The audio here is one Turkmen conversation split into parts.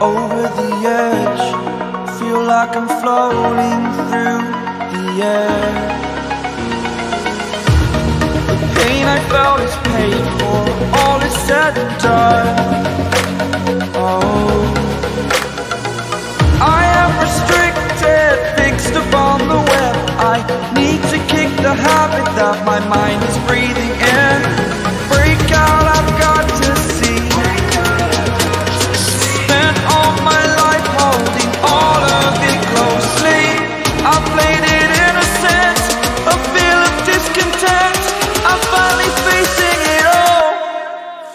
Over the edge, feel like I'm floating through the air. The pain I felt is paid for, all is said and done. Oh, I am restricted, fixed upon the web. I need to kick the habit that my mind is breathing in. Break out, I've got to see. Spent all my life holding all of it closely. I played it innocent, a feel of discontent. I'm finally facing it all,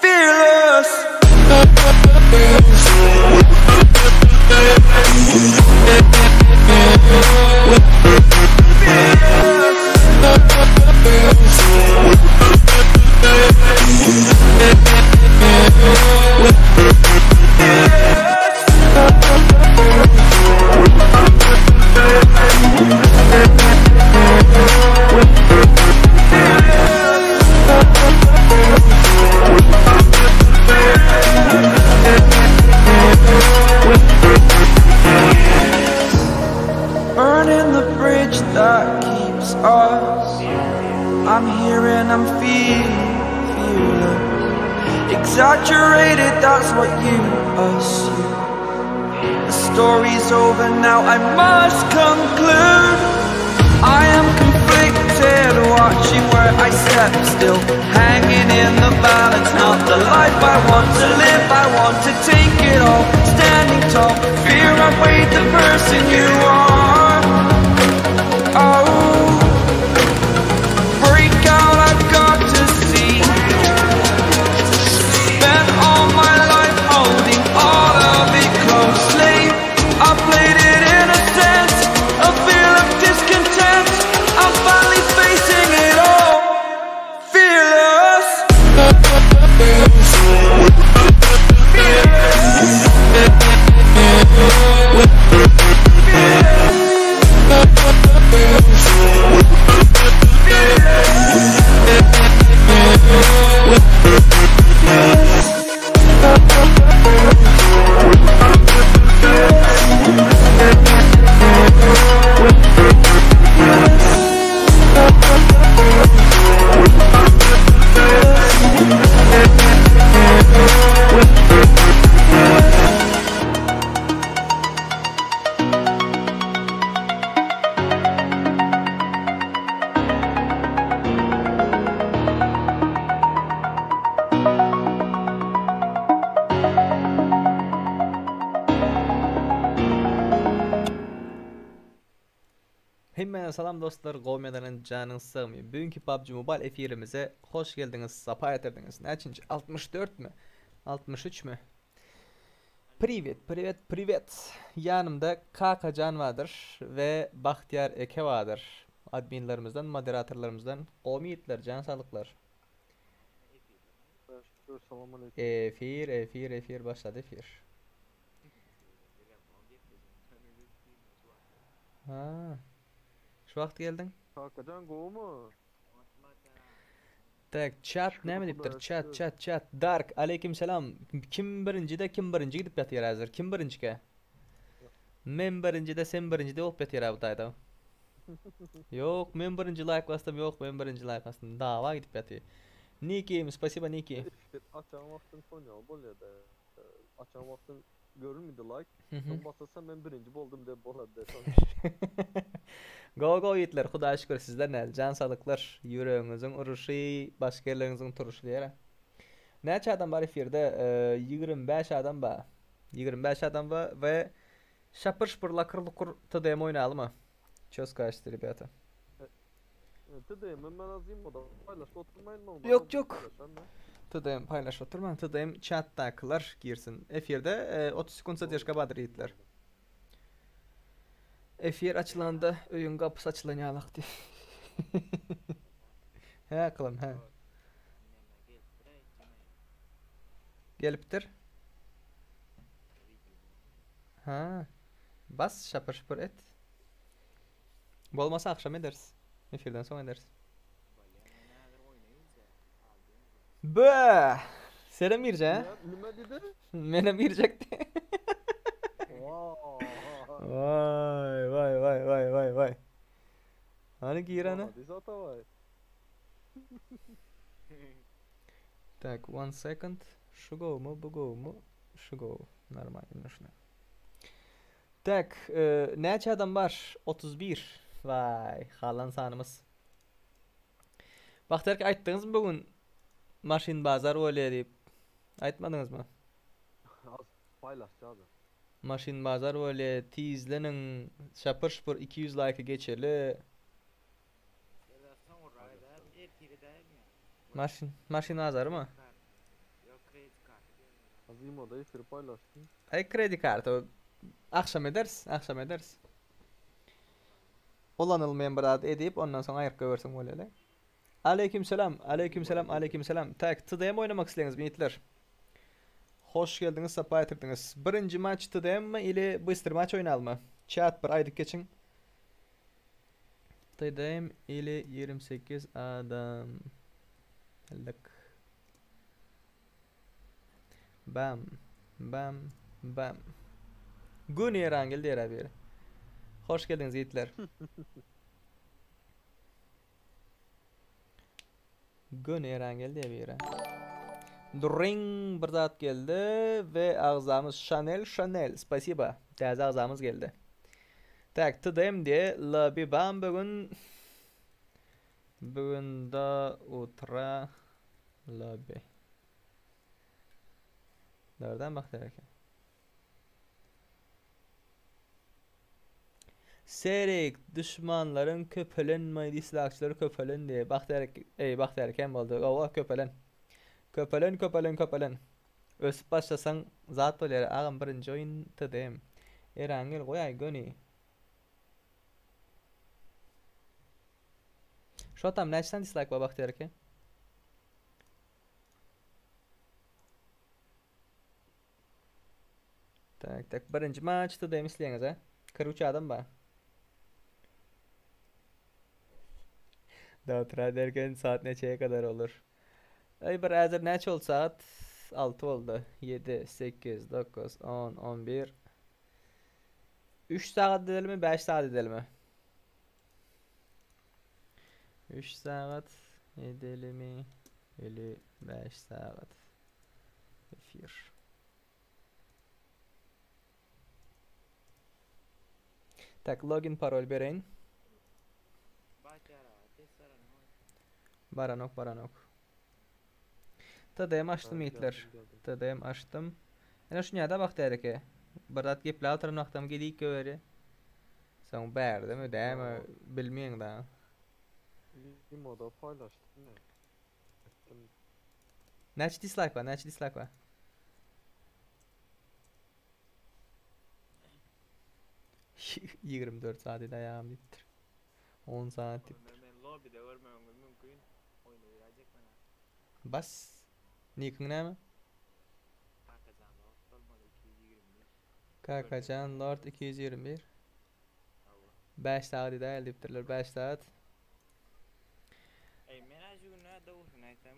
fearless. Burning the bridge that keeps us. I'm here and I'm feeling fearless. Exaggerated, that's what you assume. The story's over now, I must conclude. I am conflicted, watching where I step still, hanging in the balance. Not the life I want to live, I want to take it all. Standing tall, fear outweighed the person you are. Oh, break out, I've got to see. Spent all my life holding all of it closely. I played it innocent, a feel of discontent. I'm finally facing it all, fearless. Hemmäňize salam dostlar, gowy medenen janyňyz sagmy? Bugünki PUBG Mobile efirimize hoş geldiňiz, sapa getirdiňiz. Näçinji? 64 mi? 63 mi? Priwet, priwet, priwet. Ýanymda Kakajan bardyr we Bagtyýar eke bardyr. Adminlerimizden, moderatorlarymyzdan gowy ýigitler, jan saglyklar. Efir, efir, efir başlady efir. Ha. Şu wagt geldiň? Kakajan gowumy? Tak, chat Şükür näme diýipdir? Hudaýa Chat, şükür. chat, chat. Dark, aleýkim salam. Kim birinjide, kim birinji gidip ýatyr häzir? Kim birinjike? Men birinjide, sen birinjide bolup ýatyr bu taýda. Ýok, men birinji laýk basdym, ýok, men birinji laýk basdym. Dawa gidip ýatyr. Niki, spasibo Niki. Efir açan wagtyň şonýaly bolýada. Açan wagtyň görünmedi like. Mhm. Soň basylsa men birinji boldum dep bolady soň. Go go ýigitler, Hudaýa şükür sizler näl? Jan saglyklar, ýüregiňiziň uruşy, başga ýerleriňiziň turuşy diýer. Näçe adam bar efirde? 25 adam bar. 25 adam bar we şapır-şupur lakyr-lukur TDM oýnalymy? Ço skažete, rебята? TDM men azayım o da paýlaşyp oturmaýyn normal. Ýok ýok. TDM paýlaşyp oturmaň. TDM chatdakylar girsin. Efirde 30 sekund zadержка bardyr ýigitler. Efir açylanda öýüň gapysy açylan ýalak diý. Hä kylam hä. Gelipdir. Ha. Bas şapır şupur et. Bolmasa akşam ederis. Efirden soň ederis. Bö! Senem girjek, Nime diýdi? Menem girjekdi. Vay vay vay vay vay vay. Hany gir hany. Malades Atabaý. Tak one second. Şu gowmy bu gowmy? Şu gowy. Normalny şuna. Tak e, näçe adam bar? 31. Vay halan sanymyz. Bagtyýar aýtdyňyzmy bu gün maşyn bazar bolýar diýip? Aýtmadyňyzmy? Az paýlaşýardy. Maşyn bazar bolýar, tizleniň, şapur-şupur 200 laýky geçeli. Maşyn maşyn bazarymy? Az imoda efir paýlaşdym. Aý kredi karty akşam ederis, akşam ederis. Ulanylmaýan bir zat edip ondan soň aýryp goýberseň bolýar-da. Aleýkim selam, aleýkim selam, aleýkim selam. Tak, TDM oýnamak isleýäňizmi ýigitler? Hoş geldiňiz, sapa getirdiňiz. Birinji maç TDM mi ili bystr maç oýnalymy? Chat bir aýdyp geçiň. TDM ili 28 adam. Lik. Bam, bam, bam. Gün Erangel diýer biri. Hoş geldiňiz ýigitler. Gün Erangel diýer biri. Dring bir zat geldi we agzamyz Chanel Chanel. Spasiba. Täze agzamyz geldi. Tak, TDM diye Labi bam bugün bugün da utra Labi. Nereden baktı eken? Serik düşmanların köpelen dislakçıları köpelen diye baktı ey baktı erken boldy. Owa köpelen. Köpelen köpelen köpelen. Ösüp başlasaň zat bolýar. Agam birinji oýun TDM. Erangel goýaý göni. Şu atam näçe tane dislike bar Bagtyýar eke? Tak tak birinji maç TDM isleýäňiz ha? 43 adam bar. Datra derken saat neçeye kadar olur? Ay bir häzir näçe oldu saat? 6 oldu. 7, 8, 9, 10, 11. 3 saat edelim mi? 5 saat edelim mi? 3 saat edelim mi? 55 saat. Efir. Tak login parol bereýin. Baranok baranok. TDM açdym ýigitler. TDM açdym. Ene şu näde bak dereke. Bir zat gepläp oturan wagtym gidik göweri. Soň bärdemi, dämi bilmeýän da. Imoda paýlaşdym men. Etdim. Näçe dislike bar, näçe dislike bar? 24 saat edi aýagym diýipdir. 10 saat diýipdir. Men lobbyde görmegiňiz mümkin. Oýna giräýjek men. Bas. Nikiň näme? Kakajan Lord bolmaly 221. Kakajan Lord 221. Hawa. 5 saat edi diýipdirler 5 saat. Ey men şu gün näde dogrusyny aýtsam,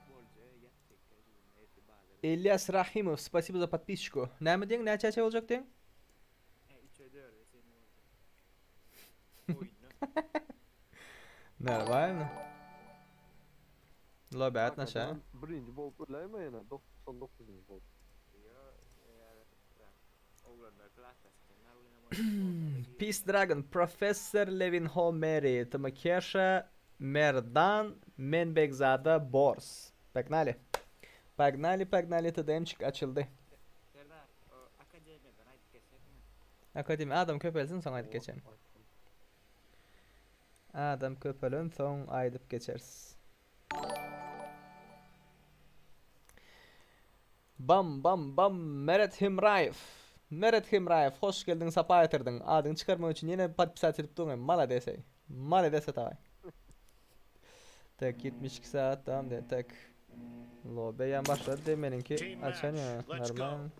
bolja ýatjak şu gün erti bazar. İlyas Rahimov, spasibo za подписчику. Näme diýen, näçe çe boljak diýen? Ey 3'e 4'e seni boljak. Oýna. Нормально. Lobby atnaşa. Kakajan Birinji bolup öläýme ýene 99-njy bolup. Ýa, oglanlar klasdaşlar Peace Dragon, Professor Levin Homeri, Tmakesha, Merdan, Menbekzada, Bors. Погнали. Погнали, погнали, TDMчик açyldy. Serdar, o akademiýadan aýdyp geçsek mi? Akademi adam köpelsin soň aýdyp geçelim. Aýtdym. Adam köpelen soň aýdyp geçeriz. Bam bam bam Meret Himraýew. Meret Himraýew hoş geldiň sapa getirdiň. Adyňy çykarmak üçin ýene podpisat edip durň. Malades ey. Malades ataý. Tek 72 saat tamam de tek. Lobe yan başladı de meninki Team açan ya. match, let's Normal. go.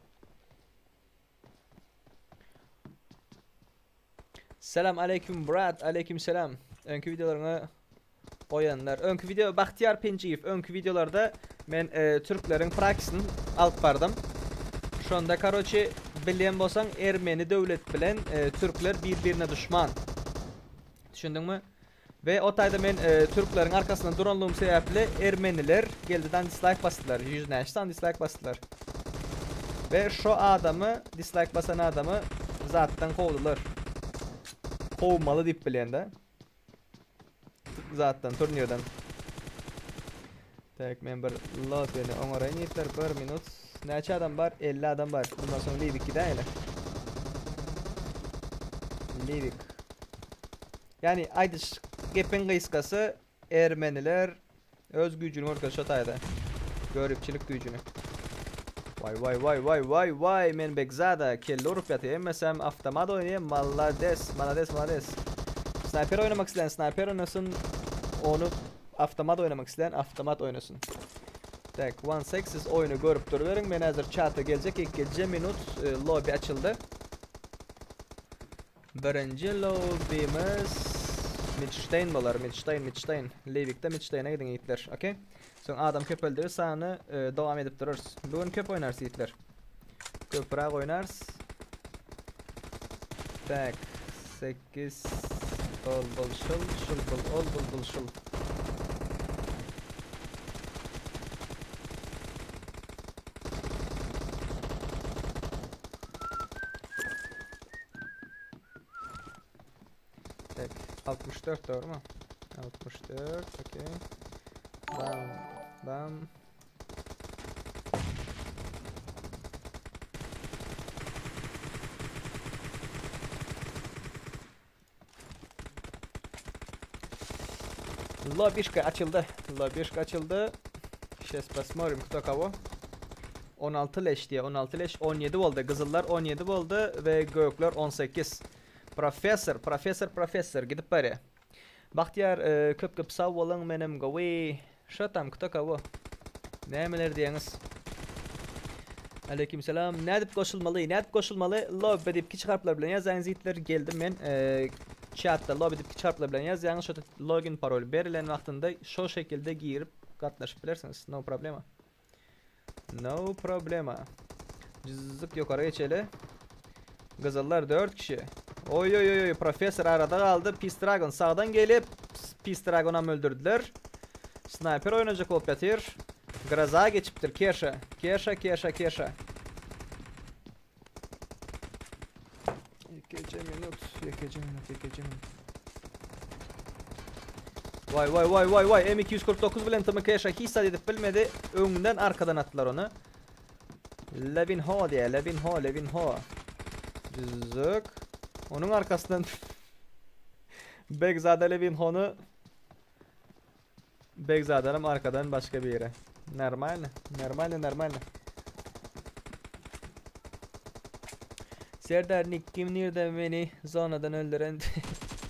Selam aleyküm Brad, aleyküm selam. Öňki videolaryňy goýanlar. Öňki video Bahtiyar Penjiyew öňki videolarda men e, türkleriň praksisini alyp bardym. Şonda karoçi Bilýän bolsaň Ermeni döwlet bilen e, Türkler bir-birine duşman. Düşündiňmi? We o taýda men e, Türkleriň arkasynda duranlygym sebäpli Ermeniler geldiden dislike basdylar. 100 näçe sany dislike basdylar. We şo adamy dislike basan adamy zatdan kowdular. Kowmaly diýip bilýän-de. Zatdan turnirden. Tak men bir lobbyni oňaraýyn ýigitler bir minut. Näçe adam bar? 50 adam bar. Bundan soň Livik gidäýeli. Livik. Yani aýdyş gepiň gysgasy ermeniler öz güýjüni görkezdi şo taýda. Göripçilik güýjüni. Vay vay vay vay vay vay men Begzada kelle urup ýatyr. Hemmesem avtomat oýnaýar. Malades, malades, malades. Sniper oýnamak isleýän sniper oýnasyn. Onu avtomat oýnamak isleýän avtomat oýnasyn. Tak, one sec siz oýny görüp duruberiň. Men häzir çata geljek. Ikkinji minut e, lobby açyldy. Birinji lobbymiz Midstein bolar. Midstein, Midstein. Levik'te Midstein'e gidin ýigitler. Okey. Soň adam köpeldigi sany e, dowam edip durarys. Bu gün köp oýnarys ýigitler. Köpräk oýnarys. Tak, 8 ol bul şul, şul bul ol bul bul şul. Tak, 64 doğru mu? 64, okey. Bam, bam. Lobişka açıldı. Lobişka açıldı. Сейчас посмотрим кто кого. 16 leş diye 16 leş 17 oldu. Kızıllar 17 oldu ve gökler 18. Professor, professor, professor gidip bari. Bahtiyar e, köp köp sag boluň menem gowy. Şo tam кто кого. Nämeler diýeňiz? Aleyküm selam. Nädip goşulmaly? Nädip goşulmaly? Lobby diýip kiçi harplar bilen ýazaýyň zitler geldim men. E, chatda lobby diýip kiçi harplar bilen ýazýaňyz. Şo login parol berilen wagtynda şo şekilde girip gatnaşyp bilersiňiz. No problema. No problema. Cızık yukarı geçeli. Kızıllar 4 kişi. Oy oy oy oy professor arada kaldı. Peace Dragon sağdan gelip Peace Dragon'a öldürdüler. Sniper oynayacak olup yatır. Graza geçiptir Keşa. Keşa Keşa Keşa. İkinci minut, ikinci minut, ikinci minut. Vay vay vay vay vay M249 bilen Tımı Keşa hiç edip bilmedi. Öňünden arkadan attılar onu. Levin Ho diye Levin Ho Levin Ho. Cızık. Onun arkasından Begzade Levin Ho'nu Begzade'nin arkadan başka bir yere. Normal, normal, normal. Serdar Nick kim nerede beni zonadan öldüren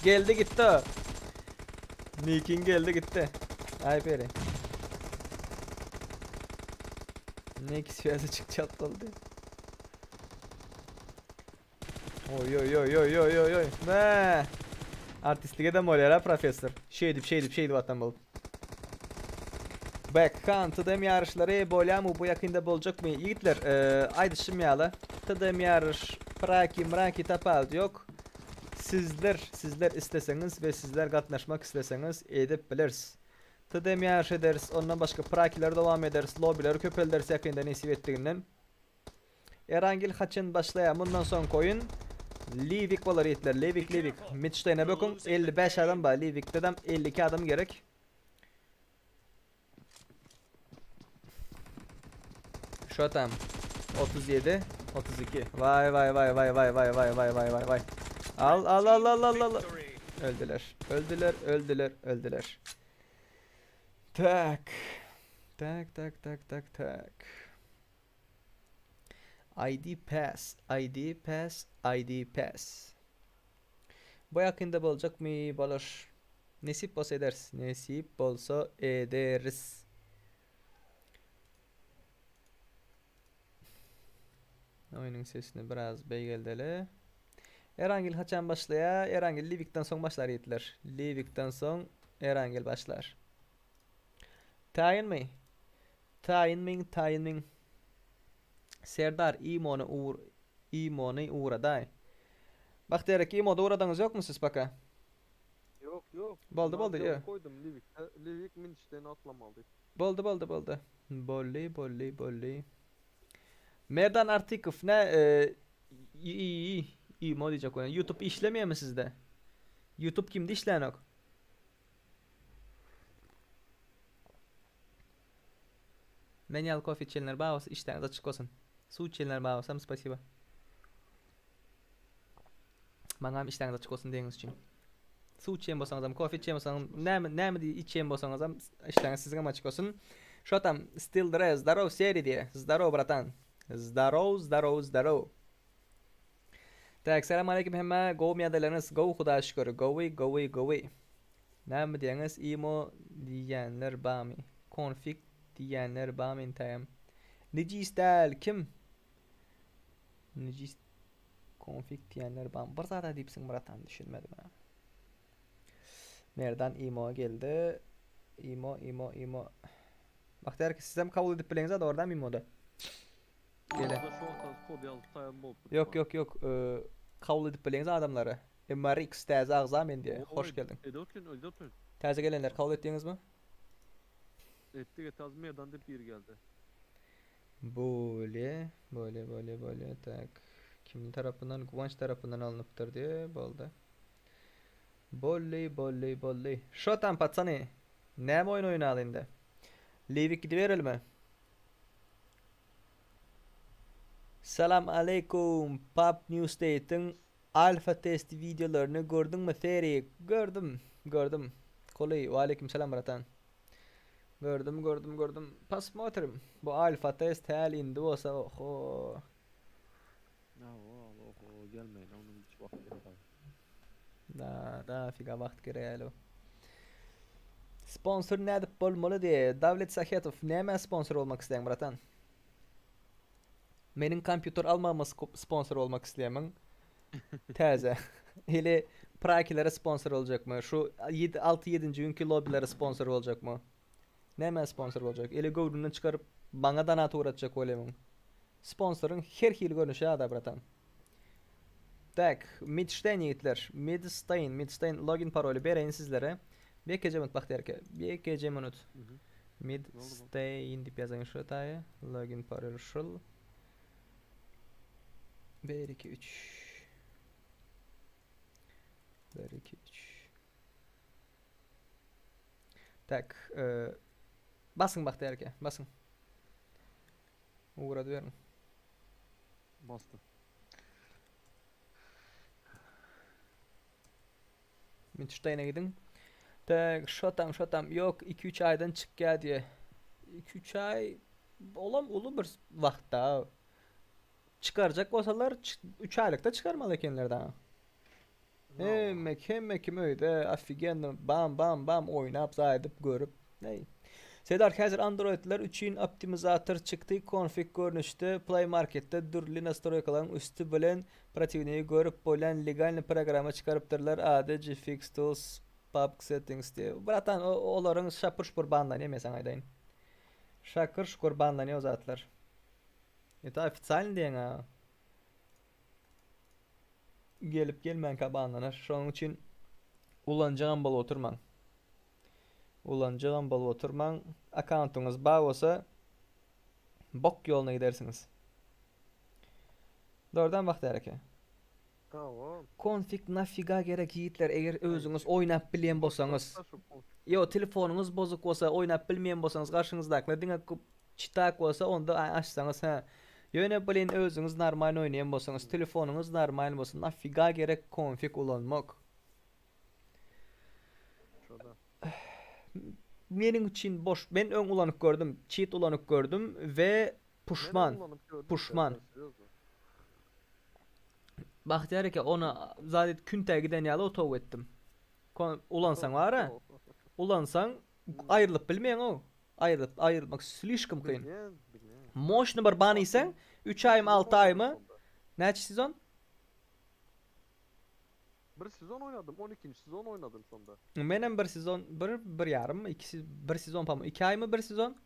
geldi gitti o. Nick'in geldi gitti. Ay peri. Nick siyasi çık çatladı. Oy oy oy oy oy oy oy. Ne? Artistlige de bolýar ha professor. Şeýdip şeýdip şeýdip atan bolup. Back TDM yarışlary bolýamy bu ýakynda boljakmy? Ýigitler, e, aýdyşym ýaly TDM ýaryş praki mraki tapawut ýok. Sizler sizler isteseňiz we sizler gatnaşmak isteseňiz edip biliriz. TDM yarış ederiz. Ondan başga prakiler dowam ederiz. Lobileri köpelderiz ýakynda nesip etdiginden. Erangil haçan başlaýar. Bundan soň koyun Livik bolar ýigitler. Livik Livik. Midstein'e bakın 55 adam bar. Livik'te de 52 adam gerek. Şu tam 37 32. Vay vay vay vay vay vay vay vay vay vay vay. Al al al al al al. Öldüler. Öldüler, öldüler, öldüler. Tak. Tak tak tak tak tak. ID pass, ID pass, ID pass. Bu yakında bolacak mı? Bolur. Nesip bolsa ederiz. Nesip bolsa ederiz. Oyunun sesini biraz beýgeldeli. Erangil haçan başlaya? Erangil Livik'ten soň başlar ýigitler. Livik'ten soň Erangil başlar. Taýyn mı? Taýyn mı? Taýyn mı? Serdar İmo'nu uğur Imony ugradaý. Bagtyýar eke imoda ugradaňyz ýokmy siz paka? Ýok ýok. Boldy Man boldy ýö. ýazyp goýdum Liwikde Liwik Minçden atlamaly. Boldy boldy boldy. Bolly bolly bolly. Merdan Artykow nä i imo diýjek bolýan. Youtube işlemeýärmi sizde? Youtube kimde işlänok? Men ýaly kofe içenler bar bolsa işdäňiz açyk bolsun. Suw içenler bar bolsam spasiba. Maňam işdäňiz açyk bolsun diýeniňiz üçin. Suw içen bolsaňyzam, kofe içen bolsaňyz, näme näme diý içen bolsaňyzam işdäňiz siziňem açyk bolsun. Şo tam Still Dre zdarow seri diýe. Zdarow bratan. Zdarow zdarow zdarow. Tak salam aleýkum hemmä gowmy ýagdaýlaryňyz gowy hudaýa şükür gowy gowy gowy. Näme diýýäňiz imo diýýänler bamy konfig diýýänler bamy intägem nejis däl kim nejis konfig diýýänler bamy bir zada diýipsiň bratan düşünmedim a Merdan imo geldi imo imo imo Bagtyýar eke sizem kabul edip bileňiz a dogry dämi imoda Gele. Ýok ýok ýok kabul edip bileňiz adamlary. MRX täze agza men diýe. Hoş geldiň. Edip edip. Täze gelenler kabul etdiňizmi? Etdik et az merdan dip biri geldi. Bole, bole, bole, bole. Tak. Kimin tarapyndan? Guwanç tarapyndan alnypdyr diýe. Boldy. Bolly, bolly, bolly. Şo tam patsany. Näme oýun oýnaly indi? Liwik gidiberelimi? Salam aleýkum Pub New State-iň alfa test wideolaryny gördüňmi Serik? Gördüm, gördüm. Kuly, waleýkim salam bratan. Gördüm, gördüm, gördüm. Posmotrim. Bu alfa test häli indi bolsa oho. Hawa, oho, gelmeýin, onuň hiç wagty ýok. Da, da, figa wagt gerek häli. Sponsor nädip bolmaly diýe. Dawlet Sahetow, nämä sponsor bolmak isleýäň bratan? Meniň kompýuter almagyma sponsor bolmak isleýärmiň? Täze. Ili prakilere sponsor boljakmy? Şu 7 6 7-nji günki lobbilere sponsor boljakmy? Nämä sponsor boljak? Ili göwnünden çykaryp maňa donat ugratjak bolýamyň? Sponsoryň her hili görnüşi ýa-da bratan. Tak, Midstein ýigitler. Midstein, Midstein login paroly bereýin sizlere. Bekeje minut Bagtyýar eke. Bekeje minut. Midstein diýip ýazaýyn şu taýy. Login parol şul. 1 2 3 1 2 3 Tak, e, basyň Bagtyýar eke, basyň. Ugradyberiň. Basdym. Minçteýne gidiň. Tak, şotam şotam ýok 2-3 aýdan çykýar diýe. 2-3 aý olam uly bir wagtda. Çykarjak bolsalar 3 aýlykda çykarmaly ekenler da. Hemme hemme kim öýde ofigenno bam bam bam oýnap zaýdyp görüp. Neý. Serdar häzir androidler üçin optimizator çykdy konfig görnüşde play marketde dürli nastroýkalaryň üsti bilen protiwnigi görüp bolýan legalny programma çykarypdyrlar ady gfx tools pubg settings diýe. Bratan olaryň şapur şupur banlanýa men saňa aýdaýyn. Şakyr şukur banlanýa o zatlar. Ýa-da ofitsialny diýeň a. Gelip gelmänkä banlanar. Şonuň üçin ulanjagam bolup oturmaň. Ulanjagam bolup oturmaň. Akkauntyňyz bar bolsa bok ýoluna gidersiňiz. Dogrudan Bagtyýar eke. Hawa. Konfig nafiga gerek ýigitler eger özüňiz oýnap bilýän bolsaňyz. Ýo telefonyňyz bozuk bolsa oýnap bilmeýän bolsaňyz garşyňyzdakylar diňe çitak bolsa onda açsaňyz hä. Ýöne blin özüňiz normalny oýnaýan bolsaňyz telefonyňyz normalny bolsa nafiga gerek konfig ulanmak. Şoda. Meniň üçin boş men öň ulanyp gördüm çit ulanyp gördüm we puşman puşman. Bagtyýar eke ony zat et küntä giden ýaly otag etdim. Ulansaň bara. Ulansaň aýrylyp bilmeýäň o. Aýrylyp aýrylmak slişkom kyn. Moşny bir ban iýseň 3 aýmy 6 aýmy näçe sezon? Bir sezon oýnadym, 12-nji sezon oýnadym şonda. Menem bir sezon, bir bir ýarym, iki bir sezon pam, 2 aýmy bir sezon?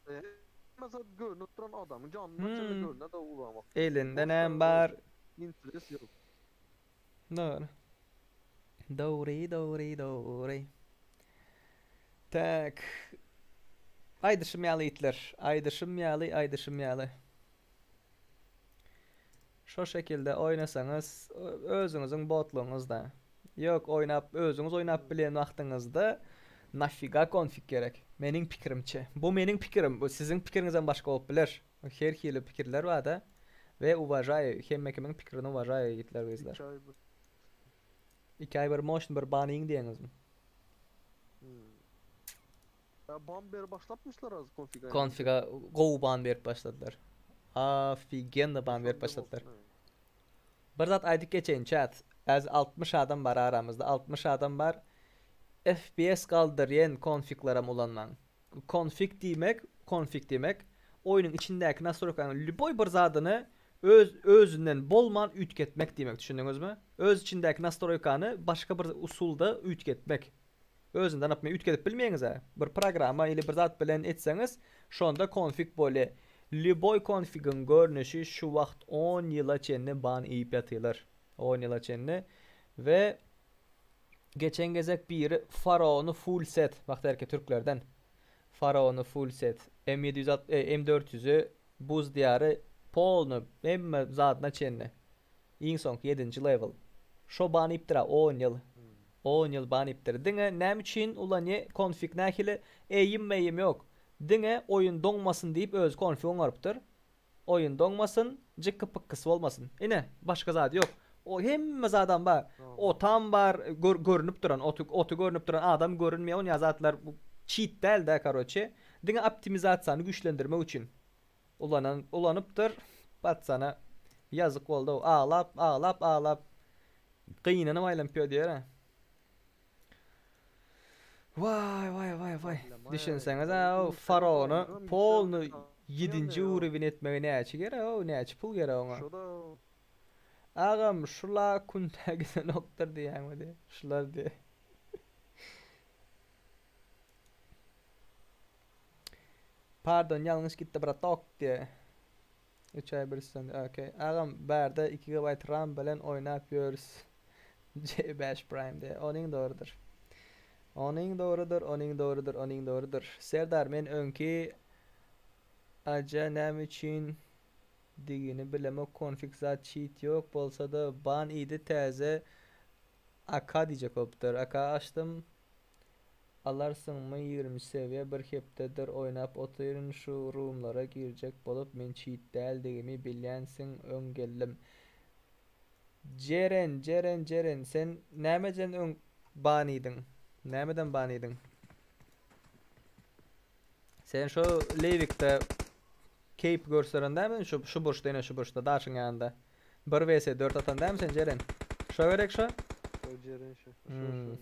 Hemme zat görnüp duran adamyň janyna çenli görüne-de ulanmak. Elinde näme bar? Interes ýok. Dogry. Dogry, dogry, dogry. Tak. Aýdyşym ýaly itler. Aýdyşym ýaly, aýdyşym ýaly. Şo şekilde oýnasaňyz özüňiziň botlugyňyzda. Ýok, oýnap özüňiz oýnap bilen wagtyňyzda nafiga konfig gerek. Meniň pikirimçe. Bu meniň pikirim. Bu siziň pikiriňizem başga bolup biler. Her hili pikirler barda. We uwažaýu hemme kimiň pikirini uwažaýu ýigitler gyzlar. Iki aý bir. Iki aý bir moşn bir banyň diýeňizmi? Hmm. Ya ban berip başlapmyşlar az konfiga. Konfiga gowy ban berip başladylar. Ofigenno ban berip başladylar. Bir zat aýdyp geçeýin chat. Äz 60 adam bar aramyzda. 60 adam bar. FPS galdyrýan konfigleram ulanmaň. Konfig diýmek, konfig diýmek, oýnuň içindäki nastroýkanyň lýuboý bir zadyny öz özünden bolman üýtgetmek diýmek, düşündiňizmi? Öz içindäki nastroýkany başga bir usulda üýtgetmek. Özünden apme üýtgedip bilmeýäňiz-ä. Bir programma ili bir zat bilen etseňiz, şonda konfig bolýa. Lýuboý konfigiň görnüşi şu wagt on ýyla çenli ban iýip ýatylar. On ýyla çenli we Geçen gezek biri Faraony full set, bak derke türklerden. Faraony full set, M 760, e, M 400-ü, Buz diýary polny hemme zadyna çenli. Iň soňky ýedinji level. Şo ban iýipdir-a on ýyl. On ýyl ban iýipdir. Diňe näme üçin ulanýa konfig nähili eýim meýim ýok. Diňe oýun doňmasyn diýip özi konfig oňarypdyr. Oýun doňmasyn, jykgy-pykgysy bolmasyn. Ine, başga zady ýok. O hemme zadam bar. Otam bar, gör, görnüp duran, oty, oty görnüp duran, adam görünmeýär, onýa zatlar bu çit däl-dä, karoçe. Diňe optimizasiýany güýçlendirmek üçin ulanan, ulanypdyr. Patsana ýazyk boldy-ow. Aglap, aglap, aglap, gynanyp aýlanyp ýör diýer-ä. Waý waý waý waý. Düşünseňiz-ä o faraony polny ýedinji uruwin etmege näçe gerek-ow, näçe pul gerek oňa. Agam şula küntä gidenokdyr diýýäňmi diý. Şular diý. Pardon ýalňyş gitdi bratok diý. Üç aý bir üstünde okey. Agam bärde 2 GB ram bilen oýnap ýörüs. C5 Prime de. Onuň dogrudyr. Onuň dogrudyr, onuň dogrudyr, onuň dogrudyr. Serdar men öňki aja näme üçin digini bilemok konfig zat çit ýok bolsada ban idi täze AK diýjek bolupdyr. AK açdym. Alarsyňmy ýigriminji sewiýe bir hepdedir oýnap otyryn şu rumlara girjek bolup men çit däldigimi bilýänsiň öň geldim. Jeren Jeren Jeren sen nämeden öň ban idiň nämeden ban idiň sen şu Leýwikde keýp görseren dälmi şu şu burçda ine şu burçda daşyň ýanynda bir vs 4 atan dälmi sen Jeren şo gerek şo Şo Jeren şo. Şo şo.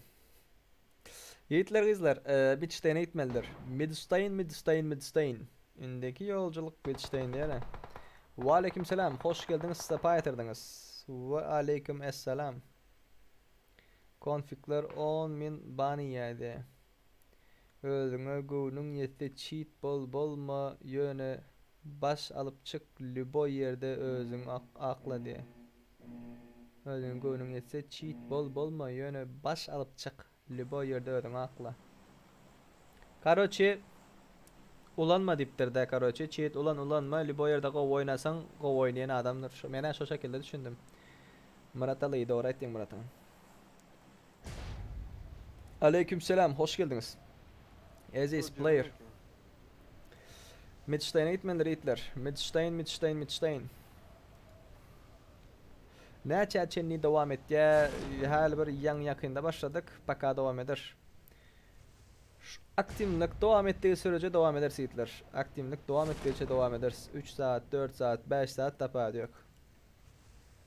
Ýigitler gyzlar, Midsteýne gitmelidir. Midsteýn, Midsteýn, Midsteýn. Indiki ýolculyk Midsteýn diýene. Waleýkim selam, hoş geldiňiz, sapa getirdiňiz. We aleýkim esselam. Konfikler 10 min ban iýäýdi. Özüňe göwnüň ýetse çit bol bolma ýöne baş alyp çyk lýuboý ýerde özüňi akla diýe. Özüňe göwnüň ýetse çit bol bolma ýöne baş alyp çyk lýuboý ýerde özüňi akla. Karoçi ulanma diýipdirdä karoçi çit ulan ulanma lýuboý ýerde gowy oýnasaň gowy oýnaýan adamdyr şo menä şo şekilde düşündim. Myrataly dogry aýtdyň Myrat aga. Aleyküm selam hoş geldiňiz. Eziz player. Midsteýne gitmelidir itler. Midsteýn Midsteýn Midsteýn. Näçä çenli dowam etýär? Häli bir ýaňy ýakynda başladyk. Paka dowam eder. Aktiwlik dowam etdigi sürece dowam eder itler. Aktiwlik dowam etdigiçe dowam eder. 3 saat, 4 saat, 5 saat tapawudy ýok.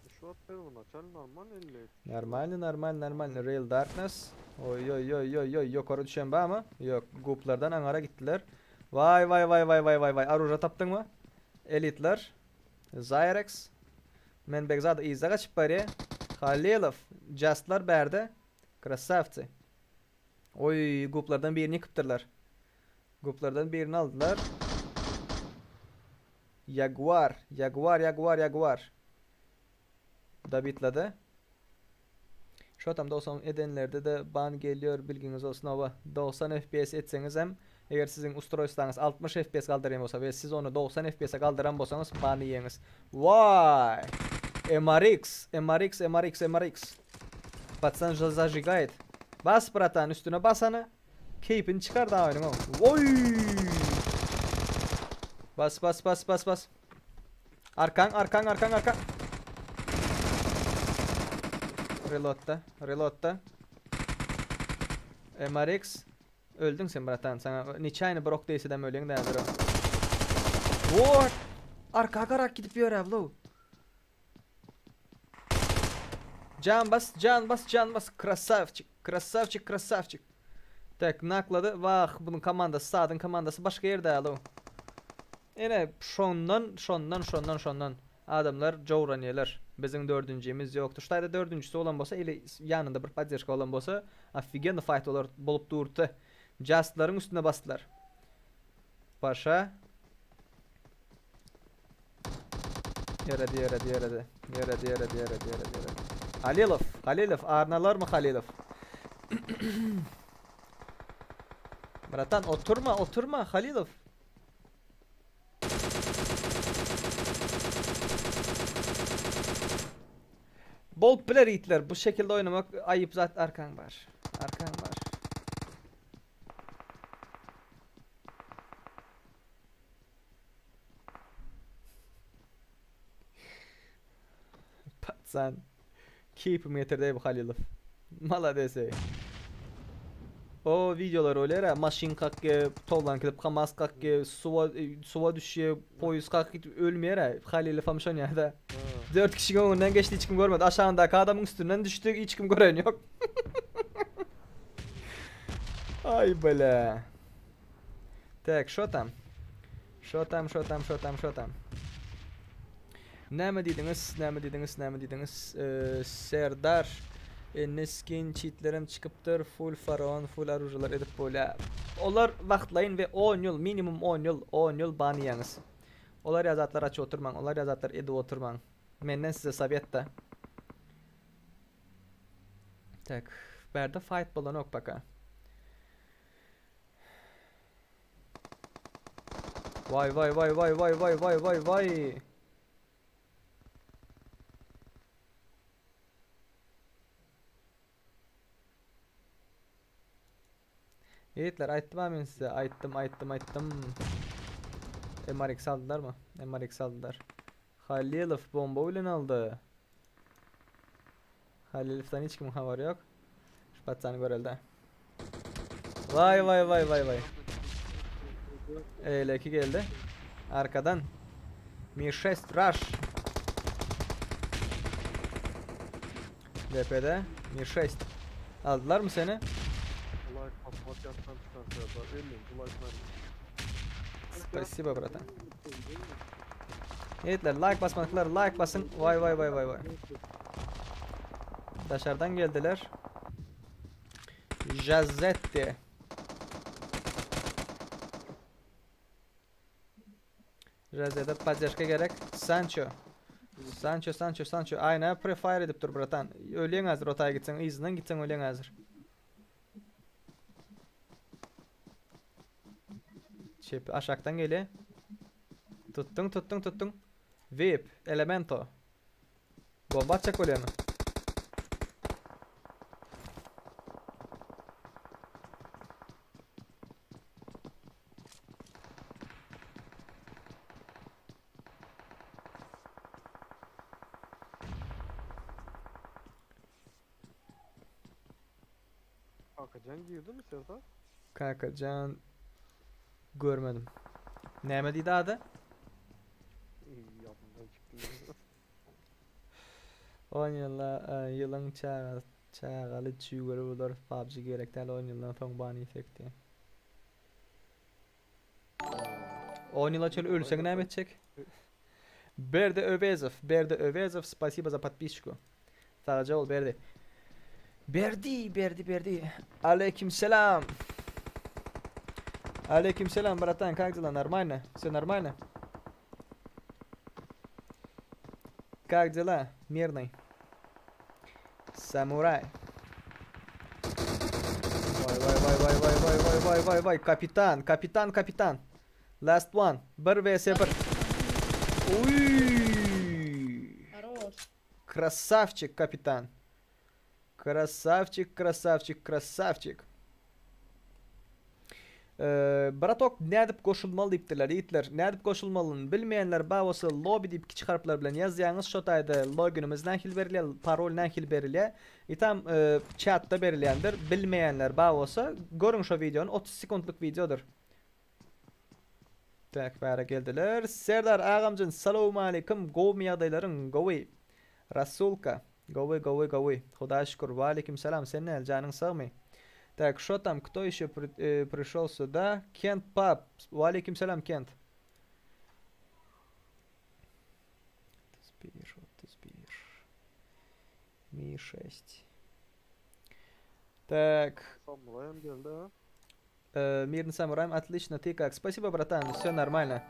Şu wagt первоначально normal 50. Normalny, normal, normal. Real Darkness. Oý oý oý oý oý ýokary düşen barmy? Ýok. Guplardan aňara gitdiler. Waý waý waý waý waý waý waý. Aruja tapdyňmy? Elitler. Zyrex. Men Begzada yzda gaçyp barýa. Halilow. Justlar bärde. Krasavci. Oý, guplardan birini ýykypdyrlar. Guplardan birini aldylar. Jaguar, Jaguar, Jaguar, Jaguar. Dabitlady. Şotam 90 edenlerde-de ban gelýär bilgiňiz bolsun hawa. 90 FPS etseňizem eger siziň ustroýstwaňyz 60 FPS galdyrýan bolsa we siz ony 90 FPS-e galdyran bolsaňyz ban iýeňiz. Waý! MRX, MRX, MRX, MRX. Patsan zajigает. Bas bratan üstüne basana. Keýpini çykar da oýnuň. Oý! Bas bas bas bas bas. Arkan arkan arkan arkan. Reloadda, reloadda. MRX öldüň sen bratan sana neçäýni brok deýsedem ölýäň dädir. What? Arka garak gidip ýör ablo. Can bas, can bas, can bas. Krasavçik, krasavçik, krasavçik. Tak, naklady. Wah, bunun komandasy, Sadyň komandasy başga ýerde alo. Ene şondan, şondan, şondan, şondan adamlar jowranýarlar. Biziň dördünjimiz ýokdy. Şu taýda dördünjisi bolan bolsa, ili ýanynda bir podderžka bolan bolsa, ofigenny fight bolar bolup durdy. Justlaryň üstüne basdylar. Paşa. Ýöredi, ýöredi, ýöredi. Ýöredi, ýöredi, ýöredi, ýöredi, ýöredi. Halilow, Halilow, arnalarmy Halilow? Bratan, oturma, oturma, Halilow. Bolup biler ýigitler, bu şekilde oýnamak aýyp zat arkaň bar. Arkaň bar. Patsan. Keýpimi getirdi bu Halilow. Malades ey. O videolar öyle maşyn kakýa, towlan gidip Kamaz kakýa, suwa suwa düşýä, poýuz kakyp gidip ölmeýär. Halilow hem şon ýa-da. 4 kişiň öňünden geçdi hiç kim görmedi. Aşagyndaky adamyň üstünden düşdi hiç kim gören ýok. Ay bile. Tak, şo tam. Şo tam, şo tam, şo tam, şo tam. Näme diýdiňiz? Näme diýdiňiz? Näme diýdiňiz? Ee, Serdar indi skin çitlerem çykypdyr. Full faraon, full oružalar edip bolýar. Olar wagtlaýyn we 10 ýyl, minimum 10 ýyl, 10 ýyl ban iýeňiz. Olar ýa zatlar açyp oturmaň, olar ýa zatlar edip oturmaň. Menden size sovetda. Tak, bärde fight bolanok paka. Vay vay vay vay vay vay vay vay vay. Ýigitler aýtdym ha men size aýtdym aýtdym aýtdym. MRX aldylar mı? MRX aldylar. Halilov bomba bilen aldy. Halilovdan hiç kimin habary ýok. Şu patsany görelde. Vay vay vay vay vay. Eýleki geldi. Arkadan. Mi 6 rush. DP'de Mi 6. Aldylar mı seni? Like basmak ýatdan çykan Serdar. 50 like vermiş. Спасибо, братан. Ýigitler like basmaklar like basın. Vay vay vay vay vay. Daşardan geldiler. Jazzetti. Jazze'de поддержка gerek. Sancho. Sancho, Sancho, Sancho. Ayna prefire edip dur bratan. Ölýäň hazır otaya gitseň, yzyndan gitseň ölýäň hazır. Çep aşakdan gelýär. Tutdun, tutdun, tutdun. VIP, Elemento. Bomba atjak bolýarmy? Kakacan girdi mi Serdar? Kakacan görmedim. Näme diýdi ady? İyi yapımdan çıktı. 10 ýylla e, ýylyň çaga çagaly çüweri bolar PUBG gerek däl 10 ýyldan soň ban ýesekdi. 10 ýyla çenli ölseň näme etjek? Berdi Öwezow, Berdi Öwezow, спасибо за подписчику. Sagja bol Berdi. Berdi, Berdi, Berdi. Aleyküm selam. Aleyküm selam, братан, как дела? Нормально? Все нормально? Как дела? Мирный. Samuray. Vay vay vay vay vay vay vay vay vay vay kapitan kapitan kapitan. Last one. 1 vs 1. Uy. Хорош. Krasavçik kapitan. Krasavçik krasavçik krasavçik. Bratok nädip goşulmaly diýipdirler ýigitler. Nädip goşulmalyny bilmeýänler bar bolsa lobby diýip kiçi harplar bilen ýazýaňyz şo taýda loginimiz nähili berilýär, parol nähili berilýär. I tam çatda berilýändir. Bilmeýänler bar bolsa görüň şo wideony 30 sekuntlyk wideodyr. Tak bäre geldiler. Serdar agamjan salowmaleýkim gowmy ýagdaýlaryň gowy. Rasulka gowy gowy gowy Hudaýa şükür waleýkim salam sen näl janyň sagmy. Tak şo tam kto ýeşe prişol suda Kent pap waleýkim salam Kent. 31 31 Mi 6 Tak. Samuraýam geldi ha. Мирный самурай, отлично, ты как? Спасибо, братан, все нормально.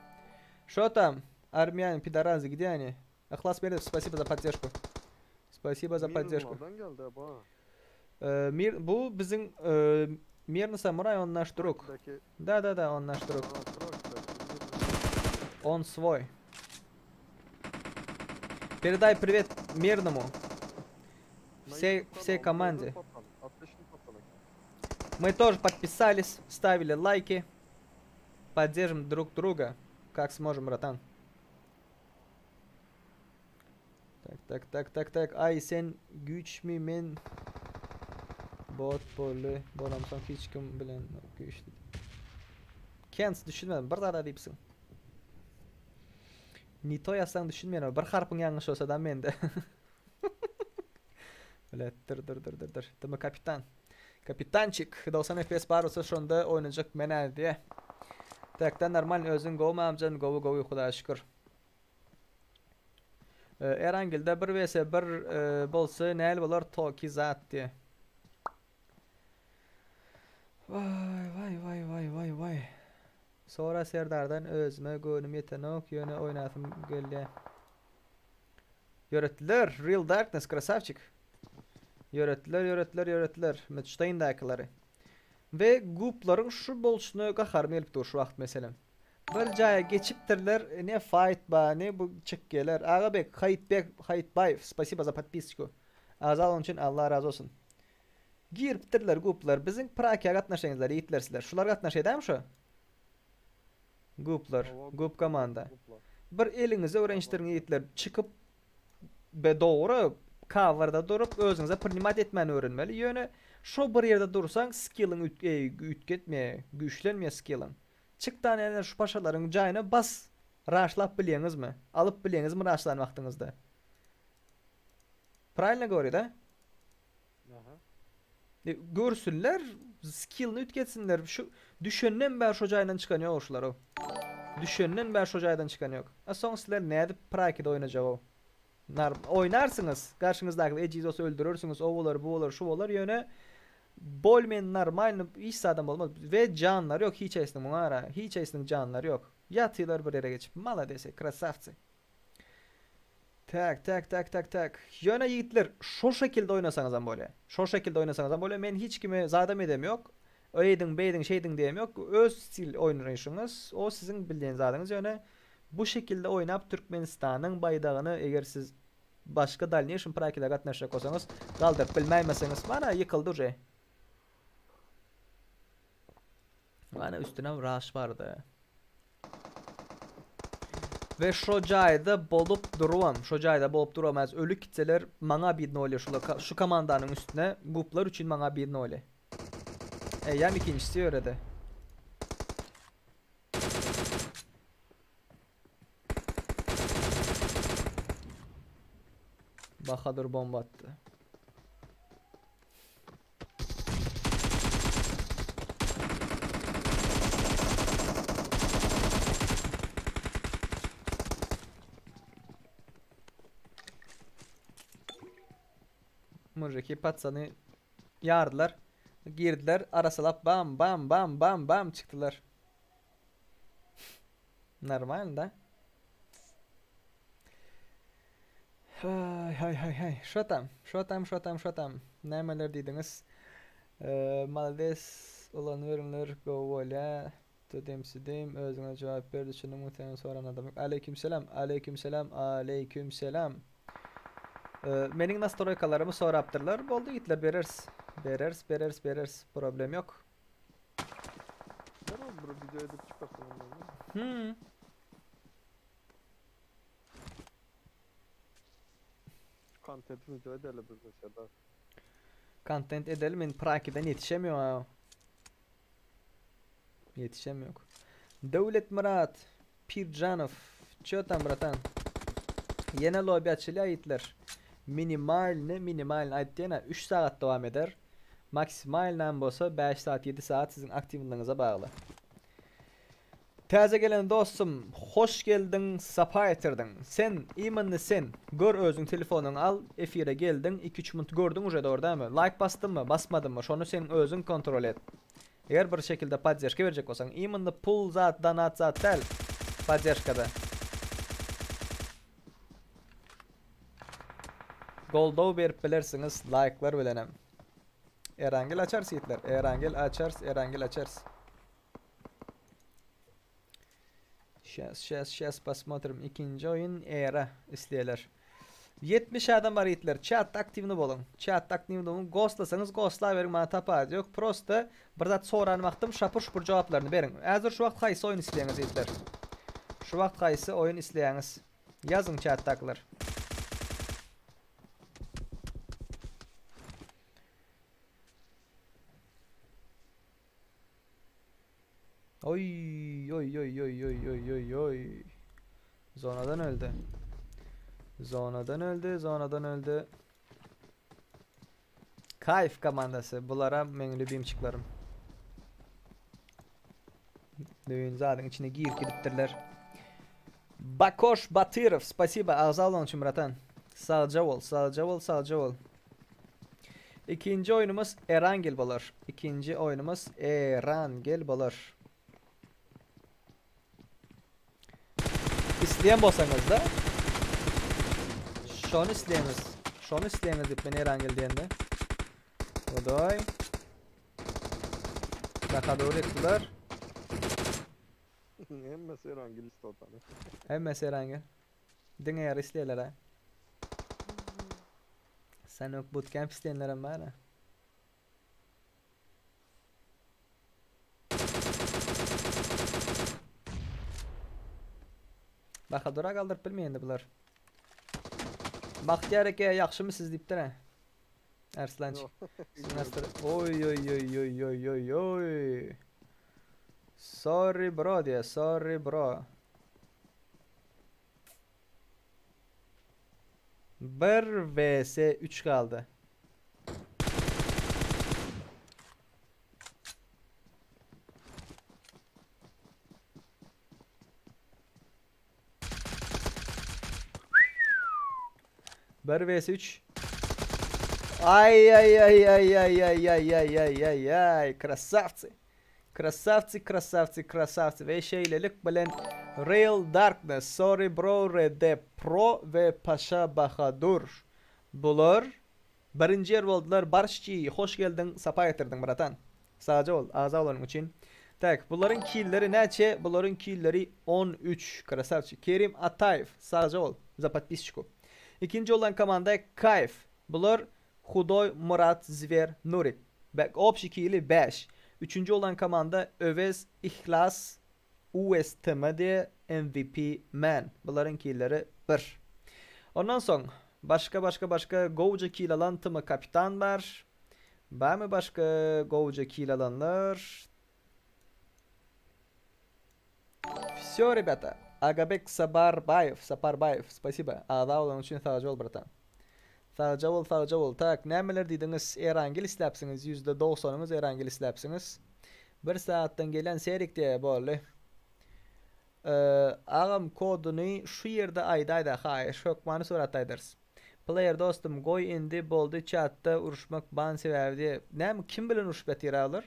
Что там? Армяне, пидоразы, где они? Ахлас Мердов, спасибо за поддержку. Спасибо за поддержку. Mirnlardan geldi ba. Mir, bu bizim e, Мирный самурай, он наш друг. Daki Да, да, да, он наш друг. ha Trakdaki Он свой. Передай привет Мирному. Всей, всей команде. Отличный пацан. Мы тоже подписались, ставили лайки. Поддержим друг друга, как сможем, братан. Так, так, так, так, так. Ay sen güýçmi men bot boldy. Bolamsoň hiç kim bilen güýçli. Kens düşünmedim. Bir zada diýipsiň. Nito ýazsaň düşünmeýän. Bir harpyň ýalňyş bolsa da mende. Bilet dur dur dur dur dur. Dimi kapitan. Kapitançik 90 FPS bar bolsa şonda oýnajak menä diýe. Takdan normal özüň gowmy amjan gowy gowy Hudaýa şükür. Erangilde 1 vs 1 bolsa näl bolar toki zat diýe. Vay vay vay vay vay vay. Sora Serdardan özüme göwnüm ýetenok ýöne oýnasym gelýä. Ýöretdiler Real Darkness krasavçik. Ýöretdiler ýöretdiler ýöretdiler Metşteýndäkileri. We guplaryň şu bolşuna gaharym gelip dur şu wagt meselem. Bir jaýa geçipdirler ne fight ba ne bu çykgeler. Agabek Haýytbek Haýytbaýew spasibo za podpisku. Agza bolany üçin Allah razy bolsun. Giripdirler guplar biziň prakiýa gatnaşaýyňyzlar ýigitler sizler. Şular gatnaşaýdamy şu? Guplar, gup komanda. Bir eliňizi öwrenişdiriň ýigitler çykyp be dogry coverda durup özüňize prinimat etmäni öwrenmeli. Ýöne şo bir ýerde dursaň skilliň üýtgetmeýär, güýçlenmeýär skilliň. Çyk dana şu paşalaryň jaýyna bas raşlap bilýäňizmi? Alyp bilýäňizmi raşlan wagtyňyzda? Правильно говорю, да? Aha. Görsünler, skillini üýtgetsinler. Şu düşenden bäri şo jaýdan çykan ýok şular o. Düşenden bäri şo jaýdan çykan ýok. A soň sizler nädip prakide oýnajak o? Nar oýnarsyňyz, garşyňyzdaky ejiz bolsa öldürersiňiz, o bolar, bu bolar, şu bolar. Ýöne bolmen normalny hiç adam bolmaz we janlary ýok hiç haýsynyň muňa gara, hiç haýsynyň janlary ýok. Ýatylar bir ýere geçip. Maladesy, krasawcy. Tak, tak, tak, tak, tak. Ýöne ýigitler, şo şekilde oýnasaňyzam bolýar. Şo şekilde oýnasaňyzam bolýar. Men hiç kime zadam edem ýok. Öýdiň, beýdiň, şeýdiň diýem ýok. Öz stil oýnaýşyňyz, o siziň bilýän zadyňyz. Ýöne bu şekilde oýnap Türkmenistanyň baýdagyny eger siz başga dalneýşim prakile gatnaşjak bolsaňyz, galdyryp bilmäýmeseňiz, mana ýykyldy uje. Mana üstüne rush bardy. We şo jaýda bolup duruam, şo jaýda bolup duruam az ölü gitseler maňa bir nolýa şula şu komandanyň üstüne guplar üçin maňa bir nolýa. Eýýäm ikinjisi ýöredi. Bahadur bomba atdy. Mujiki patsany ýardylar. Girdiler, arasalap bam bam bam bam bam çykdylar. Normal da. Haý haý haý haý. Şo tam, şo tam, şo tam, şo tam. Nämeler diýdiňiz? Malades ulanyberiňler gowy bolýa. Düdüm-südüm özüňe jogap ber düşündiňmi seni soran adam ýok. Aleýkümselam, aleýkümselam, aleýkümselam. Meniň nastroýkalarymy sorapdyrlar. Boldy ýigitler bereris. Bereris, bereris, bereris. Problem ýok. Ber ol bir video edip çykarsyn ondan. Hmm. Kontent video edeli biz de Serdar. Kontent edeli men prakiden ýetişemiyorum ha. Ýetişemiyorum. Döwletmyrat Pirjanow Çö tam bratan? Ýene lobby açylýar ýigitler. Minimalny minimalny aýtýan-a 3 sagat dowam eder. Maksimalnam bolsa 5 saat 7 saat siziň aktiwligiňize bagly. Täze gelen dostum hoş geldiň sapa getirdiň. Sen imenni sen gör özüň telefonyňy al efire geldiň iki üç munt gördüň uje dogry dälmi laýk basdymmy basmadymmy şony seň özüň kontrol et. Eger bir şekilde podderşka berjek bolsaň imenni pul zat donat zat däl podderşkada. Goldaw berip bilersiňiz laýklar bilenem. Erangel açarys ýigitler Erangel açarys Erangel açarys. Şäs, şäs, şäs посмотрим. Ikinji oýun era isleýärler. 70 adam bar ýigitler. Chatda aktiwny boluň. Chatda aktiwny boluň. Ghostlasaňyz ghostlaberiň, maňa tapawudy ýok. Prosta bir zat soran wagtym şapur-şupur jogaplaryny beriň. Häzir şu wagt haýsy oýun isleýäňiz ýigitler? Şu wagt haýsy oýun isleýäňiz? Ýazyň chatdakylar. Oý oý oý oý oý oý oý oý. Zonadan öldü. Zonadan öldü, zonadan öldü. Kayf komandasy. Bulara meň lübimçiklerim. Düýn zadyň içine girip gidipdirler. Bakoş Batyrow, spasiba agza bolanyň üçin bratan. Sagja bol, sagja bol, sagja bol. Ikinji oýnumyz Erangel bolar. Ikinji oýnumyz Erangel bolar. Isleýän bolsaňyz da şony isleýäňiz. Şony isleýäňiz diýip men Erangel diýende. Godoy. Baka doğru etdiler. Hemmesi Erangel istiyor. Hemmesi Erangel. Diňe ýary isleýärler ha. Sen ok bootcamp isleýänlerem bar ha. Bahadura galdyryp bilmeýändir bular. Bagtyýar eke ýagşymy siz diýipdir ha. Arslançyk. Oý oý oý oý oý oý oý. Sorry bro diýýär, sorry bro. 1 vs 3 galdy. Bir vs 3. Ay ay ay ay ay ay ay ay ay ay ay krasavcy. Krasavcy krasavcy krasavcy we şeýlelik bilen Real Darkness Sorry Bro RD Pro we Paşa Bahadur bular birinji ýer boldular Barşçy hoş geldiň sapa getirdiň bratan sagja bol agza bolanyň üçin Tak bularyň killeri näçe bularyň killeri 13 krasavçik Kerim Ataýew sagja bol za podpisçiku Ikinji bolan komanda Kaýf bular Hudoý Myrat Zwer Nurik Be obşi kili 5. Üçünji bolan komanda Öwez Ihlas USTM diýe MVP Man. Bularyň killeri 1. Ondan soň başga başga başga gowja kil alan TM Kapitan bar. Barmy başga gowja kil alanlar? Всё, ребята. Agabek Sabarbaýew, Saparbaýew, spasiba. Agza bolanyň üçin sagja bol, bratan. Sagja bol, sagja bol. Tak, nämeler diýdiňiz? Erangel isläpsiňiz. %90-yňyz Erangel isläpsiňiz. Bir sagatdan gelen Serik diýýär, boldy. Agam koduny şu ýerde aýdaýda haýyş, hökmany suratda aýdarys. Player dostum, goý indi boldy çatda uruşmak ban sebäbi diýýär. Näme, kim bilen uruşyp ýatyr olar?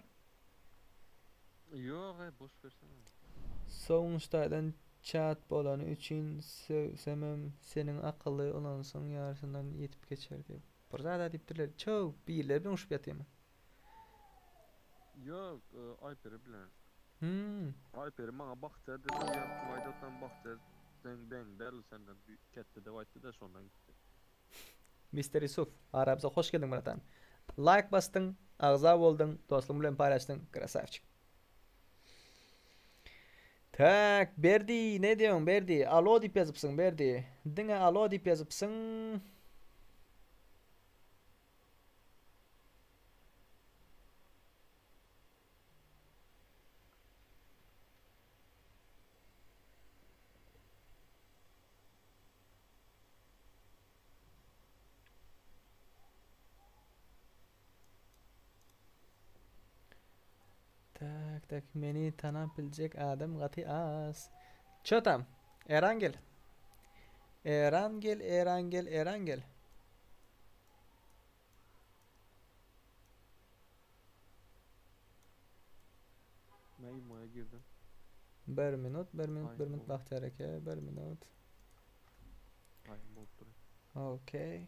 Ýok, boş bersene. Soňuştaýdan. Çat bolany üçin sögsemem seniň akyly ulansaň ýarysyndan ýetip geçer diýip. Bir zada diýipdirler. Çöw, birleri bilen urşup ýatyrmy? Ýok, Aýperi bilen. Hmm. Aýperi maňa Bagtyýar dedi, ýaňky aýdatdan Bagtyýar sen deň däl senden ketde dep aýtdy-da şondan gitdi. Mister Yusuf, aramyza hoş geldiň bratan. Like basdyň, agza bolduň, dostlugyň bilen paýlaşdyň, krasawçik. Tak, Berdi, ne diýoň Berdi? Alo diýip ýazypsyň Berdi. Diňe alo diýip ýazypsyň. Tak, tak, meni tanap biljek adam gaty az. Ço tam? Erangel. Erangel, Erangel, Erangel. Men imoya girdim. Bir minut, bir minut, bir Aý, minut bol. Bagtyýar eke, bir minut. Aý, bolup duruň. Okey.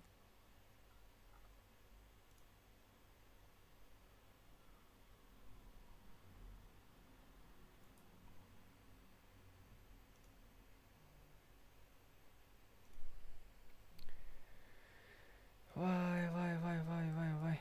Vay vay vay vay vay vay.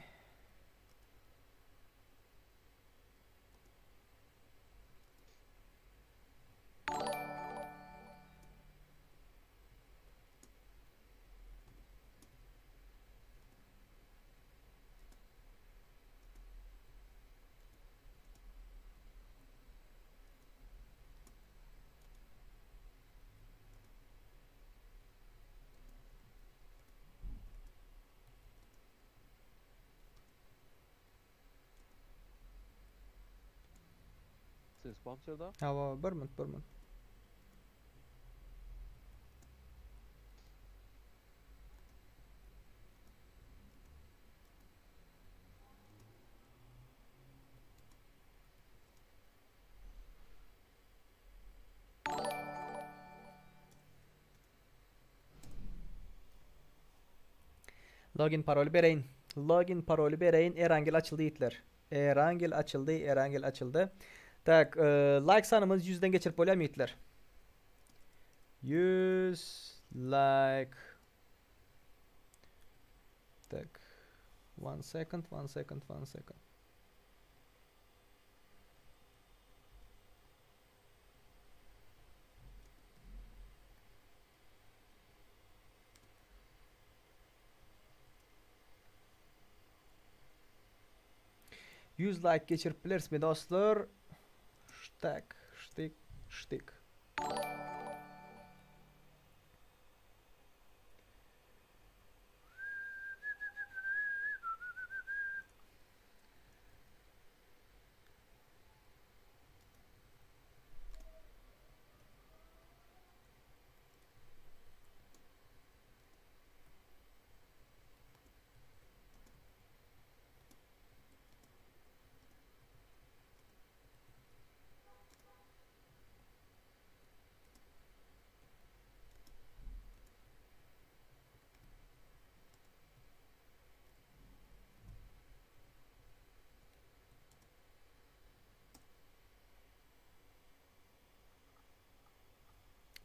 Ses bamçada. Hawa, bir minut, bir minut. Login paroly bereýin. Login paroly bereýin. Erangel açyldy ýigitler. Erangel açyldy, Erangel açyldy. Tak, e, like sanymyz 100-den geçirip bolýarmy ýigitler? 100 like. Tak. One second, one second, one second. 100 like geçirip bilerismi dostlar? Ştak, ştik, ştik.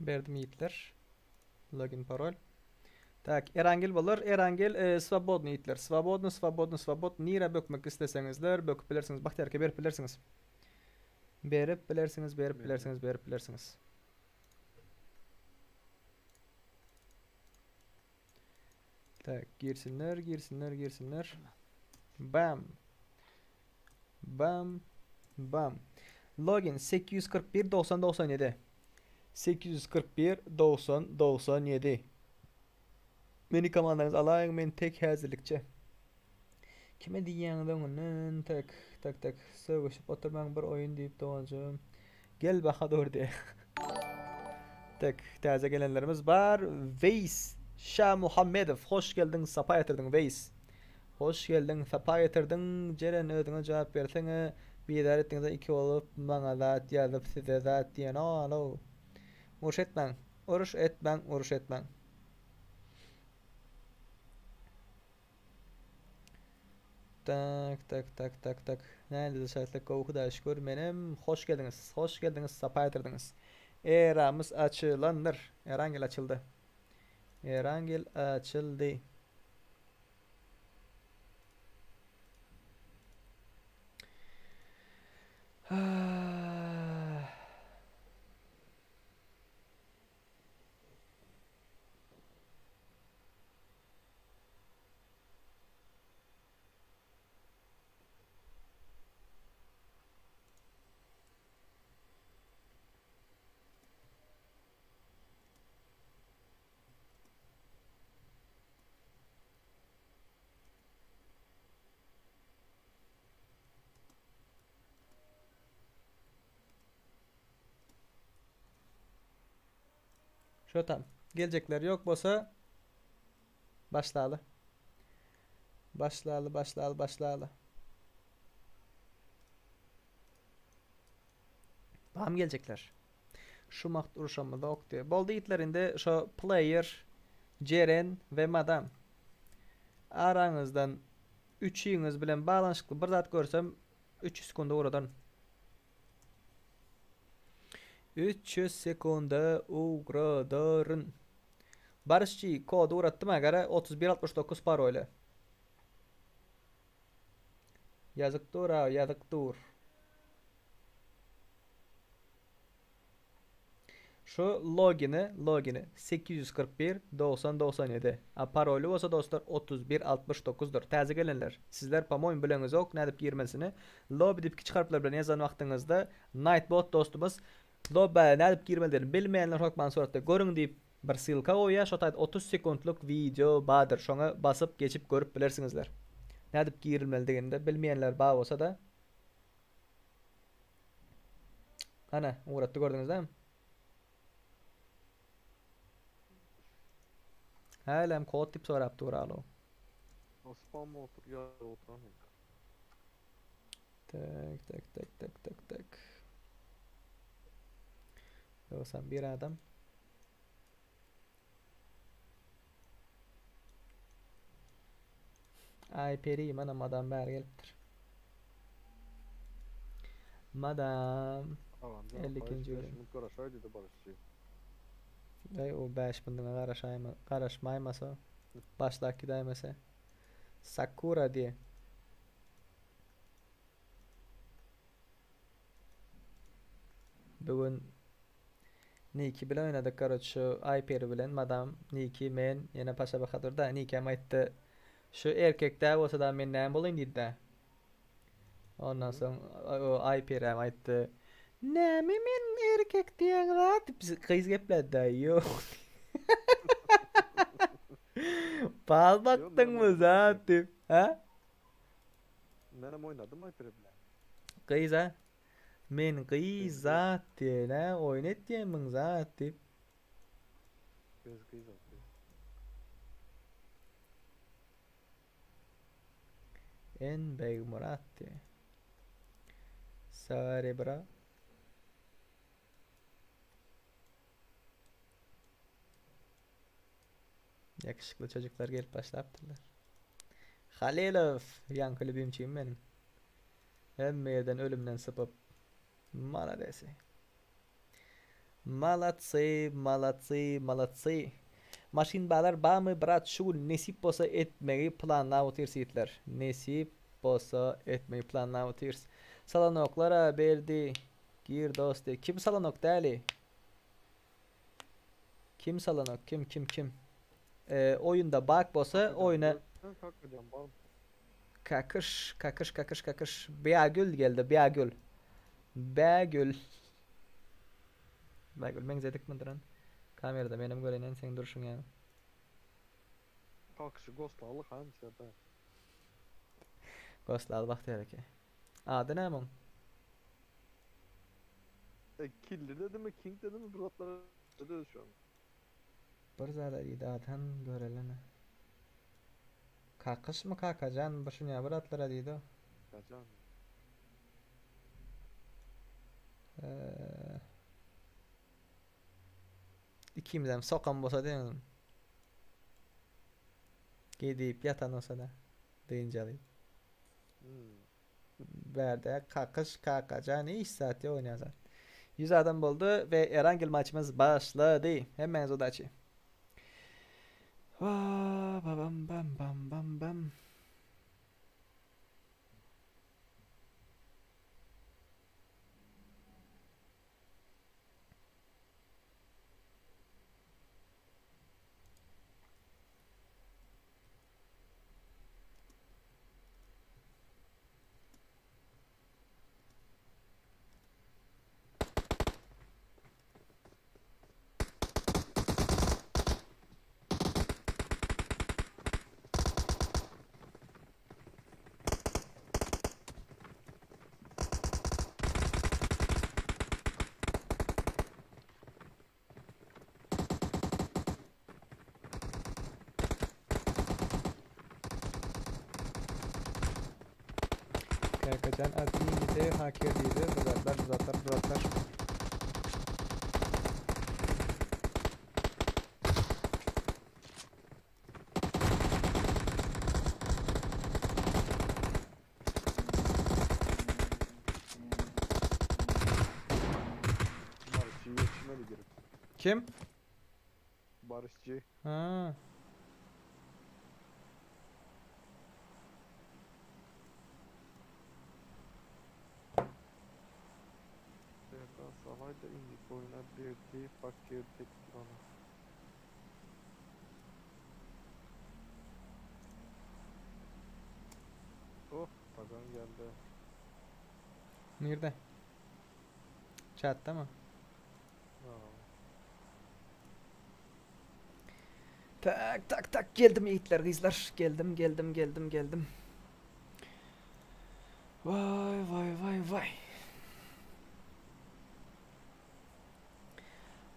Berdim ýigitler. Login parol. Tak, Erangel bolar. Erangel e, swobodny ýigitler. Swobodny, swobodny, swobod. Nirä bökmek isleseňizler, böküp bilersiňiz. Bagtyýarka berip bilersiňiz. Berip bilersiňiz, berip bilersiňiz, berip bilersiňiz. Tak, girsinler, girsinler, girsinler. Bam. Bam. Bam. Login 841 90 97. 841 90 97. Meni komandaňyz alaýyň, men tek häzirlikçe. Kime diýýäňiz öňünden tek tek tek sögüşip oturmaň bir oýun diýip doganjygym. Gel Bahadur diýe. Tek täze gelenlerimiz bar. Weýs Şamuhammedow hoş geldiň sapa getirdiň Weýs. Hoş geldiň sapa getirdiň Jeren özüňe jogap berseňe bizar etdiňiz iki bolup maňa zat ýazyp size zat diýen alow. Uruş etmäň. Uruş etmäň, uruş etmäň. Tak, tak, tak, tak, tak. Nähili şaýtlyk gowy Hudaýa şükür. Menem hoş geldiňiz. Hoş geldiňiz, sapa getirdiňiz. Eramyz açylandyr. Erangel açyldy. Erangel açyldy. Şu tam. Geljekler yok bolsa başlaly. Başlaly, başlaly, başlaly. Bam geljekler. Şu wagt uruşamyz okdy. Boldy ýigitler indi şo player Jeren we Madam. Araňyzdan üçiňiz bilen baglanyşykly bir zat görsem 300 sekunda ugradan. 300 sekunda ugradaryn. Baryşçy kody ugratdym agara 3169 paroly. Ýazyk dur a, ýazyk dur. Şu logini, logini 841 90 97. A paroly bolsa dostlar 31 69-dyr. Täze gelenler, sizler po-moýmu bileňizok nädip girmesini. Lobby diýip kiçi harplar bilen ýazan wagtyňyzda Nightbot dostumyz lobbä nädip girmelidigini bilmeýänler hökman suratda görüň diýip bir ssylka goýýar. Şo taýda 30 sekuntlyk wideo bardyr. Şoňa basyp geçip görüp bilersiňizler. Nädip girilmelidigini-de bilmeýänler bar bolsa-da. Ana, ugratdy gördüňiz dämi? Hälem kod diýip sorap dur alo. O spam otur ya oturan hem. Tek tek tek tek tek tek. 91 adam. Ay peri mana madam bäri gelipdir. Madam. Tamam. 52. 52. bölüm. minut garaşaýdy da barışçy. Ey o 5 minutiňe garaşaýma, garaşmaýmasa, başlap gidäýmese. Sakura diye. Bugün Niki bilen oýnadyk karoç şu Ayperi bilen madam Niki men ýene Paşa Bahadur da Niki hem aýtdy. Şu erkek däl bolsa da men näme bolaýyn diýdi da. Ondan soň o Ayperi hem aýtdy. Näme men erkek diýen zat diýip gyz gepledi da. Ýok. Bal bakdyňmy zat diýip. Ha? Menem oýnadym Ayperi bilen. Gyz ha? Men gyz zat diýen ha, oýun etýänmiň zat diýip. Gyz gyz o gyz. En Begmurat diýe. Sorry bro. Yakışıklı çocuklar gelip başlapdyrlar. Halilow, ýaňky lübimçigim benim. Hemme ýerden ölümden sypyp. Maladesi. Malatsy, malatsy, malatsy. Maşyn bazar barmy brat şu gün nesip bolsa etmegi planlap otyrys ýigitler. Nesip bolsa etmegi planlap otyrys. Salanoklara berdi. Gir dost diýe. Kim salanok däli? Kim salanok? Kim kim kim? Ee, oyunda bug bolsa oyuna Kakacan bar. Kakış, kakış, kakış, kakış. Bägül geldi, Bägül. Bägül. Bägül meňzedik mi duran? Kamerada menem göreýin seň durşuň ýaly. Kakışı goslaly hançada. Goslaly Bagtyýar eke. Ady näme oň? E, Killi dedi mi King dedi mi bir zatlar dedi şu an. Bir zada diýdi ady han görelene. Kakyşmy Kakajan bir şunýa bir atlara diýdi o. Kacan. Ee, Ikimizem sokan bolsa diýen. Gidip ýatan bolsa-da dynç alyp. Hmm. Bärde kakyş kakajan hiç zat ýok oýnaýan zat. 100 adam boldy we Erangel maçymyz başlady. Hemmäňize udaçi. Ba bam bam bam bam bam. Kakajan admin hacker diýdi. Bu zatlar, bu zatlar, bu zatlar. Barışçı yetişmedi girip. Kim? Barışçı. Ha. Serkan Salay da indik oyuna berdi. Fakir tepki ona. Oh, Pagan geldi. Nirde? Chatda mı? Ha. Tak tak tak geldim yiğitler kızlar. Geldim geldim geldim geldim. Vay vay vay vay.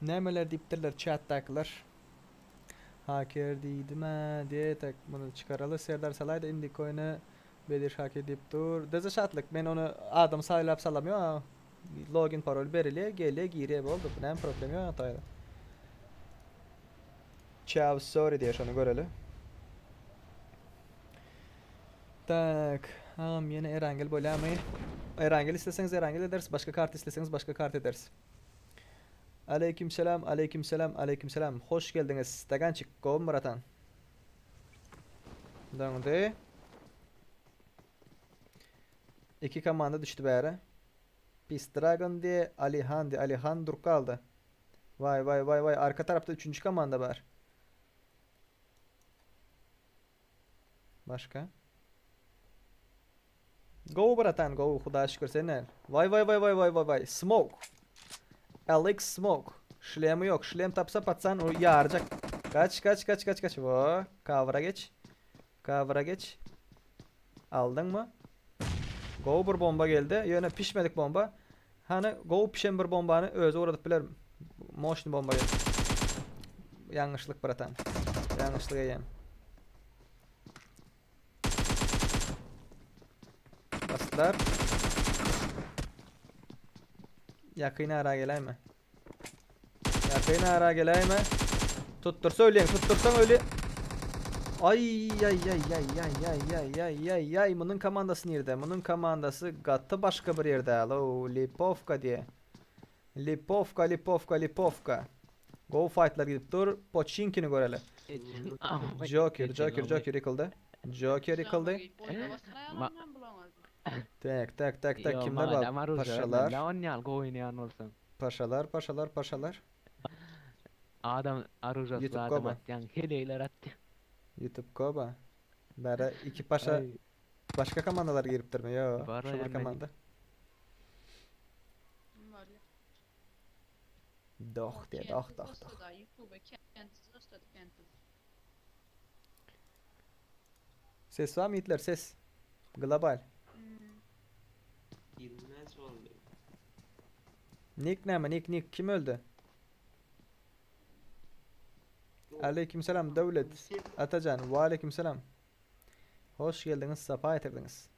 Nämeler diýipdirler chatdakylar. Haker diýdim-ä diýe tak muny çykaraly. Serdar Salaý da indiki oýna Bedir haker diýip dur. Deze şatlyk men ony adam saýlap salamýo. Login parol berilýär, gelýär, girýär boldy. Bu näme problem ýok ataýda. Ciao sorry diýe şony göreli. Tak, agam ýene Erangel bolýamy? Erangel isleseňiz Erangel ederis, başga kart isleseňiz başga kart ederis. Aleykümselam, aleykümselam, aleykümselam. Hoş geldiňiz, Stagançik, gowmy bratan? Döňdi. İki komanda düşdi bäri. Pis Dragon diye Alihan diye Alihan durup kaldı. Vay vay vay vay arka tarapta üçüncü komanda var. Başka? Go bratan go Hudaýa şükür sen näl. Vay vay vay vay vay vay vay Smoke. Alex Smoke. Şlemi yok. Şlem tapsa patsan o ýarjak. Kaç kaç kaç kaç kaç. Vo, cover'a geç. Cover'a geç. Aldyň mı? Gowy bir bomba geldi. Ýöne pişmedik bomba. Hany gowy pişen bir bombany özi ugradyp biler. Moşny bomba geldi. Ýalňyşlyk bratan. Ýalňyşlyk eýýäm. Basdylar. Ýakyn ara geläýme. Ýakyn ara geläýme. Tutdursa ölýäň, tutdursaň öli. Ay ay ay ay ay ay ay ay ay ay munuň komandasy nirde? Munuň komandasy gaty başga bir ýerde. Alo, Lipovka diýe. Lipovka, Lipovka, Lipovka. Go fightlar gidip dur. Poçinkini göreli. Joker, Joker, Joker ýykyldy. Joker ýykyldy. Tak, tak, tak, tak. Kimler bar? Paşalar. Paşalar, paşalar, paşalar. Adam arujasy YouTube adam Koba. atýan heleýler atýan. YouTube Koba. Bäre iki paşa başga komandalar giripdirmi? Ýok. Bar Şu bir aýan komanda. Doh diye, doh doh doh. Ses var mı yiğitler? Ses. Global. Girmez oldu. Nick näme? Nick Nick kim öldü? Aleykümselam Devlet. Atacan. Ve aleykümselam. Hoş geldiniz. Sapa getirdiniz.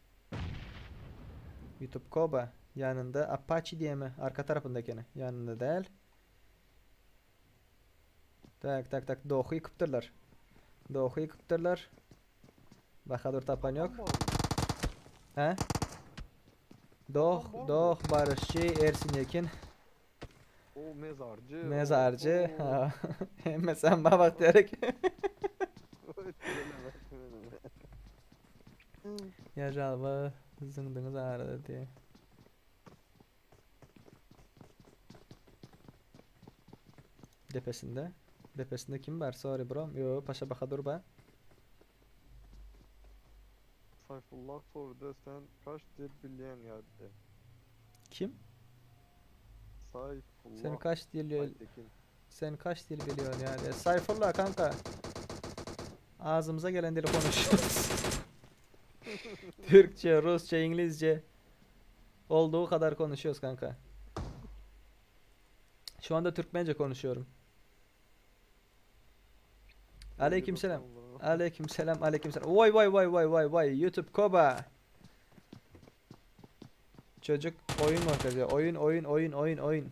YouTube Koba yanında Apache diye mi? Arka tarafındakini. Yanında değil. Tak tak tak dohy ýykypdyrlar. Dohy ýykypdyrlar. Bahadur tapan ýok. He? Doh, doh, Barışçy, Ersin Yekin. O mezarcı. Mezarcı. Hemme sen babak diyerek. Ya jalba zyňdyňyz arada diye. Depesinde. Depesinde kim bar? Sorry bro. Yo, Paşa Bahadur bar. Sayfullah sordu sen kaç dil bilýän ýa-da? Kim? Sayfullah. Sen kaç dil Aytekin. sen kaç dil biliyorsun yani? Sayfullah kanka. Ağzımıza gelen dili konuşuyoruz. Türkçe, Rusça, İngilizce. Olduğu kadar konuşuyoruz kanka. Şu anda Türkmence konuşuyorum. Aleykümselam. Aleykümselam, aleykümselam. Vay vay vay vay vay vay. YouTube Koba. Çocuk oyun merkezi. Oyun oyun oyun oyun oyun.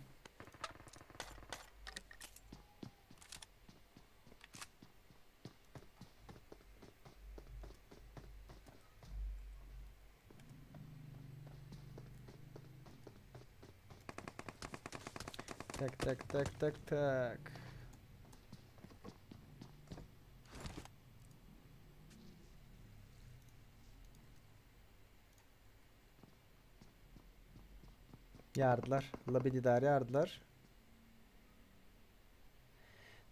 Tak tak tak tak tak. Yardılar. Labididar yardılar.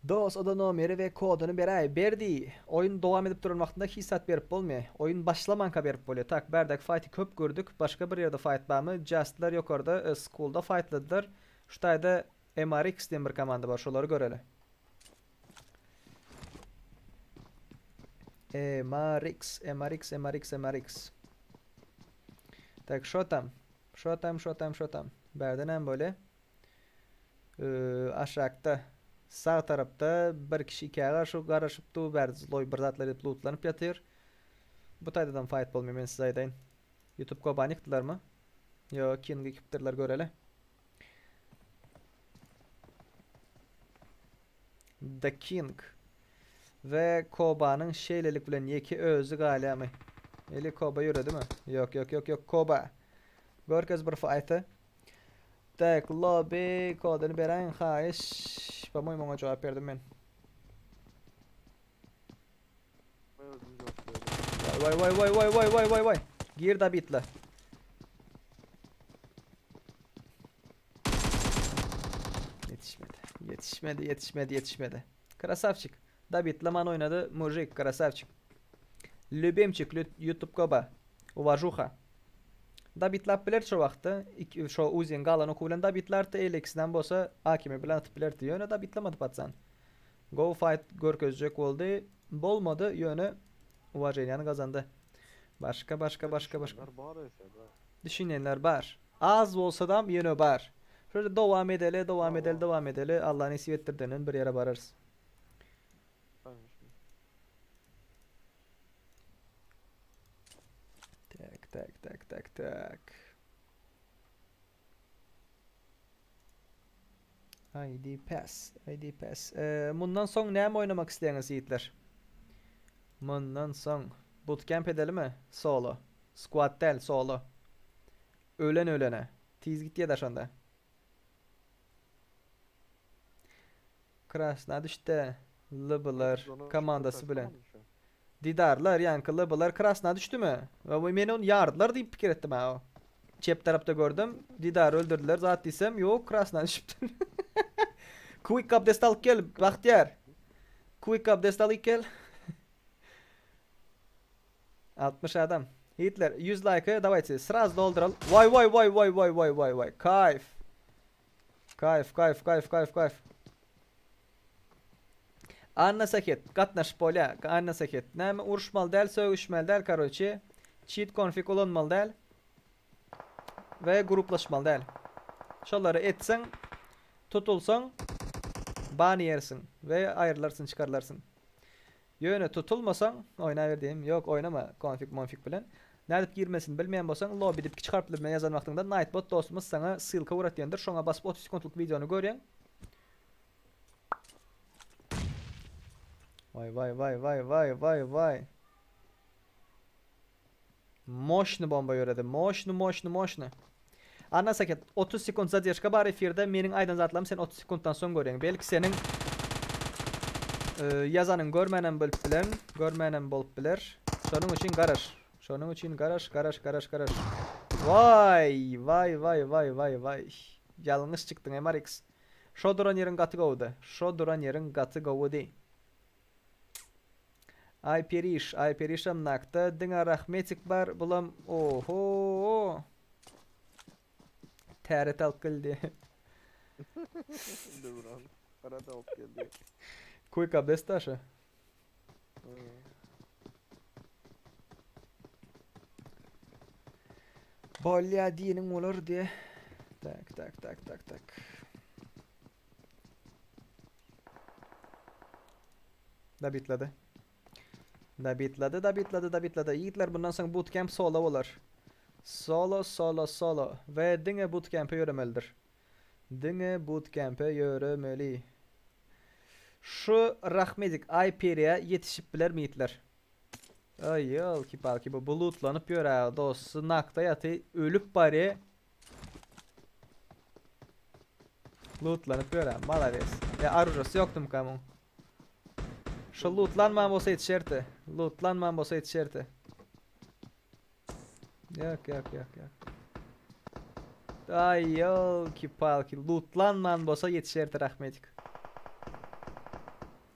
Dos oda nomeri we koduny beräý. Berdi. Oýun dowam edip duran wagtynda hiç zat berip bolmaýar. Oýun başlamanka berip bolýar. Tak, bärdäki fighty köp gördük. Başga bir ýerde fight barmy? Justlar ýokarda e, schoolda fightladylar. Şu taýda MRX diýen bir komanda bar. Şolary göreli. MRX, MRX, MRX, MRX. Tak, şo tam. Şo tam, şo tam, şo tam. Bärde näme bolýar? Ee, aşakda sag tarapda bir kişi ikä garşy garaşyp dur, bärde zloý bir zatlar edip lootlanyp ýatyr. Bu taýdadan fight bolmaýar men size aýdaýyn. YouTube Kobany ýykdylarmy? Ýok, King ýykypdyrlar göreli. The King we Kobanyň şeýlelik bilen ýeke özi galýarmy? Eli Koba ýöredimi? Ýok, ýok, ýok, ýok, Koba. Görkez bir fighty. Tak, lobby koduny beräýiň haýyş. Po-moýmu oňa jogap berdim men. Ben özüm cevap verdim. Vay vay vay vay vay vay vay vay. Gir da bitla. Yetişmedi. Yetişmedi, yetişmedi, yetişmedi. Krasavçik. Dabitlaman oynady. Mujik, krasavçik. Lübimçik, YouTube Koba. Uvažuha. Dabitlap biler şo wagtda. Şo uzin galan oku bilen dabitlardy. Eýlekisinden bolsa Akimi bilen atyp bilerdi. Ýöne dabitlamady patsan. Go fight görkezjek boldy. Bolmady. Ýöne uvaženiýany gazandy. Başga, başga, başga, başga. Düşünenler bar ese da. Düşünenler bar. Az bolsa da ýöne bar. Şöyle dowam edeli, dowam edeli, Tamam. dowam edeli. Allah nesip ettirdenden bir ýere bararys. Ben şimdi. Tak, tak, tak, tak, tak. ID pass, ID pass. Ee, mundan soň näme oýnamak isleýäňiz ýigitler? Mundan soň bootcamp edeli mi? Solo. Squad däl, solo. Ölen ölene. Tiz gitýär da şonda. Krasna düşdi. Lıbılar Biz ona komandasy şüphe bilen. taşlamadık şu an. Didarlar, ýaňky Lıbılar Krasna düşdümi? We men ony ýardylar diýip pikir etdim ha. Çep tarapda gördüm. Didar öldürdüler. Zat diýsem, ýok, Krasna düşüpdir. Quick abdest alyp gel, Bahtiyar. Quick abdest alyp gel. 60 adam. Hitler 100 like'ı давайте сразу dolduralım. Vay vay vay vay vay vay vay vay. Kayf. Kayf kayf kayf kayf kayf. Anna Saket gatnaşyp bolýa. Anna Saket. Näme uruşmaly däl, sögüşmeli däl, karoçi. Cheat config ulanmaly däl. We gruplaşmaly däl. Şolary etseň, tutulsaň ban ýersiň we aýrylarsyň, çykarylarsyň. Ýöne tutulmasaň, oýnaber diýim. Ýok, oýnama config monfig bilen. Nädip girmesini bilmeýän bolsaň, lobby diýip kiçi harplar bilen ýazan wagtyňda Nightbot dostumyz saňa ssylka uratýandyr. Şoňa basyp 30 sekundlyk wideony görýäň. Vay vay vay vay vay vay vay. Moşny bomba ýöredi. Moşny moşny moşny. Anna Saket 30 sekund zadержка bar efirde meniň aýdan zatlarym sen 30 sekuntdan soň görýäň. Belki seniň e, ýazanyň görmänem bolup bilen, görmänem bolup biler. Şonuň üçin garaş. Şonuň üçin garaş, garaş, garaş, garaş. Vay, vay, vay, vay, vay, vay. Ýalňyş çykdyň MRX. Şo duran ýeriň gaty gowudy. Şo duran ýeriň gaty gowudy. Aý periş, aý perişem nakda diňe rahmetik bar bulam oho. Täret alyp geldi. Döwran. Täret alyp geldi. Quick abdest daşy. Bolýa diýeniň bolar diýe. Tak, tak, tak, tak, tak. Dabitlady. Dabitlady, dabitlady, dabitlady. Ýigitler bundan soň bootcamp solo bolar. Solo, solo, solo. We diňe bootcamp'e ýöremelidir. Diňe bootcamp'e ýöremeli. Şu Rahmedik Aýperiýa ýetişip bilermi ýigitler? Aý ýolki palki bu bulutlanyp ýör-ä dosty nakda ýaty ölüp barýa. Lootlanyp ýör-ä malades. Ýa aružasy ýokdumyka muň? Şu lootlanman bolsa ýetişerdi. Lootlanman bolsa ýetişerdi. Ýok ýok ýok ýok. Aý ýolki palki lootlanman bolsa ýetişerdi Rahmedik.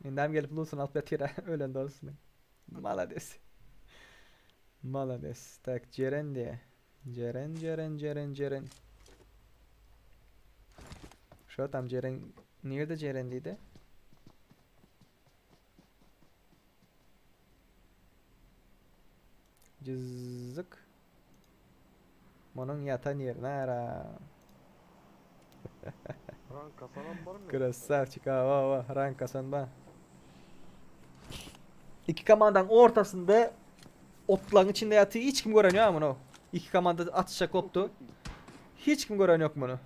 Indem gelip lootuny alyp ýatyr ölen dostunyň. Malades. Malades. Tak Jeren diýe. Jeren Jeren Jeren Jeren. Şo tam Jeren nirde Jeren diýdi? Jyzzyk. Munuň ýatan ýeri nara? Rank kasanam barmy? Krasavçik, ha, wa, wa, rank kasan ba. Iki komandaň ortasynda otlaryň içinde ýaty hiç kim gören ýok muny. Iki komanda atyşak bolupdy. Hiç kim gören ýok muny.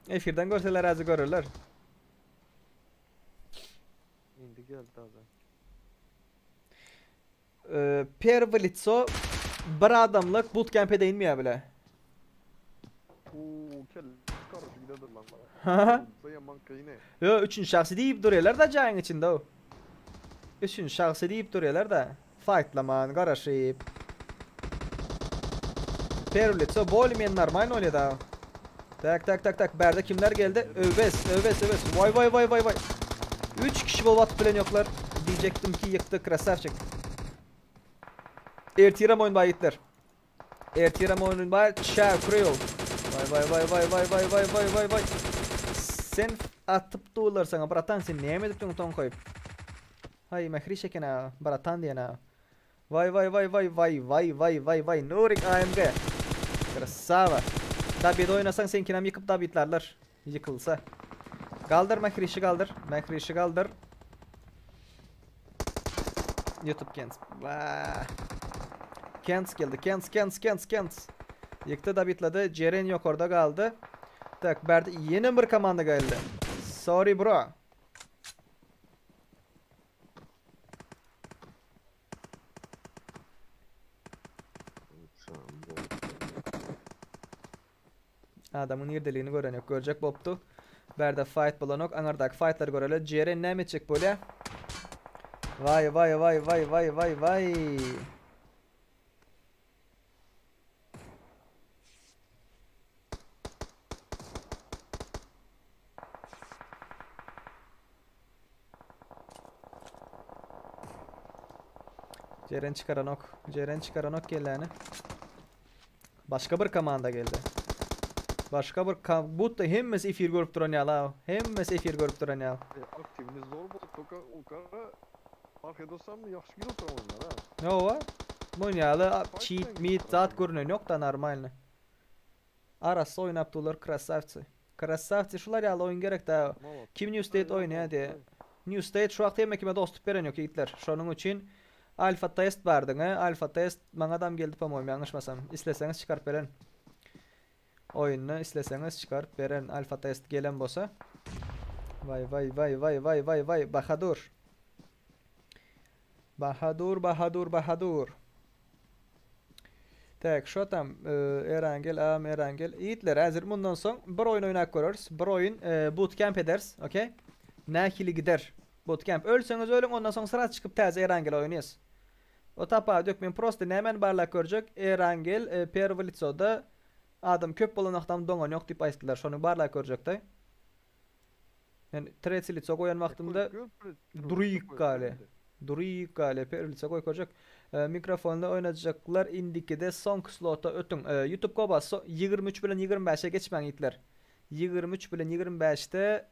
Efirden görseler azy görerler. Indi geldi taze. Ee, Perwy litso bir adamlyk bootcamp'e değinmeýär bile. Oo, kel karışık gidedir lan bana. Ha? Yaman kıyne. Yo, üçünji şahsy diýip durýarlar da jaýyň içinde o. Üçünji şahsy diýip durýarlar da. Fightlaman, garaşyp. Perwy litso bolее men normal oýnaýar da. Tak tak tak tak bärde kimler geldi? Öwes, Öwes, Öwes. Vay vay vay vay vay. 3 kişi bolup atyp bilen ýoklar. Diýjekdim ki ýykdy krasavçik. Ertirem oýun bar ýigitler. Ertirem oýun bar. Çäkre ýol. Vay vay vay vay vay vay vay vay vay vay. Sen atyp durlar sana bratan sen näme edip duň toň koýup. Hay mehriş eken ha bratan diýen ha. Vay vay vay vay vay vay vay vay vay Nurik AMG. Krasava. Dabide oýnasaň seňkinem ýykyp dabitlarlar. Ýykylsa. Galdyr Mehrişi galdyr. Mehrişi galdyr. YouTube Kents. Vaa. Kents geldi. Kents, Kents, Kents, Kents. Ýykdy dabitlady. Jeren ýokarda galdy. Tak, bärde ýene bir komanda geldi. Sorry bro. Adamyň nirdeligini gören ýok. Görjek bolupdy. Bärde fight bolanok. Aňardaky fightlary göreli. Jeren näme etjek bolýa? Vay vay vay vay vay vay vay. Ceren çıkaranok. Ceren çıkaranok geleni. Başka bir komanda geldi. Başka bir kam bu da hemmesi efir görüp duran ýaly. Hemmesi efir görüp duran ýaly. E, aktivini zor bolup toka o kara fark edosam mı yaxşı gidiyorsa oyunlar ha. Ýowa. Bu ýaly cheat Fight meet zat görünen ýok da normalny. Arası oýnap durlar krasavçy. Krasavçy şular ýaly oýun gerek da. Malak. Kim New State oýnaýar diye. New State şu wagt hemme kime dostluk beren ýok ýigitler. Şonuň üçin alfa test bardyň, alfa test maňa adam geldi po-moýum ýalňyşmasam. Isleseňiz çykaryp beren. Oýuny isleseňiz çykaryp beren alfa test gelen bolsa. Vay vay vay vay vay vay vay Bahadur. Bahadur Bahadur Bahadur. Tak, şo tam Erangel, am Erangel. Ýigitler, häzir mundan soň bir oýun oýnap göreris. Bir oýun bootcamp ederis, okey? Nähili gider? Bootcamp. Ölseňiz ölüň, ondan soň sraz çykyp täze Erangel oýnaýas. O tapawut ýok. Men prosta nämäni barlap görjek? Erangel perwy licoda adam köp bolan wagtam doňan ýok diýip aýtdylar. Şony barlap görjekde. Men tretsi lico goýan wagtymda duryk gali. Duryk gali perwy lico goýup görjek. Mikrofonda oýnajaklar indikide soňky slota ötüň. Youtube koba 23 bilen 25-e geçmäň ýigitler. 23 bilen 25-de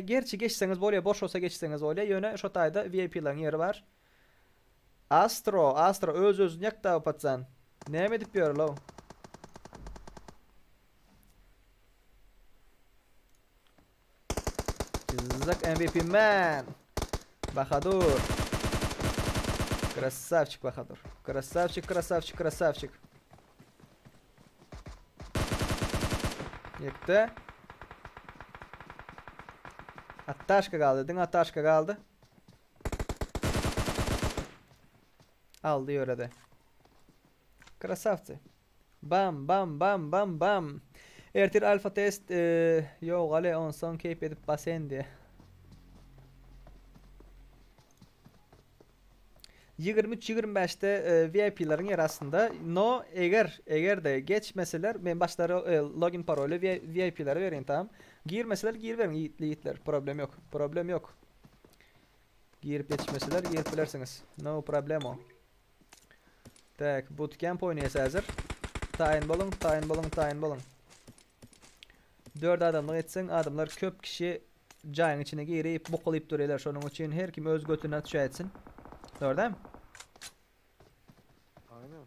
gerçi geçseňiz bolýar, boş bolsa geçseňiz bolýar. Ýöne şo taýda VIP-laryň ýeri bar. Astro, Astro öz özüni ýakdy patsan. Näme edip ýör low? Zak MVP man. Bahadur. Krasavçik Bahadur. Krasavçik, krasavçik, krasavçik. Ýekde. Attaşka galdy. Diňe attaşka galdy. Aldy ýöredi. Krasavçy. Bam bam bam bam bam. Ertir alfa test e, ýok ale onsoň keýp edip basen diýe. 23-25-de e, VIP-leriň ýeri aslynda. No, eger eger-de geçmeseler, men başlary e, login paroly VIP-lere berin tamam. Girmeseler giriberiň ýigitler, problem ýok. Problem ýok. Girip ýetişmeseler girip bilersiňiz. No problemo. Tak, bootcamp oýnaýas häzir. Taýyn boluň, taýyn boluň, taýyn boluň. 4 adamlyk etseň, adamlar köp kişi jaýyň içine girip, bukulyp durýarlar. Şonuň üçin her kim öz götüne düşäýtsin. Dogry dämi? Aynen.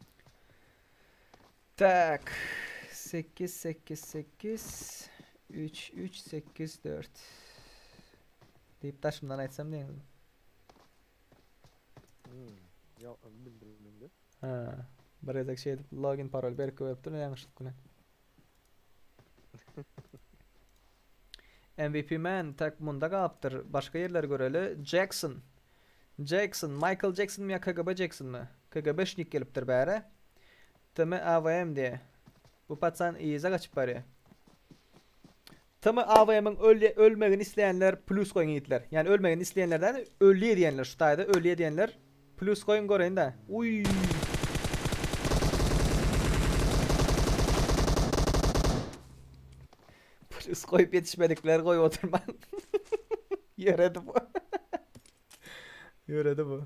Tak. 8 8 8 3 3 8 4 diýip daşymdan aýtsam diýiň. Hmm. Ya bildirmende. Ha. Bir gezek şey edip login parol berip beripdir ýalňyşlyk bilen. MVP man tak munda galypdyr. Başga ýerleri göreli. Jackson. Jackson, Michael Jackson mi ýa KGB Jackson mi? KGB-şnik gelipdir bäre. TM AWM diýe. Bu patsan yza gaçyp barýar. TM AWM-iň ölmegini isleýänler plus goýuň ýigitler. Ýani ölmegini isleýänler däl, ölýär diýenler şu taýda ölýär diýenler plus goýuň göreýin-dä. Uý. Plus goýup ýetişmedikler goýup oturmaň. Ýöredi bu. Ýöredi bu.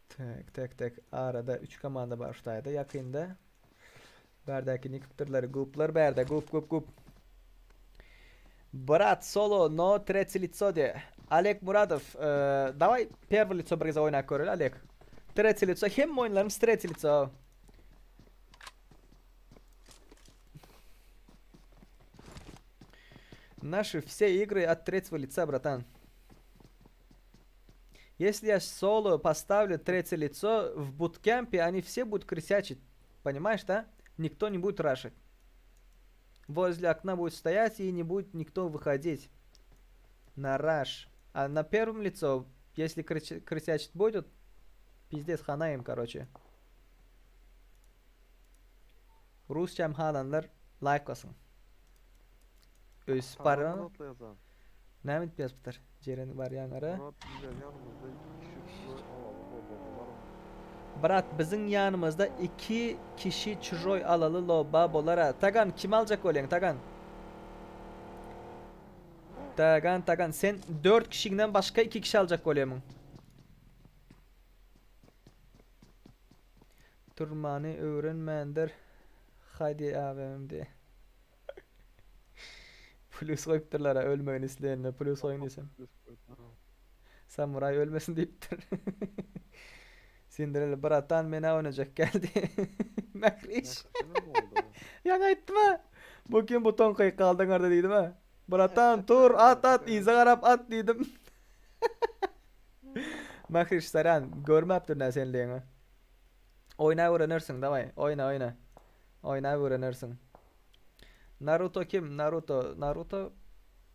Tek tek tek arada 3 komanda bar şu taýda ýakynda. Bärdäki nikipdirler, guplar bärde, gup gup gup. Brat solo no третье лицо de. Oleg Muradov, e, давай первое лицо bir gezek oýnap göreli Oleg. Третье лицо, hemme oýunlarymyz третье лицо. Наши все игры от третьего лица, братан. Если я соло поставлю третье лицо в буткемпе, они все будут крысячить. Понимаешь, да? Никто не будет рашить. Возле окна будет стоять и не будет никто выходить на раш. А на первом лицо, если крысячить будет, пиздец, хана им, короче. Rusçam halanlar like basın. Öz Tamam barýan. Murat'la yazan. Näme edip ýazypdyr? Jeren barýanlara. Murat bizler yanımızda iki kişi çuroy alalı loba bolar. Brat biziň ýanymyzda iki kişi çuroý alaly loba bolara. Tagan kim aljak bolýaň Tagan? Tagan Tagan sen 4 kişiňden başga 2 kişi aljak bolýamyň? Turmany öwrenmändir. Hadi abim diye. Plus goýupdyrlar ha ölmegini isleýänler. Plus goýun diýsem. Plus koy, tamam. Samuray ölmesin diýipdir. Cinderella bratan mena oynayacak geldi. Mekriş. Mekriş mi oldu? Ýaňy aýtdym ha. Bu kim bu toňkaýyk galdyň arda diýdim ha. Bratan tur at at yza garap at diýdim. Mekriş saran görmäpdir nä senligiňi. Oýna öwrenersiň daway oýna oýna. Oýna öwrenersiň. Naruto kim? Naruto. Naruto.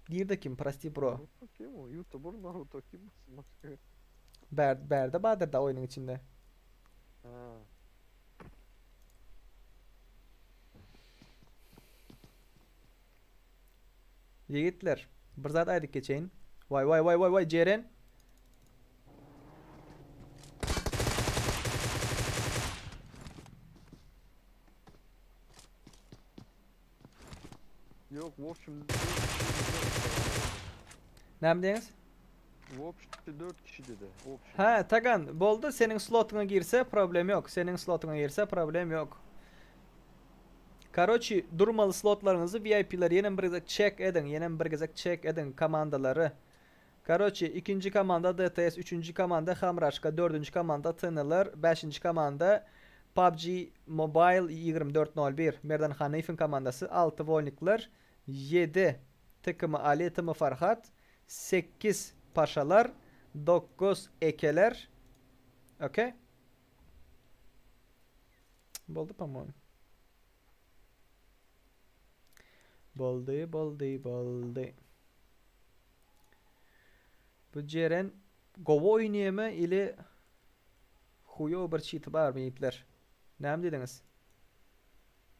Nirde kim? Prosti bro. Naruto kim o? Youtuber Naruto kim bolsun başga? Ber, berde bardyr da oýnuň içinde. Ha. Ýigitler, bir zat aýdyp geçeýin. Waý waý waý waý waý Jeren. Yok Wolf 4 kişi dedi. Näme diýeňiz? Wolf 4 kişi dedi. Wolf Ha, Tagan, boldy. Seniň slotyňa girse problem ýok. Seniň slotyňa girse problem ýok. Karoçi, durmaly slotlaryňyzy VIP-ler ýenem bir gezek çek ediň, ýenem bir gezek çek ediň komandalary. Karoçi, ikinji komanda DTS, üçünji komanda Hamraşka, dördünji komanda TNL-ler, bäşinji komanda PUBG Mobile 24 01, Merdan Hanyýewiň komandasy, alty Wolnikler, ýedi TKM Ali, TM Farhat, sekiz Paşalar, dokuz Ekeler. Okey. Boldy po-moýmu. Boldy, boldy, boldy. Bu Jeren gowy oýnaýamy ili huýow bir çiti barmy ýigitler? Näme diýdiňiz?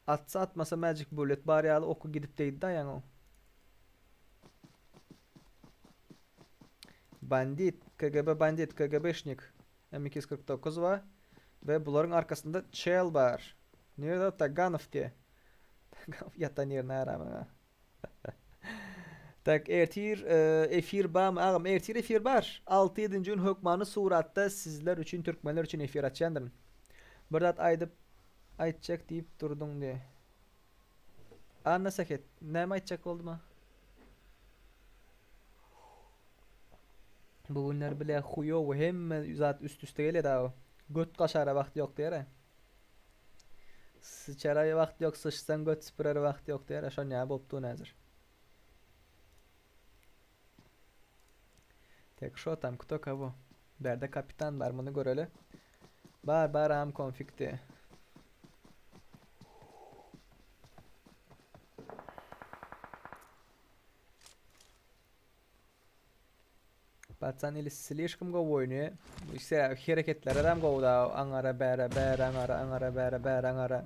Atsa atmasa magic bullet bar ýaly oky gidip degdi-da ýaňy. Bandit, KGB bandit, KGB-şnik. M249 bar. We bularyň arkasynda çel bar. Nirede Taganow diýe. Taganow ýatan ýerine aramyň. Tak ertir e, efir barmy agam ertir efir bar. 6-7-nji gün hökmany suratda sizler üçin türkmenler üçin efir açýandyryn. Bir zat aýdyp aýtjak diýip durduň diýe. Anna Sähet näme aýtjak boldum a? Bu günler bile huýowy hemme zat üst üste gelýär dagy. Göt gaşara wagt ýok diýer. Sıçara wagt ýok, syçsaň göt süpürere wagt ýok diýer. Şon ýaly bolup dur häzir. Tek şo tam kto kowo. Bärde kapitan bar muny göreli. Bar bar am konfikti. Patsan ili slişkom gowy oýnaýar. Sebäbi hereketleri hem gowy da aňara bäre bäre aňara aňara bäre bäre aňara.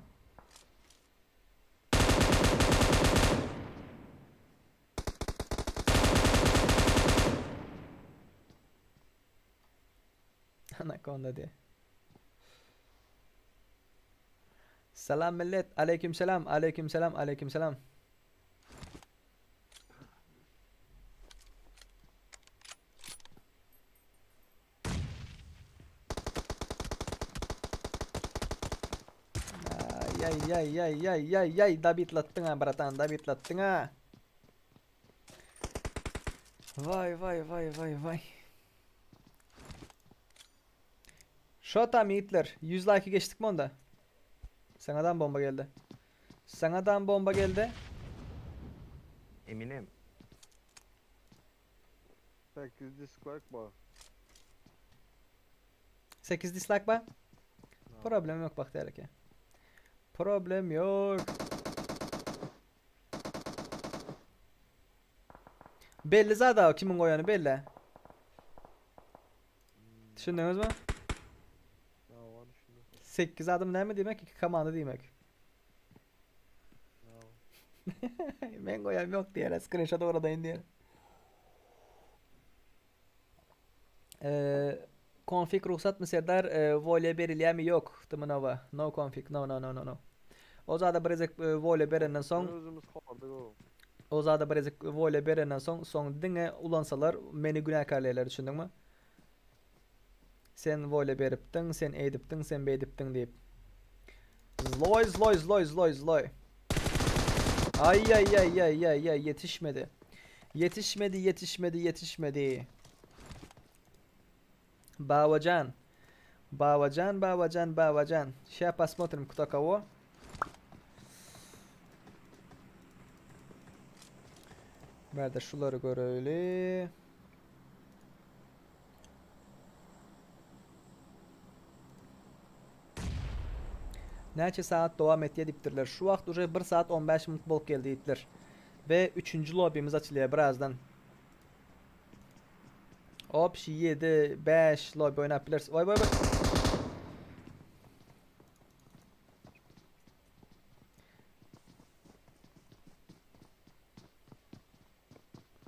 Anakonda diye. Salam millet. Aleyküm selam. Aleyküm selam. Aleyküm selam. Ay ay ay ay ay ay ay dabitlatdyň ha bratan dabitlatdyň ha. Vay vay vay vay vay. Şo tam ýigitler 100 like geçdikmi onda? Saňadan bomba geldi. Saňadan bomba geldi. Eminem. 8 dislike bar. 8 dislike bar. Problem yok Bahtiyar aka. Problem yok. Belli zada o kimin goýany belli. Düşündüňizmi? Ya var düşündüm. 8 adım näme diýmek? 2 komanda diýmek. Ya. Men goýam yok diýer. Screenshot ugradaýyn diýer. Ee, config ruhsatmy Serdar? Ee, volya berilýärmi? Yok. Tmnova. No config. No no no no no. O zada bir gezek e, volya berenden soň Özümüz habardyk o. o zada bir gezek volya berenden soň soň diňe ulansalar meni günäkärleýärler düşündiňmi? Sen volya beripdiň, sen edipdiň, sen beýdipdiň diýip. Zloy zloy zloy zloy zloy. Ay ay ay ay ay ay yetişmedi. Yetişmedi yetişmedi yetişmedi. Babacan. Babacan Babacan Babacan. Ща посмотрим кто кого. Bärde şulary göreli. Näçe saat dowam etýär diýipdirler. Şu wagt uje 1 saat 15 minut bolup geldi diýipdir. We üçünji lobbymiz açylýar birazdan. Opşi 7 5 lobby oýnap bileris. Oý oý oý.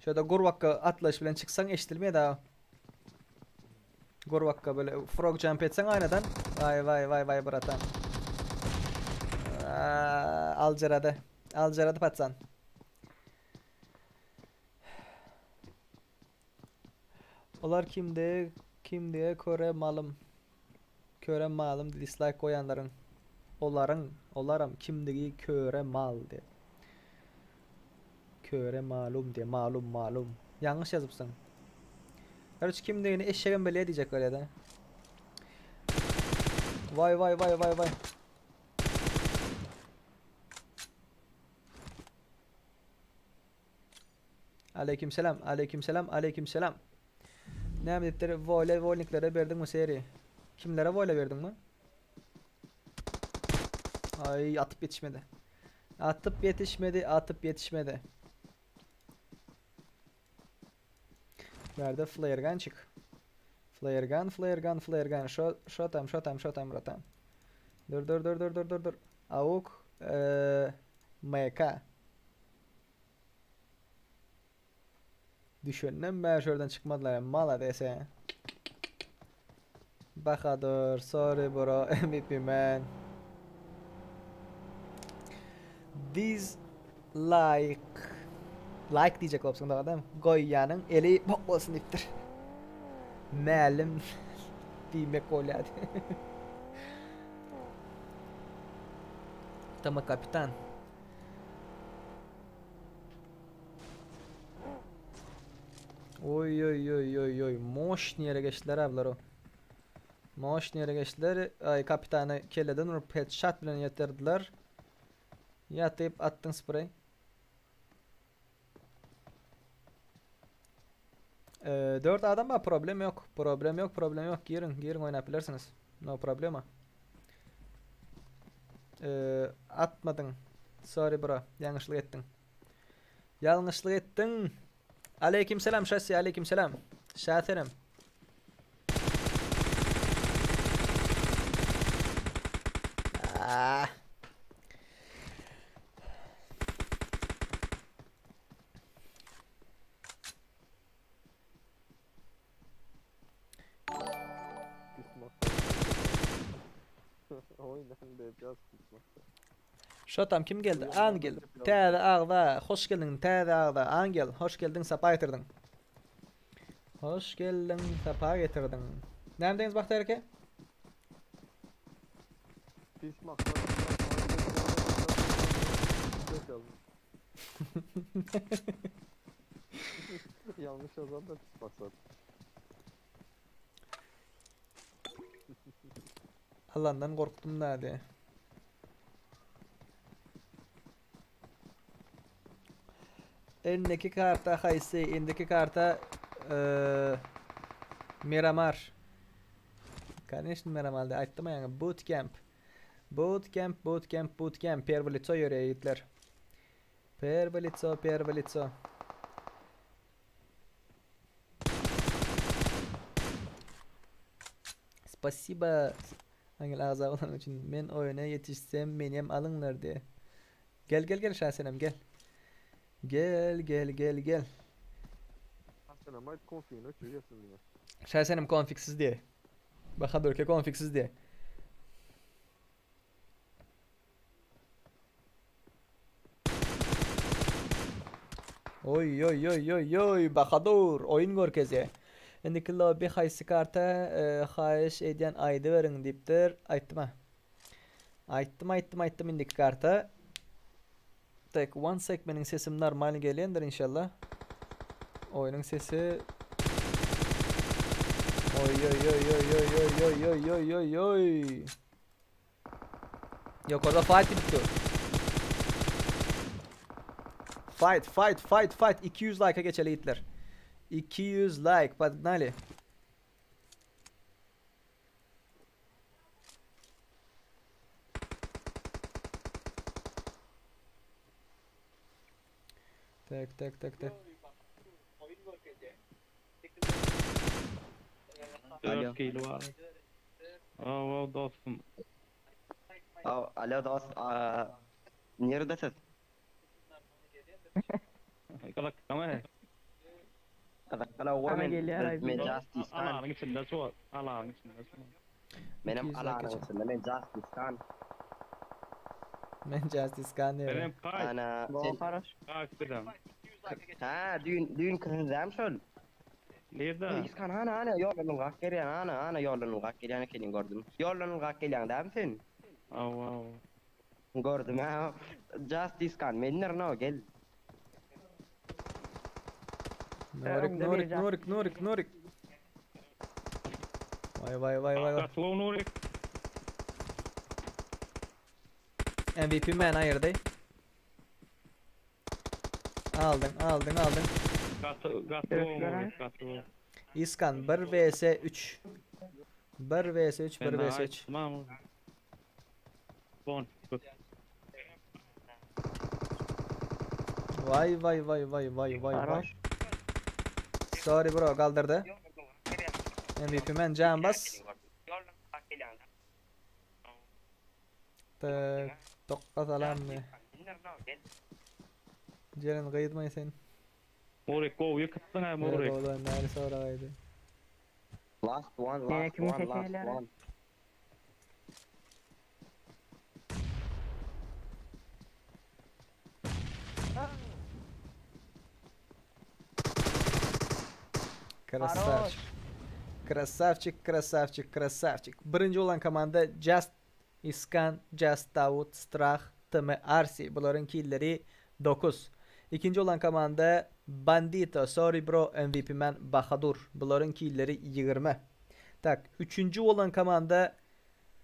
Şöyle gurbakka atlaş bilen çyksaň eşidilmeýär daha. Gurbakka böyle frog jump etseň aynadan. Vay vay vay vay bratan. Aljyrady. Aljyrady patsan. Olar kimdi? Kimdige köre malym. Köre malym dislike goýanlaryň. Olaryň, olaram kimdigi köre mal diýip. Köre malum diýip, malum malum. Ýalňyş ýazypsyň. Karoç kimdigini eşegem bilýär diýjek bolýar-da. Waý waý waý waý waý. Aleyküm selam, aleyküm selam, aleyküm selam. Näme diýipdir? Wole wolniklere berdiňmi seri? Kimlere wole berdiňmi? Ay atyp ýetişmedi. Atyp ýetişmedi, atyp ýetişmedi. Bärde flare gunçik. Flare gun, flare gun, flare gun. Şo, şo tam, şo tam, şo tam, bratan. Dur, dur, dur, dur, dur, dur, dur. Awuk, eee, MK. Düşenden bäri şuradan çykmadylar. Malades he. Bahadur, sorry bro, MVP man. Dislike. Like diýjek bolupsyň da adam. Goýýanyň eli bok bolsun diýipdir. Mälim diýmek bolýar. Tama kapitan. Oý oý oý oý oý moşny ýere geçdiler ablar o. Moşny ýere geçdiler. Ay kapitany kelleden urup headshot bilen ýetirdiler. Ýatyp atdyň sprey. Ee, 4 adam bar problem yok. Problem yok problem yok. Girin girin oynap bilersiniz. No problema. Ee, atmadyň. Sorry bro. Ýalňyşlyk etdiň. Ýalňyşlyk etdiň. Aleyküm selam Şasi, aleyküm selam. Şasenem. Ah. Şotam kim geldi? Angel. Täze agza. Hoş geldiň täze agza. Angel, hoş geldiň, sapa getirdiň. Hoş geldiň, sapa getirdiň. Näme diýdiňiz Bagtyýar eke? Yanlış yazan da pis maksat. Alandan gorkdum da diýe. Elindeki karta haýsy? Indiki karta eee Miramar. Конечно Miramar diýe aýtdym ýaňy. Bootcamp. Bootcamp, bootcamp, bootcamp. Первое лицо ýörýär ýigitler. Первое лицо, первое лицо. Spasiba Angel agza bolany üçin. Men oýuna ýetişsem menem alyňlar diýe. Gel gel gel Şasenem gel. Gel gel gel gel. Şasenem aýt konfigini öçür gelsin diýe. Şasenem konfiksiz diýe. Bahadur ke konfiksiz diýe. Oý oý oý oý oý Bahadur oýun görkezýär. Indiki lobby haýsy karta e, haýyş edýän aýdyberiň diýipdir. Aýtdym ha. Aýtdym aýtdym aýtdym indiki karta. Tek one sec meniň sesim normal gelýändir inşallah. Oýnuň sesi Oý oý oý oý oý oý oý oý oý oý oý. Ýokarda fight gidip dur. Fight, fight, fight, fight. 200 like'a geçeli ýigitler. 200 like, pogнали. Tak tak tak tak. Alo. 4 kilo bar. Awa dostum. Alo dost, nirede siz? Gyzyklymy? Gyzykly owa men. Men Justice Khan. Alanyň içinde şu, alanyň içinde şu. Menem alanyň içinde men Justice Khan. Men Justice Khan diýýär. Menem Kaý. Ana, sen Kaý bizem. Ha, düýn düýn kızam şol. Nirde? Iskan hana hana ýoldan ylgap gelýän hana hana ýoldan ylgap gelýän ekeniň gördüm. Ýoldan ylgap gelýäň dämi sen? Awa awa. Gördüm ha. Just Iskan mendir no gel. Nurik Nurik Nurik Nurik Nurik. Vay vay vay vay. Gaty gowy Nurik. MVP men aýyrdy. Aldyň, aldyň, aldyň. Gaty gaty gowy Nurik, gaty gowy. Iskan 1 vs 3. 1 vs 3, 1 vs 3. Bon. Vay vay vay vay vay vay vay. Sorry bro galdyrdy. MVP men jan bas. Tak, tokka salammy. Jeren gyzmaý sen. Murik gowy ýykypsyň ha Murik. Ýok olar näli soragaýdy. Last one, last one, last one. Krasavçik. Krasavçik, krasavçik, krasavçik. Birinji bolan komanda Just Iskan, Just Dawut, Strah, TM Arsi. Bularyň killeri 9. Ikinji bolan komanda Bandito, Sorry Bro, MVP Man, Bahadur. Bularyň killeri 20. Tak, üçünji bolan komanda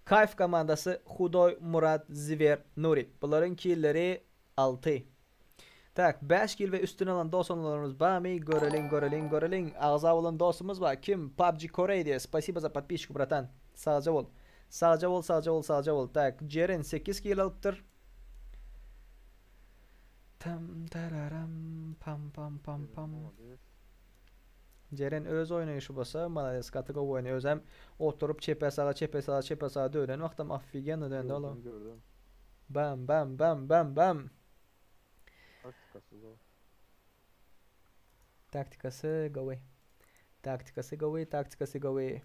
Kayf komandasy Hudoý, Murat, Ziwer, Nurik. Bularyň killeri 6. Tak, 5 kil we üstün alan dosanlarymyz barmy? Göreliň, göreliň, göreliň. Agza bolan dostumyz bar. Kim? PUBG Koreý diýýär. Spasibo za podpisku, bratan. Sagja bol. Sagja bol, sagja bol, sagja bol. Tak, Jeren 8 kil alypdyr. Tam tararam pam pam pam pam. Jeren öz oýnaýşy bolsa, malades gaty gowy oýnaýar. Özem oturyp çepe saga, çepe saga, çepe saga dönen wagtam ofigenno döndi olam. Bam bam bam bam bam. Taktikasy gowy. Taktikasy gowy. Taktikasy gowy, taktikasy gowy.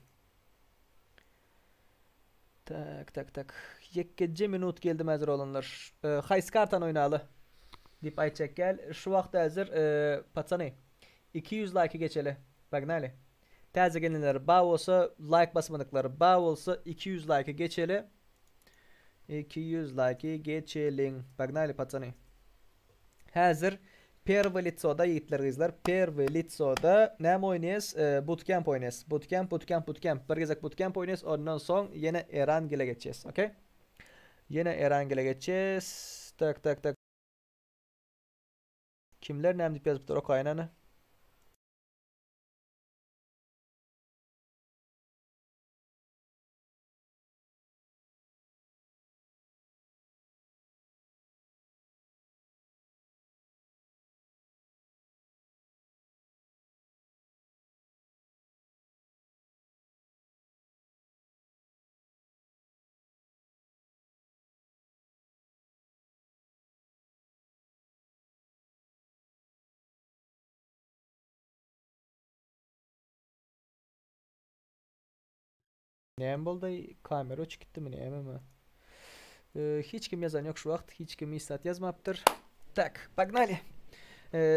Tak tak tak. Ýekkeje minut geldi mäzir oglanlar. Haýsy kartany oýnaly? Diýip aýtjak gel. Şu wagt häzir patsany 200 laýky geçeli. Pagnali. Täze gelenler ba bolsa laýk basmadyklar ba bolsa 200 laýky geçeli. 200 laýky geçeliň. Pagnali patsany. Häzir Perwy litsoda ýigitler gyzlar perwy litsoda näme oýnaýas bootcamp oýnaýas bootcamp bootcamp bootcamp bir gezek bootcamp oýnaýas ondan soň ýene erangele geçýäs okey ýene erangele geçýäs tak tak tak kimler näme diýip ýazypdyr okaýyn hany. Näme boldy? Kamera öçüp gitdimi nämemi? Hiç kim ýazan ýok şu wagt. Hiç kim hiç zat ýazmapdyr. Tak, pagnali.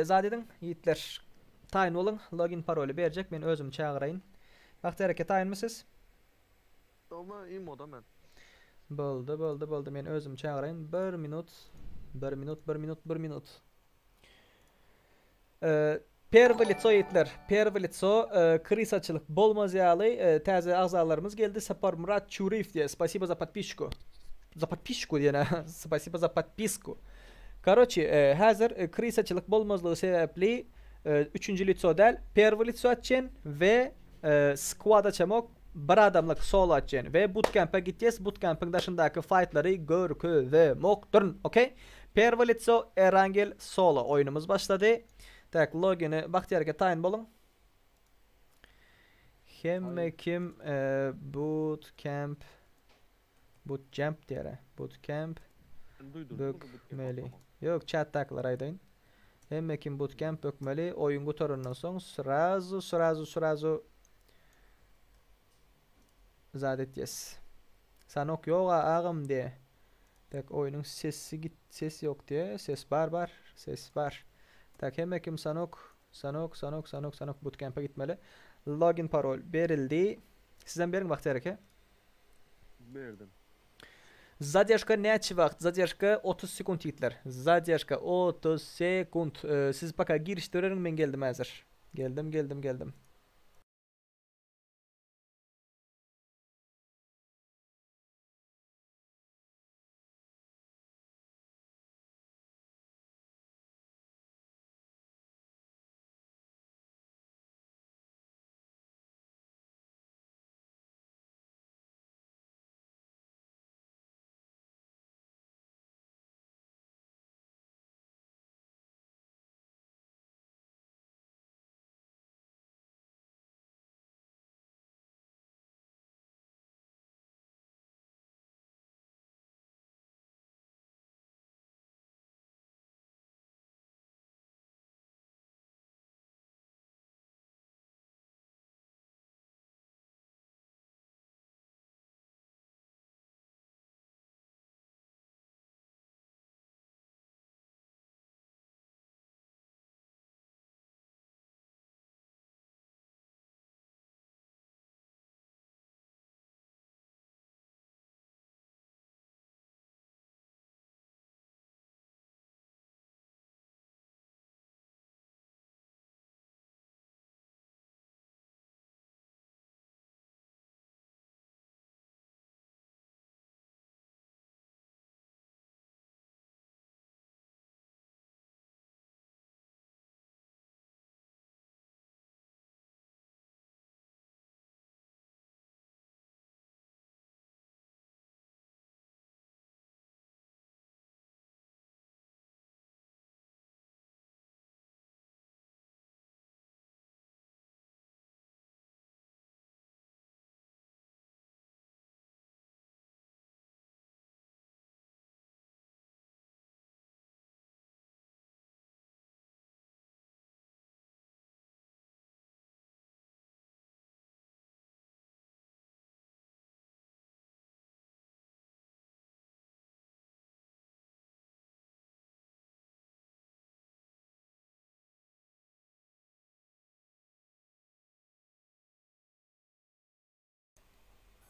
Zat ediň, ýigitler. Taýyn boluň. Login paroly berjek. Men özüm çagyraýyn. Bagtyýar eke taýynmy siz? Dogma imoda men. Boldy, boldy, boldy. Men özüm çagyraýyn. Bir minut. Bir minut, bir minut, bir minut. Perwy litso ýigitler, perwy litso krysaçylyk bolmaz ýaly täze agzalarymyz geldi Saparmyrat Çüriýew diýýär spasibo za podpisçku za podpisçku diýen spasibo za podpisku karoçi häzir krysaçylyk bolmazlygy sebäpli üçünji litso däl perwy litso açýan we skwad açamok bir adamlyk solo açýan we bootcampa gitýäs bootcampyň daşyndaky faýtlary görkezemokdyryn okey. Perwo litso Erangel solo oýunymyz başlady. Tak logini Bagtyýar eke taýyn boluň. Hemme kim e, bootcamp bootcamp diýere. Bootcamp bökmeli. Ýok, chatdakylar aýdaýyn. Hemme kim bootcamp bökmeli. Oýun gutarandan soň srazu srazu srazu zat etýäs. Sanok ýoga agam diýe. Tak oýnuň sesi git ses ýok diýe. Ses bar bar. Ses bar. Tak hemme kim sanok sanok sanok sanok sanok bootcamp'e gitmeli. Login parol berildi. Sizem beriň Bagtyýar eke. Berdim. Zadержka näçe wagt? Zadержka 30 sekunt ýigitler. Zadержka 30 sekunt. Siz paka girişdireriň men geldim häzir. Geldim geldim geldim.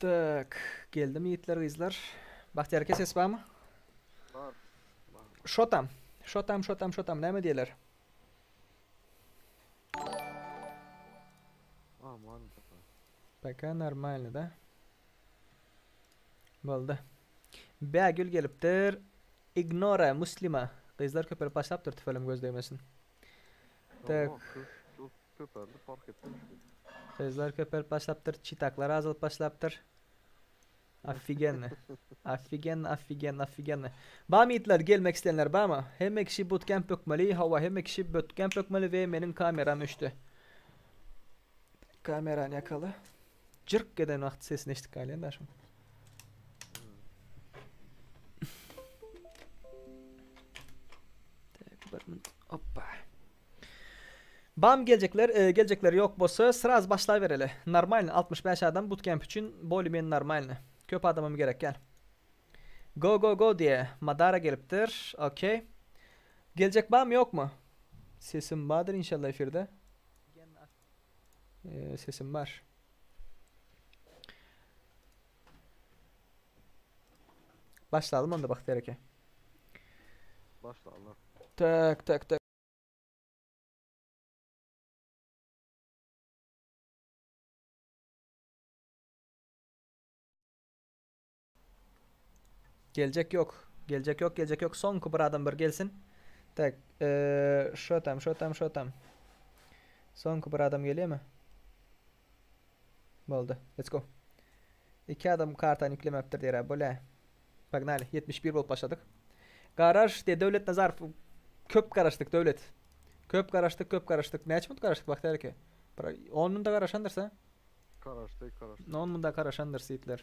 Tak, geldim ýigitler gyzlar. Bagtyýar eke ses barmy? Bar. Şotam. Şotam, şotam, şotam näme diýerler? Aman paka. Paka normalny da. Boldy. Bägül gelipdir. Ignora muslima. Gyzlar köpelip başlapdyr tüfelem göz degmesin. Tak. Köpeldi fark ettim şu. Gyzlar köpelip başlapdyr. Çitaklar azalyp başlapdyr. Afigenny. Afigenny, afigenny, afigenny. Bamy ýigitler gelmek isleýänler bamy? Hemme kişi bootcamp bökmeli. Hawa hemme kişi bootcamp bökmeli we meniň kameram öçdi. Kamerany ýakaly. Jyrk eden wagty sesini eşidip galýan da şuň. Tak, bir minut. Hoppa. Bam geljekler, e, geljekler ýok bolsa sraz başlabereli. Normalny 65 adam bootcamp üçin bolее-менее normalny. Köp adamam gerek gel. Go go go diýe Madara gelipdir. Okey. Geljek bam ýokmy? Sesim bardyr inşallah efirde. E, sesim bar. Başlayalım onda Bagtyýar eke. Başla Allah. Tak tak tak. Geljek ýok. Geljek ýok, geljek ýok. Soňky bir adam bir gelsin. Tak, eee, şo tam, şo tam, şo tam. Soňky bir adam gelýärmi? Boldy. Let's go. Iki adam kartany ýüklemepdir diýär, bolýa. Погнали. 71 bolup başladyk. Garaş diýe Döwlet Nazarow köp garaşdyk Döwlet. Köp garaşdyk, köp garaşdyk. Näçe minut garaşdyk Bagtyýar eke? Bir 10 minut garaşandyrys ha? Garaşdyk, garaşdyk. 10 minut garaşandyrys ýigitler.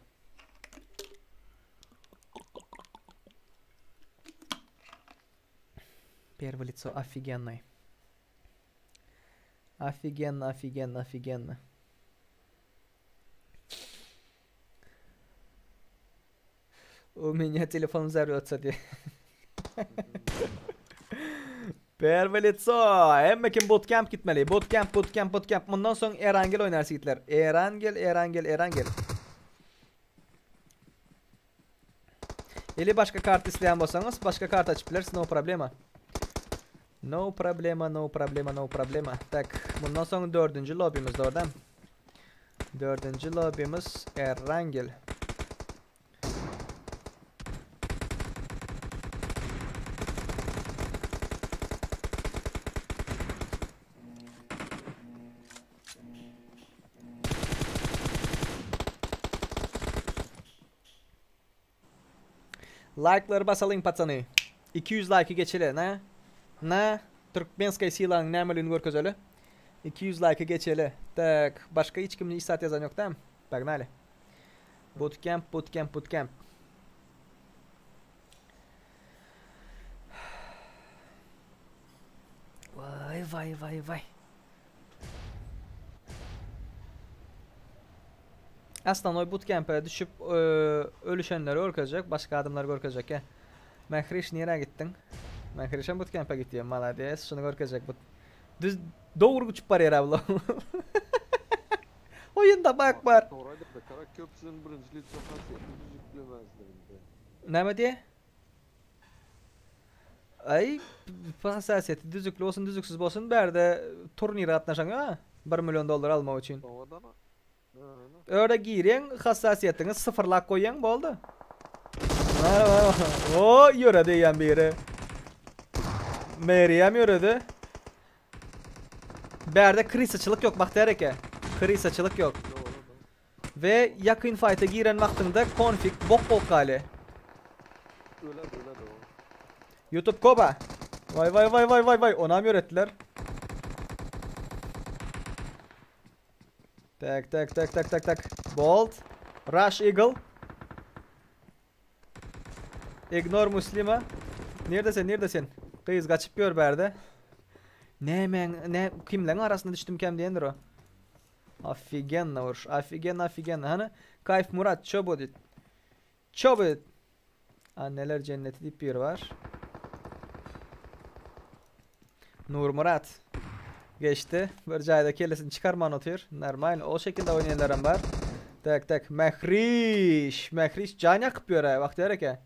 Первое лицо офигенный. Офигенно, офигенно, офигенно. У меня telefon взорвется diye. Первое лицо. Hemme kim bootcamp gitmeli. Bootcamp, bootcamp, bootcamp. Mundan soň Erangel oýnar ýigitler. Erangel, Erangel, Erangel. Ili başga kart isleýän bolsaňyz, başga kart açyp bileris, no problema. No problema, no problema, no problema. Tak, mundan soň dördünji lobbymiz dogrudan. Dördünji lobbymiz Erangel. Like'lary basalyň patsany. 200 like'y geçeli na. Na Türkmenskaya silanyň nämeligini görkezeli. 200 like'y geçeli. Tak, başga hiç kimde hiç zat ýazan ýok dämi? Pognaly. Bootcamp, bootcamp, bootcamp. Vay vay vay vay. Aslan bootcamp'e düşüp ölüşenleri görkezjek, başga adamlary görkezjek ya. Mehriş nirä gitdiň? Mehrişem bootcamp'e gitdi. Malades, şunu görkezjek bu. Düz dogry uçup barýar abla. Oyunda bak bar. Doğraydı da kara köprüsünün birinci litre hasiyeti düzüklemezlerinde. Näme diye? Ay hassasiyeti düzüklü olsun düzüksüz bolsun bärde turnire gatnaşan ha 1 milyon dollar almak üçin. Owadan ha. Öyle girýän hassasiyetini sıfırlap koýýan boldy. O ýöre diýen biri. Meryem ýöredi. Bärde krisaçylyk yok bak dereke. Krisaçylyk yok. Ve yakın fight'a giren wagtyňda konfig bok bok galy. Öyle öyle de o. YouTube Koba. Vay vay vay vay vay vay onam öğrettiler. Tak tak tak tak tak tak. Bolt. Rush Eagle. Ignore Muslima. Neredesin neredesin? Kız kaçıp gör berde. Ne men ne kimlerin arasında düştüm kem diyendir o. Офигенно уж, офигенно, офигенно. Hani Kayf Murat ço dit. Ço dit. Anneler cenneti deyip bir var. Nur Murat geçti. Bir cayda kellesini çıkarma anlatıyor. Normal o şekilde oynayanlarım var. Tak tak Mehriş. Mehriş can yakıp yöre. Bak diyerek ya.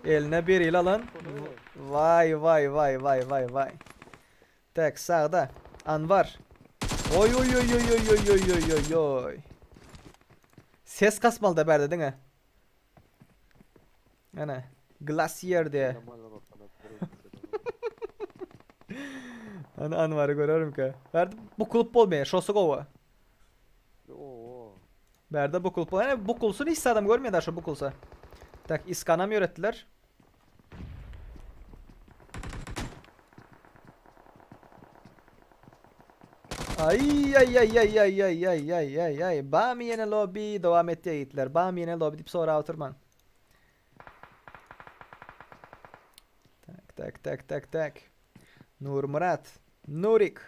Eline bir il alın. Vay vay vay vay vay vay. Tak sağda Anvar. Oy oy oy oy oy oy oy oy oy oy. Ses kasmalı da berde değil mi? Yani Glacier diye. Hani Anvar'ı görüyorum ki. Verdi bu kulüp bolmaya. Şosu kova. Oo. Berde bu kulüp Yani bu kulsun hiç adam görmüyorlar şu bu kulsa. Tak İskan'a mı öğrettiler? Ay ay ay ay ay ay ay ay ay ay. Bam yine lobby devam etti yiğitler. Bam yine lobby deyip sonra oturman. Tak tak tak tak tak. Nur Murat. Nurik.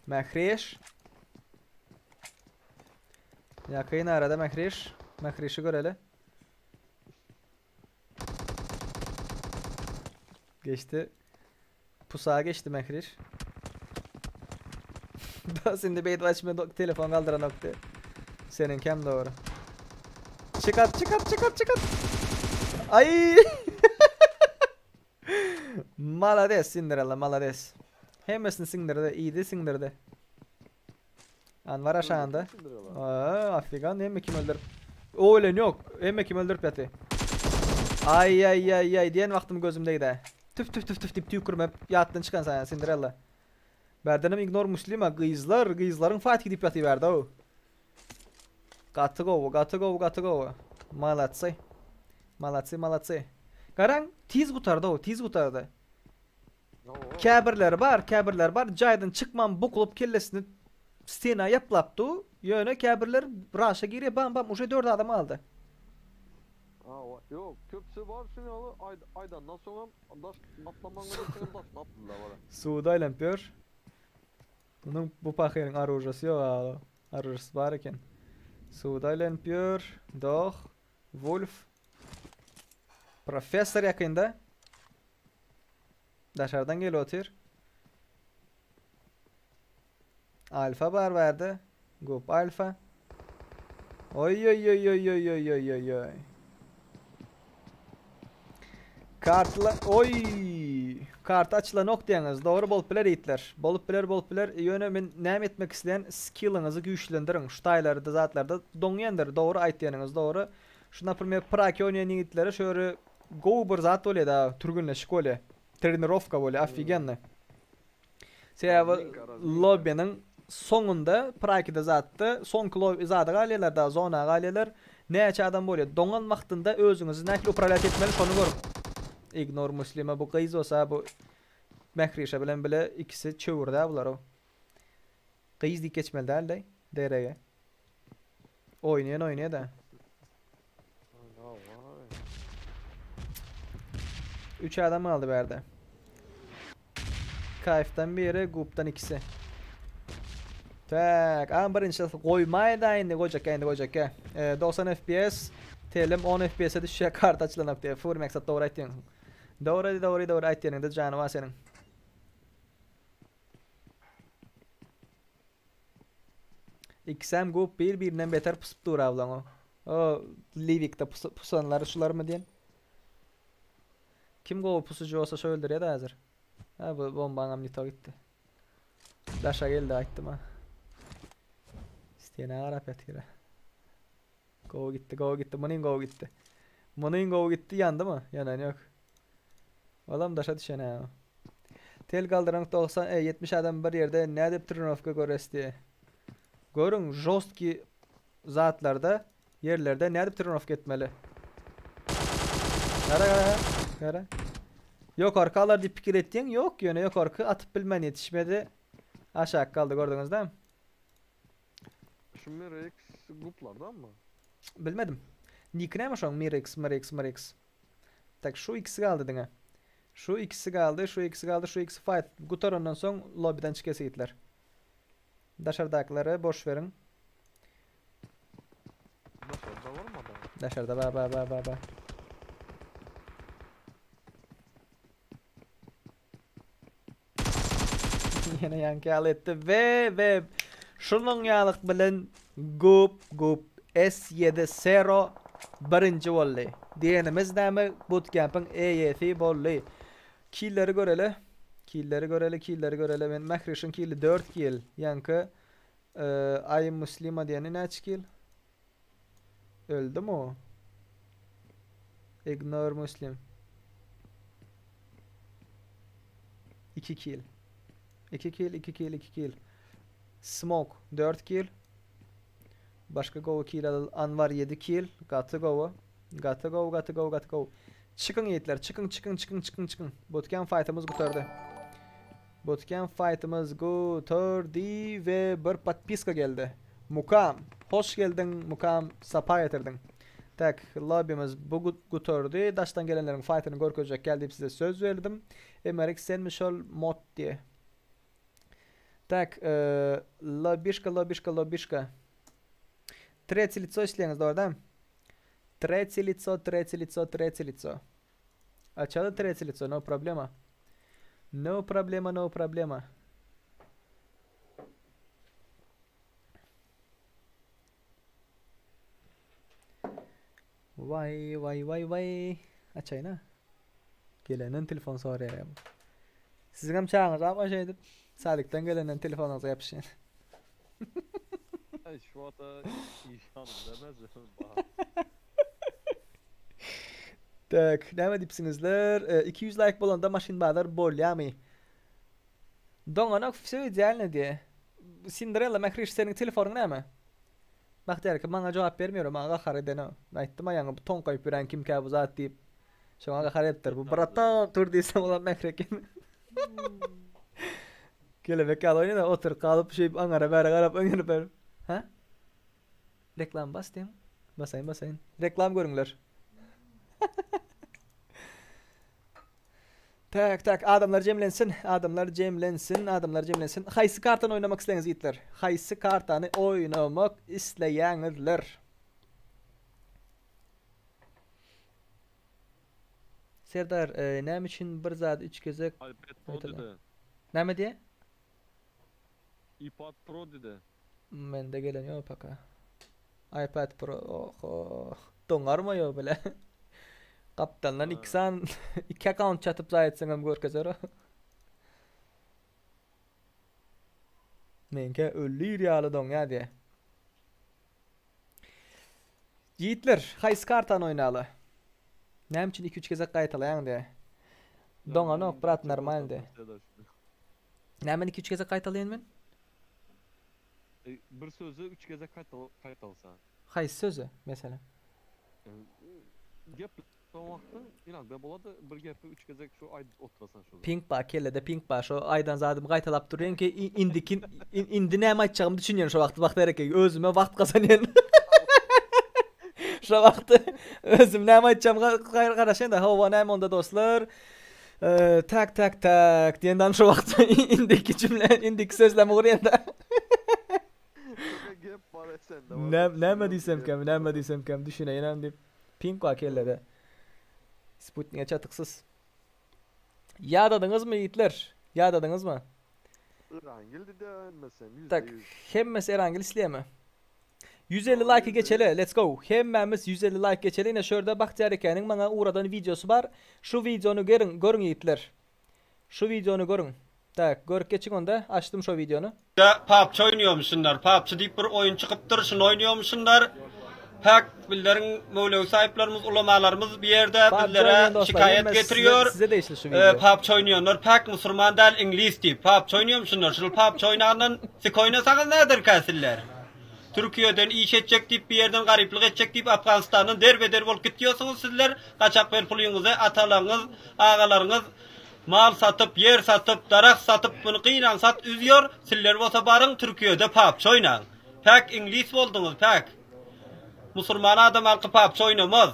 Mehriş. Yakın arada Mehriş. Mehriş'i göreli. Geçti. Pusağa geçti Mehriş. Daha şimdi beyt açma telefon kaldıran nokta. Seninki doğru. Çıkart çıkart çıkart çıkart. Ay. Malades Cinderella malades. Hemmesini sindirdi. İyiydi sindirdi. Anvar aşağında. Aa, Afrikan hemme kim öldürüp. O ölen yok. Hemme kim öldürüp yatı. Ay ay ay ay diyen vaktim gözümdeydi. Tüf tüf tüf tüf tüf tükürme yattın çıkan sen Cinderella. Berdenim ignore muslima kızlar kızların fight gidip yatı verdi o. Katı govu katı govu katı govu. Malatsy. Malatsy, malatsy. Garaň, tiz gutardy o, tiz gutardy. Käbirleri bar, käbirleri bar, jaýdan çykman bukulyp kellesini stena ýaplap du, ýöne käbirler raşa girýär, bam bam, uje 4 adam galdy. Hawa, ýok, köpüsi bar şuny ýaly aýdandan soňam daş atlamagyň bilen daşyny atdylar bara. Suwda aýlanyp ýör. Munuň bu pahyryň oružasy ýok aga. Oružasy bar eken. Suwda aýlanyp ýör. Doh. Wolf. Professor ýakynda. Daşardan gelip otyr. Alfa bar bärde. Gup alfa. Oý oý oý oý oý oý oý oý oý. Kartla oý. Karta açylanok diýeňiz. Dogry bolup biler ýigitler. Bolup biler, bolup biler. Ýöne men näme etmek isleýän? Skilliňizi güýçlendiriň. Şu taýlarda zatlarda doňýandyr. Dogry aýtýanyňyz dogry. Şu naprimer praki oýnaýan ýigitlere şu ýeri gowy bir zat bolýar da, türgenleşik bolýar. Trenirowka bolýar, ofigenny. Sebäbi lobbiniň soňunda prakide zatda soňky lobby zada galýarlar da zona galýarlar. Näçe adam bolýar. Doňan wagtynda özüňizi nähili upravlýat etmeli şony görüň. Ignor muslima bu gyz bolsa bu Mährişe bilen bile ikisi çöwürdä bular o. Gyz diýip geçmeli däldi DRG. Oýnaýan oýnaýa da. 3 adam galdy bärde. Kayf'dan biri, Gup'dan ikisi. Tak, am birinji goýmaý da indi goýjak indi goýjak. E, 90 FPS, telim 10 FPS-e düşýär kart açylanok diýär. Fur maksat dogry aýtýaň. Dogry, dogry, dogry aýtýanyňda jany bar seniň. Ikisem gup bir birinden beter pusup dur ablaň o. O Livikde pusanlary şularmy diýen. Kim gowy pusucu bolsa şo öldürýär häzir. Ha bu bombaňam nito gitdi. Daşa geldi aýtdym ha. Stena garap ýatyr. Gowy gitdi, gowy gitdi. Munyň gowy gitdi. Munyň gowy gitdi, ýandymy? Ýanan ýok. Olam daşa düşen ha. Tel galdyran 90, e, 70 adam bir ýerde nädip trenowka göresi diýe. Görüň, žostki zatlarda, ýerlerde nädip trenowka etmeli. Gara gara gara. Ýok arka alar diýip pikir etýäň, ýok, ýöne ýok arka atyp bilmän ýetişmedi. Aşak galdy gördüňiz dämi? Şu Mirex guplardanmy? Bilmedim. Niki näme şoň Mirex, Mirex, Mirex. Tak şu ikisi galdy diňe. Şu ikisi galdy, şu ikisi galdy, şu ikisi fight gutarandan soň lobbyden çykesi gitler. Daşardakilere boş beriň. Daşarda barmy adam? Daşarda ba ba ba ba ba. Ýene ýaňky ýaly etdi we we şunuň ýalyk bilen gup gup S7 Zero birinji boldy. Diýenimiz näme? Bootcamp'yň eýesi boldy. Killeri göreli. Killeri göreli, killeri göreli. Men Mährişiň kili 4 kil. Ýaňky Aý Muslima diýeni näçe kil? Öldü o? Ignore Muslim. 2 kill. 2 kill, 2 kill, 2 kill. Smoke 4 kill. Başga gowy kill al Anwar 7 kill. Gaty gowy. Gaty gowy, gaty gowy, gaty gowy. Çykyň ýigitler, çykyň, çykyň, çykyň, çykyň, çykyň. Bootcamp fight'ımız gutardy. Bootcamp fight'ımız gutardy we bir podpiska geldi. Mukam, hoş geldiň Mukam, sapa getirdiň. Tak, lobbymiz bu gutardy. Daşdan gelenleriň fight'yny görkezjek gel diýip size söz berdim. Emerik senmi şol mod diye. Tak, e, lobişka, lobişka, lobişka. Третье лицо isleýäňiz dogry dämi? Третье лицо, третье лицо, третье лицо. Açaly третье лицо, no problema. No problema, no problema. Vay vay vay vay. Açaýyn ha. Gelenden telefon soraýar. Siziň hem çagyňyz ama şey edip Sadikden gelenden telefonyňyza ýapyşýan. Ay şu ata işanım demez ya. Tak, näme diýipsiňizler? E, 200 like bolanda maşyn bazar bolýamy? Doňanok все идеально diýe. Cinderella Mähriş seniň telefonyň näme? Bagtyýar eke maňa jogap bermiýor, maňa gahar edeni. Aýtdym a ýaňy bu toňkaýyp ýören kimkä bu zat diýip. Şoňa gahar edipdir. Bu bratan tur diýsem olam mähir eken. Kelebek ýaly oýnaýar, oturyp galyp şeýdip aňara bäre garap öňe bäre. Hä? Reklam bas diýiň. Basaýyn, basaýyn. Reklam görüňler. Tak, tak, adamlar jemlensin, adamlar jemlensin, adamlar jemlensin. Haýsy kartany oýnamak isleýäňiz ýigitler? Haýsy kartany oýnamak isleýäňizler? Serdar, e, näme üçin bir zady üç gezek iPad Pro gaýtala? dedi. Näme diýä? iPad Pro dedi. Mende gelen ýok paka. iPad Pro, oho, doňarma ýok bile. Gapdaldan iki san, iki akkaunt çatyp zaý etseňem görkezer o. Meňkä ölür ýaly doňýar diýä. Ýigitler, haýsy kartany oýnaly? Näme üçin 2-3 gezek gaýtalaýaň diýä. Doňanok, brat, normal diýä. Näme 2-3 gezek gaýtalaýan men? E, bir sözü üç gezek gaýtal gaýtalsa. Haýsy sözü, meselem? E, gep son wagty inagda bolady bir gepi üç gezek şu aýdyp oturasan şol. Pink bar, kellede pink bar. Şo aýdan zadymy gaýtalap durýan ki indiki indi näme aýtjagymy düşünýän şo wagty wagt gerek özüme wagt gazanýan. Şo wagty özüm näme aýtjagym garaşýan da hawa näme onda dostlar. Tak tak tak diýenden şo wagt indiki jümle indiki sözlemi gurýan da. Gep bar sende. Näme näme diýsemkäm, näme diýsemkäm düşüneýin diýip. Pink bar kellede. Sputnige çatyksyz. Ýadadyňyzmy ýigitler? Ýadadyňyzmy? Erangel dedi hemmesi yüzde Tak, yüz. hemmesi Erangel isleýärmi? 150 like geçeli. Let's go. Hemmämiz 150 like geçeli. Ine şu ýerde Bagtyýar ekäniň maňa ugradan wideosy bar. Şu wideony görüň, görüň ýigitler. Şu wideony görüň. Tak, görüp geçiň onda. Açdym şo wideony. PUBG oýnaýamyşynlar. PUBG diýip bir oýun çykypdyr, şuny oýnaýamyşynlar. Päk bizleriň möwlewi saýyplarymyz, ulamalarymyz bu ýerde PUBG bizlere oýnaýan dostlar, şikaýat hemme size, getirýär. size degişli şu wideo. PUBG oýnaýanlar päk musurman däl iňlis diýip. PUBG oýnaýamyşynlar. Şul PUBG oýnandan sik oýnasaňyz näderkä sizler? Türkiýeden iş etjek diýip bir ýerden garyplyk etjek diýip Afganistandan derbeder bolup gitýorsuňyz sizler. Gaçak ber pulyňyzy atalaryňyz, agalaryňyz Mal satyp, ýer satyp, daragt satyp muny gynan sat üzýor, siller bolsa baryň Türkiýede papç oýnaň. Päk iňlis bolduňyz päk. Musurman adam halky papç oýnamaz.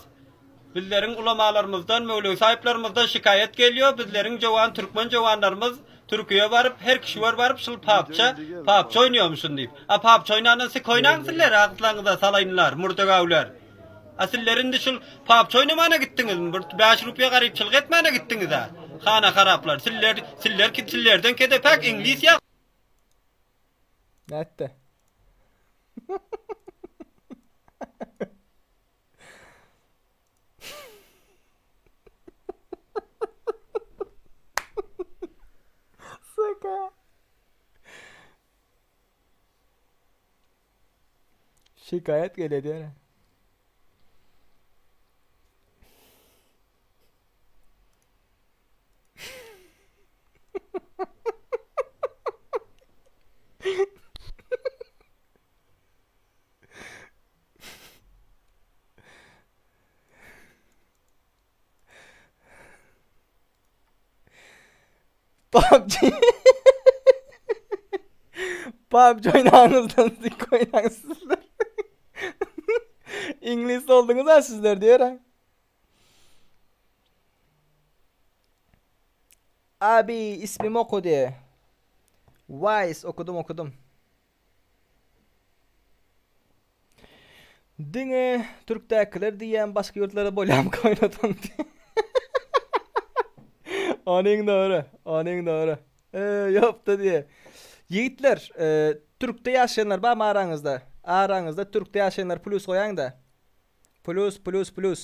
Bizleriň ulamalarymyzdan, möwlewi saýyplarymyzdan şikaýat gelýo, bizleriň jowan türkmen jowanlarymyz Türkiýe baryp, her kişiwer baryp şul papça, papç oýnaýomyşyn diýip. A papç oýnandan sik oýnaň siller agyzlaňyza salaýynlar, murdegawler. A sizler indi şul PUBG oýnamana gitdiňizmi? Bir 5 rupiýa garypçylyk etmäne gitdiňiz-ä. Hana haraplar. Sizler, sizler ki sizlerden kede päk iňlis ýa. Nätdi? Suka. Şikaýat gelýär diýene. PUBG PUBG oýnaňyzdan zik oýnaň sizler. Iňlis bolduňyz ha sizler diýer. Abi ismimi oku diýe. Wise okudum okudum. Diňe türkdäkiler diýýän başga ýurtlarda bolýamyka oýnatan diýip. Onuň dogry, onuň dogry. Eee, ýokda diýe. Ýigitler, e, türkde ýaşaýanlar barmy araňyzda? Araňyzda türkde ýaşaýanlar plus goýaňda. Plus, plus, plus.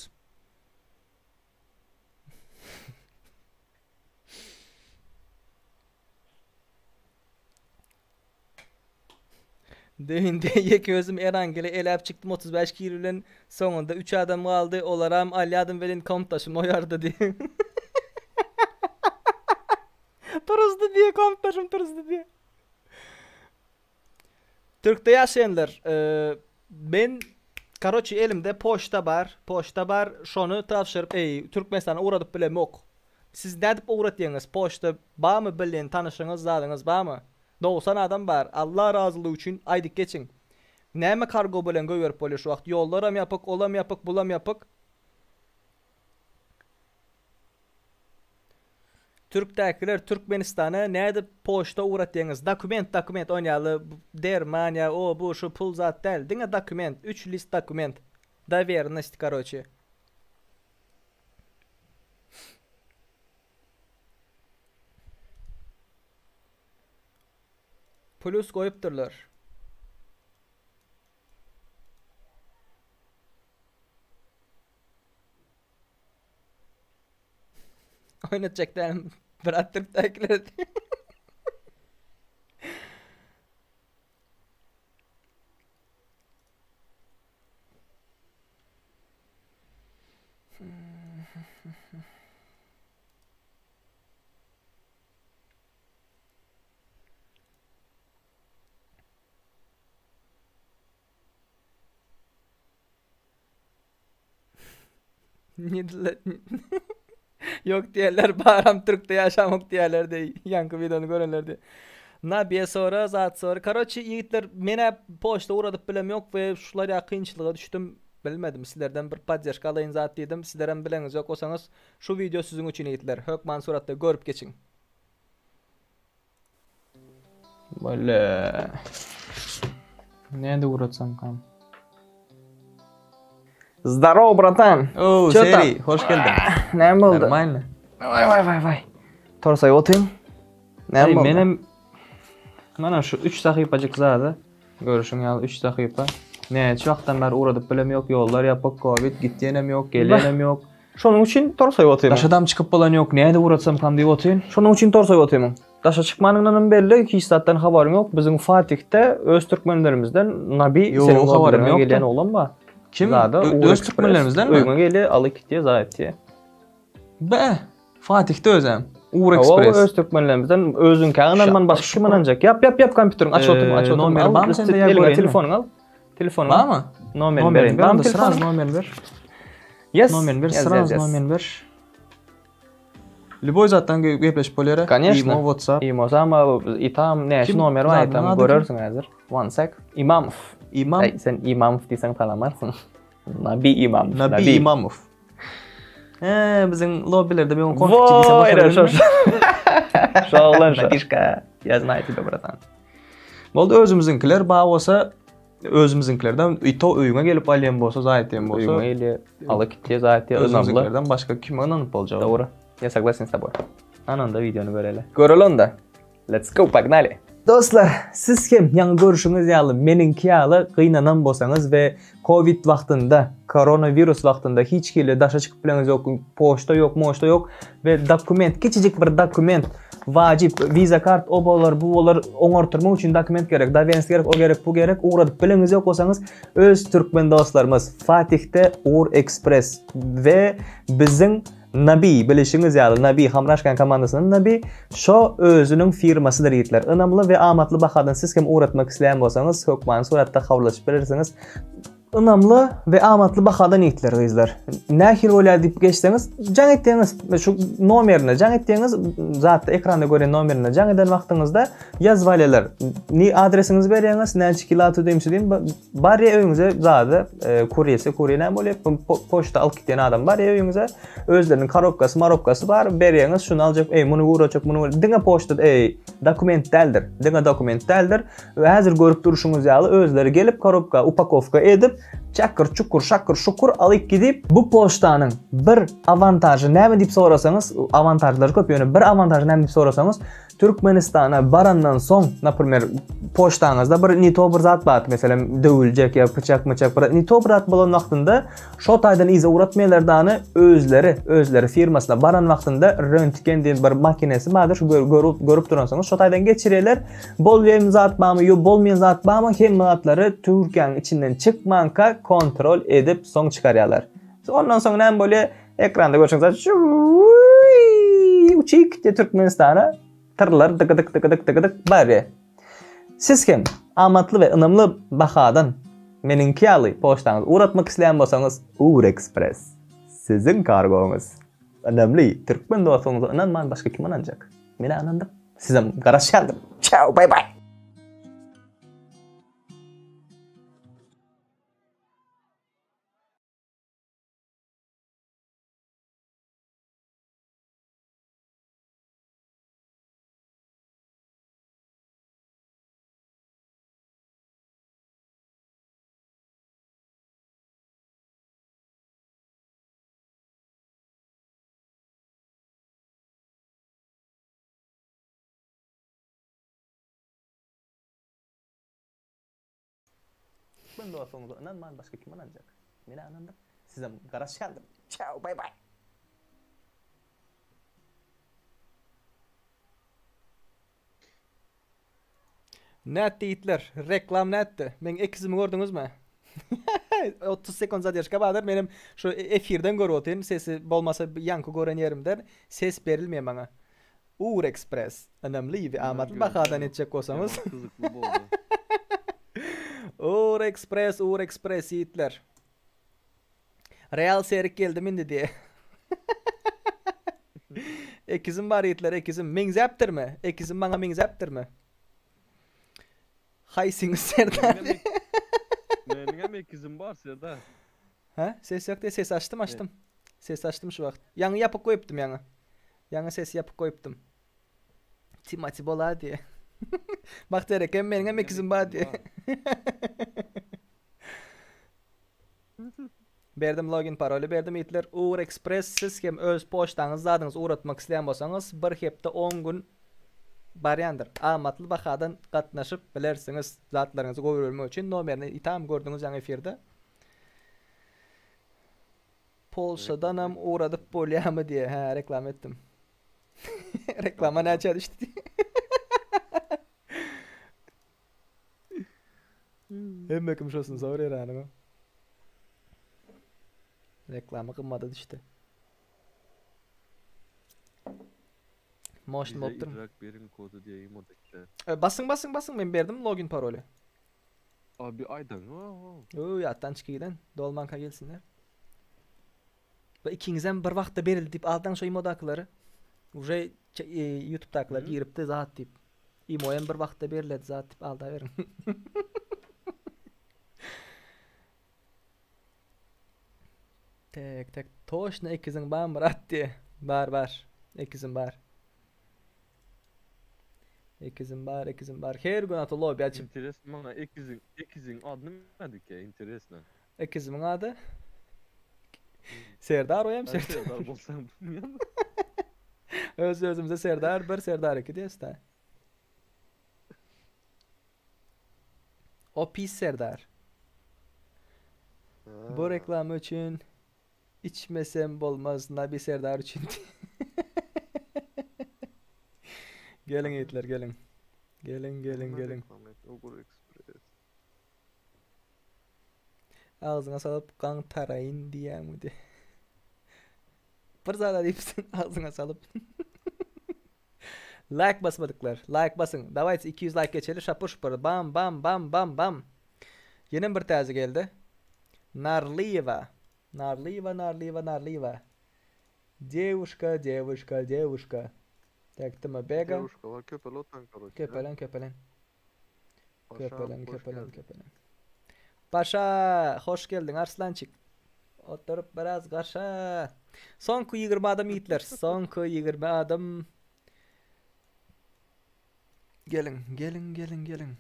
Düýnde ýeke özüm Erangele eläp çykdym 35 kil bilen soňunda 3 adam galdy olaram alýadym welin kompdaşym oýardy diýip. Turuzdy diýe kompdaşym turuzdy diýe. Türkde ýaşaýanlar e, Men karoçi elimde poçta bar, poçta bar, şony tabşyryp eý Türkmenistana ugradyp bilemok. Siz nädip ugratýaňyz poçta barmy bilýän tanyşyňyz zadyňyz barmy? 90 adam bar. Allah razylygy üçin aýdyp geçiň. Näme kargo bilen goýberip bolýar şu wagt ýollaram ýapyk, olam ýapyk, bulam ýapyk. Türkdäkiler Türkmenistana nädip poçta ugratýaňyz dokument dokument on ýaly derman ýa o bu şu pul zat däl diňe dokument üç list dokument dowernost karoçe. Plus goýupdyrlar. Oýnatjak dälim. Brat Türkdäkiler. Ýok diýerler baram türkde ýaşamok diýerler diý ýaňky wideony görenler diý. Nabiýe sora zat sora. Karoçi ýigitler menä poçta ugradyp bilem ýok we şular ýa kynçylyga düşdüm. Bilmedim sizlerden bir poddeşka alaýyn zat diýdim. Sizlerem bileňiz ýok bolsaňyz şu wideo siziň üçin ýigitler. Hökman suratda görüp geçiň. Böyle. Näde ugratsamkam? Zdorow, bratan. Oo, Ço tam? Seri, hoş geldin. Näme boldy? Normalny. Vay vay vay vay. Torsay otyn. Näme Ey, boldy? menem Mana şu 3 sahypajyk zady. Görüşüň ýaly 3 sahypa. Näçe wagtdan bäri ugradyp bilem ýok, ýollar ýapyk, covid gitýänem ýok, gelýänem ýok. Şonuň üçin torsay otyrmyň? Daşadam çykyp bolan ýok, näde ugratsamkam diýip otyryn. Şonuň üçin torsay otyrmyň? Daşa çykmanyňdanam belli, hiç zatdan habaryň ýok. Biziň Fatihde öz türkmenlerimizden Nabi Ýok, seniň habarym lobbyňa ýokdy. gelýän oglan bar. Kim? Zada, Ö- Uğur öz Express. türkmenlerimizdenmi? Öýüňe gelýär, alyp gitýär, zat etýär. Be, Fatihde özem. Uğur Hawa, Express. öz türkmenlerimizden özüňkä ynanman başga kime ynanjak? Ýap, ýap, ýap kompýuteriňi aç otur, aç Ee, otur. nomeri Al, barmy sende ýa eliňe göreyinmi? telefonyňy al. Telefonyňy al. Barmy? Nomerini Nomerini bereýin. ber, Barmy onda sraz telefonyň? nomerini ber. Yes. Nomerini ber, Yes, sraz yes, yes. nomerini ber. Lüboý zatdan ge- gepleşip bolýar. Конечно. Imo, WhatsApp. Imo sama itam näçe Kim? nomer bar Zadynyň itam ady kim? görersiň häzir. One sec. Imamow. İmam. Ay, sen Imamow diýseň tanamarsyň. Nabi Imamow. Nabi Imamow. He, biziň lobbilerde men konflikçi diýsem Voy, başa şo. Şo oglan şo. Nabişka, я знаю тебя, братан. Boldy özümiziňkiler bar bolsa özümiziňkilerden ito öýüňe gelip alýan bolsa, zaýat diýen bolsa. Öýüňe gelýär, alyp gitýär, zaýat diýýär, ynamly. Özümiziňkilerden başga kime ynanyp boljak? Dogry. Я согласен с тобой. Ana onda videony göreli. Göreli onda. Let's go, pogнали. Dostlar, siz hem ýaňy görüşiňiz ýaly, meniňki ýaly gynanan bolsaňyz we Covid wagtynda, koronawirus wagtynda hiç hili daşa çykyp bileňiz ýok, poçta ýok, moçta ýok we dokument, kiçijik bir dokument, wajyp visa kart, o bolar, bu bolar, oňartyrmak üçin dokument gerek, dowernost gerek, o gerek, bu gerek, ugradyp bileňiz ýok bolsaňyz, öz türkmen dostlarymyz Fatihde Ugur Express we biziň Nabi, bilişiňiz ýaly, Nabi, Hamraşkan komandasynyň Nabi, şo özüniň firmasydyr ýigitler. Ynamly we amatly bahadan siz hem ugratmak isleýän bolsaňyz, hökmany suratda habarlaşyp bilersiňiz. Ynamly we amatly bahadan ýigitler, gyzlar. Nähili bolýar diýip geçseňiz, jaň etseňiz, şu nomerine jaň etseňiz, zatda ekranda görýän nomerine jaň eden wagtyňyzda ýazyp alýarlar. Ni adresiňizi berýäňiz, näçe kilo diýim, şu diýim, barýa öýüňize zady, e, kurýesi, kurýe näme bolýar? Po poçta alyp gitýän adam barýa öýüňize, özleriniň korobkasy, marobkasy bar, berýäňiz, şuny aljak, ey, muny ugrajak, muny diňe poçta, ey, dokument däldir. Diňe dokument däldir. We häzir görüp durşuňyz ýaly özleri gelip korobka, upakowka edip, çakyr, çukur, şakyr, şukur alyp gidip, bu poçtanyň bir awantažy näme diýip sorasaňyz, awantažlary köp, ýöne bir awantažy näme diýip sorasaňyz, Türkmenistana barandan soň, naprimer, poçtaňyzda bir ne to bir zat bar, meselem, döwüljek ýa pyçak myçak bir ne to bir zat bolan wagtynda şo taýdan yza ugratmaýarlar dany özleri, özleri firmasyna baran wagtynda röntgen diýen bir makinesi bardyr, şu görüp, görüp duransyňyz, şo taýdan geçirýärler. Bolýan zat barmy, ýok bolmaýan zat barmy, hemme zatlary Türkiýäniň içinden çykmanka kontrol edip soň çykarýarlar. Ondan soň näme bolýar? Ekranda görşüňiz uçyk diye Türkmenistana tyrlar dykydyk dykydyk dykydyk barýar. Siz hem amatly we ynamly bahadan. Meniňki ýaly poçtaňyzy ugratmak isleýän bolsaňyz Ugur Express siziň kargoňyz. Ynamly türkmen dostuňyza ynanman başga kim ynanjak? Menä ynandym. Sizem garaşýandym. Çao bay bay. Türkmen dostuňyza ynanman başga kim ynanjak? Menä ynandym. Sizem garaşýandym. Çao bay bay. Nätdi ýigitler? Reklam nätdi? Meň ekizimi gördüňizmi? 30 sekund zadержка bardyr. Menem şu efirden görüp otyryn. Sesi bolmasa ýaňky gören ýerimden ses berilmeýär maňa. Ugur Express. Ynamly we amatly bahadan etjek bolsaňyz. Gyzykly boldy. Ugur Express, Ugur Express ýigitler. Real Serik geldim indi diýe. Ekizim bar ýigitler, ekizim. Meňzäpdirmi? Ekizim maňa meňzäpdirmi? Haýsyňyz Serdar? Meniňem ekizim bar Serdar. Hä? Ses ýok diýe ses açdym, açdym. Ses açdym şu wagt. Ýaňy ýapyk goýupdym ýaňy. Ýaňy sesi ýapyk goýupdym. Timati bola diýe. Bagtyýar eken meniňem ekizim bar diýe. Berdim login paroly berdim ýigitler. Ugur Express siz hem öz poçtaňyzy zadyňyzy ugratmak isleýän bolsaňyz bir hepde on gün barýandyr. Amatly bahadan gatnaşyp bilersiňiz zatlaryňyzy goýbermek üçin nomerini itam gördüňiz ýaňy efirde. Polşadanam ugradyp bolýamy diýe. Hä reklama etdim. Reklama näçä düşdi diýe. Hemme kim şosun soraýar anyňa. Reklama gymmada düşdi. Moşny Bize bolupdyr. idrak beriň kody diýeýin modekde. E, Basyn basyn basyn men berdim login paroly. Abi aýdaň. Oho. Öý ýatdan çykydan dolmanka gelsinler. Bu ikiňizem bir wagtda berildi diýip aldaň şo imodakylary. Uje e, YouTube'dakylar giripdi zat diýip. Imoýam bir wagtda beriledi zat diýip aldaberiň. Tek tek toşna ikiziň bar Myrat diýe. Bar bar. Ikizim bar. Ikizim bar, ikizim bar. Her gün ata lobby açyp. Interesno maňa ikiziň ikiziň ady näme interesno. Ikizimiň ady? Serdar oýam Sen Serdar. Serdar bolsaň bilmeýän. Öz özümize Serdar bir, Serdar iki diýes da. O pis Serdar. Bu reklama üçin içmesem bolmaz Nabi Serdar üçin. Geliň ýigitler geliň. Geliň geliň geliň. Ugur Express. Agzyňa salyp gaňtaraýyn diýýäňmi diý. Bir zada diýipsiň agzyňa salyp. Like basmadyklar. Like basyň. Dawayte 200 like geçeli şapur şupur. Bam bam bam bam bam. Ýene bir täze geldi. Narlyýewa. Narlyýewa Narlyýewa Narlyýewa. Девушка, девушка, девушка. Tak, Timo Bega. Девушkalar köpel otan karoçe. Köpelen, köpelen. Paşam, Köpelen, hoş köpelen, geldin. köpelen. Paşa, hoş geldin Arslançik. Oturup biraz gaşa. Soňky 20 adam ýigitler. Soňky 20 adam. Geliň, geliň, geliň, geliň.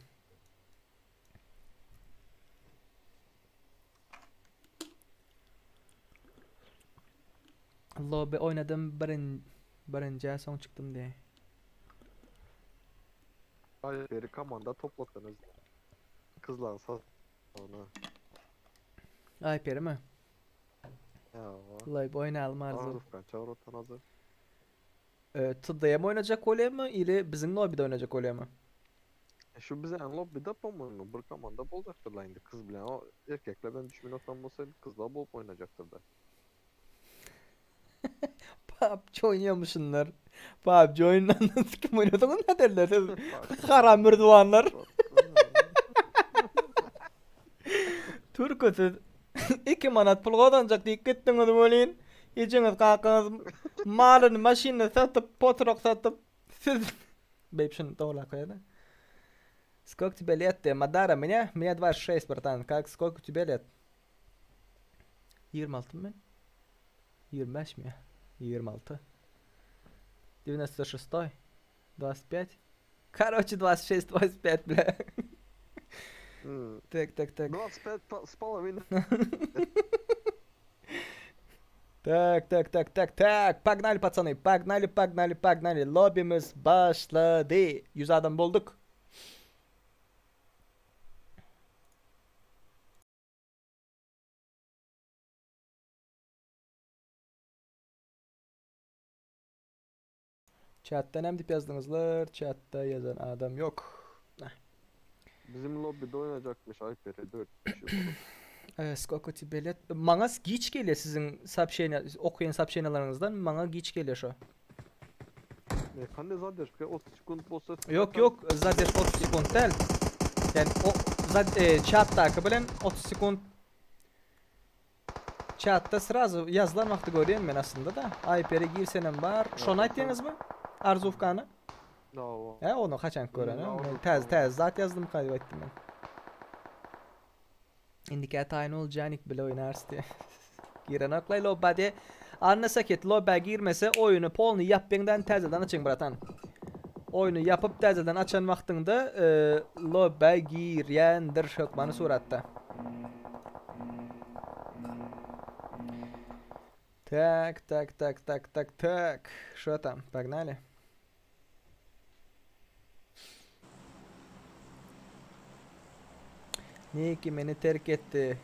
Lobby oýnadym birin birinjä soň çykdym diýe. Beri komanda toplatdınız. Kızlar saz. Ona. Ay perimi? Ya. Lobby oýnalym arzu. Aruf kaç otan hazır. E, TD'ye mi oynayacak bolýarmy ili biziň lobby'de oynayacak bolýarmy? E şu bize en lobby'de pomonu bir komanda bolacaktır lan indi kız bilen. O erkekler ben düşmün otan bolsaydı kızlar bolup oynayacaktır da. PUBG oynuyormuşsunlar. PUBG oyundan kim oynuyordu ne derler? Haram mürdivanlar. Türke siz 2 manat pul gazanjak diýip gitdiňiz welin, ejeňiz kakaňyz malyny maşynyny satyp, potrak satyp, siz Beýp şuny dogry koýada. Сколько тебе лет ты? Мадара, меня? Мне 26, братан. Как, сколько тебе лет? 26 men? 25 mi? 26. 96. 25. Короче, 26, 25, бля. Так, так, так. 25 с половиной. Так, так, так, так, так. Погнали, пацаны. Погнали, погнали, погнали. Lobimiz başladı. 100 adam bulduk. Chat'ta nem dip yazdınızlar? Chat'ta yazan adam yok. Heh. Bizim lobide oynayacakmış Alper'e 4 kişi. Ee, Skолько тебе лет? Maňa giç gelýär siziň сообщение, okuýan сообщенияларыңыздан maňa giç gelýär şo. Ne kande zadержка 30 sekund bolsa. Yok yok zadержка 30 sekund däl. Yani o zad e, chatdaky bilen 30 sekund Chatda srazu ýazylan wagty görýän men aslynda da. Ayperi girsenem bar. Şony aýtýaňyzmy? Arzufkany? No. He onu haçan gören ha? Men täze täze zat ýazdym kaýyp aýtdym men. Indiki taýyn ol Janik bile oýnarys diýe. Giren aklay lobba diýe. Anna saket lobba girmese oýuny polny ýapyňdan täzeden açyň bratan. Oýuny ýapyp täzeden açan wagtyňda e, lobba girýändir hökmany suratda. Так, так, так, так, так, так. Что там? Погнали. Niki meni terk etdi.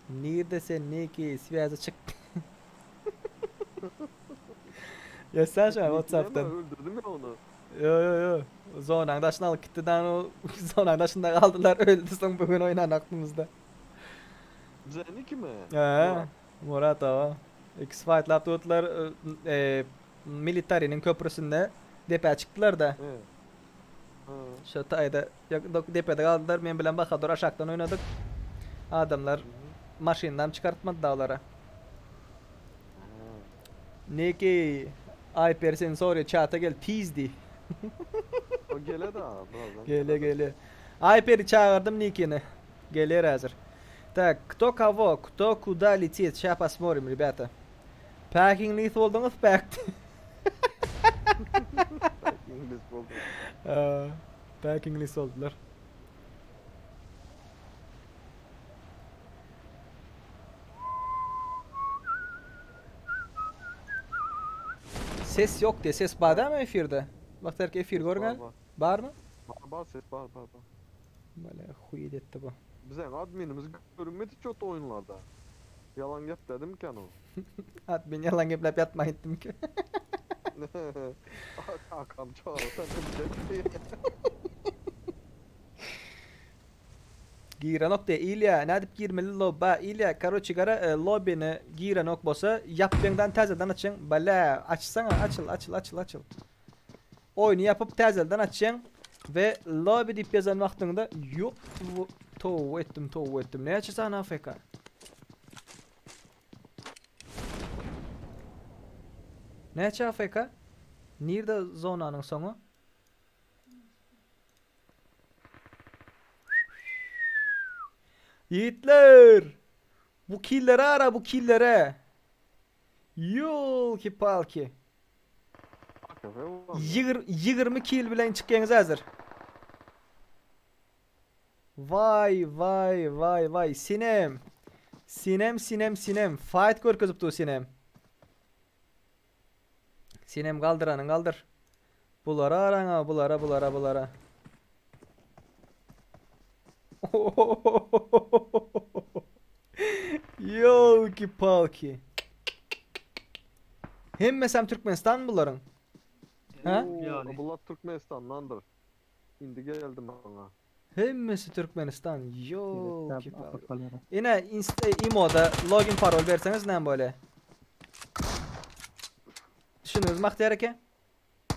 Nirde sen Niki? Связь çık. Ya sen şu an WhatsApp'tan. Öldürdüm ya onu. Yo yo yo. Zonaň daşyna alyp gitdi dan o zonaň daşynda kaldylar öldü soň bugün oynan aklymyzda. Bize Niki mi? He. Murat awa. X fightlap tutdular e, militarinin köprüsünde depä çykdylar da. He. Ha. Şu taýda depede kaldylar. Men bilen Bahadur aşakdan oynadyk. Adamlar maşyndan çıkartmadı dağlara. Niki Ayper sen sorry çata gel tizdi. O gele de birazdan. Gele gele. Ayper'i çağırdım Niki'ni. Gelir hazır. Так, кто кого, кто куда летит. Сейчас посмотрим, ребята. Packing list oldunuz packed. İngiliz oldu. Aa, Packing list oldular. Ses yok diye. Ses var değil mi efirde? Bak der ki efir görgen. Var Var mı? var. Var ses var var var. Böyle huy etti bu. Bize adminimiz görünmedi çok oyunlarda. Yalan yap dedim ki onu. Admin yalan geplep yatma ettim ki. Kankam çağır sen de bileceksin. Giren ok diye İlya nädip girmeli lobba İlya karoçi gara e, lobbyni giren ok bolsa ýapdyňdan täzeden açyň bala açsana açyl açyl açyl açyl. Oýuny ýapyp täzeden açyň we lobby diýip ýazan wagtyňda ýok tow etdim tow etdim. Näçe sana AFK? Näçe AFK? Nirde zonanyň soňy? Yiğitler! Bu killere ara bu killere. Yolki palki. 20 kill bilen çykýaňyz hazır. Vay vay vay vay Sinem. Sinem Sinem Sinem. Fight görkezip dur Sinem. Sinem kaldır anın kaldır. Bulara arana bulara bulara bulara. Yolki palki. Hemmesem Türkmenistan buların. Ha? Yani. Bunlar Türkmenistan'dandır. Indi geldim bana. Hemmesi Türkmenistan. Yolki palki. Yine insta, imoda login parol verseniz ne böyle? Düşündünüz mü Bahtiyar eke?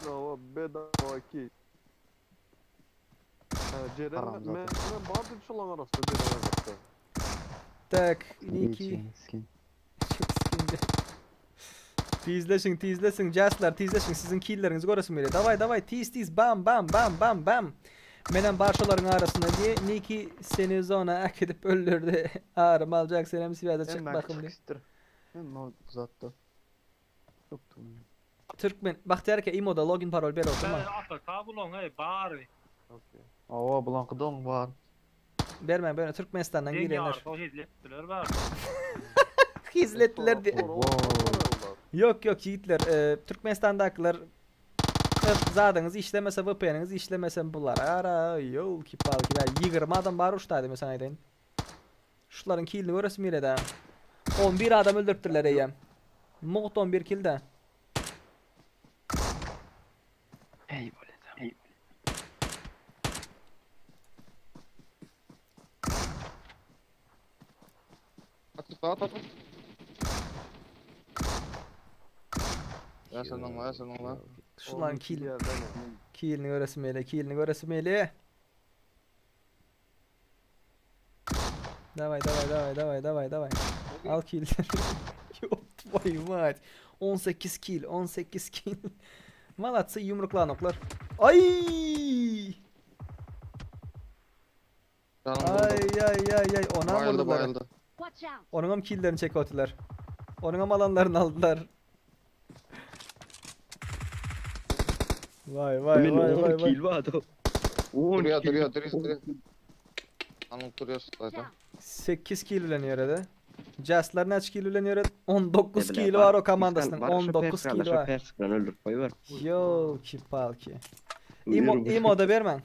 No, bedava ki. Ha, Ceren, Haram ben, ben vardı şulan arasında Ceren arasında. Tak, Niki. Tizleşin, tizleşin, jaslar, tizleşin. Sizin killeriňizi göresim gelýär. Daway, daway, tiz, tiz, bam, bam, bam, bam, bam. Menem bar şolaryň arasynda diye. Niki seni zona äkidip öldürdi. Arym aljak senem swýaza çyk bakym diye. Türkmen Bagtyýar eke imoda login parol ber oturma. AFK bulaň ey bary. Awa bulaňky doň bar. Bermäň bermäň Türkmenistandan Deň girenler. ýarysy hezil etdiler bar. Hezil etdiler diye. Yok yok ýigitler e, Türkmenistandakylar e, zadyňyz işlemese VPN'iňiz işlemese bular ara ýolki palki ben 20 adam bar uçdaydı mesela aýdaýyn. Şularyň kilini göresim gelýär 11 adam öldüripdirler eýýäm. Mugt 11 kill de. Ey At at at. Ya sen onla ya sen onla. Şularyň kill kilini göresim gelýär, kilini göresim gelýär. Давай, давай, давай, давай, давай, давай. Al killleri. Yok tvoyu mать. 18 kill, 18 kill. Malatsy yumruklanoklar. Ay! Ay ay ay ay ona Bayıldı vurdular. bayıldı. Watch out! Onuňam killerini çekip atdylar. Onuňam alanlaryny aldylar. Vay vay vay vay vay. Kill bar. 10 Duruyor duruyor duruyor duruyor. Anam duruyor zaten. 8 kill bilen ýerede. Jaslar näçe kill bilen ýerede? 19 kill var o komandasynyň. 19 kill var. Perskran öldürip koyuver. Yo ki palki. İmo imo da bermen.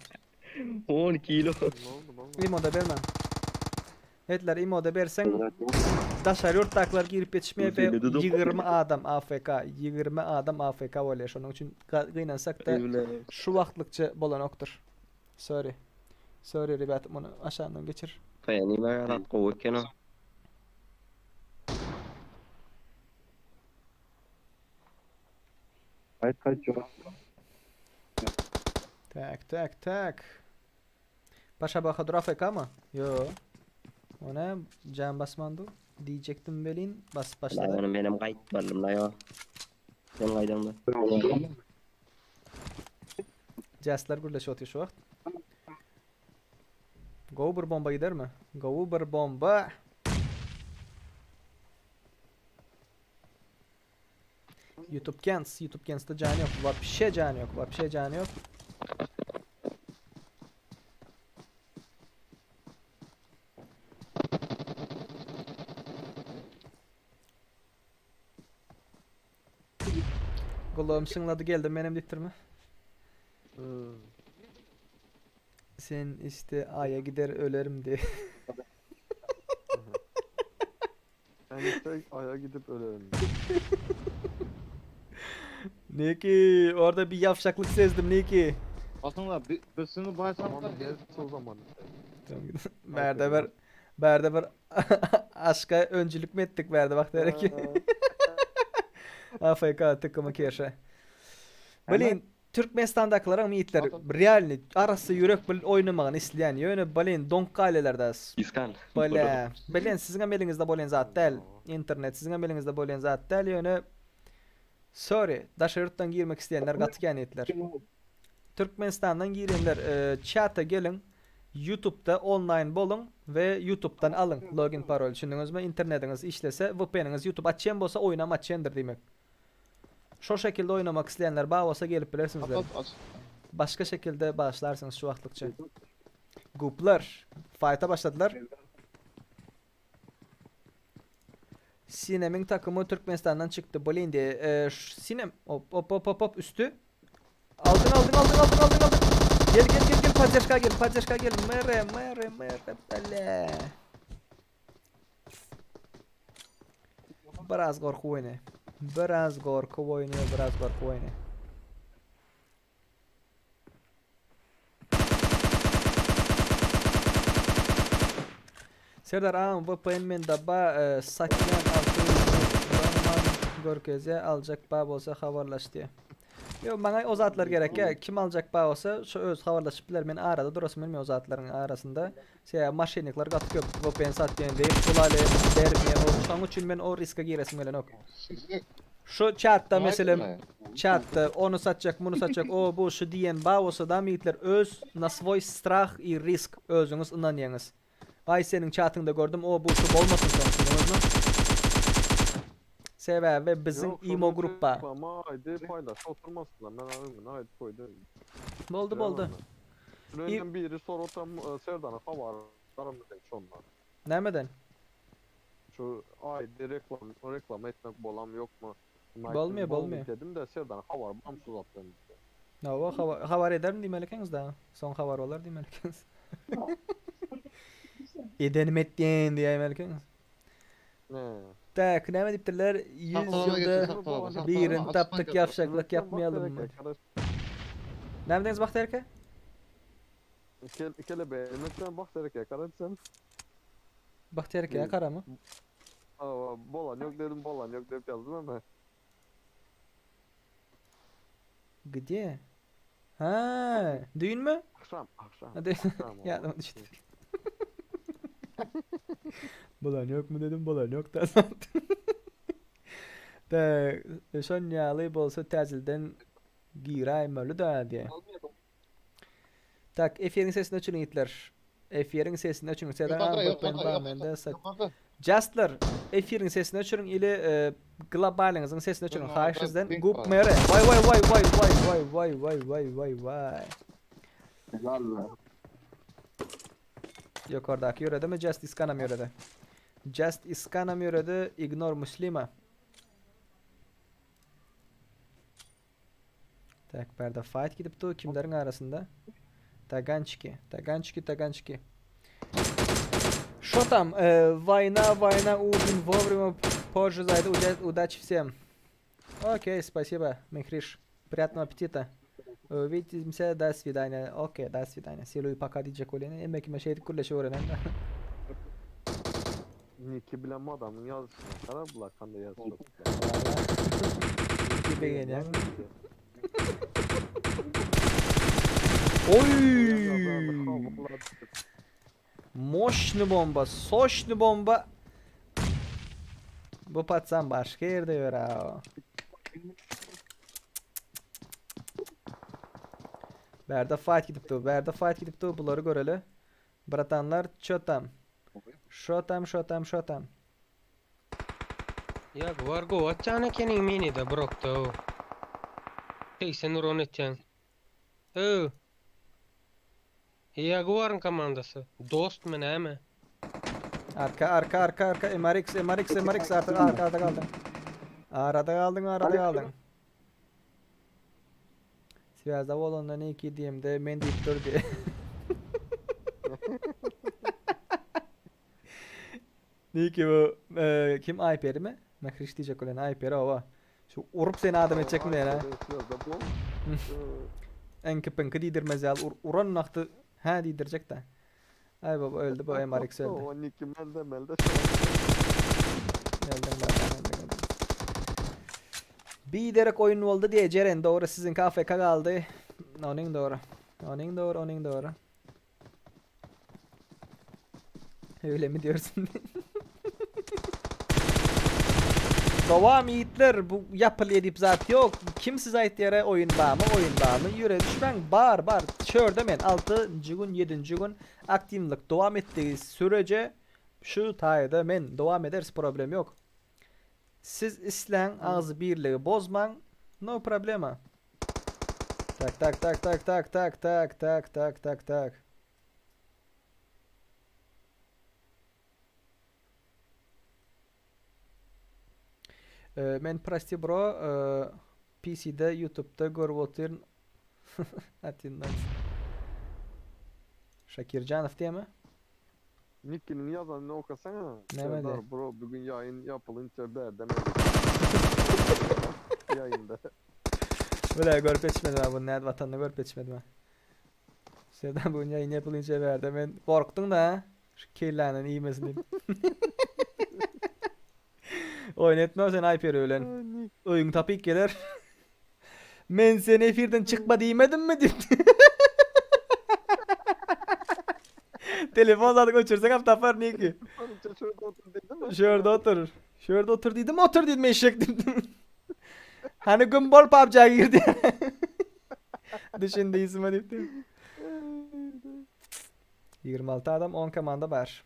10 kilo. İmo da bermen. Etler imo da bersen daşary ýurtdakylar girip ýetişmeye ve 20 adam AFK, 20 adam AFK bolýar. Şonuň üçin gynansak da şu wagtlykça bolanokdyr. Sorry. Sorry rебят, muny aşağından geçir. Feni ben gowy eken o. Kaç kaç yok. Tak, tak, tak. Paşa Bahadur AFK mı? Yo. O ne? Can basmandı. Diyecektim belin. Bas başladı. Lan benim kayıt varlım la yo. Sen kaydan da. Jaslar gürleşip otyr şu wagt. Go bir bomba gider mi? Go bir bomba. YouTube Kents, YouTube Kents'te can yok. Vapşe can yok. Vapşe can yok. Gulağım şınladı geldi benim diptirme. Sen işte Ay'a gider ölerim diye. Ben işte aya gidip ölerim. Niki orada bir yavşaklık sezdim Niki. Aslında bir birisini baysam Tamam gel o zaman. Tamam gidelim. Berde bir berde bir aşka öncülük mü ettik berde bak der ki. AFK tıkkımı keşe. Blin Türkmenistan'dakylaryň miýetleri realny arası ýürek bil oýnamagyny isleýän ýöne blin donk gaýlelerde İskan. Bole, bilen siziň hem eliňizde bolan zat däl. Internet siziň hem eliňizde bolan zat däl ýöne Sorry, daşary ýurtdan girmek isleýänler gaty känetler. Türkmenistandan girenler e, chata gelin. YouTube'da online bolun ve YouTube'dan alın login parol. Düşündüňizmi? Internetiňiz işlese, VPN'iňiz YouTube açýan bolsa oýnam açýandyr diýmek. Şo şekilde oynamak isleýänler bar bolsa gelip bilersiňizler. At at. Başka şekilde başlarsınız şu wagtlykça. Guplar fight'a başladılar. Sinem'in takımı Türkmenistan'dan çıktı. Bolin diye. Ee, ş- Sinem hop hop hop hop hop üstü. Aldın aldın aldın aldın aldın aldın. Gel gel gel gel Padyashka gel Padyashka gel. Mere mere mere bele. Biraz gorku oyna. Biraz gorku oynuyor, biraz gorku oyna. Serdar ağam VPN men daba e, satyan altı zaman görkeze alacak ba bolsa habarlaş diye. Ýok, maňa o zatlar gerek ýa. Kim aljak bar bolsa, şo özi habarlaşyp biler. Men arada durasym gelmeýär o zatlaryň arasynda. Sebäbi moşennikler gaty köp. VPN sat diýen diýip, pul alýan, bermeýän. O şonuň üçin men o riske giresim gelenok. Şu çatda meselem, çatda ony satjak, muny satjak, o bu şu diýen bar bolsa da ýigitler öz na svoý strah i risk özüňiz ynanýaňyz. Aý seniň çatyňda gördüm o bu şu bolmasyn soň düşündiňizmi? Sebäbi biziň Ýok, imo şony grupba. reklama aýdy paýlaşyp oturmasynlar. Men öňüne aýdyp goýdum. Boldy boldy. Şundan biri soratam Serdana habar baram dedim şondan. Nämeden? Şu aýdy reklam reklama etmek bolam ýokmy? Bolmaýar bolmaýar. Dedim de Serdana habar baram şu zatdan. Hawa habar, habar ederin diýmeli ekeniňiz dagy. Soň habar bolar diýmeli ekeniňiz. Edenim etýän diýäýmeli ekeniňiz. Ne? Tak, näme diýipdirler? 100 ýylda birini tapdyk ýapşaklyk ýapmaýalymmy? Näme diýdiňiz Bagtyýar eke? Kelebeğime sen Bagtyýar eke garap sen. Bagtyýar eke garamy? Hawa, bolan ýok dedim, bolan ýok diýip ýazdym ama. Gde? Ha, düýnmi? Akşam, akşam. Ha, düýn. Ýadyma düşdi. Bolan ýokmy dedim, bolan ýok da. Tak, şon ýaly bolsa täzeden giräýmeli-dä diýýär. Tak, efiriň sesini öçüriň itler. Efiriň sesini öçüriň. Serdar Ýokarda, abi ýokarda, ben ýokarda, mende sat. ýokarda. Justler, efiriň sesini öçüriň ili e, globalyňyzyň sesini öçüriň. Ýokarda, Haýyş sizden pink gup bar. mere. Vay vay vay vay vay vay vay vay vay vay vay. Helal Ýokardaky ýöredimi Just Iskanam ýöredi. Just Iskanam ýöredi, ignore muslima. Tak, bärde fight gidip dur kimleriň arasynda? Tagançiki, tagançiki, tagançiki. Şo tam, e, война, война, ужин вовремя, позже зайду, удачи всем. Окей, спасибо, Мехриш. Приятного аппетита. Увидимся, до свидания. Okey, до свидания. Siluý paka diýjek bolýan. Emme kime şeýdip gürleşip öwrenen. Niki bilen madamyň ýazyşyna gara bular kanday ýazyşyp. Niki begenýän. Oy! Moşny bomba, soşny bomba. Bu patsan başga ýerde ýör ha. Bärde fight gidip dur, bärde fight gidip dur. Bulary göreli. Bratanlar, ço tam? Şo tam, şo tam, şo tam. Ýa bar gowy atýan ekeniň minide brokda o. 80 uran etýäň. Öw. Jaguaryň komandasy. Dostmy näme? Arka, arka, arka, arka. MRX, MRX, MRX. Arka, arkada galdyň. Arada galdyň, arada galdyň. Swýazda bolanda ne ki diýemde men diýip dur diýe. Niki bu e, kim Ayperi mi? Mehriş diýjek bolýan Ayperi owa. Şu urup seni adam etjekmi diýen ha. Enki pinki diýdirmez ýaly ur, uran wagty hä diýdirjek da. Ay baba öldü bu MRX öldü. O Niki melde melde. Öldüm ben, öldüm, öldüm. Biderek oyun boldy diýe Jeren dogry siziňki AFK galdy. Onuň dogry. Onuň dogry, onuň dogry. Öyle mi diyorsun? Dowam ýigitler bu ýapylýa diýip zat ýok. Kim size aýtýara oýun barmy, oýun barmy? Ýüre düşmäň bar bar. Şörde men 6-njy gün, 7-nji gün aktiwlik dowam etdigi sürece şu taýda men dowam ederis problem ýok. Siz isläň agzy birligi bozmaň no problema. Tak tak tak tak tak tak tak tak tak tak tak. E, men prosti bro, e, PC-de, YouTube'da görüp otyryn. Atyndan. Şakirjanow diýemi? Nikki'nin yazanını okasana. Näme Serdar diýýär? bro bugün yayın yapılınca bärde men. Yayında. Bile görüp yetişmedim ha bunu nädip atanyny görüp ýetişmedim ha. Serdar bugün ýaýyn ýapylynça bärde men gorkdum da ha. Şu kelländen iýmesin diýip. Oýun etme sen Ayperi ölen. Öýüň tapyp geler. Men seni efirden çykma diýmedimmi diýip. Telefon zadyň öçürseň hem tapar niki. Şurada otur dedim mi? Şurada otur. Şurada otur diýdim, otur diýdim eşek diýdim. Hani gün bol PUBG-a girdi. Düşündi isime diýipdi. 26 adam 10 komanda bar.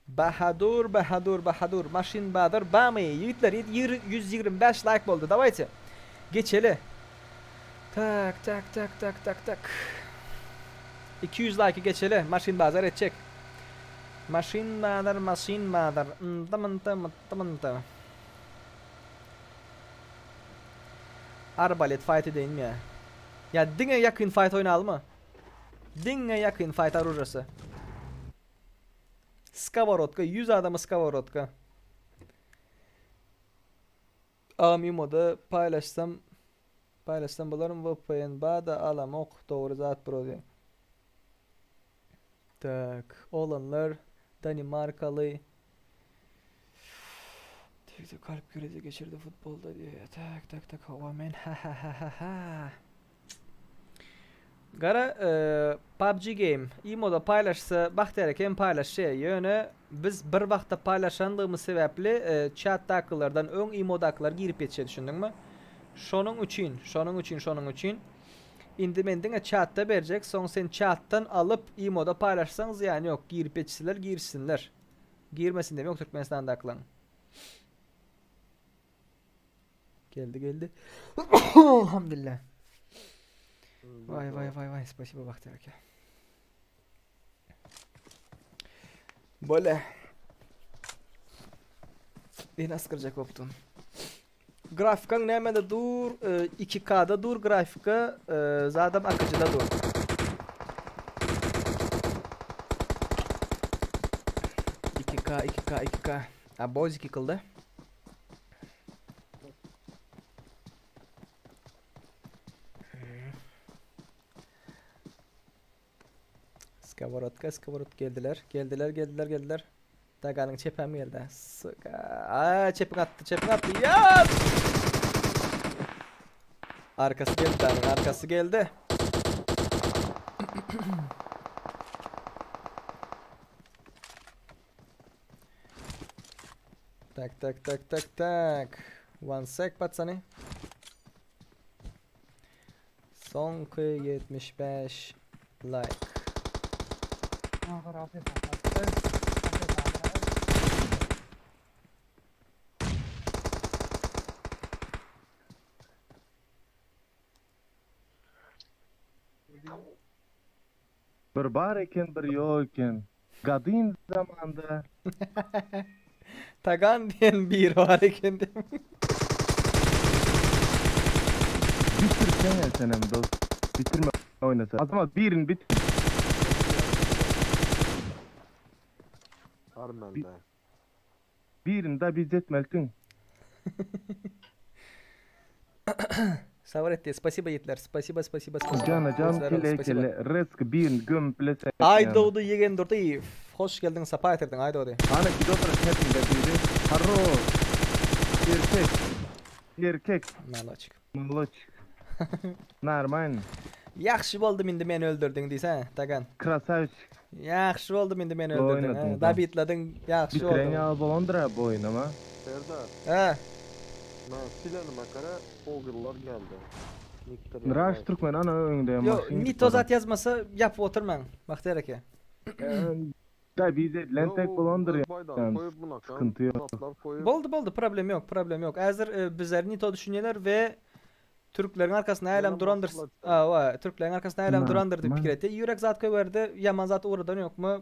Bahadur, Bahadur, Bahadur, maşyn bazar bamy? Ýigitler, 125 like boldy. Dawayte. Geçeli. Tak, tak, tak, tak, tak, tak. 200 like geçeli. Maşyn bazar etjek. Maşyn bazar, maşyn bazar. Ynta mynta, mytda mynta. Arbalet fight edeýinmi ýa? Ýa diňe ýakyn fight oýnalymy? Diňe ýakyn fight orujasy. Skoworotka 100 adama skoworotka. Agam imoda paýlaşsam paýlaşsam bolarmy VPN bada alamok dogry zat bro diýen. Tak oglanlar Danimarkaly Tek kalp krizi geçirdi futbolda diýýär. Tak tak tak hawa men ha ha ha ha ha. Gara PUBG Game imoda paýlaşsa Bagtyýar eke hem paýlaşýar. Ýöne biz bir wagtda paýlaşandygymyz sebäpli çatdakylardan öň imodakylar girip ýetişýär düşündiňmi? Şonuň üçin, şonuň üçin, şonuň üçin indi men diňe çatda berjek, soň sen çatdan alyp imoda paýlaşsaň zyýany ýok. Girip ýetişseler girişsinler. Girmesin diýem ýok Türkmenistandakylaň. Geldi geldi. Alhamdulillah. Vay vay vay vay spasibo Bahtiyar aka. Bole. Beni asgyrjak bolupdym. Grafikaň nämede dur? 2K-da dur grafika, zadam akyjyda dur. 2K, 2K, 2K. A boz 2 kyldy. Skoworotka, skoworod geldiler. Geldiler, geldiler, geldiler. Daganyň çepem geldi. Suka. Aa, çepin atdy, çepin atdy. Ya! Arkasy geldi daganyň, arkasy geldi. Tak tak tak tak tak. One sec patsany. Soňky 75 like. Bir bar eken bir ýok eken. Gadym zamanda. Tagan diýen biri bar eken diýen. Bitirsene senem dost. Bitirme oýnasa. Azmat birini bitir. Armende. Birini da biz etmelisiň. Sabır etdi. Spasibo ýigitler. Spasibo, spasibo, spasibo. Jana jan Gözler olsun, kele spasibo. kele resk birini gömüp bilese. Aýdogdy Ýegendurdyýew. Hoş geldiň, sapa getirdiň Aýdogdy. Ana gidip oturan hepinde biri. Harro. Erkek. Erkek. Maloçik. Maloçik. Normalny. Ýagşy boldum indi meni öldürdiň diýsene, Tagan. Krasavçik. Ýagşy boldum indi meni Bu öldürdiň. oýnadyň Ha, da. Dabitladyň, ýagşy Bitiren boldum. ýaly bolandyr ha bu oýun ama. Serdar. He. Na silenime göre ogullar geldi. Nikdir Raş Türkmen ana öňde Yo, maşyn nito zat ýazmasa ýapyp oturmaň. Bagtyýar eke. Da biz edilen tek bolandyr ya. Koyup buna Sıkıntı yok. Boldy boldy problem ýok problem ýok. Häzir e, bizler nito düşünýärler we Türkleriň arkasynda hälem Ýöne durandyr. basdylar. Awa, türkleriň arkasynda hälem Na, durandyr diýip ma. pikir etdi. Ýürek zat köberdi, ýaman zat ugradan ýokmy?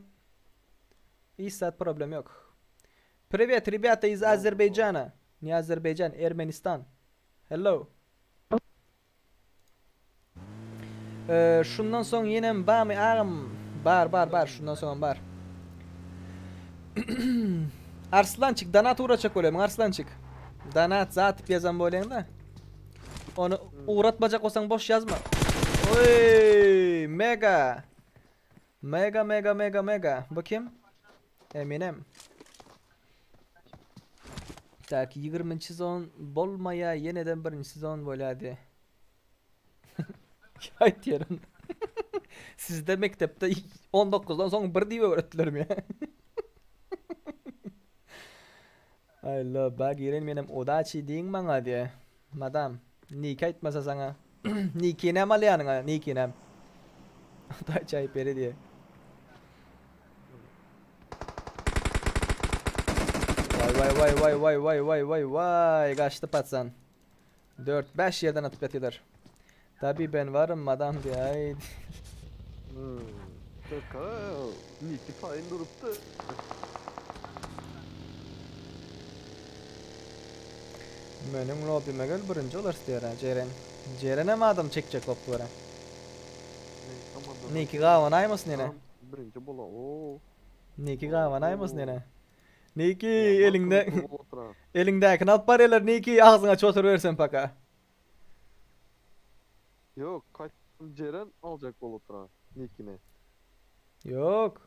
Hiç zat problem ýok. Привет, ребята из Азербайджана. Не Азербайджан, Ermenistan. Hello. Ee, şundan soň ýenem barmy agam? Bar, bar, bar. Şundan soň bar. Arslançyk, Danat uğraçak bolýarmyň Arslançyk? Danat zat ýazan bolýaň da. Onu uğratmajak bolsaň boş ýazma. Oy, mega. Mega mega mega mega. Bu kim? Eminem. Tak 20-nji sezon bolmaýa ýeneden birinji sezon bolýa diýe. Aýtýaryn. Sizde mekdepde 19-dan soň bir diýip öwretdilermi ýa? Aý loba giren menem udaçi diýiň maňa diýe. Madam, Niki aýtmasa saňa. Nikinem al ýanyňa, Nikinem. Udaçi aýyp beri diýe. Vay vay vay vay vay vay vay vay vay gaçdy patsan. 4-5 ýerden atyp ýatylar. Tabi ben varym madam diýe. Aý. Hmm. Kaka, Niki taýyn durupdy. Meniň lobime gel birinji bolarys diýer ha Jeren. Jerenem adam çekjek bolup dur. Niki gabanaýmasyn ýene. Birinji bola o. Niki gabanaýmasyn ýene. Niki eliňde eliňdäkini alyp barýarlar Niki agzyňa açyp oturybersen paka. Ýok, kaç Jeren aljak bolup oturan Nikini. Ýok.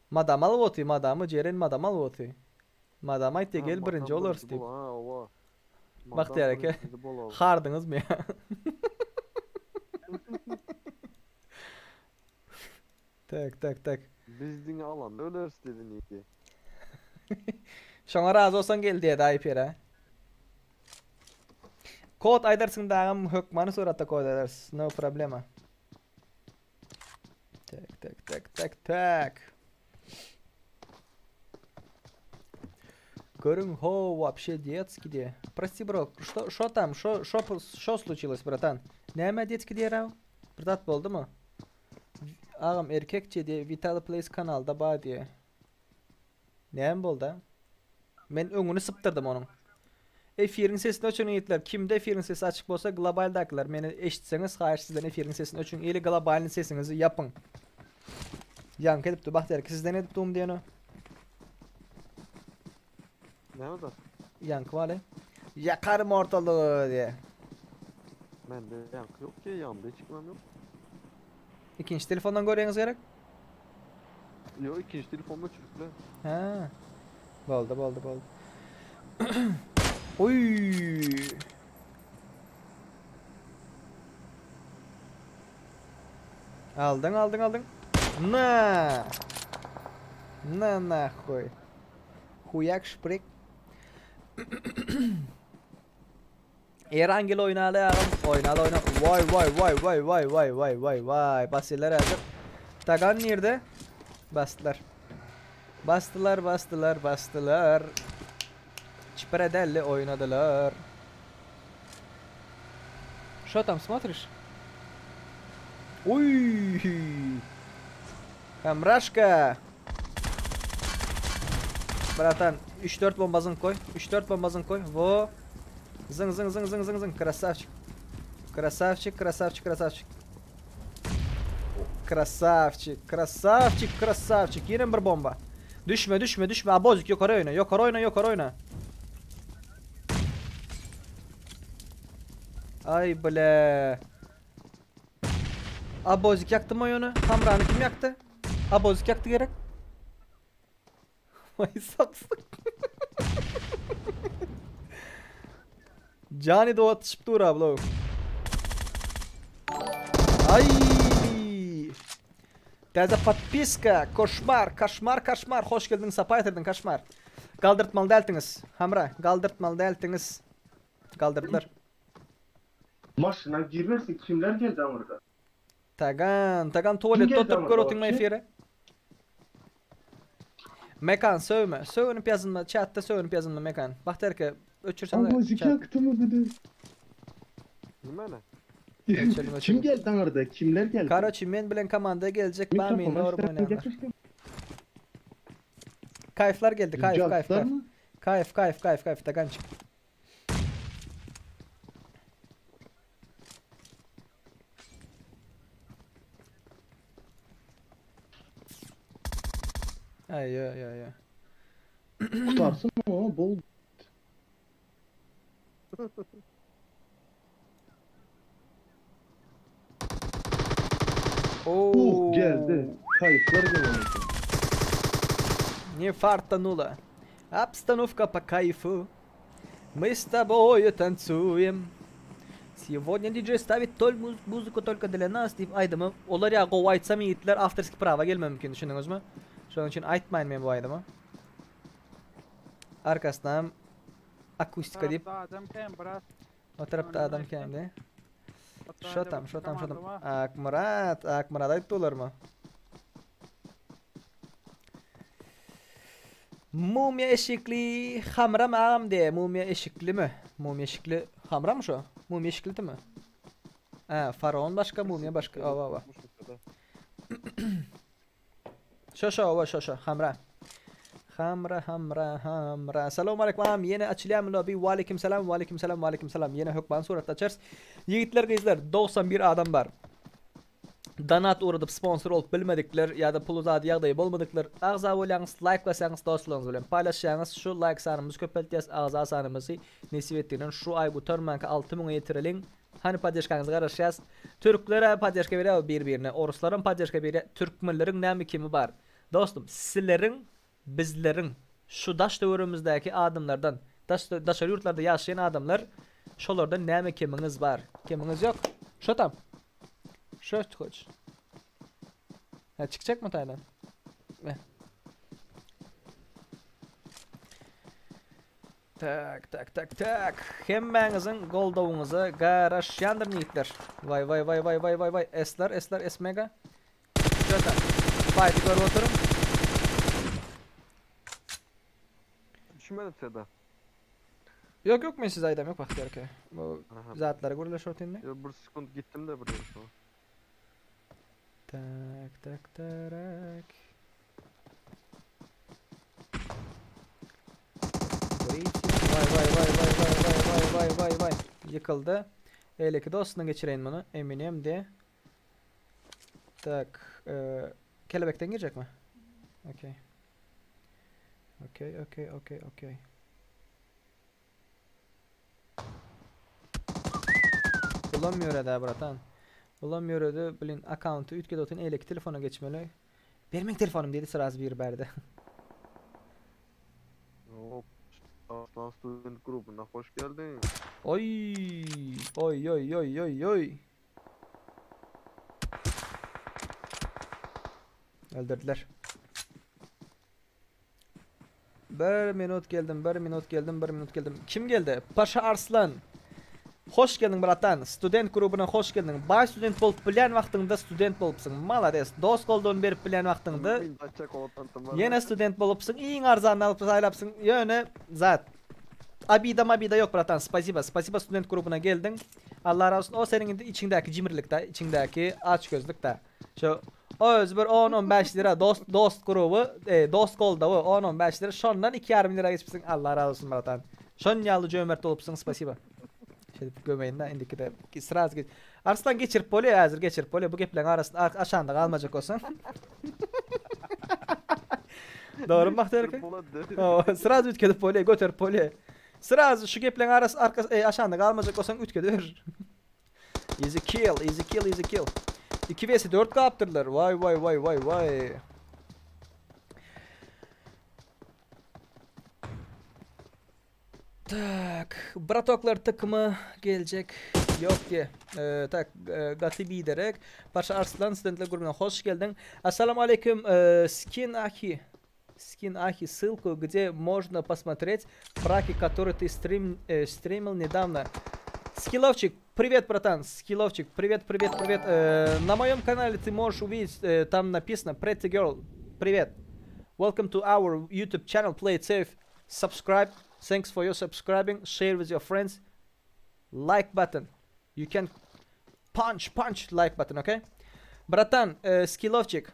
Madam alyp otyr, madamy Jeren madam alyp otyr. Madam aýtdy gel birinji bolarys diýip. Ha, owa. Bagtyýar eke. Hardyňyzmy ýa? Tak, tak, tak. Biz diňe alanda öleris diýdi Niki. Şoňa razy bolsaň gel diýdi Aýpera. Kod aýdarsyň dagam hökmany suratda kod aýdarys. No problema. Tak, tak, tak, tak, tak. Görüň ho вообще детский diye. Прости bro, что что там? Что что что случилось, братан? Näme detski diýer Bir zat boldumy? Agam erkekçe diye Vital Place kanalda bar diye. Näme boldy? Men öňüni sypdyrdym onuň. Efiriň sesini öçüriň ýigitler. Kimde efiriň sesi açyk bolsa globaldakylar meni eşitseňiz haýyş sizden efiriň sesini öçüriň ili globalny sesiňizi ýapyň. Ýaňky edipdi Bagtyýar eke sizden edip dum diýen o. Näme zat? Ýaňky baly. Ýakarym ortalygy diýe. Mende ýaňky ýok ki, ýanymda hiç kimem ýok. Ikinji telefondan görýäňiz gerek? Ýok, ikinji telefonda öçüripler. Hä. Boldy, boldy, boldy. Oý. Aldyň, aldyň, aldyň. Na. Na nahuý. Huýak şprik. Erangel oýnaly agam, oýnaly oýna. Waý waý waý waý waý waý waý waý waý. Basýarlar häzir. Tagan nirde? Basdylar. Basdylar, basdylar, basdylar. Çipredelli oýnadylar. Şo tam смотришь? Uý! Hamraşka! Bratan, 3-4 bomba zyňyp goý. 3-4 bomba zyňyp goý. Wo. Zyň zyň zyň zyň zyň zyň. Krasavçik. Krasavçik, krasavçik, krasavçik. Krasavçik, krasavçik, krasavçik. Ýene bir bomba. Düşme, düşme, düşme. Abozik ýokary oýna, ýokary oýna, ýokary oýna. Ay bile. Abozik ýakdymy ony? Hamrany kim ýakdy? Abozik ýakdy gerek. Vay sapsyk. Jany doğa atyşyp dur abla. Ay. Täze podpiska. Koşmar, koşmar, koşmar. Hoş geldiň, sapa getirdiň koşmar. Galdyrtmaly däldiňiz. Hamra, galdyrtmaly däldiňiz. Galdyrdylar. Maşyna girmesin kimler geldi aňyrda. Tagan, Tagan tualetde oturyp gör otyňmy efiri. Mekan söwme. Sögünip ýazynma, çatda sögünip ýazynma Mekan. Bahterke öçürseň. Awazy ýakdymy bir de. Nimeni? Öçürdim, Kim geldi aňyrda? Kimler geldi? Karoçi men bilen komanda geljek bamy norm oýnaýanlar. Kaýflar geldi, kaýf, kaýf, kaýf. Kaýf, kaýf, kaýf, kaýf, Tagançyk. Ay yo yo yo. Kutarsyn o bol. Oh geldi. Kayıplar geldi. Ne fartaнуло. Обстановка по кайфу. Мы с тобой tansuем. Сегодня DJ ставит tol музыку только для нас diýip aýdymy olar ýa gowy aýtsam ýigitler awtorski prawa gelme mümkin düşündiňizmi? Şonuň üçin aýtmaýyn men bu aýdymy. Arkasynam akustika diýip. Adam kem biraz. O tarapda adam kemdi. Şotam, şotam, şotam. Akmyrat, Akmyrat aýtdy olarmy? Mumya eşikli hamram agam diýe, mumya eşiklimi? Mumya eşikli hamram şo? Mumya eşiklidimi? Ha, faraon başga, mumya başga. Awa, awa. Şo şo, awa şo şo, hamra. Hamra, hamra, hamra. Salam aleyküm agam, ýene açylýarmy lobby? Waleýkim salam, waleýkim salam, waleýkim salam. Ýene hökman suratda açarys. Ýigitler, gyzlar, 91 adam bar. Donat ugradyp sponsor bolup bilmedikler ýa-da puly zady ýagdaýy bolmadyklar agza bolýaňyz laýk basýaňyz dostlaryňyz bilen paýlaşýaňyz şu laýk sanymyzy köpeltýäs agza sanymyzy nesip etdiginden şu aý gutarmanka 6 müňe ýetireliň hany poddeşkaňyzy garaşýas türklerä poddeşka berýär bir birine oruslaram poddeşka berýär türkmenleriň näme kemi bar dostum sileriň bizleriň şu daş töweregimizdäki adamlardan daş daşary ýurtlarda ýaşaýan adamlar şolardan näme kemiňiz bar kemiňiz ýok şo tam Şöst koç. Ha çıkacak mı Taylan? Ne? Tak tak tak tak. Hemmäňiziň goldawyňyza garaşýandyryn ýigitler. Vay vay vay vay vay vay vay. Esler esler esmega. Şöta. Fight'ı görüp oturuň. Düşünmedim Seda. Yok yok men size aýdam yok Bagtyýar aka. Bu zatlara gürleşip otyryn. Yo bir sekund gitdim de buraya. Tak tak tarak. Vay vay vay vay vay vay vay vay vay vay. Ýykyldy. Eýleki dostuna geçireýin muny. Eminem de. Tak, e, kelebekden girjekmi? Okey. Okey, okey, okey, okey. Bulamıyor eda bratan. Bulamıyor öde, blin accounty üýtgedip otyryn eýleki telefona geçmeli. Ber meň telefonym diýdi sraz biri bärde. Hop. Aslan Student grubuna hoş geldin. Oý, oý oý oý oý oý. Öldürdüler. Bir minut geldim, bir minut geldim, bir minut geldim. Kim geldi? Paşa Arslan. Hoş geldiň bratan. Student grubuna hoş geldiň. Baý student bolup bilýän wagtyňda student bolupsyň. Malades. Dost goldawyny berip bilýän wagtyňda ýene student bolupsyň. Iň arzanyny alyp saýlapsyň. Ýöne zat. Abida mabida ýok bratan. Spasiba. Spasiba student grubuna geldiň. Allah razy bolsun. O seniň indi içiňdäki jimrilikda, içiňdäki açgözlükda. Şu öz bir 10-15 lira dost dost gruby, e, dost goldawy 10-15 lira şondan 2,5 lira geçipsiň. Allah razy bolsun bratan. Şon ýaly jömert bolupsyň, spasiba. Şeýdip gömeýin-de indikide sraz geç. Arslan geçirip bolýar, häzir geçirip bolýar. Bu gepleň arasynda aşanda galmajak bolsaň. Dogrymy Bagtyýar aka? Sraz üýtgedip bolýar, göterip bolýar. Sraz şu gepleň arasy arka e, aşanda galmajak bolsaň üýtgediber. Easy kill, easy kill, easy kill. 2 vs 4 gapdyrlar. Vay vay vay vay vay. Tak, bratoklar tykymy geljek yok diye. Ee, tak, e, gaty biderek. Paşa Arslan studentler grubuna hoş geldin. Assalamu aleyküm. E, skin Ahi. Skin Ахи ссылку, где можно посмотреть праки, которые ты стрим, э, стримил недавно. Скилловчик, привет, братан, Скилловчик, привет, привет, привет. Э, на моем канале ты можешь увидеть, э, там написано Pretty Girl, привет. Welcome to our YouTube channel, Play It Safe. Subscribe, thanks for your subscribing, share with your friends. Like button, you can punch, punch like button, okay? Братан, э, Скилловчик,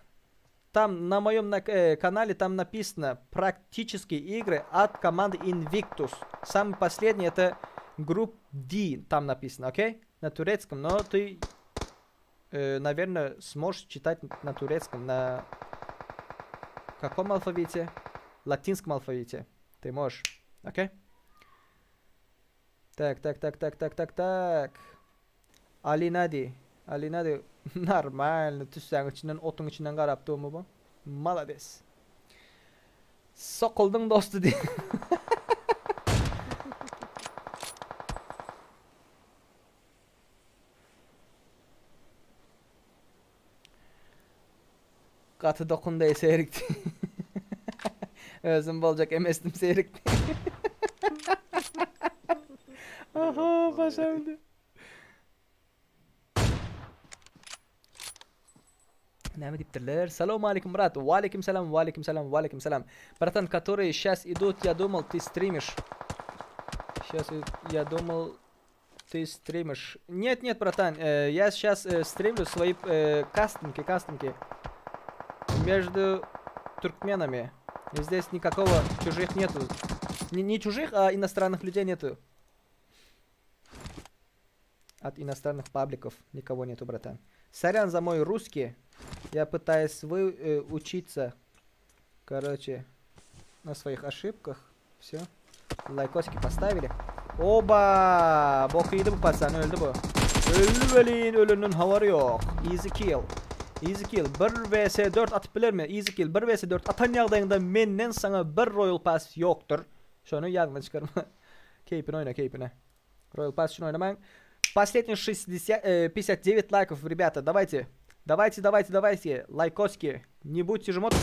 там на моем на, э, канале там написано практические игры от команды Invictus. Самый последний это Group D там написано, окей? На турецком, но ты, э, наверное, сможешь читать на турецком, на каком алфавите? Латинском алфавите. Ты можешь, окей? Так, так, так, так, так, так, так. Alinadi. Alinadi. Normalno. Tüssäň içinden, otuň içinden garap durmy bu? Malades. Sokuldyň dosty diý. Gaty dokundy Serik. Özüm boljak emesdim Serik. Aha başardı. Näme diýipdirler? Salam aleyküm brat. Wa aleyküm salam, wa aleyküm salam, wa aleyküm salam. Братан, которые сейчас идут, я думал, ты стримишь. Сейчас я думал, ты стримишь. Нет, нет, братан, э, я сейчас э, стримлю свои э, кастомки, кастомки между туркменами. Здесь никакого чужих нету. Не, не чужих, а иностранных людей нету. От иностранных пабликов никого нету, братан. Сорян за мой русский. Я пытаюсь вы, э, учиться. Короче, на своих ошибках. Все. Лайкосики поставили. Oba! Bok iýdi bu пацан, öldi bu. Öldi welin, ölenden habary ýok. Easy kill. Easy kill. 1 vs 4 atyp bilermi? Easy kill. 1 vs 4 atan ýagdaýyňda menden saňa bir Royal Pass ýokdur. Şony ýadyňdan çykarma. Keýpine oýna, keýpine. Royal Pass üçin oýnamaň. Последний 60, 59 лайков, ребята, давайте. Давайте, давайте, давайте. Лайкоски. Не будьте жмот.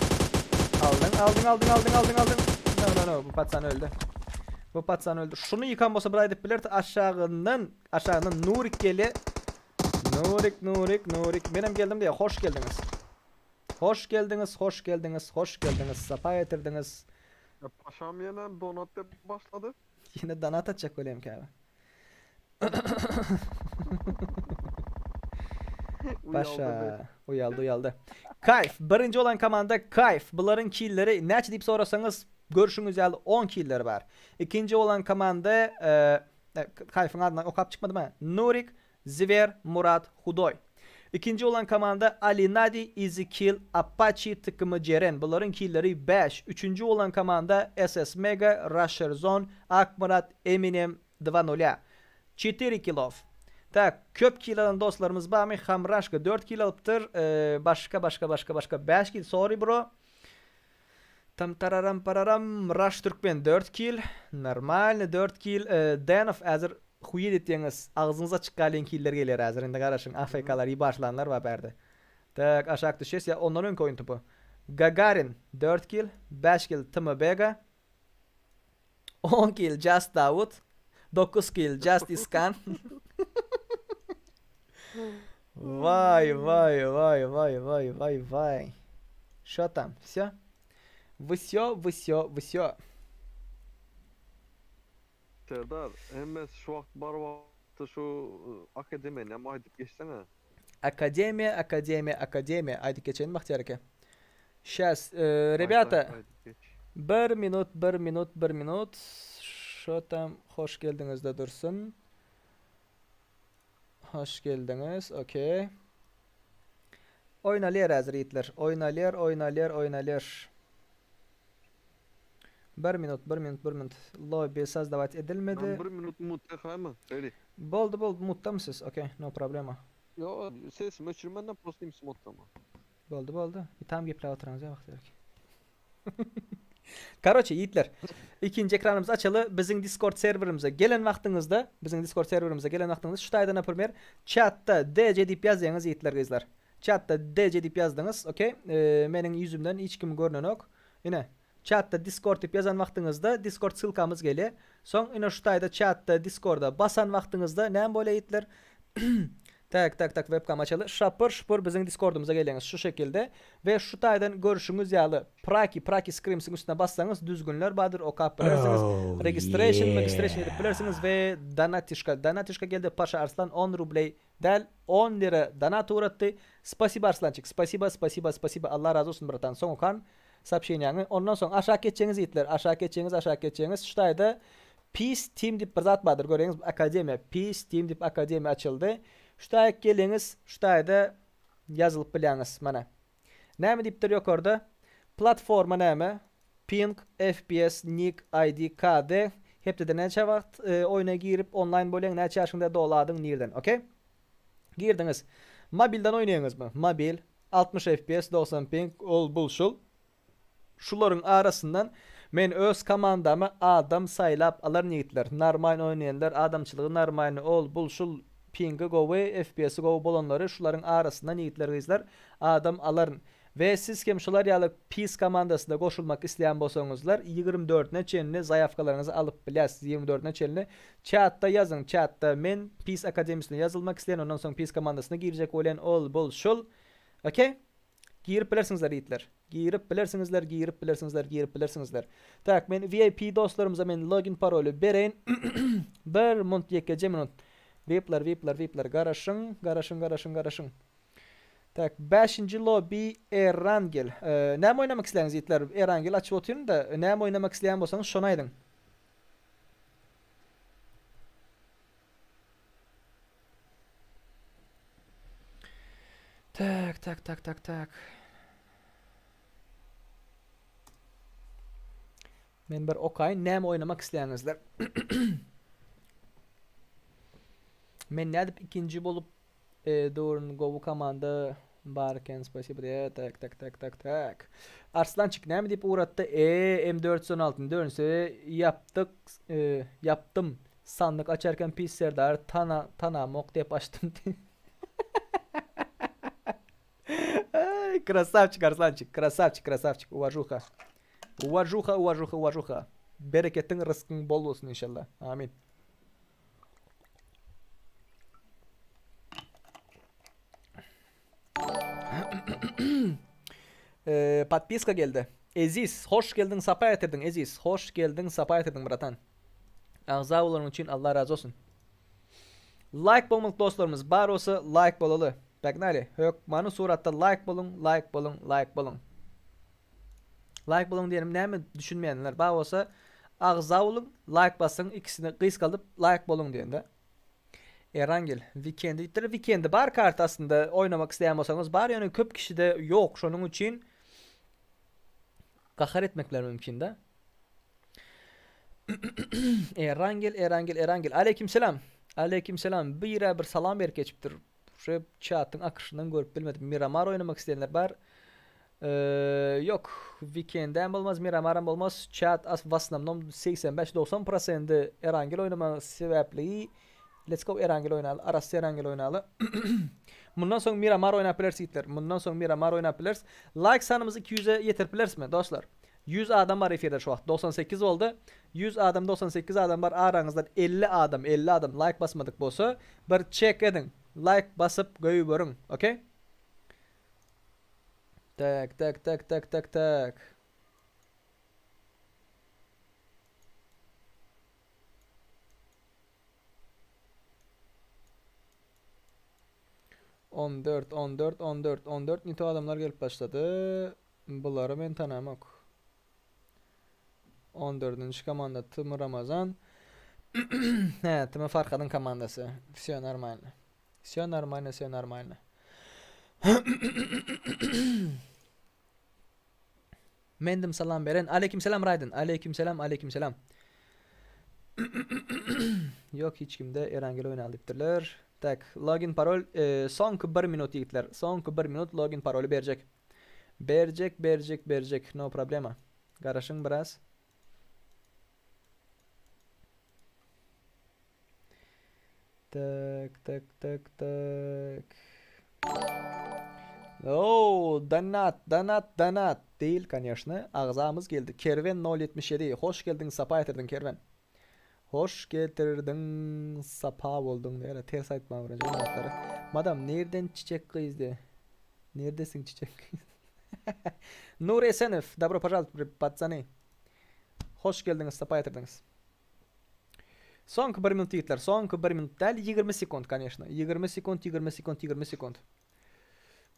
Aldyň, aldyň, aldyň, aldyň, aldyň, aldyň. No, no, no, bu пацан öldi. Bu пацан öldi. Şuny ýykan bolsa bir aýdyp bilerdi. Aşagyndan, aşagyndan Nurik gelýär. Nurik, Nurik, Nurik. Menem geldim diýe. Hoş geldiňiz. Hoş geldiňiz, hoş geldiňiz, hoş geldiňiz. Sapa getirdiňiz. Ya paşam ýene donat diýip başlady. Ýene donat atjak bolýam käbir. Paşa. Uýaldy, uýaldy. Kayf. Birinji bolan komanda Kayf. Bularyň killeri näçe diýip sorasaňyz, görşüňiz ýaly 10 killeri bar. Ikinji bolan komanda e, e, Kayfyň adyndan okap çykmadym ha. Nurik, Zwer, Murat, Hudoý. Ikinji bolan komanda Ali Nadi, Easy Kill, Apache, TKM Jeren. Bularyň killeri 5. Üçünji bolan komanda SS Mega, Rusher Zone, Akmyrat, Eminem 2-0. 4 kilov. Tak, köp kill alan dostlarymyz barmy? Hamraşka 4 kill alypdyr. Ee, başga başga başga başga 5 kill. Sorry bro. Tam tararam pararam Rush Türkmen 4 kill. Normalny 4 kill. Ee, Danow häzir huýet etýäňiz. Agzyňyza açyk galýan killer gelýär häzir. Indi garaşyň. AFK-lar iyi başlanlar bar bärde. Tak, aşak düşýäs. Ýa ondan öňki oýun topu. Gagarin 4 kill, 5 kill TM Bega. 10 kill Just Davut. 9 kill Just Iskan. Vay vay vay vay vay vay vay. Şo tam? Всё? Всё, всё, всё. Serdar, hemmesi şu wagt bar wagty şu akademiýany hem aýdyp geçseňe. Akademiýa, akademiýa, akademiýa. Aýdyp geçeýin Bagtyýar eke. Şäs, rебята. Bir minut, bir minut, bir minut. Şo tam hoş geldiňizde dursun. Hoş geldiňiz. Okey. Oýnalýar häzir ýigitler. Oýnalýar, oýnalýar, oýnalýar. Bir minut, bir minut, bir minut. Lobby создавать edilmedi. Ben bir minut mute ýakaýmy? Ready. Boldy, boldy, mutdamy siz? Okey, no problema. Ýok, sesimi öçürmän-de prosto imsi mutdama. Boldy, boldy. Tam gepläp oturyňyz ýa wagty ýok. Karoçe ýigitler, ikinji ekranymyzy açaly. Biziň Discord serwerimize gelen wagtyňyzda, biziň Discord serwerimize gelen wagtyňyzda şu taýda naprimer çatda DC diýip ýazýaňyz ýigitler gyzlar. Çatda DC diýip ýazdyňyz, okey. Meniň ýüzümden hiç kim görnenok. Ine, çatda Discord diýip ýazan wagtyňyzda Discord ssylkamyz gelýär. Soň ine şu taýda çatda Discorda basan wagtyňyzda näme bolýar ýigitler? Tak tak tak webkam açaly. Şapyr şupur biziň Discordymyza gelýäňiz şu şekilde we şu taýdan görüşiňiz ýaly Praki Praki Screamsiň üstüne bassaňyz düzgünler bardyr okap bilersiňiz. Oh Registration yeah. registration edip bilersiňiz we donatişka donatişka geldi Paşa Arslan 10 rubley däl 10 lira donat ugratdy. Spasibo Arslançik spasibo spasibo spasibo Allah razy bolsun bratan soň okan Soobşeniýaňy ondan soň aşak geçjeňiz ýigitler aşak geçjeňiz aşak geçjeňiz şu taýda Peace Team diýip bir zat bardyr göreňiz akademiýa Peace Team diýip akademiýa açyldy şu taýa geliňiz şu taýda ýazylyp bilýäňiz mana näme diýipdir ýokarda platforma näme ping FPS nick ID KD hepdede näçe wagt oýna girip onlaýn bolýaň näçe ýaşyňda doly adyň nirden ok girdiňiz mobilden oýnaýaňyzmy mobil 60 FPS 90 ping ol bul şul. Şularyň arasyndan men öz komandama adam saýlap alaryn ýigitler. Narmaýn oýnaýanlar adamçylygy narmaýny ol bul şul pingi gowy FPS-i gowy bolanlary şularyň arasyndan ýigitler gyzlar adam alaryn. We siz hem şular ýaly Peace komandasyna goşulmak isleýän bolsaňyzlar 24-ne çenli zaýawkalaryňyzy alyp bilýäs. 24-ne çenli çatda ýazyň çatda men Peace Akademiýasyna ýazylmak isleýän ondan soň Peace komandasyna girjek bolýan ol bul şul. Okey? Girip bilersiňizler ýigitler. Girip bilersiňizler, girip bilersiňizler, girip bilersiňizler. Tak, men VIP dostlarymyza men login paroly bereýin. Bir munt ýekeje minut. VIP'ler, VIP'ler, VIP'ler garaşyň, garaşyň, garaşyň, garaşyň. Tak, bäşinji lobby Erangel. Näme oýnamak isleýäňiz ýigitler? Erangel açyp otyryn-da, näme oýnamak isleýän bolsaňyz şony aýdyň. Tak, tak, tak, tak, tak. Men bir okaýyn, näme oýnamak isleýäňizler? Men nädip ikinji bolup e, durun gowy komanda bar eken, spasibo diýe. Tak, tak, tak, tak, tak. Arslançyk näme diýip ugratdy? E, M416 dönse ýapdyk, e, ýapdym. Sandyk açarken pis serdary tana tanamok diýip açdym. Ey, krasavçik Arslançik, krasavçik, krasavçik, uwažuha. Uwažuha, uwažuha, uwažuha. Bereketiň, ryskyň bol bolsun inşallah. Amin. Ee, podpiska geldi. Eziz, hoş geldiň, sapa getirdiň Eziz. Hoş geldiň, sapa getirdiň bratan. Agza bolanyň üçin Allah razy bolsun. Like bolmadyk dostlarymyz bar bolsa like bolaly. Pognaly. Hökmany suratda like boluň, like boluň, like boluň. Like boluň diýenim näme düşünmeýänler bar bolsa agza boluň, like basyň, ikisini gysgaldyp like boluň diýende. Erangel, Weekend diýipdir. Weekend bar karta aslynda oýnamak isleýän bolsaňyz bar, ýöne köp kişide ýok. Şonuň üçin gahar etmekler mümkin-de. Erangel, Erangel, Erangel. Aleyküm selam. Aleyküm selam. Bire bir salam berip geçipdir. Şu çatyň akyşyndan görüp bilmedim. Miramar oynamak isteyenler bar. Ee, yok. Weekend'den bolmaz, Miramar'am bolmaz. Chat as vasnamnom 85-90% Erangel oynama sebäpli Let's go Erangel oýnaly. Arassa Erangel oýnaly. Mundan soň Miramar oýnap bileris ýigitler. Mundan soň Miramar oýnap bileris. Like sanymyzy 200-e ýetirip bilerismi dostlar? 100 adam bar efirde şu wagt. 98 boldy. 100 adam 98 adam bar. Araňyzdan 50 adam, 50 adam like basmadyk bolsa, bir çek ediň. Like basyp goýberiň. Okey? Tak, tak, tak, tak, tak, tak. 14, 14, 14, 14 nito adamlar gelip başlady. Bulary men tanamok. 14-nji komanda Tm Ramazan. He, Tm Farhadyň komandasy. Все нормально. Все нормально, все нормально. Mendim salam beren. Aleyküm selam Raýden. Aleyküm selam, aleyküm selam. Ýok hiç kimde Erangel oýnaly diýipdirler. Tak, login parol e, soňky 1 minut ýigitler. Soňky 1 minut login paroly berjek. Berjek, berjek, berjek. No problema. Garaşyň biraz. Tak, tak, tak, tak. Oo, Danat, Danat, Danat değil, конечно. Agzamyz geldi. Kerwen 077. Hoş geldiň, sapa getirdiň Kerwen. Hoş getirdiň, sapa bolduň diýär. Ters aýtmaň birinji zatlary. Madam, nereden çiçek gyz diýär. Neredesin çiçek gyz? Nur Esenow, dobro пожаловать, пацаны. Hoş geldiňiz, sapa getirdiňiz. Soňky bir minut ýigitler, soňky bir minut däl, 20 sekund, конечно. 20 sekund, 20 sekund, 20 sekund.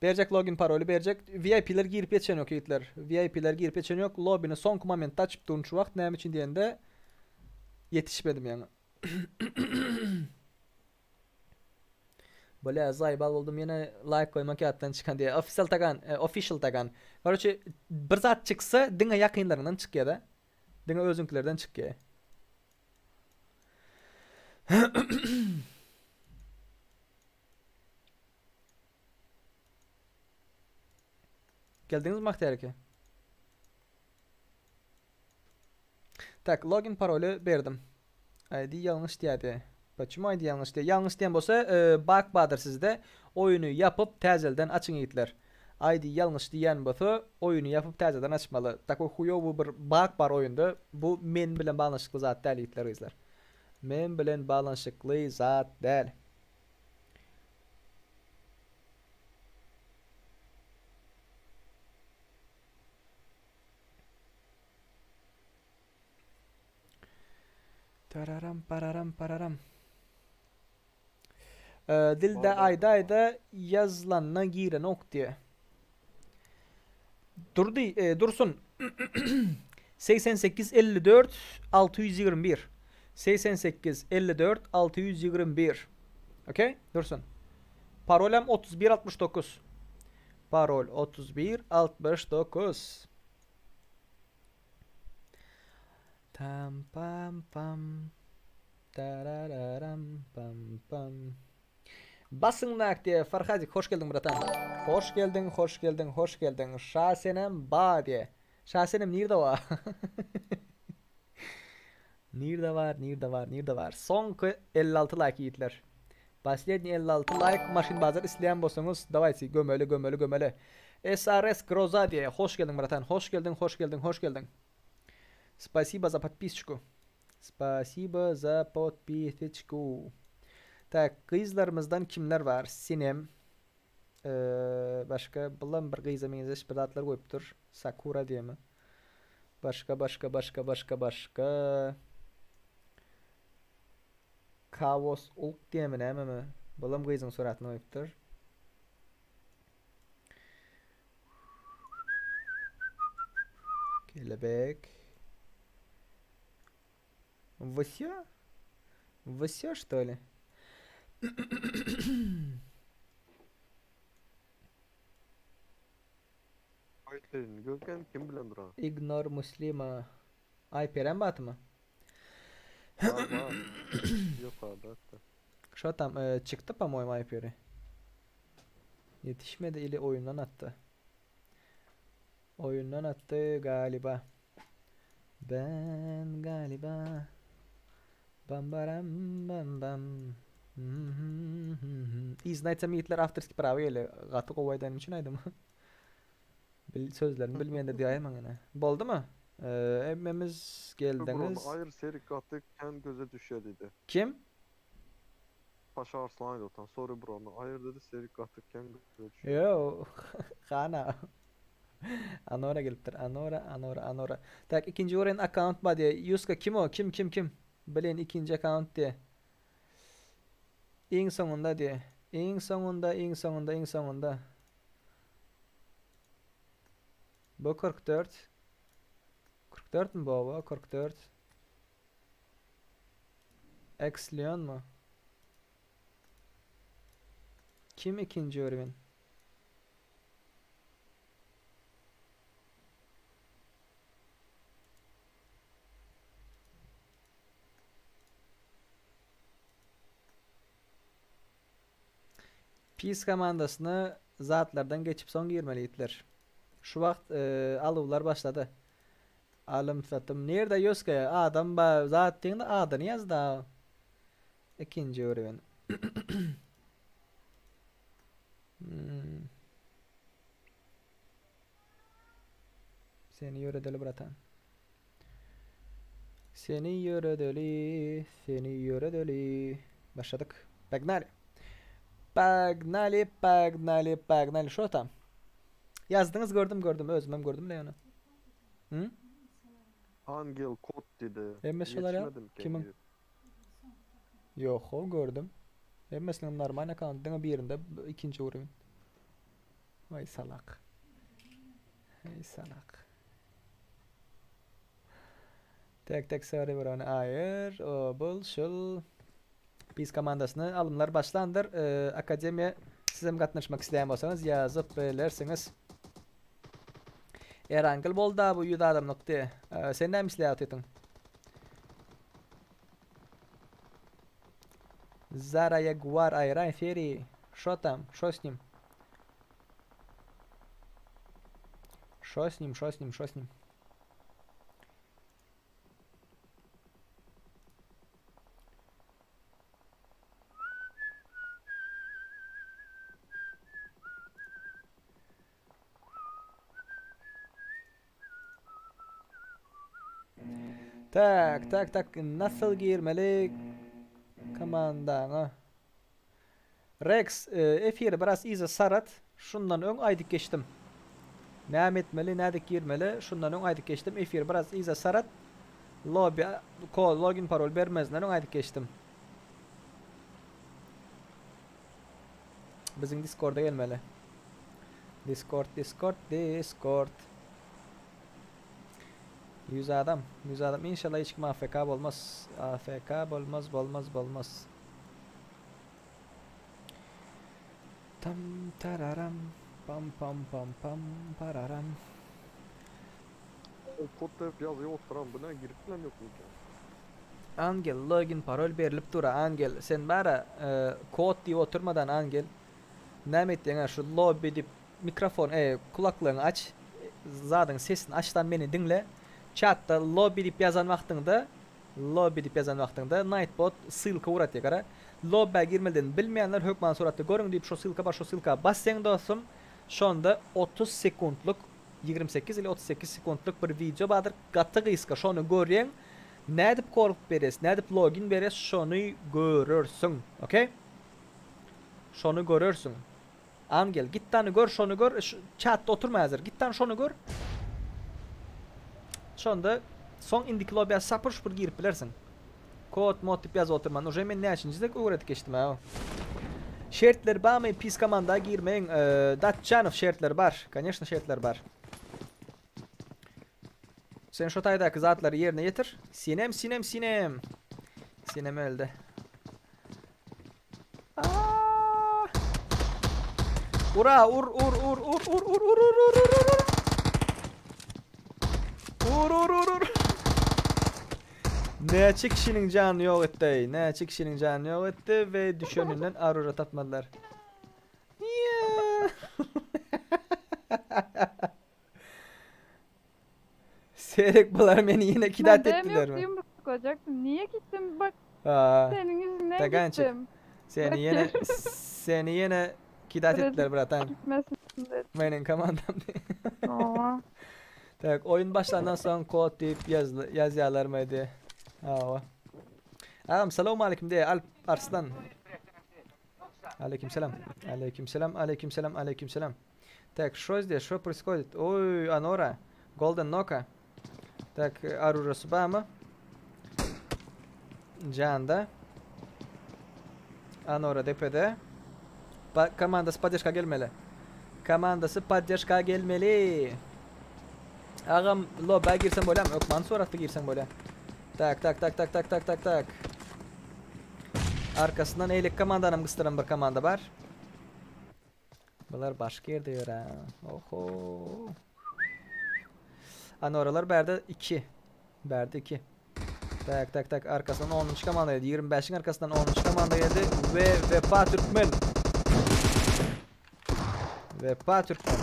Berjek login paroly berjek. VIP-ler girip ýetişen ýok ýigitler. VIP-ler girip ýetişen ýok. Lobini soňky momentde açyp durun şu wagt. Näme üçin diýende ýetişmedim ýaňy. Bля, zaýbal boldum ýene like goýmak ýatdan çykan diýýär. Official tagan, e, official tagan. Karoçe, bir zat çyksa diňe ýakynlaryňdan çykýar-da. Diňe özüňkilerden çykýar. Geldiňizmi Bagtyýar eke? Tak, login paroly berdim. ID ýalňyş diýýärdi. Почему ID ýalňyş diýýär? Ýalňyş diýen bolsa, e, bug bardyr sizde. Oýuny ýapyp, täzelden açyň ýigitler. ID ýalňyş diýýän bolsa, oýuny ýapyp täzeden açmaly. Takoý huýowy bir bug bar oýunda. Bu men bilen baglanyşykly zat däl ýigitler gyzlar. Men bilen baglanyşykly zat däl. Tararam pararam pararam. Ee, dilde ayda ayda ýazylanyna girenok diýe. Durdy, e, Dursun. 88 54 621. 88 54 621. Okey, Dursun. Parolem 31 69. Parol 31 69. Tam pam pam. Tarararam pam pam. Basyň nak diýe Farhadik hoş geldiň bratan. Hoş geldiň, hoş geldiň, hoş geldiň. Şasenem ba diýe. Şasenem nirde bar? Nirde bar, nirde bar, nirde bar? Soňky 56 like ýigitler. Posledniý 56 like maşyn bazar isleýän bolsaňyz dawayte gömeli gömeli gömeli. SRS Groza diýe. Hoş geldiň bratan. Hoş geldiň, hoş geldiň, hoş geldiň. Spasibo za podpisçku. Spasibo za podpisçku. Tak, gyzlarymyzdan kimler bar? Sinem. Ee, başga bulam bir gyza meňzeş bir zatlar goýupdyr. Sakura diýemi? Başga başga başga başga başga. Kawos Ulk diýemi nämemi? Bulam gyzyň suratyny goýupdyr. Kelebek. Всё? Всё, что ли? Aýtlerini gözleýän kim bilen duran? Ignor muslima. Aý perem batymy? Bar bar. Ýokarda hatda. Şo tam e, çykdy po-moýemu Aýperi. Ýetişmedi ili oýundan atdy. Oýundan atdy galiba. Ben galiba. Bam baram bam bam. Yzyny aýtsam ýigitler awtorskiý prawa gelýär. Gaty gowy aýdanym üçin aýdym. Bil sözlerini bilmeýändir diýäýmäň ene. Boldumy? Hemmemiz geldiňiz. Buran aýyr serik gaty kän göze düşýär diýdi. Kim? Paşa Arslan aýdy otan. Sorry burany aýyr dedi serik gaty kän göze düşýär. Ýo, hana. Anora gelipdir. Anora, Anora, Anora. Tak, ikinji gören akkaunt bar diýe. Ýuska kim o? Kim, kim, kim? Bilen ikinji akkaunt diýe. Iň soňunda diýe. Iň soňunda, iň soňunda, iň soňunda. Bu 44. 44 mi bu oba? 44. Ex Leon mu? Kim ikinji Örwin? Pis komandasyna zatlardan geçip soň girmeli ýigitler. Şu wagt e, aluwlar başlady. Alym satym. Nirde ýoska adam ba zat diýende adyny ýaz da. Ikinji öwrüwen. Hmm. Seni ýöredeli bratan. Seni ýöredeli, seni ýöredeli. Başladyk. Pagnali. Pagnali, pagnali, pagnali. Şo tam. Ýazdyňyz gördüm gördüm özümem gördüm le ony. Hı? Angel Kod diýdi. Hemme şolar ýa? Kimiň? Ýok, ho gördüm. Hemmesiniň normal akkaunt diňe birinde ikinji uruň. Vay salak. Hey salak. Tek tek sorry bir ony aýyr. O bul şul. Biz komandasyny alymlar başlandyr. Ee, akademiýa siz hem gatnaşmak isleýän bolsaňyz ýazyp bilersiňiz. Erangel bolda bu 100 adamlyk diýe. Ee, sen näme isleýär otydyň? Zara Jaguar Ayran Feri. Şo tam? Şo s nim? Şo s nim? Şo s nim? Şo s nim? Tak, tak, tak. Nasıl girmeli komandaňa? Rex, e, efiri biraz yza sarat. Şundan öň aýdyp geçdim. Näme etmeli, nädip girmeli? Şundan öň aýdyp geçdim. Efiri biraz yza sarat. Lobby, kod, login parol bermezinden öň aýdyp geçdim. Biziň Discord'a gelmeli. Discord, Discord, Discord. 100 adam, 100 adam. İnşallah hiç kim AFK bolmaz. AFK bolmaz, bolmaz, bolmaz. Tam tararam, pam pam pam pam pararam. O kod diýip ýazýar oturan bu ne girip bilen ýok eken. Angel login parol berlip dur Angel. Sen bara e, kod diýip oturmadan Angel. Näme etdiň şu lobby diýip mikrofon e, kulaklygyňy aç. Zadyň sesini açdan meni diňle. Chatda lobby diýip ýazan wagtyňda lobby diýip ýazan wagtyňda Nightbot ssylka uratýar gara. Lobbä girmeliden bilmeýänler hökman suratda görüň diýip şo ssylka bar şo ssylka bassaň dostum. Şonda 30 sekuntlyk 28 ili 38 sekuntlyk bir wideo bardyr. Gaty gysga şony görýäň. Nädip kod beres, nädip login beres şony görersiň. Okay? Şony görersiň. Angel git tany gör şony gör. Şu, chatda oturma häzir. Git tany şony gör. Şonda soň indiki lobby'a sapır şupur girip bilersiň. Kod mod diýip ýazyp oturman. Уже men näçinji dek öwredip geçdim ha. Şertler barmy pis komanda girmeýin. Ee, Datjanow şertler bar. Конечно şertler bar. Sen şu taýdaky zatlary ýerine ýetir. Sinem, sinem, sinem. Sinem öldi. Aa! Ura, ur, ur, ur, ur, ur, ur, ur, ur, ur, ur, ur, ur. Ur, ur, ur, ur. Näçe kişiniň janyny ýok etdi? Näçe kişiniň janyny ýok etdi we düşeninden arura tapmadylar. Yeah. Seyrek bular meni ýene kidat Ben dem etdiler yok mi? yumruk koyacaktım. Niye gittim bak Aa, senin yüzünden Tagançık. gittim. Seni Bak ýene seni ýene kidat Biraz etdiler bratan. Gitmesin dedim. Meniň komandam diýip. Aa. Tak, oyun başlandan soň kod diýip ýaz ýazýarlarmydy? Hawa. Agam salam aleyküm diye Alp Arslan. Aleyküm selam. Aleyküm selam, aleyküm selam, aleyküm selam. Так, что здесь? Что происходит? Ой, Анора. Golden Noka. Так, Аружа Субама. Джанда. Anora depede. Pa komandasy poddeşka gelmeli. Komandasy poddeşka gelmeli. Agam lobba girsen bolýam, hökman suratda girsen bolýar. Tak, tak, tak, tak, tak, tak, tak, tak. Arkasyndan eýlek komandanam gysdyran bir komanda bar. Bular başga ýerde ýör ha. Oho. Anoralar bärde 2. Bärde 2. Tak tak tak arkasyndan 10. komanda geldi. 25-iň arkasyndan 10. komanda geldi we Vefa Türkmen. Vefa Türkmen.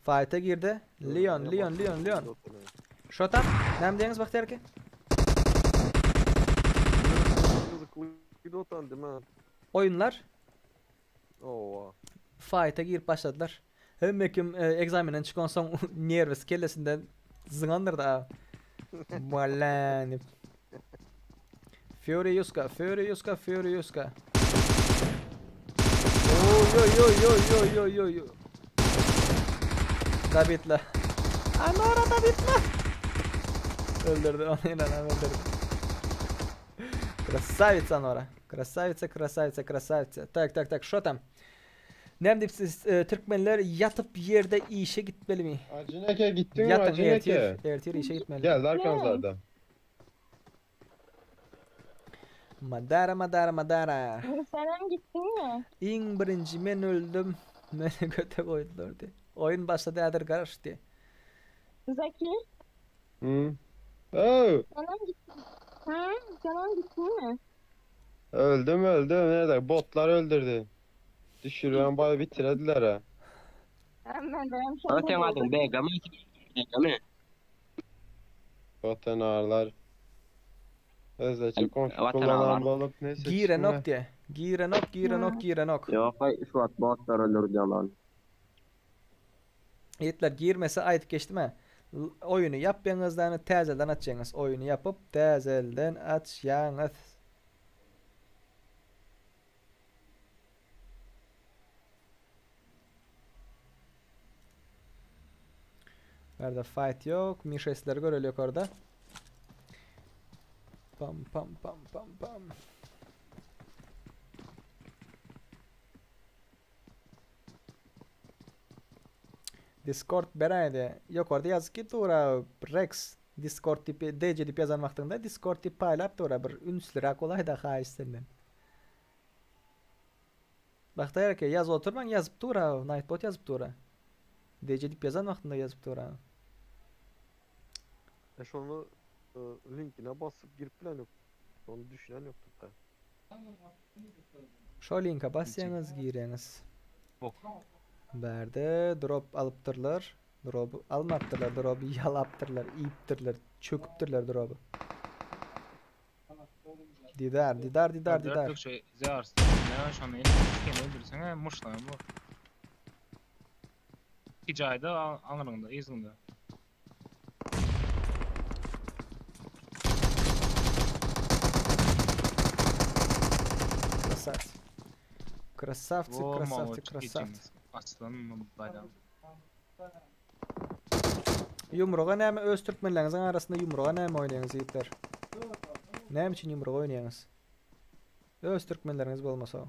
Fight'a girdi. Leon, Leon, Leon, Leon. Şotan, näme diýeňiz Bagtyýar aka? Gyzykly otan değil mi? Oýunlar Owa. Fight'a girip başladylar. Hemme kim e, egzamenden çykan soň nerwisi kellesinden zyňandyr da. Walan diýip. Fury Yuska, Fury Yuska, Fury Yuska. Oy oy oy oy oy oy oy oy. Dabitla. Anora Dabitla. Öldürdü onu inanan öldürdü. Красавица Анора. Красавица, красавица, красавица. Так, так, так, что там? Näme diýip siz e, türkmenler ýatyp ýerde işe gitmelimi? Acıneke gittin mi Ýatyň Acıneke? ertir, ertir işe gitmeli. Geldi arkamızda. Madara madara madara. Sen hem gittin mi? Iň birinji men öldüm. Meni göte goýdular diýip. Oýun başlady häzir garaş diýip. Zeki. Hı. Oh, Sen hem gittin. Ha? Sen hem gittin mi? öldüm öldüm. Nerede? Botlar öldürdü. Düşürülen bayağı bitirdiler ha. Hemen de hem Ama sen adın BG mi? BG mi? Vatan ağırlar. Özleçe konfig Vatan kullanan ağırlar. bolup neyse Girenok çıkma. diýe. Girenok, girenok, girenok. Yok ay şu at botlar öldürdü lan. Ýetler girmese aýdyp geçdim ha. Oýuny ýapýaňyz dany täzeden açýaňyz. Oýuny ýapyp täzeden açýaňyz. Bärde fight ýok. Mişesleri göreli ýokarda. Pam pam pam pam pam. Discord beräýdi. Ýokarda ýazyp git dura Rex Discord diýip DJ diýip ýazan wagtyňda Discord diýip paýlap dura bir ünsliräk bolaýda haýyş senden. Bagtyýar eke ýazyp oturmaň ýazyp dura Nightbot ýazyp dura. DJ diýip ýazan wagtynda ýazyp dura. E şony e, linkine basyp girip bilen ýok. Onu düşünen ýokdur da. Şo linke basýaňyz girýäňiz. Bärde drop alypdyrlar. Dropy almapdyrlar, dropy ýalapdyrlar, iýipdirler, çöküpdirler dropy. Didar, didar, didar, didar. Şu Zears ne şonu elini öldürsen muşlan bu. İki cayda aňryňda, yzyňda. Krasavci. Krasavci, O, krasavci, mama, krasavci. Aslanım bayram. Ýumruga näme öz türkmenleriňiziň arasynda ýumruga näme oýnaýaňyz ýigitler? Näme üçin ýumruga oýnaýaňyz? Öz türkmenleriňiz bolmasa.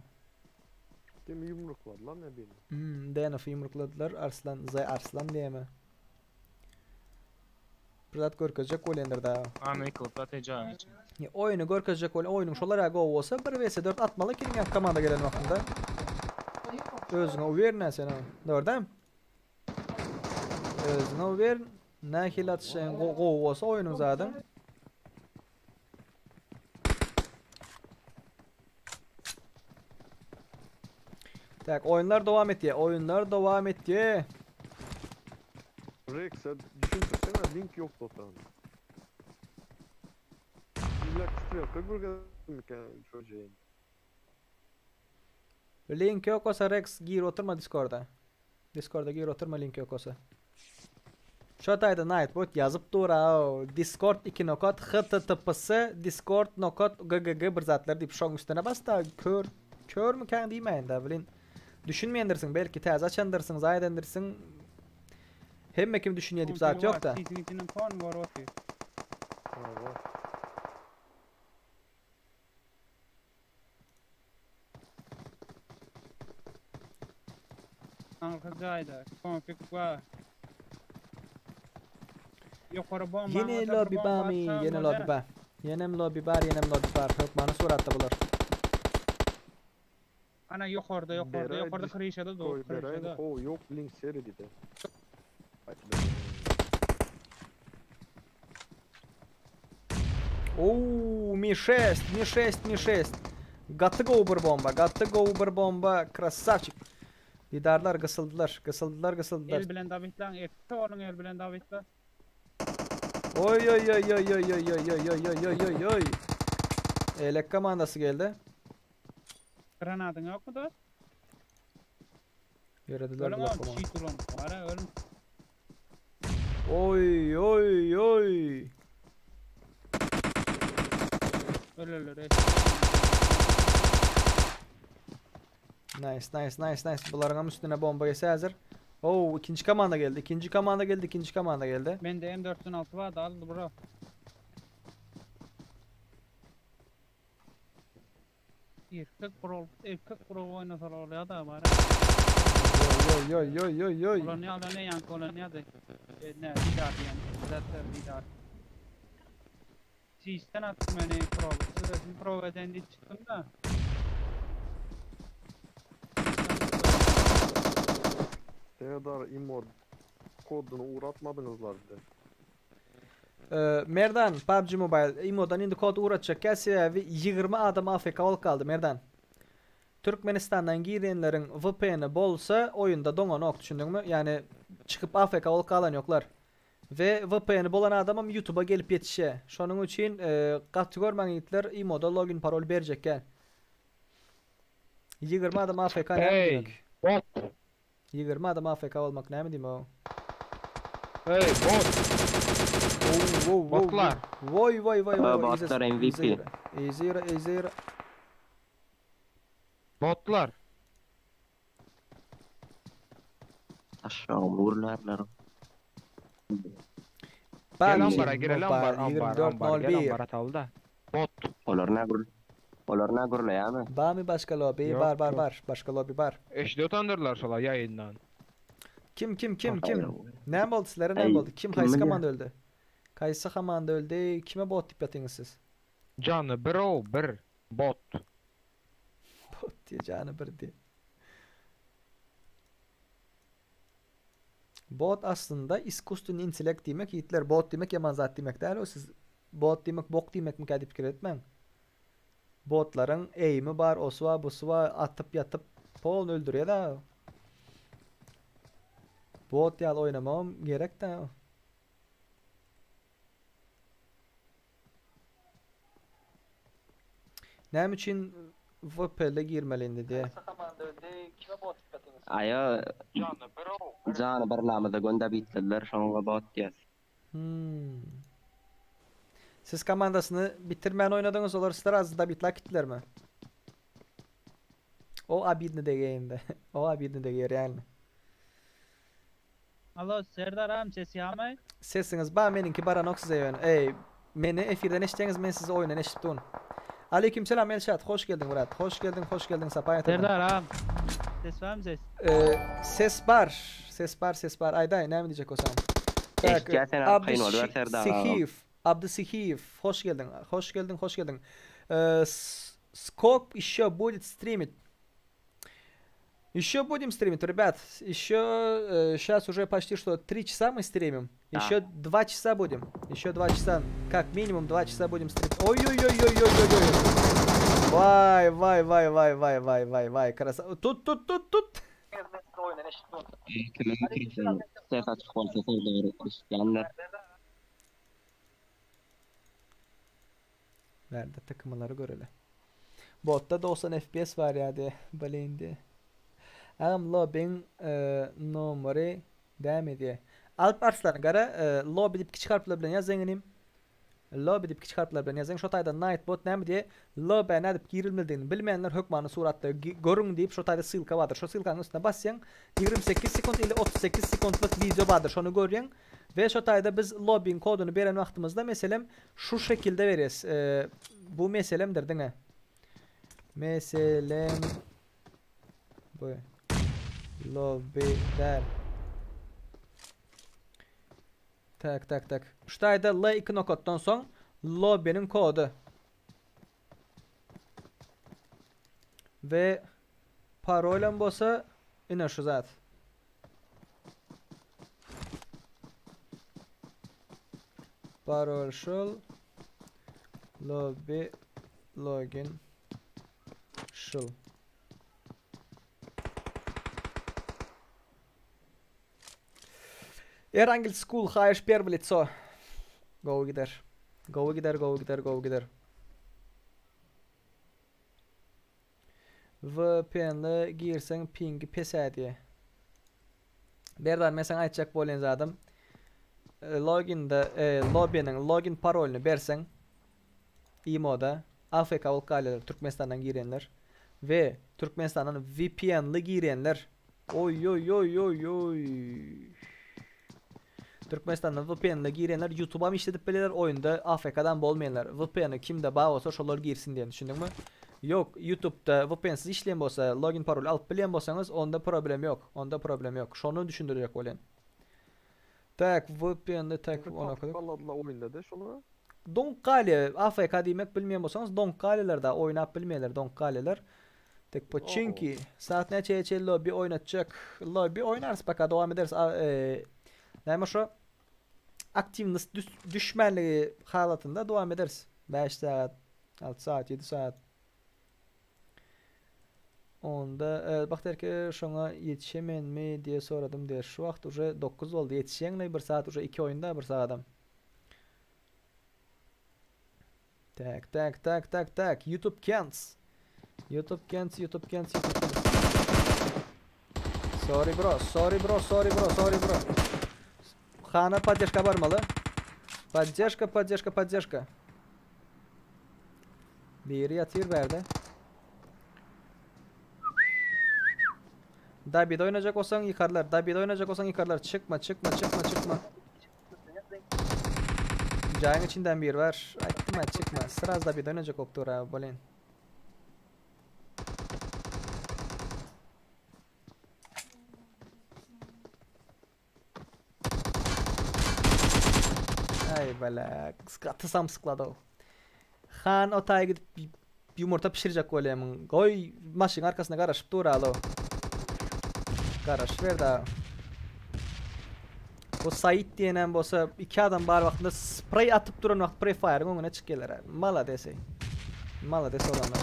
Kim yumrukladylar ne bileyim. Hmm, DNF ýumrukladylar. Arslan, Z Arslan diýeme. Bir zat görkezjek bolýandyr da. Ana yıkılıp atacağım için. Ya, Oýuny görkezjek bolýan, oýnuň şolar gowy bolsa 1 vs 4 atmaly kiliň komanda gelen wagtynda. Özüňe uwerna sen o. Dogry dämi? Özüňe uwer, nähili atyşyň gowy bolsa oýnuň zadyň. Tak, oýunlar dowam etýär. Oýunlar dowam etýär. Rex'e düşünsene link yok dostlarım. İlla küfür yapıyor burger çocuğun. Link ýok bolsa Rex gir oturma Discord'a. Discord'a gir oturma link ýok bolsa. Şu taýda Nightbot ýazyp dur ha. Discord 2 nokat https discord nokat ggg bir zatlar diýip şoň üstüne bas da kör kör mü kän diýmeýin da bilin. Düşünmeýändirsiň belki täze açandyrsyň, zaýedendirsiň. Hemme kim düşünýär diýip zat ýok da. Sizin içinden kon var otyr. Aňka jaýda konfig var. Ýokary bomba. Ýene lobby bamy, ýene lobby ba. Ýenem lobby bar, ýenem lobby bar. Hökmany suratda bular. Ana ýokarda, ýokarda, ýokarda krişada dur, krişada. O yok link seri dedi. Oo, Mi 6, Mi 6, Mi 6. Gaty gowy bir bomba, gaty gowy bir bomba. Krasavçik. Didarlar gysyldylar, gysyldylar, gysyldylar. El bilen Davidlan, erkek onuň el bilen Davidlan. Oy oy oy oy oy oy oy oy oy oy oy oy oy. Elek komandasy geldi. Granadyň ýokmy dost? Ýörediler Ölüm bular ol, komanda. çiğ duran. Bara ölüm. Oy oy oy. Ölürler. ey. Nice nice nice nice. Bularyň hem üstüne bomba gelse hazır. Oo ikinji komanda geldi. İkinji komanda geldi. İkinji komanda geldi. Mende M416 var da aldı bro. Erkek bro, erkek bro oýnasalar bolýar da bara. Oy oy oy oy oy. Olar ne olar ne ýanky olar ne ýady? E, ne didar diýen. Zaten didar. Sistan attım meni prova. Sırasını prova eden diye çıktım da. Serdar Imor kodunu uğratmadınızlar bir de. Ee, Merdan PUBG Mobile Imo'dan indi kod uğratacak gelse ve 20 adam AFK olup kaldı Merdan. Türkmenistan'dan girenlerin VPN'i bolsa oyunda doňan ok düşündün mü? Yani çıkıp AFK olup kalan yoklar. Ve VPN'i bolan adamım YouTube'a gelip yetişe. Şonun için e, gaty görmäň ýigitler Imo'da login parol berjek gel. 20 adam AFK näme Hey, diýmek? 20 adam AFK olmak näme diýmek o? Hey bot. Wow, wow, wow. Botlar. Voy voy voy voy. Botlar MVP. Easy easy. Botlar. Aşağı vurlarlar. Gel ambara gireli ambar ambar ambar gel 24.01. ambara tal da. Bot. Olar ne gür? Olar ne gürleýär mi? Bar mı başka lobby? Yok, Bar bar yok. bar. Başka lobby bar. Eşde utandırlar şola yayından. Kim kim kim kim? Ne oldu sizlere ne Ey, oldu? Kim kim kaysı bilýär? komanda öldü? Kaysı komanda öldü? Kime bot tip yatıyorsunuz siz? Canı bir o bir bot. Bot diye canı bir diye. Bot aslında iskustunun intellekt diýmek, ýitler bot diýmek ýaman zat diýmek däl o siz bot diýmek bok diýmek mi diýip pikir etmäň. Botlaryň eğimi bar, osu bar, busu bar, atyp ýatyp polny öldürýär da. Bot ýaly oýnamam gerek da. Näme üçin VPL girmeli indi diye. Aýa Jany bir namada gonda bitlediler, şoňa bot diýär. Hmm. Siz komandasyny bitirmän oýnadyňyz, olar sizler azda bitla gitdiler mi? O abidni degeyinde. O abidni degeýär yani. Alo Serdar ağam sesi hamay. Sesiňiz ba meninki baranok size ýön. Ey, meni efirden eşitseňiz men sizi oýundan eşitdim. Aleyküm selam Elşat. Hoş geldin Murat. Hoş geldin, hoş geldin Sapa yatırdın. Serdar ağam. Ses var mı ses? Ee, ses bar. Ses bar, ses bar. Ayday, näme diýjek olsam? Tak, Eşitýär sen Abdy arkaýyn ol, Serdar ağam. Sihiýew, Abdy Sihiýew, hoş geldin. Hoş geldin, hoş geldin. Ee, Скоп еще будет стримить. Еще будем стримить, ребят. Еще сейчас уже почти что 3 часа мы стримим. Да. Еще 2 часа будем. Еще 2 часа. Как минимум 2 часа будем стримить. Ой-ой-ой-ой-ой-ой-ой. Vay vay vay vay vay vay vay vay. Краса. Тут тут тут тут. Kimiň mikrofony ses açyk bolsa Serdar eşitýänler. Nerede takımları göreli. Botta 90 FPS var ya diye. Baleyn diye. Ağam lobby'in e, numarı değil diye. Alp Arslan gara e, lobby dip kiçik harfler bilen yazın inim. Lobby dip kiçik harfler bilen yazın. Şu tayda Nightbot näme diye lobby nädip girilmelidigini bilmeyenler hökmany suratda görüň diýip şu tayda ssylka bardyr. Şu ssylkanyň üstüne basýaň 28 sekund ile 38 sekundlyk video bardyr. Şonu görýäň ve şu tayda biz lobby'in koduny beren wagtymyzda meselem şu şekilde berýäs. E, bu meselemdir diňe. Meselem bu lobby der. Tak tak tak. Şu tayda L2 noktadan soň lobby'nin kodu. Ve parolam bolsa ine şu zat. Parol şul lobby login şul. Erangel School haýyş первое лицо. Go gider. Go gider, go gider, go gider. VPN'le girseň pingi pes diye. Berdar men sana aýtjak bolýan zadym. E, Loginde e, lobby'nin login parolyny berseň imoda AFK bolup galýarlar Türkmenistandan girenler ve Türkmenistandan VPN'li girenler. Oy oy oy oy oy. Türkmenistandan VPN'le girenler YouTube'a mı işledip bilerler oyunda AFK'dan bolmayanlar. VPN'i kimde bağ olsa şolar girsin diye düşündün mü? Yok YouTube'da VPN'siz işleyen bolsa login parol alıp bilen bolsanız onda problem yok. Onda problem yok. Şonu düşündürecek bolýan. Tak VPN'de tak ona kadar. Galladylar oyunda da şolara. Donkale AFK diýmek bilmeýän bolsaňyz Donkaleler da oýnap bilmeýärler Donkaleler. Tek Pochinki saat näçe çe lobby oýnatjak. Lobby oýnarys baka dowam ederiz. A, e, näme şo? Aktivnost düş, düşmänligi halatynda dowam ederiz. 5 saat, 6 saat, 7 saat. Onda e, bak der ki şoňa ýetişemen mi diye soradım diye. Şu wagt уже 9 oldu. Ýetişeňle 1 saat уже 2 oýunda 1 saat. Tak tak tak tak tak. YouTube Kents. YouTube Kents, YouTube Kents, YouTube Kents. Sorry bro, sorry bro, sorry bro, sorry bro. Hana poddeşka barmaly. Poddeşka, poddeşka, poddeşka. Biri ýatyr bärde. Dabide oýnajak bolsaň ýykarlar. Dabide oýnajak bolsaň ýykarlar. Çykma, çykma, çykma, çykma. Jaýyň içinden biri bar. Aýtdym-a çykma. Sraz dabide oýnajak bolup dur-a, bolin. Ay bala, gaty samsyklady o. Han o taýa gidip ýumurta pişirjek bolýamyň. Goý maşynyň arkasynda garaşyp dur alo. Garaşyber da. Bu Said diýenem bolsa iki adam bar wagtynda sprey atyp duran wagt prefire-iň öňüne çykýarlar. Malades ey. Malades olanlar.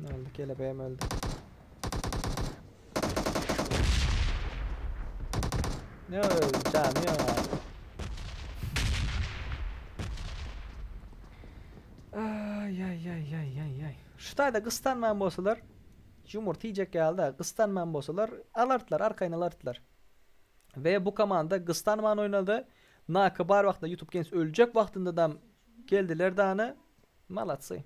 Öldü kelebeğim öldü. Ne öldü canım ya. Ay ay ay ay ay ay. Şu taýda gystanman bolsalar, ýumurta iýjek ýaly-da, gystanman bolsalar, alardylar, arkaýyn alardylar. We bu komanda gystanman oýnady. Naka bar wagtynda YouTube Games öljek wagtyndadam geldiler dany. Malatsy.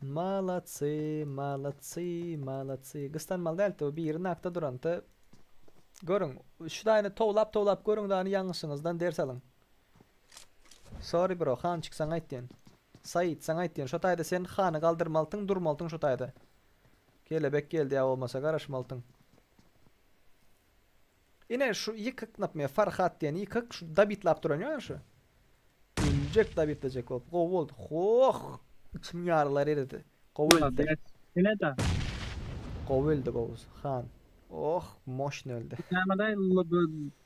Malatsy, malatsy, malatsy. Gystanmaly däldi o biri nakda duranda. Görüň, şu daýyny towlap towlap görüň dany ýalňyşyňyzdan ders alyň. Sorry bro, Hançik saňa aýtýan. Said saňa aýtýan, şo taýda sen Hany galdyrmalytyň, durmalytyň şo taýda. Kelebek geldi ýa bolmasa garaşmalytyň. Ine şu ýykyk napme Farhat diýen ýykyk şu dabitlap duran ýa şu. Öljek dabitlejek bolup gowy boldy. Hoh! Içim ýarylar eridi. Gowy öldi. Ine da. Gowy öldi gowusy. Han. Oh, moşny öldi. Nämede LB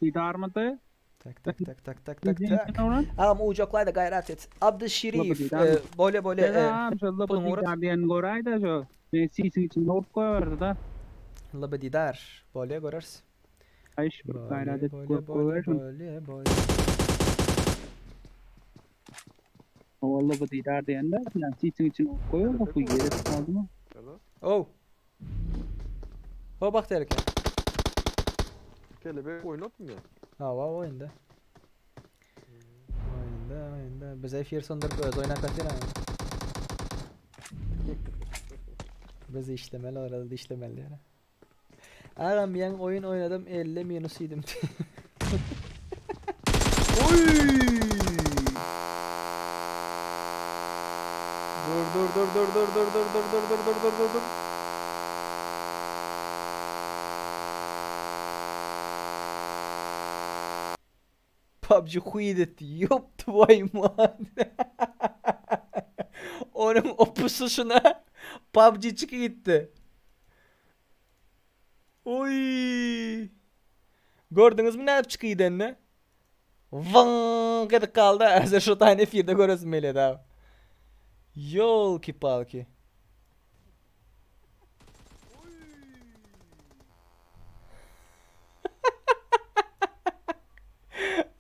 didarmydy? Tak tak tak tak tak tak tak. Agam ujaklaýda gaýrat et. Abdy Şiriýew e, bole bole e, puluň urat. Diýen goraýda şo. Men sisiň içinde urup goýberdi da. LB didar. Bole göreris. Aýş bir gaýrat et görüp goýber. Bole bole. O LB didar diýende, yani sisiň içinde urup goýber, bu ýere saldymy? Oh. Ho bak derken. Kelebek oýnatmıyor. Hawa oýunda. Oýunda, oýunda. Bize efir sondurup öz oýnap ýatyr ama. Biz işlemeli orada işlemeli ýa. Agam ýaň oýun oýnadym 50 minus iýdim. Oý! Dur dur dur dur dur dur dur dur dur dur dur dur dur dur. PUBG huýt etdi. Ýop tvoý mat. Onuň opusuşuna PUBG çykyp gitdi. Oý. Gördüňizmi nädip çykyp gidenini? Wyňk edip galdy. Häzir şu taýyn efirde göresim gelýär abi. Ýolki-palki.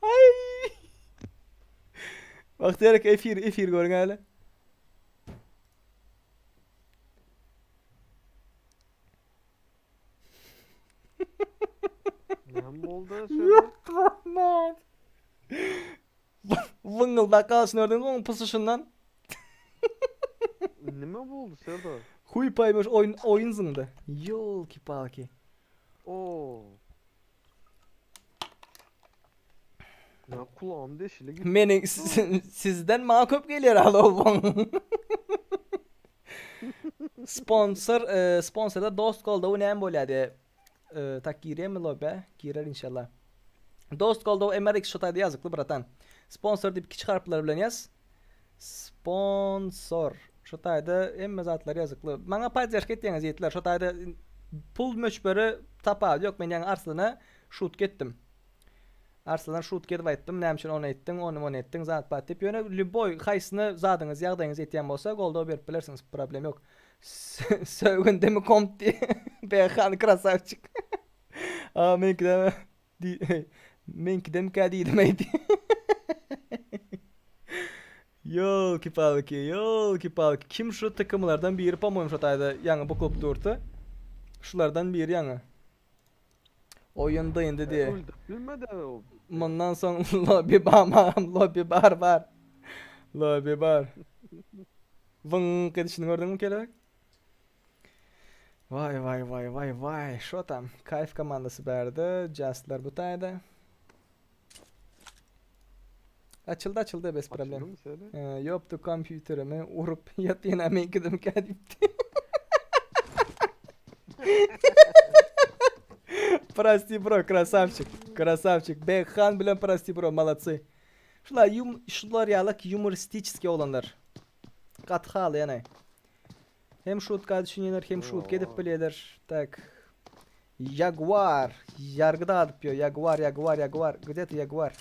Ay. Bagtyýar aka efir efir görüň häli. Näme boldy? Ýok, Wyňňyldap galyşyny gördüňizmi oň pusuşyndan? Nime boldy Serdar? Huý paýbaş oýun oýun zyňdy. Ýolki palki. Oo. Ya kulağım deşili gitti. Meniň sizden maňa köp gelýär alo boň. Sponsor, e, sponsorda dost goldawy näme bolýar diýe. E, tak girýärmi lobä? Girer inşallah. Dost goldawy MRX şu taýda ýazykly bratan. Sponsor diýip kiçi harplar bilen ýaz. Sponsor. Şu taýda hemme zatlar ýazykly. Maňa podderžka etýäňiz ýigitler. Şu taýda pul möçberi tapawudy ýok. Men ýaňy Arslana şutka etdim. Arslana şutka edip aýtdym. Näme üçin ony etdiň, ony muny etdiň, zat bat diýip. Ýöne lýuboý haýsyna zadyňyz, ýagdaýyňyz ýetýän bolsa goldaw berip bilersiňiz. Problem ýok. Sögündimi komp diý. Beghan krasawçik. A meňkidem meňkidemkä diýdim eý. Ýolki palki, ýolki palki. Kim şu TKM-lardan biri po-moýemu şo taýda ýaňy bukulyp durdy. Şulardan biri ýaňy. Oýun dyndy diýe. Öldürip bilmedi o. Mundan soň lobby bamagam lobby bar bar. Lobby bar. Wyňk edişini gördüňmi kelebek? Waý waý waý waý waý şo tam Kayf komandasy bärde Justlar bu taýda. Açyldy açyldy bez problem. Açyldymy seni? Ee, Ýopdy kompýuterimi urup ýatýan meňkidimkä diýipdi. Прости bro, krasavçik. Krasavçik. Beghan bilen Прости bro, молодцы. Şular yum şular ýalak yumoristiçeskiý oglanlar. Gaty halaýan aý. Hem şutka düşünýärler, hem şutka edip bilýärler. Tak. Jaguar. Ýargy dadyp ýör. Jaguar, Jaguar, Jaguar. Gde ty Jaguar?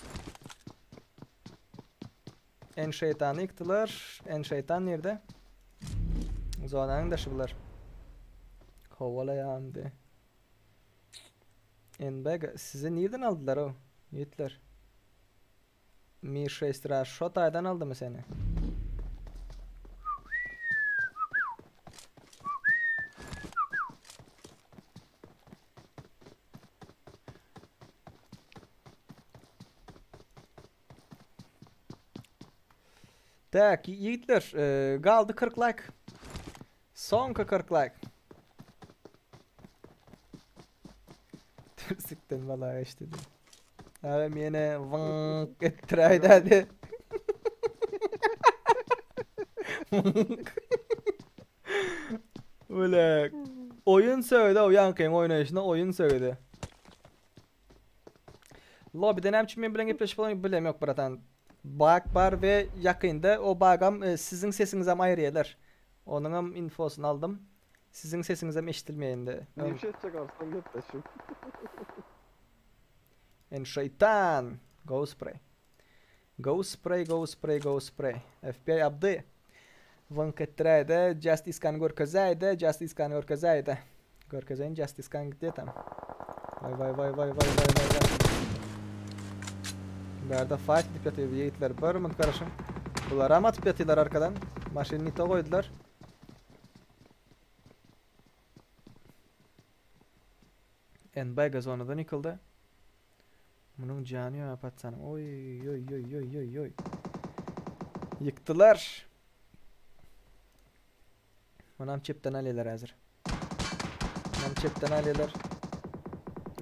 En şeytany ýykdylar. En şeytan nirde? Zonanyň daşy bular. Howalaýandy. NBG sizi nirden aldylar o? Ýigitler. Mi 6 ra şo taýdan aldymy seni? Tak, ýigitler, e, galdy 40 like. Soňky 40 like. Türsikden bala geçdi. Agam ýene wyňk etdiräýdi hadi. Wyňk. Öle oýun sögdi o ýaňkyň oýnaýşyna oýun sögdi. Lobbyde näme üçin men bilen gepleşip bolan bilem ýok bratan. Bug bar we ýakynda o bugam e, siziň sesiňizem aýyrýarlar. Onuňam infosyny aldym. Siziň sesiňizem eşidilmeýär indi. Nişe etjek arslan gepleşip. En şeytan. Go spray. Go spray, go spray, go spray. FBI Abdy. Vınk etdiräýdi. Just Iskan görkezäýdi. Just Iskan görkezäýdi. Görkezeýin Just Iskan gitdi tam. Vay vay vay vay vay vay vay vay. Bärde fight edip ýatyr ýigitler. Bir munt garaşyň. Bular atyp ýatyrlar arkadan. Maşyny nite goýdular. NB zonadan ýykyldy. Munuň jany ýok patsanyň. Oý oý oý oý oý oý. Ýykdylar. Munam çepden alýarlar häzir. Munam çepden alýarlar.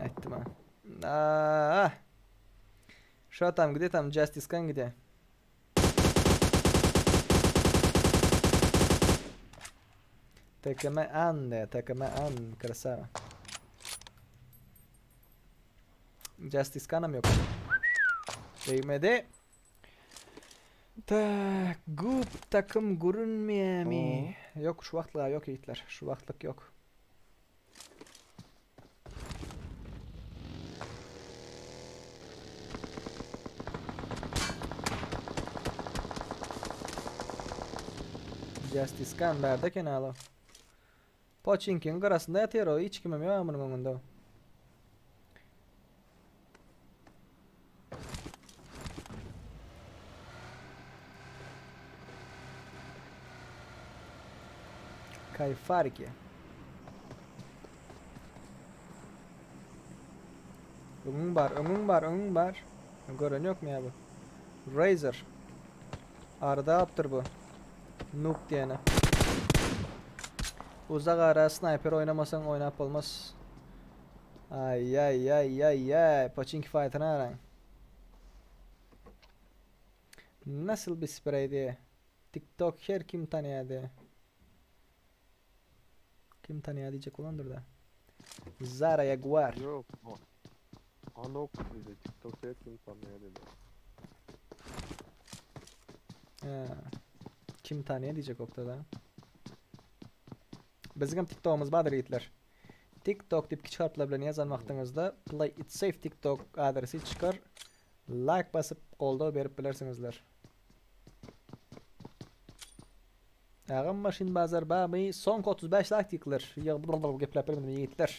Aýtdym ha. Ah. Şo tam gde tam Justice kan gde. TKM an de, TKM an krasava. Justice kanam ýok. Degmedi. Tak, gup takım görünmeýärmi? Ýok, şu wagtlyk ýok ýigitler. Şu wagtlyk ýok. Justice kan bärde kenala. Poçinkiň gyrasynda ýatyr o, hiç kimem ýok munuň öňünde. Kayfarki. Öňüň bar, öňüň bar, öňüň bar. Gören ýokmy ýa bu? Razer. Arada apdyr bu. Noob diýene. Uzak ara sniper oýnamasaň oýnap bolmaz. Ay ay ay ay ay. Pochinki fight'ını araň. Nasıl bir sprey diye. TikTok her kim tanıyor diye. Kim tanıyor diyecek olandır da. Zara Jaguar. Yok. o- Anok dedi. TikTok'ta kim tanıyor dedi. Ha. Kim tanıyor diyecek oktada. Bizim hem TikTok'umuz bardyr ýigitler. TikTok diýip kiçi harplar bilen ýazan wagtyňyzda Play It Safe TikTok adresi çykar. Like basyp goldaw berip bilersiňizler. Agam maşyn bazar bamy? Soňky 35 like ýykylar. Ýa gepläp bilmedim ýigitler.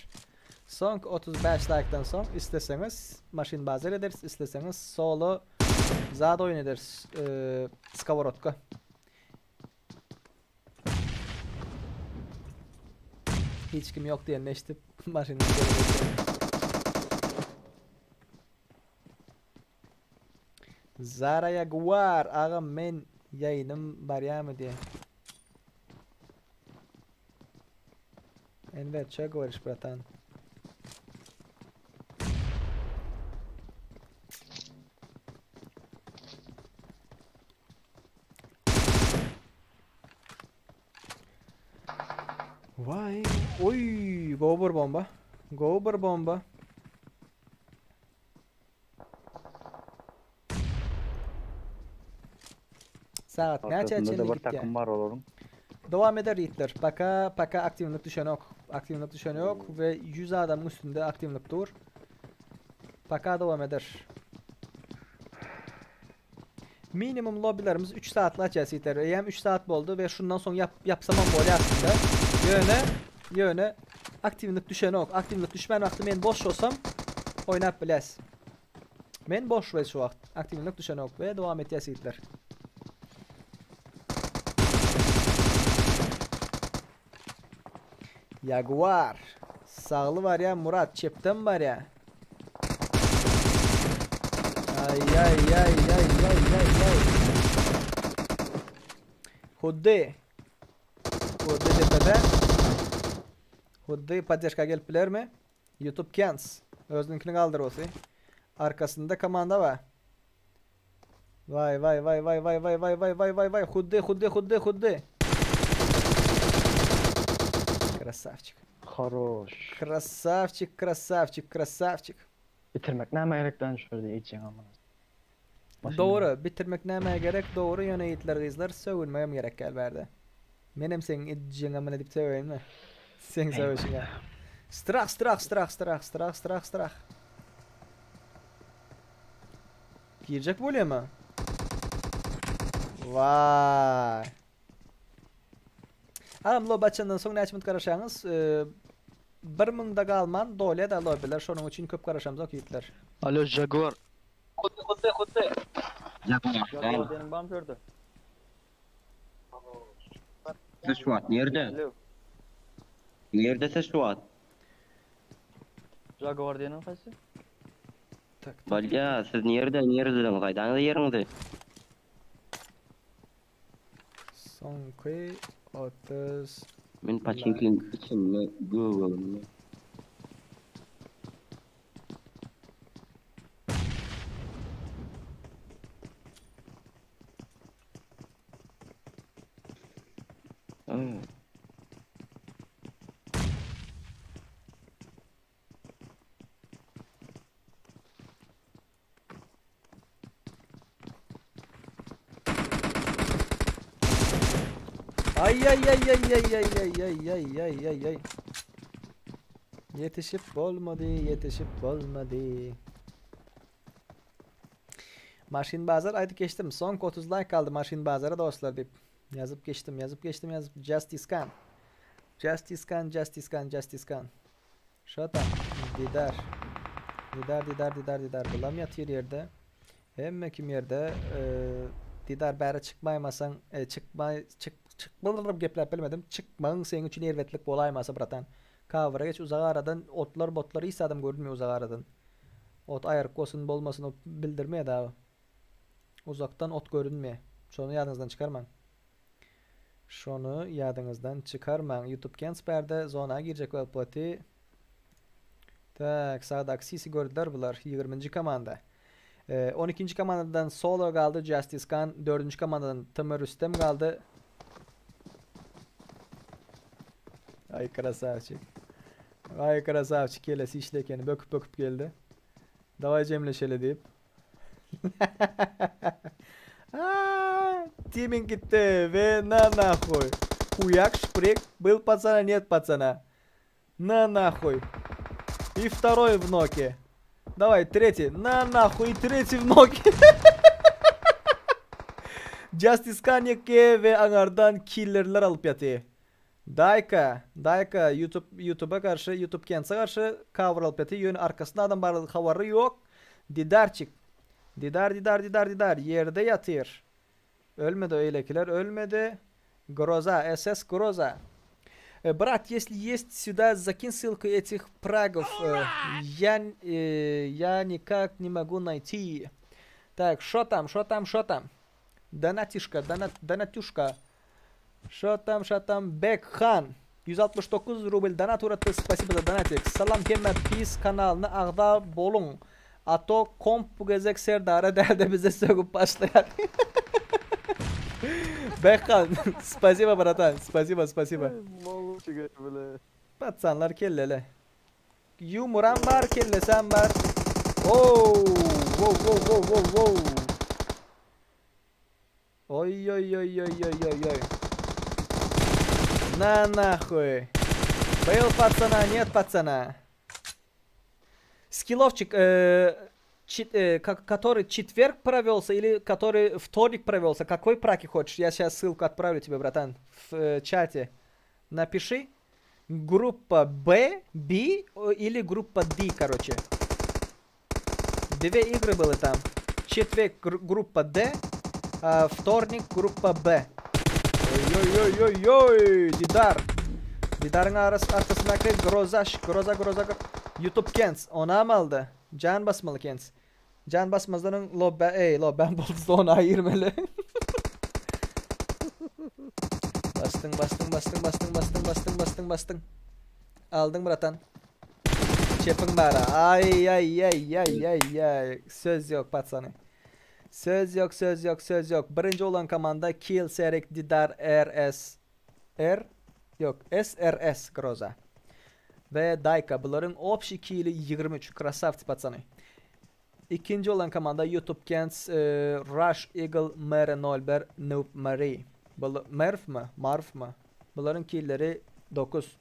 Soňky 35 like'dan soň isleseňiz maşyn bazar ederiz, isleseňiz solo zat oýun ederiz. Ee, skоворodka. Hiç kim ýok diýenini eşidip maşyndan geri geçýär. Zara Jaguar agam men ýaýynym barýamy diýe. Enver çö govoriş bratan. Vay. Oy, gowy bir bomba. Gowy bir bomba. Saat näçä Arkasynda çenli da bir gitýär? takım bar olaryň. Dowam eder ýigitler. Paka paka aktiwlik düşenok. Aktiwlik düşenok we 100 adamyň üstünde aktiwlik dur. Paka dowam eder. Minimum lobbylarymyz 3 saatly açýas ýigitler. Eýýäm 3 saat boldy we şundan soň ýap ýapsamam bolýar aslynda. Ýöne ýöne aktiwlik düşenok. Aktiwlik düşmän wagty men boş bolsam oýnap bilýäs. Men boş we şu wagt aktiwlik düşenok we dowam etýäs ýigitler. Jaguar. Sagly barýa Murat, çepden barýa. Ay ay ay ay ay ay ay. Huddy. Huddy depede. Huddy poddeşka gelip bilermi? YouTube Kens. Özüninkini galdyr olsun. Arkasynda komanda bar. Vay vay vay vay vay vay vay vay vay vay vay. Huddy huddy huddy huddy. Krasavçik. Haroş. Krasavçik krasavçik krasavçik. Bitirmek näme gerek dan şurada içiň amına. Dogry, bitirmek nämä gerek? Dogry, ýöne ýigitler gyzlar sögünmegem gerek gel bärde. Menem seň ejjeň amyna diýip sögeýinmi? Seň sögüşiňe. Strah, strah, strah, strah, strah, strah, strah. Girjek bolýamy? Waý. Agam lobi açandan soň näçe minut garaşaňyz? Bir munda galman dolýa da lobiler, şonuň üçin köp garaşamzok ýigitler. Alo Jaguar. Hutdy hutdy hutdy. Jaguar seniň barmy şu ýerde? Siz şu wagt nirde? Alo. Nirde siz şu wagt? Jaguar diýeniň haýsy? Bolýa, siz nirde, nirdeň, gaýdaňyz ýeriňizi? Soňky 30 Men paçinkiň içinde göbeginde. Ay ay ay ay ay ay ay ay ay ay ay ay. Ýetişip bolmady, ýetişip bolmady. Maşyn bazar aýdyp geçdim. Soňky 30 laýk galdy maşyn bazara dostlar diýip. Ýazyp geçdim, ýazyp geçdim, ýazyp Justice Khan. Justice Khan, Justice Khan, Justice Khan. Şo tam Didar. Didar, Didar, Didar, Didar. Bulam ýatyr ýerde. Hemme kim ýerde. Didar bäri çykmaýmasaň, e, çykmaý, çyk, çyk, gepläp bilmedim. Çykmagyň seň üçin erbetlik bolaýmasa, bratan. Kawra geç uzak aradan otlar botlar hiç zadam görünmeýär uzak aradan. Ot aýryk bolsun bolmasyn o bildirmeýär dagy. Uzakdan ot görünmeýär. Şony ýadyňyzdan çykarmaň. Şony ýadyňyzdan çykarmaň. Youtube Kens bärde zona girjek Wellplati. Tak, sagdaky sisi gördüler bular. 20-nji komanda. 12-nji komandadan Solo galdy, Justice Khan, 4-nji komandadan Tm Rüstem galdy. Ay krasavçik. Ay krasavçik kelesi işli ekeni böküp böküp geldi. Daway jemleşeli diýip. Timing gitdi we na nahuy. Huyak şprik byl pacana net pacana. Na nahuy. I wtaroý w noke. Daway tretiý. Na nahuy i tretiý w noke. Justice Kaneke we aňardan killerler alyp ýaty. Daýka, Daýka YouTube YouTube'a garşy, YouTube Kense garşy cover alyp ýaty, ýöne arkasynda adam barlygy habary ýok. Didarçik. Didar didar didar didar ýerde ýatyr. Ölmedi öýlekiler ölmedi. Groza SS Groza. Э, брат, если есть сюда, закинь ссылку этих прагов. Э, я, э, я никак не могу найти. Так, что там, что там, что там? Донатишка, донат, донатюшка. Что там, что там? Бекхан. 169 rubl donat uratdy spasibo za donatik. Salam hemme pis kanalyna agza boluň. Ato komp bu gezek Serdara dälde bize sögüp başlaýar. Bekhan spasibo bratan spasibo spasibo. Patsanlar kelleli. Ýumuram bar kellesem bar. Ow wow wow wow wow wow. Oý oý oý oý oý oý oý. На нахуй. Был пацана, нет пацана. Скилловчик, э, чет, э, как, который четверг провелся или который вторник провелся? Какой праки хочешь? Я сейчас ссылку отправлю тебе, братан, в э, чате. Напиши. Группа Б, Б или группа Д, короче. Две игры было там. Четверг группа Д, а вторник группа Б. Ой-ой-ой-ой-ой, Дидар. Didaryň arasy arkasyndaky Grozaş, Groza, Groza, YouTube Kents, onam aldy. Jan basmaly Kents. Jan basmazdan öň lobba, eý, lobban boldy zona girmeli. Basdyň, basdyň, basdyň, basdyň, basdyň, basdyň, basdyň, basdyň. Aldyň bratan. Çepiň bara. Ay ay ay ay ay ay. Söz yok patsany. Söz yok, söz yok, söz yok. Birinji bolan komanda Kill Serik Didar RS R yok SRS Groza. Ve Dayka bularyň obşi kili 23 krasavci patsany. Ikinji bolan komanda YouTube Kents e, Rush Eagle MR01 Noob Marie. Bul Merv mi? Marv mı? Bularyň killeri 9.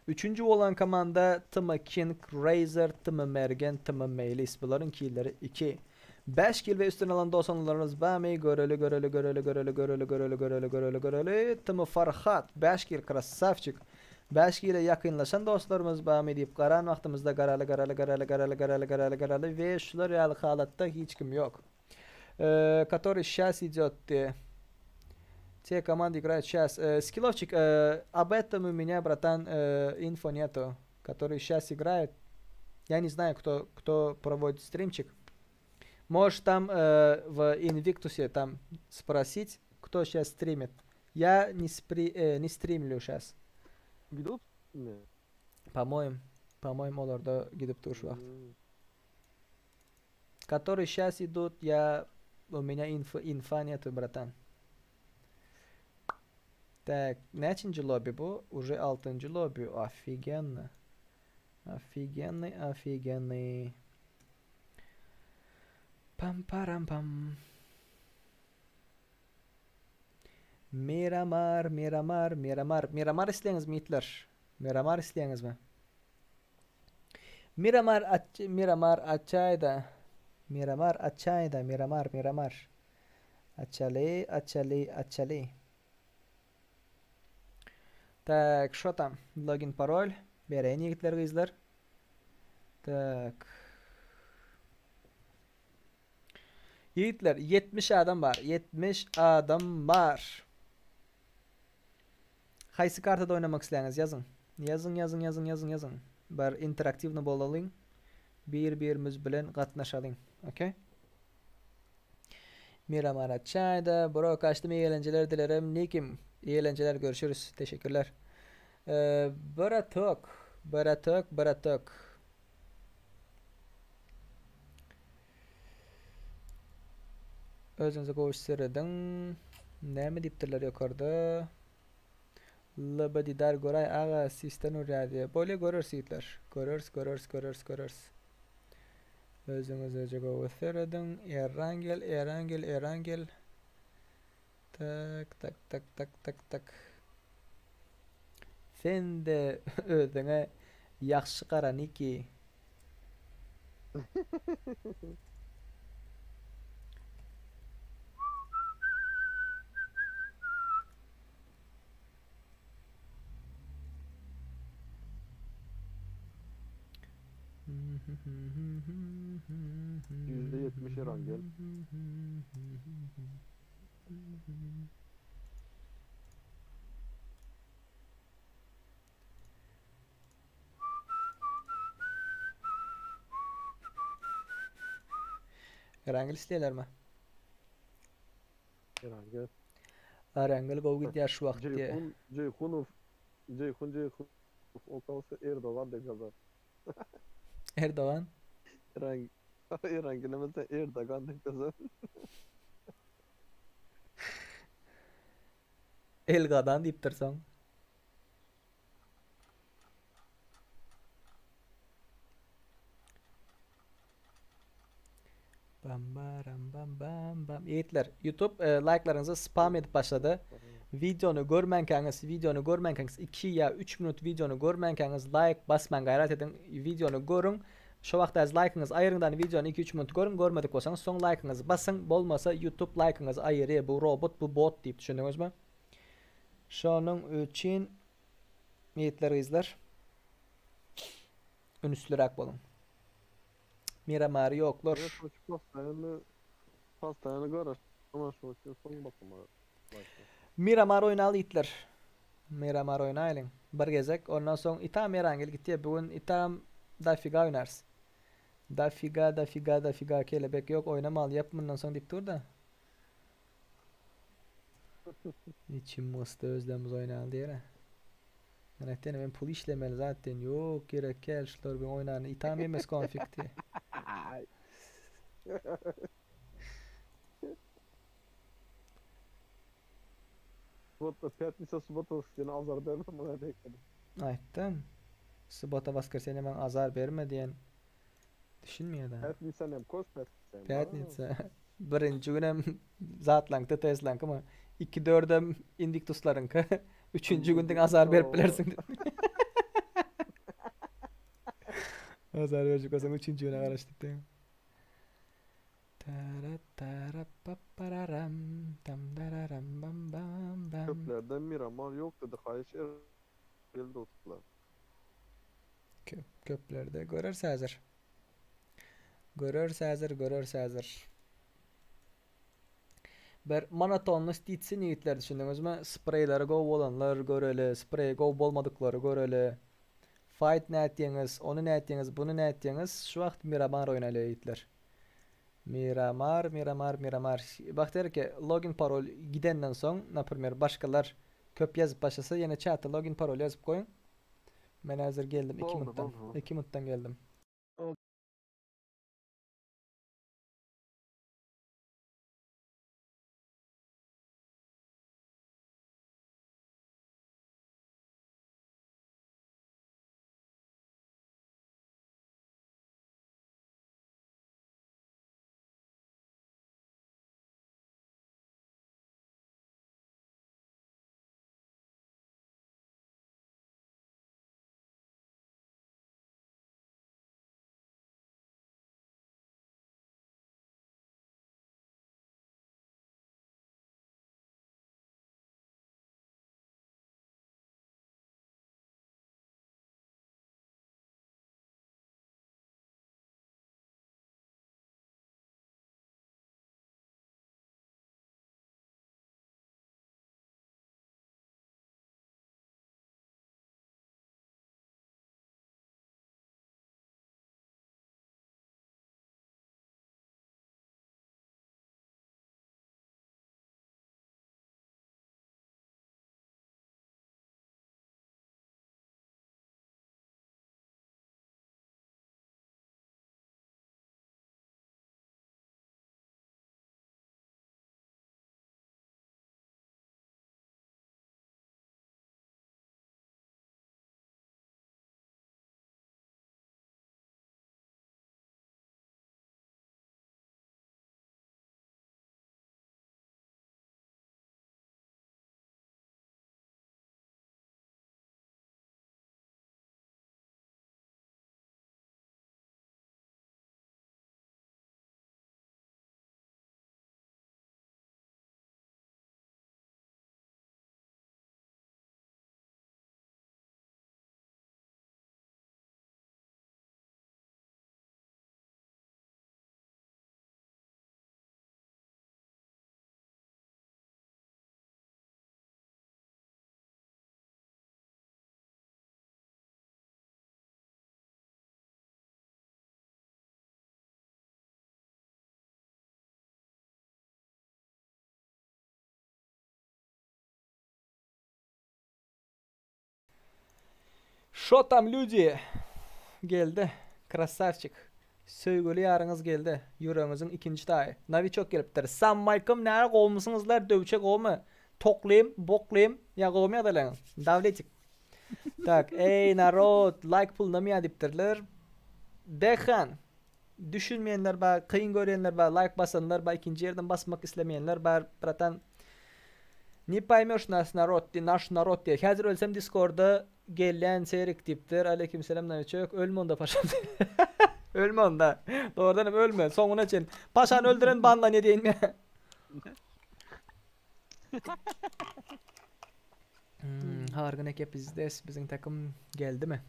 Üçünji bolan komanda Tm King Razer Tm Mergen Tm Meylis. Bularyň killeri 2. 5 kill we üstün alan dosanlarymyz bamy göreli göreli göreli göreli göreli göreli göreli göreli göreli Tm Farhat 5 kill krasavçik. 5 kile ýakynlaşan dostlarymyz bamy diýip garan wagtymyzda garaly garaly garaly garaly garaly garaly garaly we şular ýaly halatda hiç kim ýok. Э, который сейчас идет э, те команды играют сейчас. Э, Скилловчик, э, об этом у меня, братан, э, инфо нету. Который сейчас играет. Я не знаю, кто, кто проводит стримчик. Можешь там э, в Инвиктусе там спросить, кто сейчас стримит. Я не, спри, э, не стримлю сейчас. Gidip mi? По-моему, по-моему, olarda gidip dur şu wagt. Которые сейчас идут, я... У меня инфо, инфа нету, братан. Так, näçinji lobby bu? Уже altynjy lobby. Офигенно. Офигенный, офигенный. Pam param pam. Miramar, Miramar, Miramar. Miramar isleýäňizmi itler? Miramar isleýäňizmi? Miramar aç Miramar açaýda. Miramar açaýda, Miramar, Miramar. Açaly, açaly, açaly. Tak, şo tam? Login parol. Bereýin ýigitler gyzlar. Tak. Ýigitler 70 adam bar. 70 adam bar. Haýsy kartada oýnamak isleýäňiz ýazyň. Ýazyň, ýazyň, ýazyň, ýazyň, ýazyň. Bir interaktiwny bolalyň. Bir-birimiz bilen gatnaşalyň. Okey? Miramara çaýda. Bro kaçtym iyi eğlenceler dilerim. Nikim iyi eğlenceler görüşürüz. Teşekkürler. Ee, Baratok. Baratok, Baratok. Özüňize gowy serediň. Näme diýipdirler ýokarda? LB Didar Goray aga sisten urýar diýýär. Bolýa göreris ýigitler. Göreris, göreris, göreris, göreris. Özüňize gowy serediň. Erangel, Erangel, Erangel. Tak, tak, tak, tak, tak, tak. Sen de özüňe ýagşy gara Niki. %70 Erangel. Erangel isleýärlermi? Erangel. Erangel gowy gidýär şu wagt diýe. Jeýhun, Jeýhunow, Jeýhun Jeýhunow okalsa Erdogan diýip ýazar. Erdogan? Erang Erangel emese Erdogan diýip ýazar. Elgadan diýipdir soň. Bam baram bam bam bam. Ýigitler, YouTube e, like'laryňyzy spam edip başlady. Videony görmänkäňiz, videony görmänkäňiz 2 ýa 3 minut videony görmänkäňiz like basmaň gaýrat ediň. Videony görüň. Şo wagt az like'yňyzy aýyryňdan videony 2-3 minut görüň, görmedik bolsaňyz soň like'yňyzy basyň. Bolmasa YouTube like'yňyzy aýyrýar. Bu robot, bu bot diýip düşündiňizmi? Şonuň üçin ýigitler gyzlar ünsliräk boluň. Miramary ýoklar. Postoýanny garaş ama şo üçin soň basmaly. Miramar oýnaly ýigitler. Miramar oýnaýlyň. Bir gezek. Ondan soň Itam Erangel gitýär. Bu gün Itam Dafiga oýnarys. Dafiga, dafiga, dafiga kelebek ýok oýnamaly ýap mundan soň diýip dur-da. Içim gysdy özlerimiz oýnaly diýere. Men aýtýan men pul işlemeli zat diýen ýok gerek gel şular bilen oýnany itam emes konfig diýe. Subota, piatnisa, subota, воскресенье azar berme maňa diýip. Aýtdym. Subota воскресенье maňa azar berme diýen. Düşünmeýär da. Piatnisa nem koş piatnisa. Piatnisa. Birinji günem zatlaňky Teslaňkymy? 2 dördem Invictuslaryňky. Üçünji gün diňe azar berip bilersiň. Azar berjek bolsaň üçünji güne garaş diýip. Tara tara papararam tam dararam bam bam bam. Köplerden Miramar ýok dedi haýyş er geldi otuplar. Köp köplerde göreris häzir. Göreris häzir, göreris häzir. Bir monotonnost ýitsin ýigitler düşündiňizmi? Spreýleri gowy bolanlar göreli, spreýi gowy bolmadyklary göreli. Fight nätýäňiz, ony nätýäňiz, buny nätýäňiz? Şu wagt Miramar oýnaly ýigitler. Miramar, Miramar, Miramar. Bagtyýar eke, login parol gidenden soň, naprimer, başgalar köp ýazyp başlasa, ýene çata login parol ýazyp goýuň. Men häzir geldim 2 Boldy, minutdan. boldy. 2 minutdan geldim. Şo tam люди geldi. Krasavçik. Söýgüli ýaryňyz geldi. Ýüregiňiziň ikinji taýy. Nowiçok gelipdir. Sammalkum näre gowumysyňyzlar döwçe gowmy? Toklym, boklym, ýa gowmy ýagdaýlaryňyz? Dawletik. Tak, eý narod, laýk pulunamy ýa diýipdirler. Beghan. Düşünmeýänler bar, kyn görýänler bar, laýk basanlar bar, ikinji ýerden basmak islemeýänler bar, bratan. Ne paýmöş nas narod diý, naş narod diý. Häzir ölsem diskorda gelýän Serik diýipdir. Aleýkimselam Nowiçok. Ölme onda paşam. Ölme onda. Dogrudan hem ölme. Soňuna çen. Paşany öldüren banlanýa diýeýinmi? Hmm, hargyn eke pizdes biziň takym geldimi?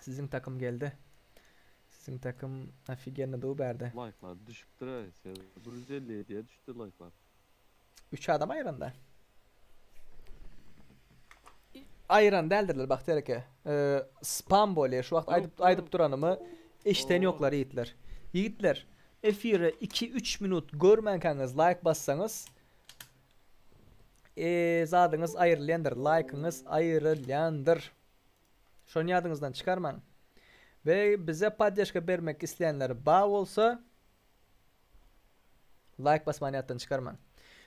Siziň takym geldi. Siziň takym ofigenno du bärde. Laýklar düşüpdir aý. 157-ye düşdi laýklar. 3 adam aýranda. Aýran däldirler Bagtyýar eke. Spam bolýar şu wagt aýdyp aýdyp duranymy eşden ýoklar ýigitler. Ýigitler efire 2-3 minut görmänkäňiz laýk bassaňyz e zadyňyz aýrylýandyr laýkyňyz aýrylýandyr. Şony ýadyňyzdan çykarmaň. We bize poddeşka bermek isleýänler ba bolsa laýk basmany ýatdan çykarmaň.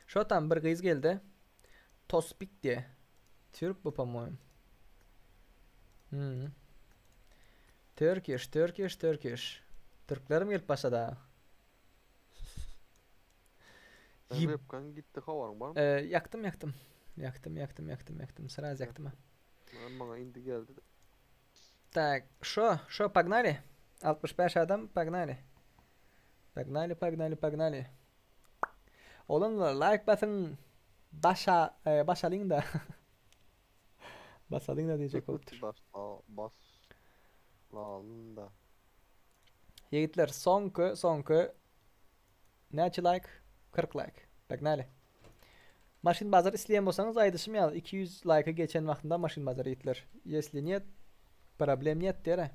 Şo tam bir gyz geldi. Tospik diýe. Türk bu po-moýem. Hmm. Turkish, Turkish, Turkish. Türklerim gelip başlady ha. Sen webkan gitdi habaryň barmy? Ee, ýakdym, ýakdym. Ýakdym, ýakdym, ýakdym, ýakdym. Sraz ýakdym. Maňa indi geldi. Tak, şo, şo, pognali. 65 adam, pognali. Pognali, pognali, pognali. Oglanlar like basyň. Başa, e, başalyň da. Basalyň da diýjek bolupdyr. Baş, bas. Lalyn da. Ýigitler, soňky, soňky näçe like? 40 like. Pognali. Maşyn bazar isleýän bolsaňyz aýdyşym ýaly 200 laýka geçen wagtynda maşyn bazar ýigitler. Ýesli net, problem net diýere.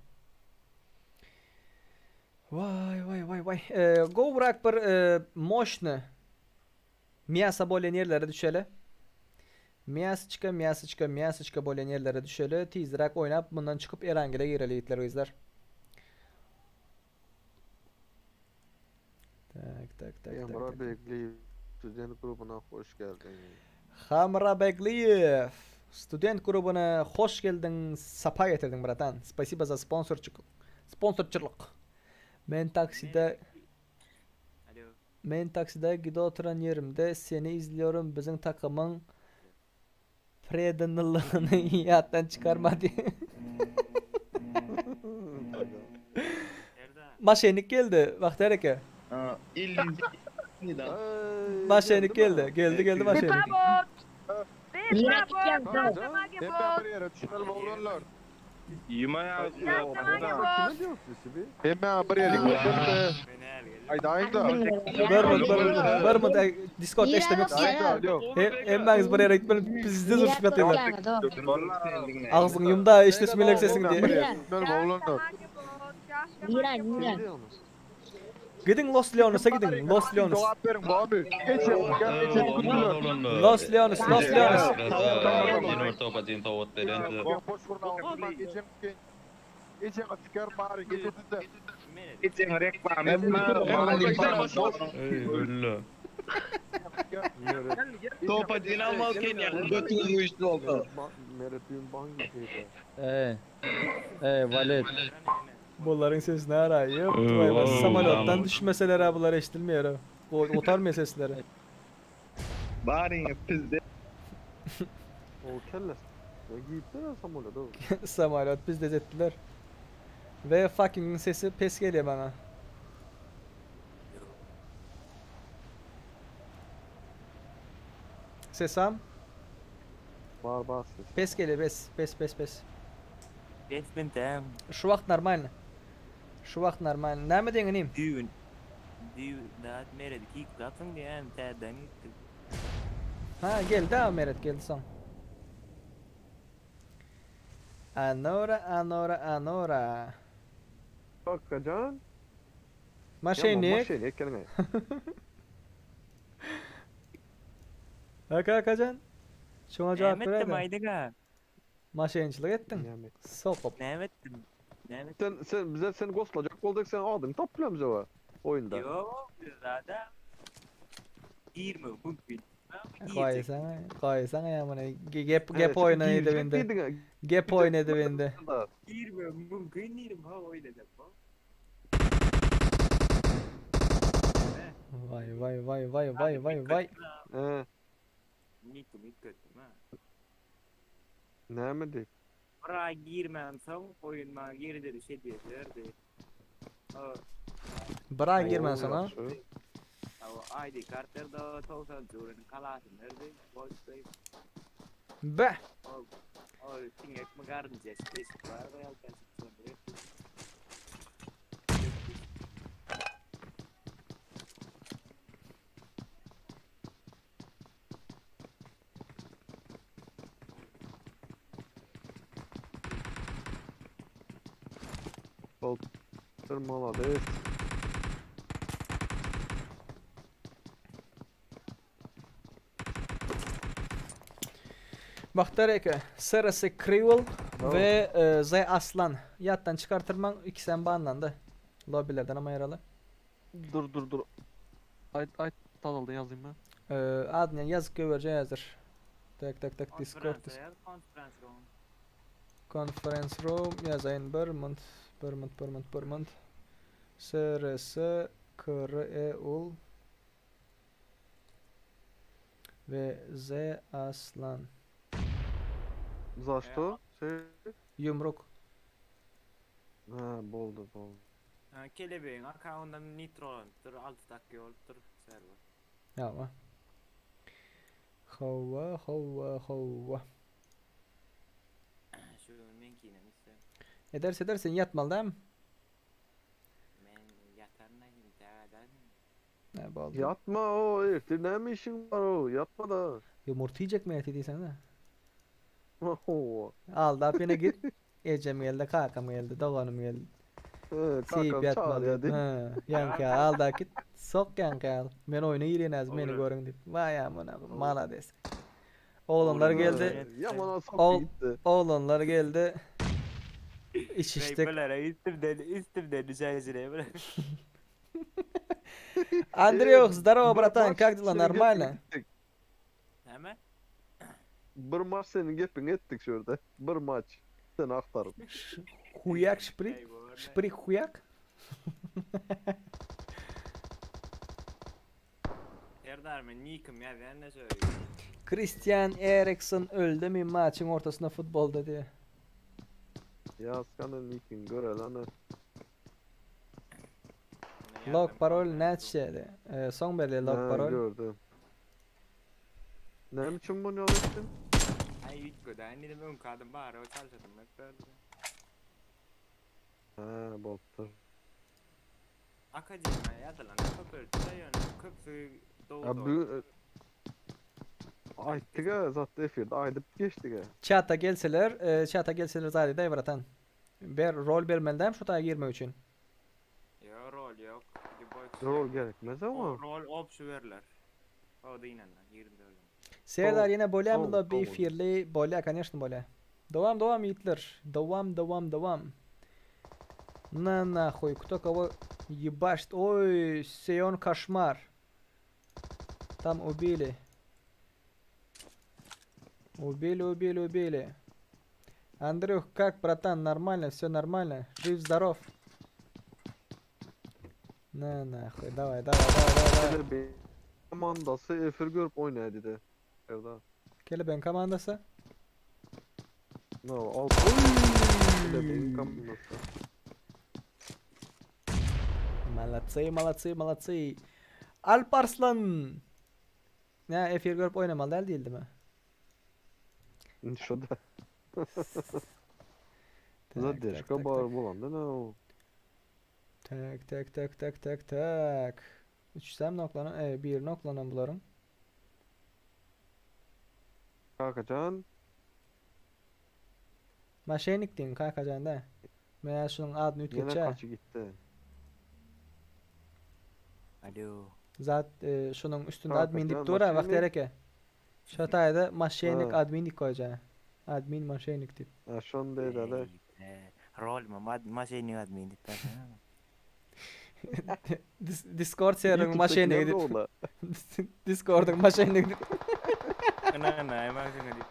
Waý waý waý waý. Gowrak bir moşny mýasa bolýan ýerlere düşeli. Mýasyçka, mýasyçka, mýasyçka bolýan ýerlere düşeli. Tizräk oýnap mundan çykyp Erangele gireli ýigitler gyzlar. Tak tak tak Emra tak. Begliýew student grubuna hoş geldiň. Hamra Begliýew student grubuna hoş geldiň sapa getirdiň bratan. Spasibo za sponsorçyk. Sponsorçylyk. Men takside Men takside gide oturan ýerimde seni izliyorum biziň takymyň predanlylygyny ýatdan çykarma diý. Maşenik geldi Bagtyýar eke. Maşenik geldi. Geldi geldi maşenik. Bir minut, bir minut, bir minut, Discord eşitdim yok. Hemmäňiz bir ýere gitmeli, bizde urşup ýatyrlar. Agzyňy ýum da eşitdesim gelýär sesiňi diýe. Gidiň Los Leones'a gidiň, Los Leones. Los Leones, Los Leones. Bularyň sesini araýyp, samolýotdan düşmeseler ha bular eşidilmeýär. Gutarmaýar sesleri. Baryňy pizde. O kelle. Ya giyipler samolýota. Samolýot pizde etdiler. Ve fucking sesi pes gelýär maňa. Sesam? Bar bar ses. Pes gelýär, pes, pes, pes, pes. Pes bintem. Şu wagt normalny. Şu wagt normalny. Näme diýen inim? Düýn. Düýn dat Meret kiklatyň diýen täden gitdik. Ha geldi ha Meret geldi soň. Anora, Anora, Anora. Hakkajan. Maşenik. Maşenik gelme. Haka Hakajan. Şoňa jogap Mehmet de beräýdä. maýdyga. Maşençilik etdiň. Sokup. Näme etdim? Näme Sen sen bize sen goslajak boldyk sen adyňy tapyp bilemizok ha oýunda. Ýok, zada girme mümkin. Goýsaňa, goýsaňa ýa muny. Gep gep oýna edip indi. Gep oýna edip indi. Girme mümkin diýdim ha oýna dep. Vay vay vay vay vay vay vay. He. Nikim üýtgetdim ha. Näme diýip? Bir aý girmänsoň oýun maňa geri dönüş hedýesi berdi. Bir aý girmänsoň ha? Hawa, ID kart berdi, o 90 juriniň kalasyny berdi. Goýdy. Be. Ol ol siňekmi garynja deşik bar ýalta şony berdi. Boldur malades. Bagtyýar eke, SRS Kriwil we e, Z Aslan. Ýatdan çykartyrmaň, ikisem banlandy. Lobbilerden hem aýyraly. Dur dur dur. Aýt aýt tazaldan ýazayım ben. E, adyny ýazyp goýberjek häzir. Tak tak tak Discord. Konferensiýa ýaz, konferens room. Conference room ýazaýyn bir munt, bir munt, bir munt, bir munt. SRS KRE ul we Z Aslan. Za što? Şey. Ýumruk. Ha boldy boldy. Ha, kelebegiň akkauntam nitrolanypdyr, 6 dakika bolupdyr serwer. Hawa. Hawa, hawa, hawa. Şu gün meňkinem iste. Ederse edersen ýatmaly dämi? Men ýataryn aýdym, tägadan. Ne boldy? Ýatma o ertir näme işiň bar o ýatma da. Ýumurta iýjekmi ertir diýseňde? Hawa. Aldap ýene git. Ejem geldi, kakam geldi, doganym geldi. He, Siýip kakam ýatmaly. çagyrýar diýip. He, ýaňky aldap git. Sok ýaňky al. Men oýna girýän häzir meni Oglan. görüň diýip. Waý amana, malades. Oglanlar geldi. Ýaman sok Ol- gitdi. Oglanlar geldi. Içişdik. Reýpelere üstümden üstümden düşäýjine bile. Андрюх, здорово, Bir братан, maç как дела? seniň Нормально? gepiňi etdik. Näme? Bir maç seniň gepiňi etdik şu ýerde. Bir maç. Seni aktaryp. Хуяк шприк? Шприк хуяк? Serdar men nikim ýazýan da şöyle. Christian Eriksen öldü mi maçın ortasında futbolda diye. Ýazkany nikin görel ana. Log parol näçe? Ee, son belli log Ha, parol. gördüm. Näme üçin bunu ýazypdyň? Aý üýtgedi, indi öň kadym bar, o çalşadym hep berdi. Ha, bolupdyr. Akademiýa ýazylan köp ölçüde ýöne köpüsi Ya dogry. bu Aýtdyk ha, zatda efirde aýdyp geçdik ha. Çata gelseler, e, çata gelseler zaten de bratan. Ber rol bermeli şu taya girmek için. Ýok, rol ýok. Rol gerekmez ama. O rol opşy berler. O da inanlar 24. Serdar yine bolya mı Tamam, da bir tamam. firli bolya, конечно bolya. Devam devam yiğitler. Devam devam devam. На нахуй, кто кого ебашит. Ой, Сион кошмар. Там убили. Убили, убили, убили. Андрюх, как, братан, нормально, все нормально? Жив, здоров. На нахуй, давай, давай, давай, давай, давай. Kelebeğin komandasy efir görüp oýnaýdy dedi. Serdar. Kelebeğin komandası. No, al. Kelebeğin komandasy. Молодцы, молодцы, молодцы. Alparslan. Ne efir görüp oynamalı değil değildi mi? Şurada. Tak, Zadержка tak, bar bolanda ne o? Tak tak tak tak tak tak. Üçsem noklanan, e, bir noklanan bularım. Kakajan. Maşenik diyin kakacan da. Meğer şunun adını Yine ütgeçe. kaçı gitti. Alo. Zat e, şunun üstünde Kakacan, admin dip dura bak maşenik. dereke. Şatayda maşenik Ha. admin dik koyacaksın. Admin moşennik diýip. Ha şony diýdi-de. Rol mı? Moşennik admin diýip bersene. Discord serweriň moşennigi diýip. Discordyň moşennigi diýip. Ynanaý maňa diýip.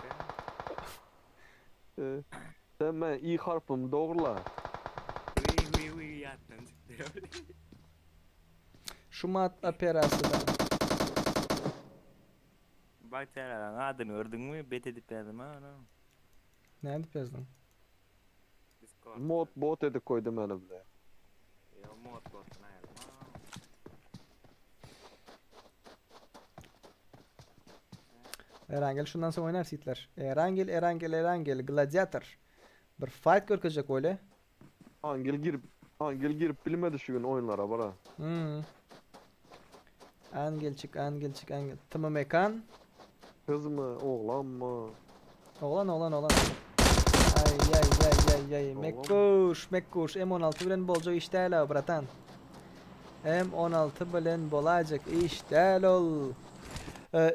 Sen men i harpymy dogrula. Wiý wiý wiý ýatdan çykdy. Şumat operasiýada. Bagtyýar adyny gördüňmi? Bet edip ýazdym ha ony. Nädip ýazdyň? Mod bot edip goýdy meni bile. Ýo mod botdan aýyrma. Erangel şundan soň oýnar sitler. Erangel, Erangel, Erangel, Gladiator. Bir fight görkezjek bolýa. Angel girip Angel girip bilmedi şu gün oýunlara bara. Hmm. Angelçik, Angelçik, Angel. Tm mekan. Gyzmy, oglanmy? Oglan, oglan, oglan. Ay ay ay ay ay. Mekkuş, Mekkuş. M16 bilen boljak iş däl o, bratan. M16 bilen bolajak iş däl ol.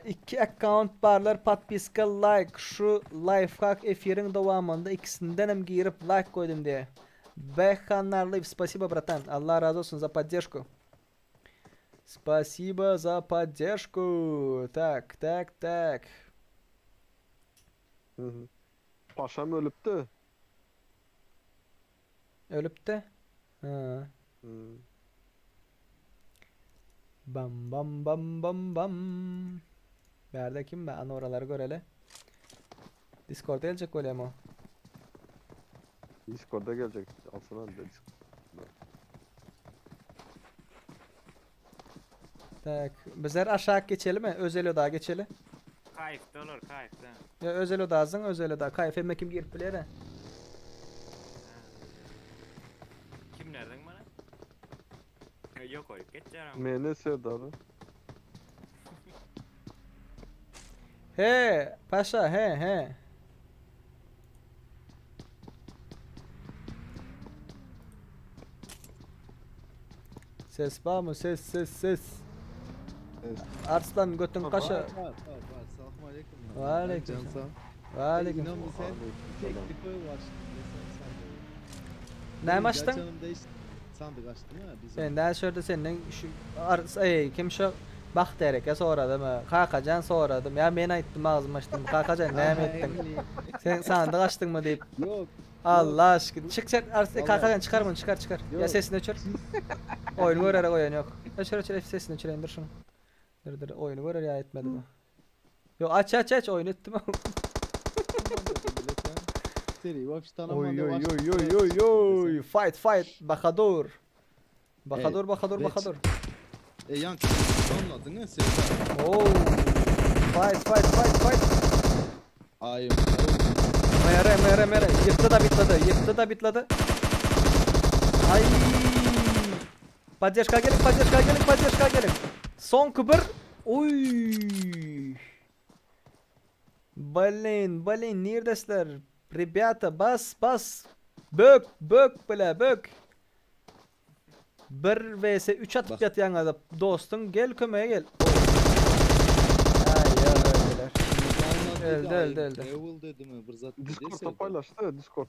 Iki akkaunt barlar podpiska like şu lifehack efiriň dowamynda ikisindenem girip like goýdum diýe. Bh Narlyýew spasibo bratan Allah razy bolsun za poddežku. Spasibo za poddežku. Tak tak tak. Paşam ölüpdi. Ölüpdi. Ha. Bam bam bam bam bam. Bärde kim be? Ana oralary göreli. Discord'a geljek bolýam o. Discord'a geljek. Alsana da Tak, bizler aşak geçeli mi? Özel oda geçeli. Kaýfda olar, kaýfda. Ya özel odazyň, özel oda. Kaýf hemme kim girip biler. Kimlerden bana? Yok koyup geçeceğim. Meni Serdar'ı. He, paşa, he, he. Ses bar mı? Ses, ses, ses. Arslan götün kaşa. Var, var, var. Salam aleyküm. Ve aleyküm Can selam. sağ. Ve aleyküm İnan selam. sen teknik oy açtın. Sen Näme açdyň? Sandyk açtım ha biz. Sen daha şurada senden şu ars ey kim şu bak dereke soradım ha. Kakacan soradım. Ya men aýtdym agzym açdym. Kakacan näme etdiň? Sen sandyk açdyň mı diýip. Yok. Allah aşkına. Çık sen ars Vallahi. Kakacan çıkar bunu çıkar çıkar. Ya Yok. sesini öçür. Oyunu görerek oýun yok. Öçür öçür sesini öçür indir şunu. Dur dur oyunu görer ya etmedi bu. Yo aç aç aç oyun ettim. Seri vapşi Oy tanımadım. oy oy oy oy oy. Fight fight. Bahadur. Bahadur Bahadur Bahadur. E yan anladın ha Serdar. Oo. Fight fight fight fight. Ay. Mere mere mere. Yıktı da bitladı. Yıktı da bitladı. Ay. Поддержка gelin, поддержка gelin, поддержка gelin. Son kıbır. Oy. Блин, блин, neredesler? Ребята, bas, bas. Bök, bök bile, bök. 1 vs 3 atıp ýatýan adam. Dostun gel kömeğe gel. Ay ya öldüler. Öldü öldü öldü. Evil dedi mi? Bir zat dedi Discord'da Serdar. paylaştı Discord.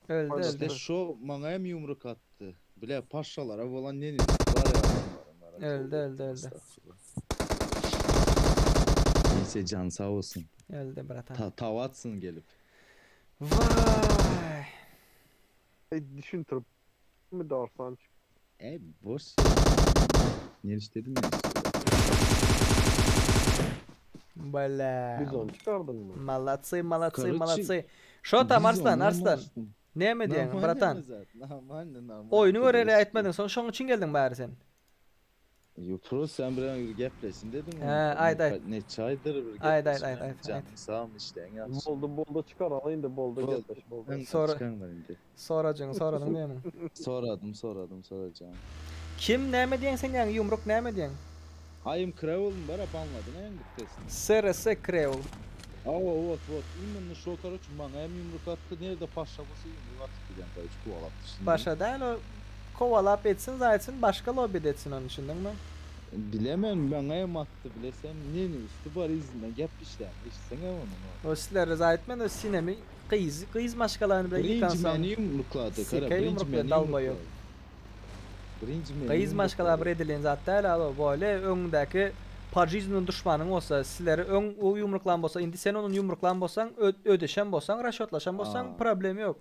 Öldü İşte öldü. şu bana hem yumruk attı. Bile paşalara falan ne var ya adamların. Öldü öldü öldü. Neyse can sağ olsun. Öldü bratan. Ta tava atsın gelip. Vay. E düşün tırp. Mi darsan çık. E boş. Niye istedim ya? Бля. Bizon çıkardın mı? Молодцы, молодцы, Короче, молодцы. Şo tam Arslan, Bizon Arslan. olmazsın. Näme diýen, Normal bratan? mi zaten? Normal normal. Oýunu görere aýtmadyň, soň şoň üçin geldiň bäri sen. Yo pro sen bir an geplesin dedim. He, aýt, aýt. Ne çaydır bir Aýt, aýt, geplesin. aýt, aýt, Can aýt. sağ mı işte en yaxşı. Bolda bolda çıkar alayım da bolda Bol- gel. Bolda. Ben Sonra- çıkan var indi. Sorajyň, soradyň diýen. Soradım soradım soracağım. Kim näme diýen sen ýaňy ýumruk näme diýen? Ayım Krevol'un bara banladın en gittesin. SRS Kreol. Aa вот вот именно şo короче bana hem yumruk attı nerede paşa bolsa yumruk atıp giden короче kovalattı şimdi. Başa däl o kovalap etsin, zaýtsyn, başga lobbyde etsin onun düşündüňmi? Bilemen maňa hem atdy bilesem neni üsti bar yzyndan gep işlän eşitseňä onuň. O sizlere zat etmen o sinemi gyz gyz maşgalany bilen Birinji ýykansoň meni ýumruklady gara sike birinji ýumrukly meni dalbaýok. ýumruklady. Birinji meni Gyz maşgala ýumruklady. bir edilen zat däl alo boýle öňüňdäki pojizniň duşmanyň bolsa sizleri öň o ýumruklan bolsa indi sen onun ýumruklan bolsaň ödeşen bolsaň raşotlaşan bolsaň Aa. problem ýok.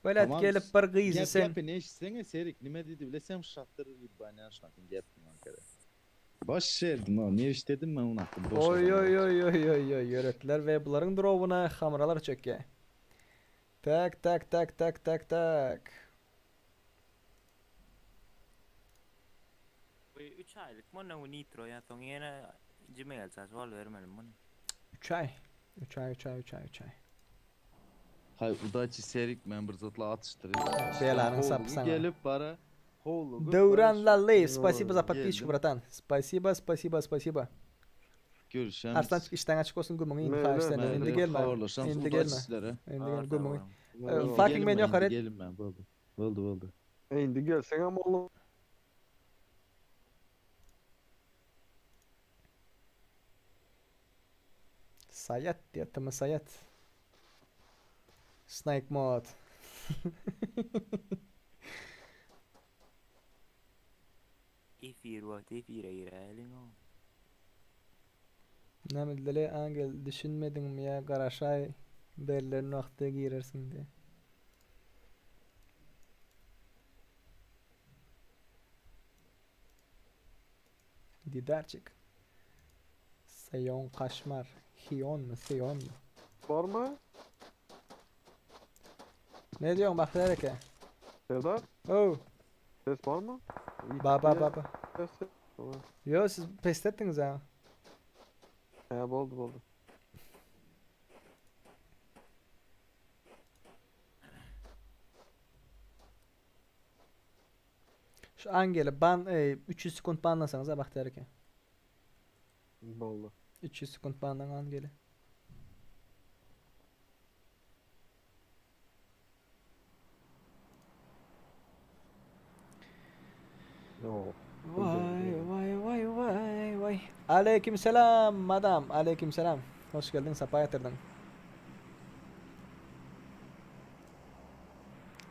Belet Tamam gelip bir gyzy gep sen gepini eşitseňe Serik nime diýdi bilesem şatyr ýybbanýan şatyň gepini ankara. Boş şerdim o ne iş dedim men onu attım boş Oý adam oý oý oý oý oý ýöretdiler we bularyň drobuna hamralar çökýär. Tak tak tak tak tak tak. Bu 3 aýlyk mı ne nitro ya soň ýene jime gelse bol bermeli muny. 3 ay. 3 ay 3 ay 3 ay 3 ay. Hay udaçi Serik men bir zatla atıştırayım. Belanyň sapy Howlugy saňa. gelip bara howlugyp bara Döwran şu Lally, spasibo za podpisku, geldim. bratan. Spasibo, spasibo, spasibo. Görüşemiz. Arslan işden açyk olsun gümüňi indi Meyla, haýyş senden. Indi meyla. gelme. Habarlaşamyz, Indi udaçi gelme. sizlere. Indi gelme gümüňi. Indi Fucking gelin men ben, ýok indi haret. gelin ben boldy. Boldy boldy. Indi gelsen ama oğlum. Sayat diýe, tımı sayat. Snake mod. Efir wagty efire giräýeliň o. Näme dile Angel düşünmediňmi ýa garaşaý berlen wagtda girersiň diye. Didarçik. Seyon Kaşmar. Hiyon mu? Seyon mu? Var mı? Ne diyorsun Bahtiyar eke? Serdar? Oh. Ses var mı? Ba ba ba ba. Ses. Tamam. Yo siz pes ettiniz ha. He boldu boldu. Şu Angel'i ban e, 300 sekund banlasanız ha Bahtiyar eke. Boldu. 300 sekund banlan Angel'i. No. Vay vay vay vay vay. Aleykümselam madam. Aleykümselam. Hoş geldin, sapa getirdin.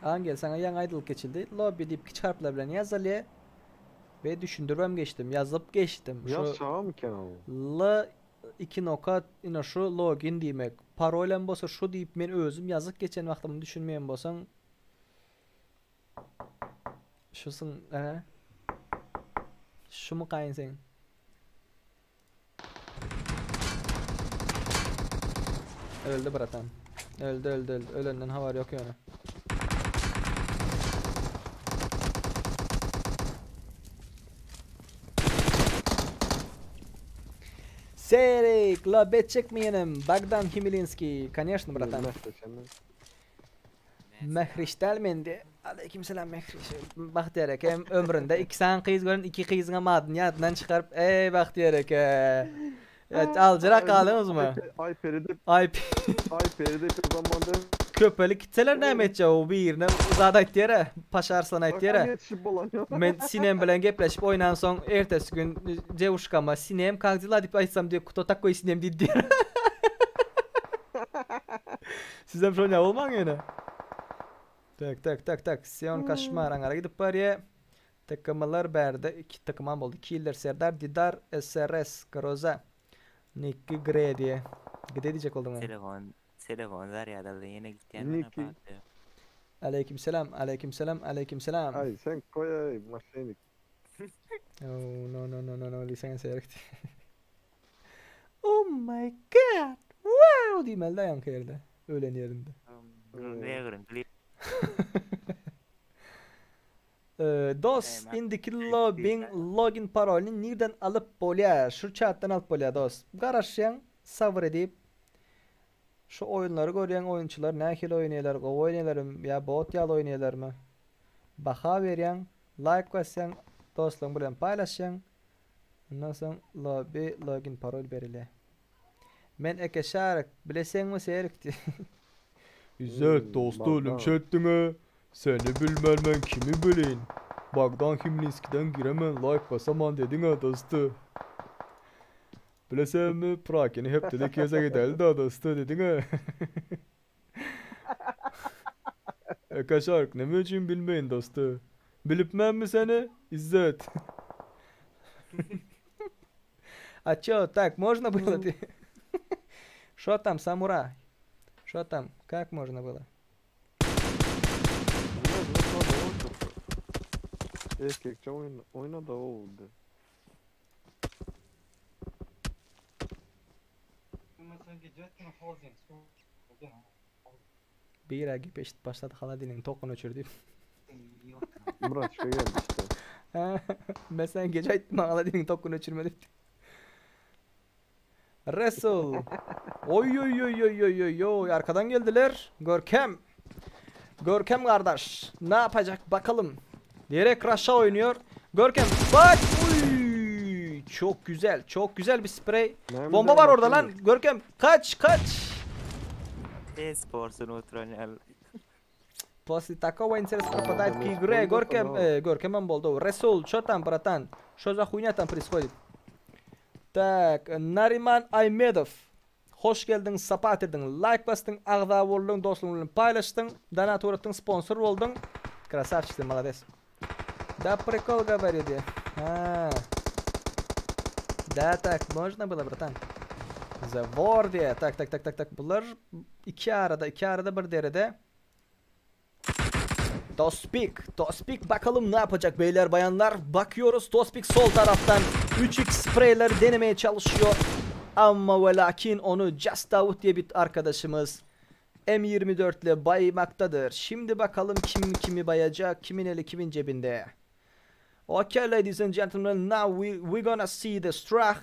Angel sana yan aydılık geçildi. Lobby deyip kiçik harfler bilen yazılıyor. Ve düşündürmem geçtim. Yazıp geçtim. Ya Şu sağ mı Kenan? L 2 nokat ina şu login diýmek. Parolem bolsa şu diýip men özüm ýazyp geçen wagtymda düşünmeýän bolsaň şusun e Şumu gaýyn sen? Öldü bratan. Öldü öldü öldü. Ölenden habar yok yani. Serik, la çekmeyenim. Bogdan Himilinski. Конечно, братан. Mehriş delmendi. Aleykümselam Mehriş. Bahtiyar eke ömründe iki san kız görün iki kızın adını yadından çıkarıp ey Bahtiyar eke. Evet alcırak kaldınız mı? Ay Peride. Ay Ay Peride bir zamanda. Köpelik gitseler näme etjek o birine zat aýtdy ýere, Paşa Arslan aýtdy ýere. Yetişip bolan ya. Men Sinem bilen gepleşip oýnan soň ertesi gün Jewuşkama Sinem как дела diýip aýtsam diýip кто такой Sinem diýdi diýer. Sizem şoňa bolmaň ýene. Tak tak tak tak Sion Kaşmar aňara gidip barýa. Takımlar bärde iki takımam boldy. Killer Serdar Didar SRS Groza. Nikki Gre diýe. Gide diýjek boldum. men. Telefon telefon zarýadaldy ýene gitýän Niki. Aleykümselam, aleykümselam, aleykümselam. Ay sen koy ay maşinik. Oh no no no no no diýseň seýrekdi. Oh my god. Wow diýmeli daýanky ýerde. Ölen ýerinde. Negrin klip. Ee, dos indiki login login parolyny nirden alyp bolýar? Şu chatdan alyp bolýar dos. Garaşýan sabır edip şu oýunlary görýän oýunçylar nähili oýnaýarlar, gowy oýnaýarlarmy ýa bot ýaly oýnaýarlarmy? Baha berýän, like basýan, dostlaryň bilen paýlaşýan. Ondan soň lobby login parol berilýär. Men eke şarık bileseňmi seýrekdi. İzzet dostu bak, ölüm çetdiňe. Seni bilmem ben kimi bileyim. Bogdan Himlinskiden giremen like basaman dediň-ä dosty. Bilesenmi Prakeni hepdede iki gezek edeli da dosty dediň-ä. Eke şark neme üçin bilmeýin dosty. Bilipmenmi seni Izzet. A ço tak можно было ты? Şo tam samura? Şo tam как можно было? Erkekçe oýna oýna da oldy. Bira gep eşidip başlady holodilnigiň tokuny öçür diýip. Murat şo geldi işte. Men saňa gece aýtdym holodilnigiň tokuny öçürme diýip. Resul. Oý oý oý oý oý oý oý arkadan geldiler. Görkem. Görkem kardeş. Ne yapacak bakalım. Direkt Rush'a oynuyor. Görkem bak. Uy, çok güzel. Çok güzel bir sprey. Näme Bomba var orada diýen lan. Görkem kaç kaç. E-sporsun oturan ýaly. После такого интерес пропадает к игре. Görkem, э, Görkem boldy. Resul, что там, братан? Что за хуйня там происходит? Так, Nariman Aýmedow. Hoş geldiň, sapa getirdiň, like basdyň, agza bolduň, dostlugyň bilen paýlaşdyň, donat uratdyň, sponsor bolduň. Красавчик ты, молодец. Да прикол говорит я. А. Да, так, можно было, братан. The War diye. Tak tak tak tak tak. Bular iki arada, iki arada bir derede. Tospik, Tospik bakalım ne yapacak beyler bayanlar. Bakıyoruz Tospik sol taraftan 3x spreyleri denemeye çalışıyor. Ama ve lakin onu Just Davut diye bir arkadaşımız M24 ile baymaktadır. Şimdi bakalım kim kimi bayacak, kimin eli kimin cebinde. Okay ladies and gentlemen, now we we gonna see the Strach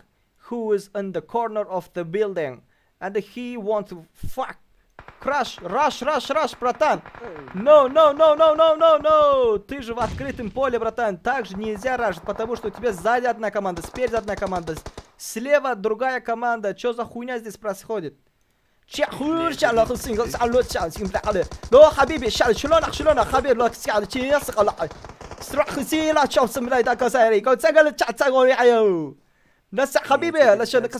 who is in the corner of the building and he want to fuck Crash, rush, rush, rush, братан. No, no, no, no, no, no, no. Ты же в открытом поле, братан. Так же нельзя рашить, потому что у тебя сзади одна команда, спереди одна команда, слева другая команда. Чё за хуйня здесь происходит? لو حبيبي شال شلونك شلونك حبيبي لو حبيبي لا شلونك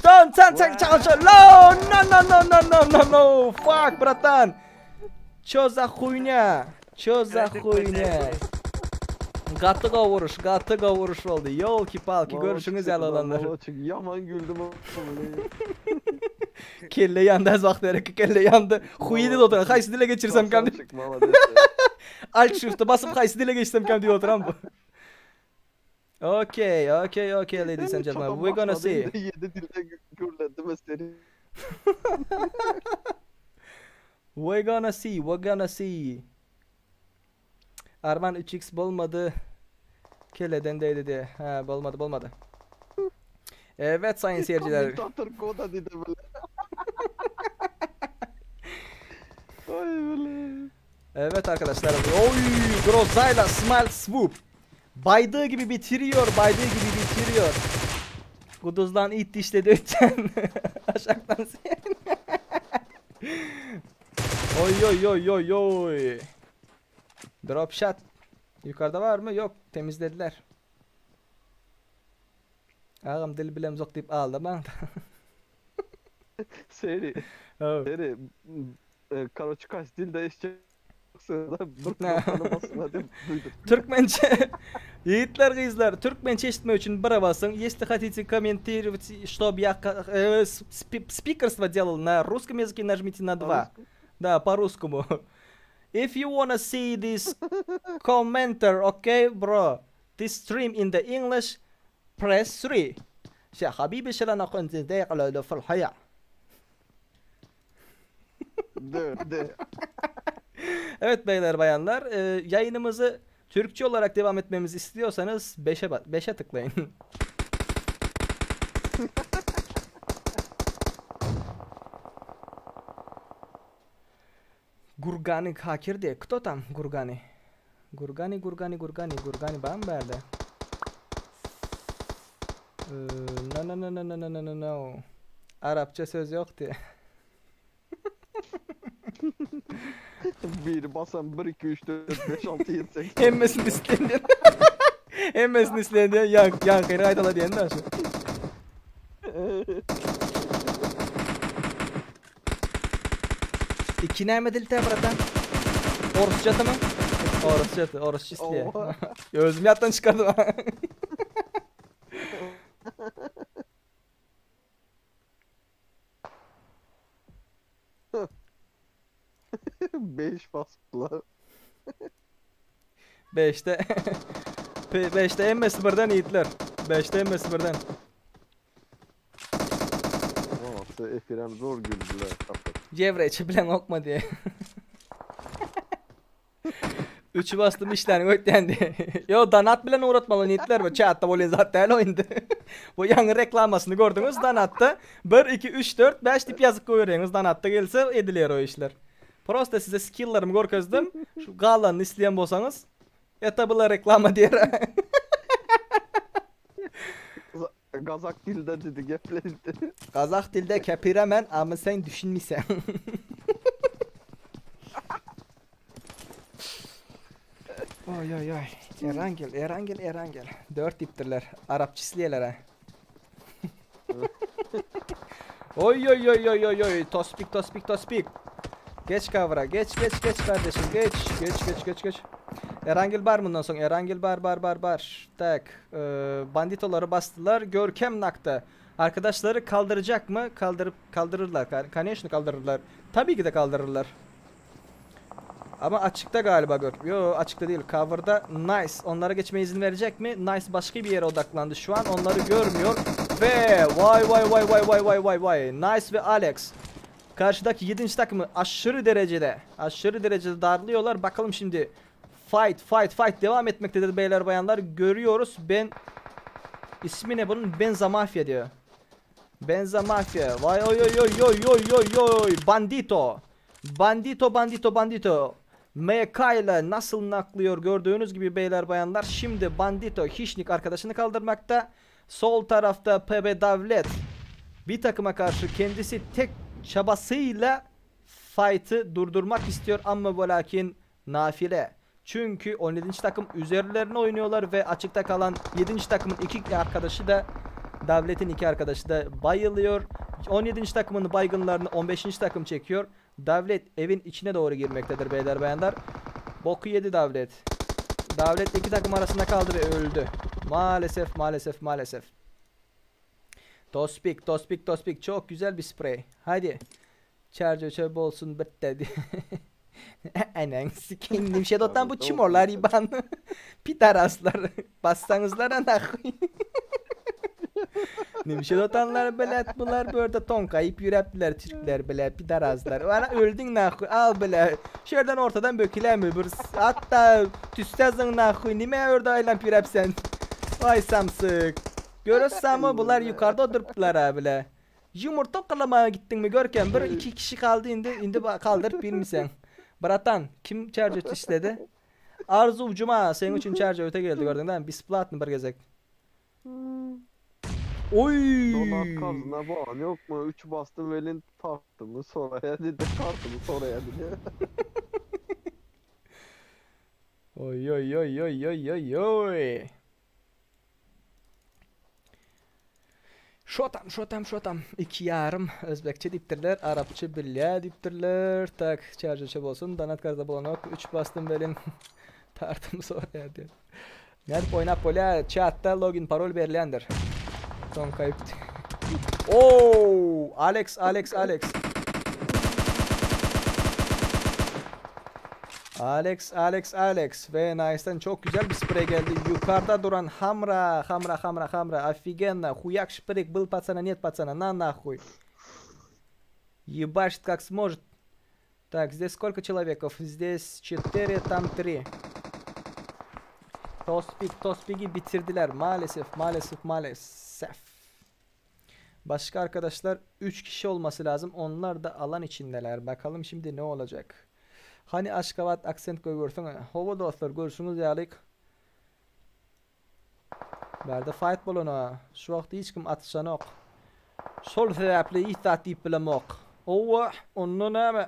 Ton tan tan tan tan No, no, no, no, no, no, no, no. Fuck, братан. Чё за хуйня? Чё за хуйня? Gaty gowy gaty gowy uruş boldy. Ýolki-palki görüşüňiz ýaly olanlar. Ýaman güldüm. Kelle ýandy az wagt berek kelle ýandy. Huýy diýip oturan. Haýsy dile geçirsem kam diýip. Alt shift'e basyp haýsy dile geçsem kam diýip oturan bu. Okay, okay, okay ladies and gentlemen. We're gonna see. Ýedi dilde gürledim seni. We're gonna see, we're gonna see. Arman 3x bolmady. Kelleden değdi diye. Ha bolmady bolmady. Evet sayın seyirciler. Kommentator koda diýdi bile. Ay bile. Evet arkadaşlar. Oy Groza'yla Smile Swoop. Baydığı gibi bitiriyor, baydığı gibi bitiriyor. Kuduzlan it dişledi öten. Aşaktan sen. oy oy oy oy oy. Drop shot. Yukarıda var mı? Yok. Temizlediler. Ağam dil bilemzok deyip aldı ben. Seri. Seri. Karoçi kaç dilde işçi Türkmençe Ýigitler gyzlar türkmençe eşitmek üçin bire basyň. Если хотите комментировать, чтобы я э, спикерство делал на русском языке, нажмите на 2. Да, по-русскому. If you wanna see this commenter, okay, bro, this stream in the English, press 3. يا حبيبي شلون كنت في الحياة. De, de. Evet beyler bayanlar e, yayınımızı Türkçe olarak devam etmemizi istiyorsanız 5'e 5'e tıklayın. Gurgani Hakir diye. Кто там Gurgani? Gurgani Gurgani Gurgani Gurgani ben berde. Ee, no no no no no no no no. Arapça söz yok diye. Biri basan 1 2 3 4 5 6 7 8. Hemmesini isleýän diýen. Hemmesini isleýän diýen ýan ýaňkyny gaýtala diýen da şu. Iki näme diltä bratan? Orusça mı? Orusça, orusça isleýär. Özüm ýatdan çykardym. Beş bastılar. 5'te 5'te hemmesi birden yiğitler. 5'te hemmesi birden. Nasıl efirem zor güldüler. Kapat. Cevre içi bilen okma diye. Üçü bastım işlerini ötlendi. Yo donat bilen uğratmalı niyetler bu. Chatta bolýan zat däl oýundy. Bu ýaňy reklamasyny gördüňiz donatda. 1 2 3 4 5 diýip ýazyp goýberýäňiz donatda gelse edilýär o işler. Prosta size skilllerimi görkezdim. Şu galanyny isleýän bolsaňyz Это была reklama diýer. Gazak dilde dedi gepleşti. Gazak dilde kepiremen ama sen düşünmisen. Oy oy oy. Erangel, Erangel, Erangel. 4 dipdirler. Arapça isleýärler ha. Oy oy oy oy oy oy. Tospik tospik tospik. Geç kavra. Geç geç geç kardeşim. Geç. Geç geç geç geç. Erangel bar bundan soň. Erangel bar bar bar bar. Tak. E, banditoları bastılar. Görkem nakta. Arkadaşları kaldıracak mı? Kaldırıp kaldırırlar. Конечно kaldırırlar. Tabii ki de kaldırırlar. Ama açıkta galiba gör. Yo açıkta değil. Cover'da Nice. Onlara geçme izin verecek mi? Nice başka bir yere odaklandı şu an. Onları görmüyor. Ve vay vay vay vay vay vay vay vay. Nice ve Alex. Karşıdaki 7. takımı aşırı derecede aşırı derecede darlıyorlar. Bakalım şimdi fight fight fight devam etmektedir beyler bayanlar. Görüyoruz. Ben ismi ne bunun? Benza Mafia diyor. Benza Mafia. Vay oy oy oy oy oy oy oy. Bandito. Bandito bandito bandito. MK ile nasıl naklıyor gördüğünüz gibi beyler bayanlar. Şimdi Bandito Hişnik arkadaşını kaldırmakta. Sol tarafta PB Davlet bir takıma karşı kendisi tek çabasıyla fight'ı durdurmak istiyor ama ve lakin nafile. Çünkü 17. takım üzerlerine oynuyorlar ve açıkta kalan 7. takımın iki arkadaşı da Davlet'in iki arkadaşı da bayılıyor. 17. takımın baygınlarını 15. takım çekiyor. Davlet evin içine doğru girmektedir beyler bayanlar. Boku yedi Davlet. Davlet iki takım arasında kaldı ve öldü. Maalesef maalesef maalesef. Tospik tospik tospik çok güzel bir sprey. Hadi. Çerçe çöp olsun bitti. Anan sikeyim bir şey dotan bu çimorlar iban. Pitaraslar. Bassanızlar nahuy. Nimşe dotanlar bilet bular böyle ton kayıp yüreptiler Türkler bile pidarazlar. Bana öldün nahuy al bile. Şuradan ortadan bökülen bir hatta tüstezin nahuy nime orada aylan pürepsen. Vay samsık. Görürsen mi bunlar yukarıda oturupdular ha bile. Yumurta kılamaya gittin mi görken bir iki kişi kaldı indi indi kaldırıp bilmişsen. Bratan kim charge işledi? Arzu Cuma senin için charge öte geldi gördün değil mi? Bisplatını bir gezek. Oy! Donat kazına bağın yok mu? 3 bastım elin tarttı mı sonraya dedi kartımı sonraya dedi. Oy oy oy oy oy oy oy. Şotam şotam şotam. İki yarım Özbekçe diptirler. Arapça bilya diptirler. Tak charge çöp olsun. Donat karda bulanok. 3 bastım belin. Tartım sonraya diyor. Nerede oynap bolya chatta login parol berilendir. Son kayıp. Oo, Alex Alex Alex. Alex Alex Alex ve Nice'den çok güzel bir sprey geldi. Yukarıda duran Hamra Hamra Hamra Hamra офигенно. Хуяк шприк был пацана нет пацана на нахуй. Ебашит как сможет. Так, здесь сколько человеков? Здесь 4, там 3. Tospik, Tospik'i bitirdiler. Maalesef, maalesef, maalesef. Başka arkadaşlar 3 kişi olması lazım. Onlar da alan içindeler. Bakalım şimdi ne olacak. Hani Aşkabat aksent koyuyorsun. Hova dostlar görüşünüz yalik. Berde fight bolona. Şu vaqt hiç kim atışanok. Şol sebäpli hiç zat diýip bilemok. Howwa, onda näme,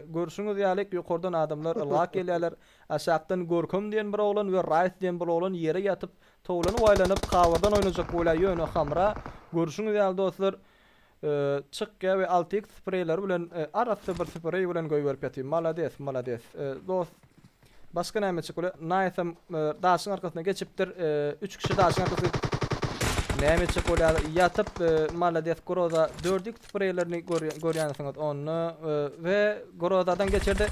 görşüňiz ýaly ýokardan adamlar ylgap gelýärler. Aşakdan Görkem diýen bir oglan we Raýs diýen bir oglan ýere ýatyp, towlanyp aýlanyp, kawardan oýnajak bolýar, ýöne Hamra, görşüňiz ýaly dostlar, çykýar we 6x spreýleri bilen arassa bir spreý bilen goýberip ýatyr. Malades, malades. Dost, Başga näme etjek bolýar? Naýsam daşyň arkasyna geçipdir. Üç kişi daşyň arkasyna Näme etjek bolýar? Ýatyp malades Groza 4x spreýlerini görýänsiňiz onda we Grozadan geçirdi.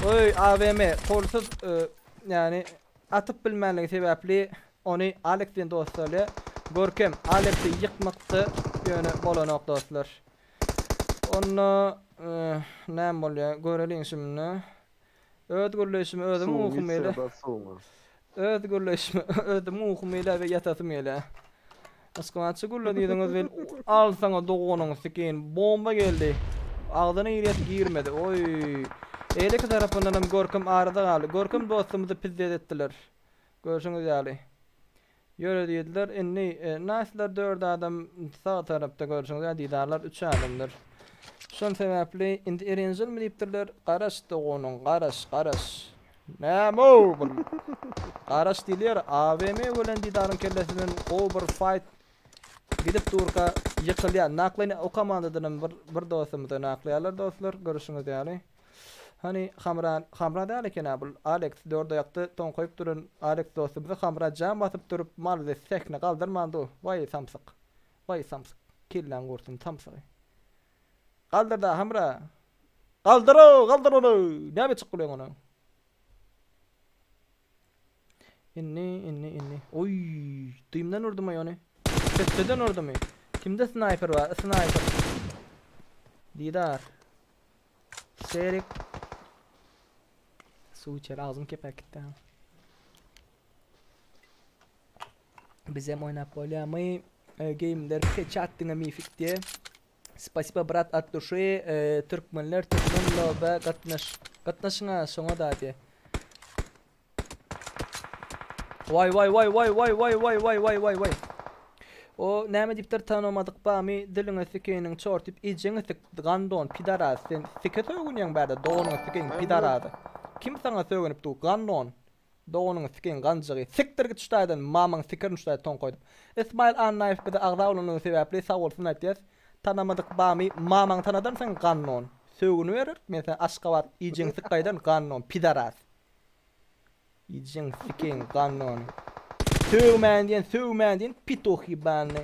Oý AWM golsuz ýagny atyp bilmänligi sebäpli ony Alex diýen dosty alýar. Görkem Alexi ýykmakda ýöne bolanok dostlar. Onda näme bolýar? Göreliň şimdi. Öz gürleýşime özümiň Suwuň ukum gitse gelýä. da suwuňa. Öz gürleýşime özümiň ukum gelýä we ýatasym gelýä. Ysgynatçy gürle diýdiňiz wel al saňa doganyň sikeýin bomba geldi. Agzyna girýäs girmedi. Oý. Eýleki tarapyndanam Görkem arada galdy. Görkem dostumyzy pizdez etdiler. Görşüňiz ýaly. Ýöre diýdiler. Indi Nice'lar 4 adam sag tarapda görşüňiz ýaly Didarlar 3 adamdyr. Şol sebäpli indi Erenjilmi diýipdirler. Garaş doganyň garaş garaş. Näme-ow bir garaş diýilýär. AWM bilen Didaryň kellesinden gowy bir fight gidip durka ýykylýar. Naklaýyn o komandadanam bir bir dostumyzy naklaýarlar dostlar görüşüňiz ýaly. Hany Hamra Hamra däl eken-ä bul Alex dördaýakda toňkaýyp duran Alex dostumyzy Hamra jam basyp durup malydy sähne galdyrman dur waý samsyk waý samsyk kelläň gursun samsygy galdyrda Hamra galdyrow galdyr ony näme etjek bolýaň ony Indi indi indi oý dymdan urdumaý ony Çetdeden urdumy kimde snaýper bar snaýper Didar Serik. Suw içer agzym kepäp gitdi. Bizem oýnap bolýamy? E, Gameler peçat diňe mifik diye. Spasiba brat от души. E, türkmenler türkmen loba gatnaş. Gatnaşyň şoňa da diye. Waý waý waý waý waý waý waý waý waý waý waý. O näme diýipdir tanamadyk bamy diliňe sikeýiniň çort diýip ejeňi sik gandon pidaraz sen sike sögünýäň bärde doganyňy sikeýin pidarazy kim saňa sögünip dur gandon doganyňy sikeýin ganjygy sikdir git şu taýdan mamaň sikerin şu taýda toňkaýdyp Ismail Annaýew bize agza bolanlygy sebäpli sag bolsun aýtýas tanamadyk bamy mamaňy tanadarsyň gandon sögüniberer men sen Aşgabat ejeňi sik gaýdan gandon pidaraz. Ijiň sikiň ganyny. Sögmän diýen sögmän diýen pituh ýibany.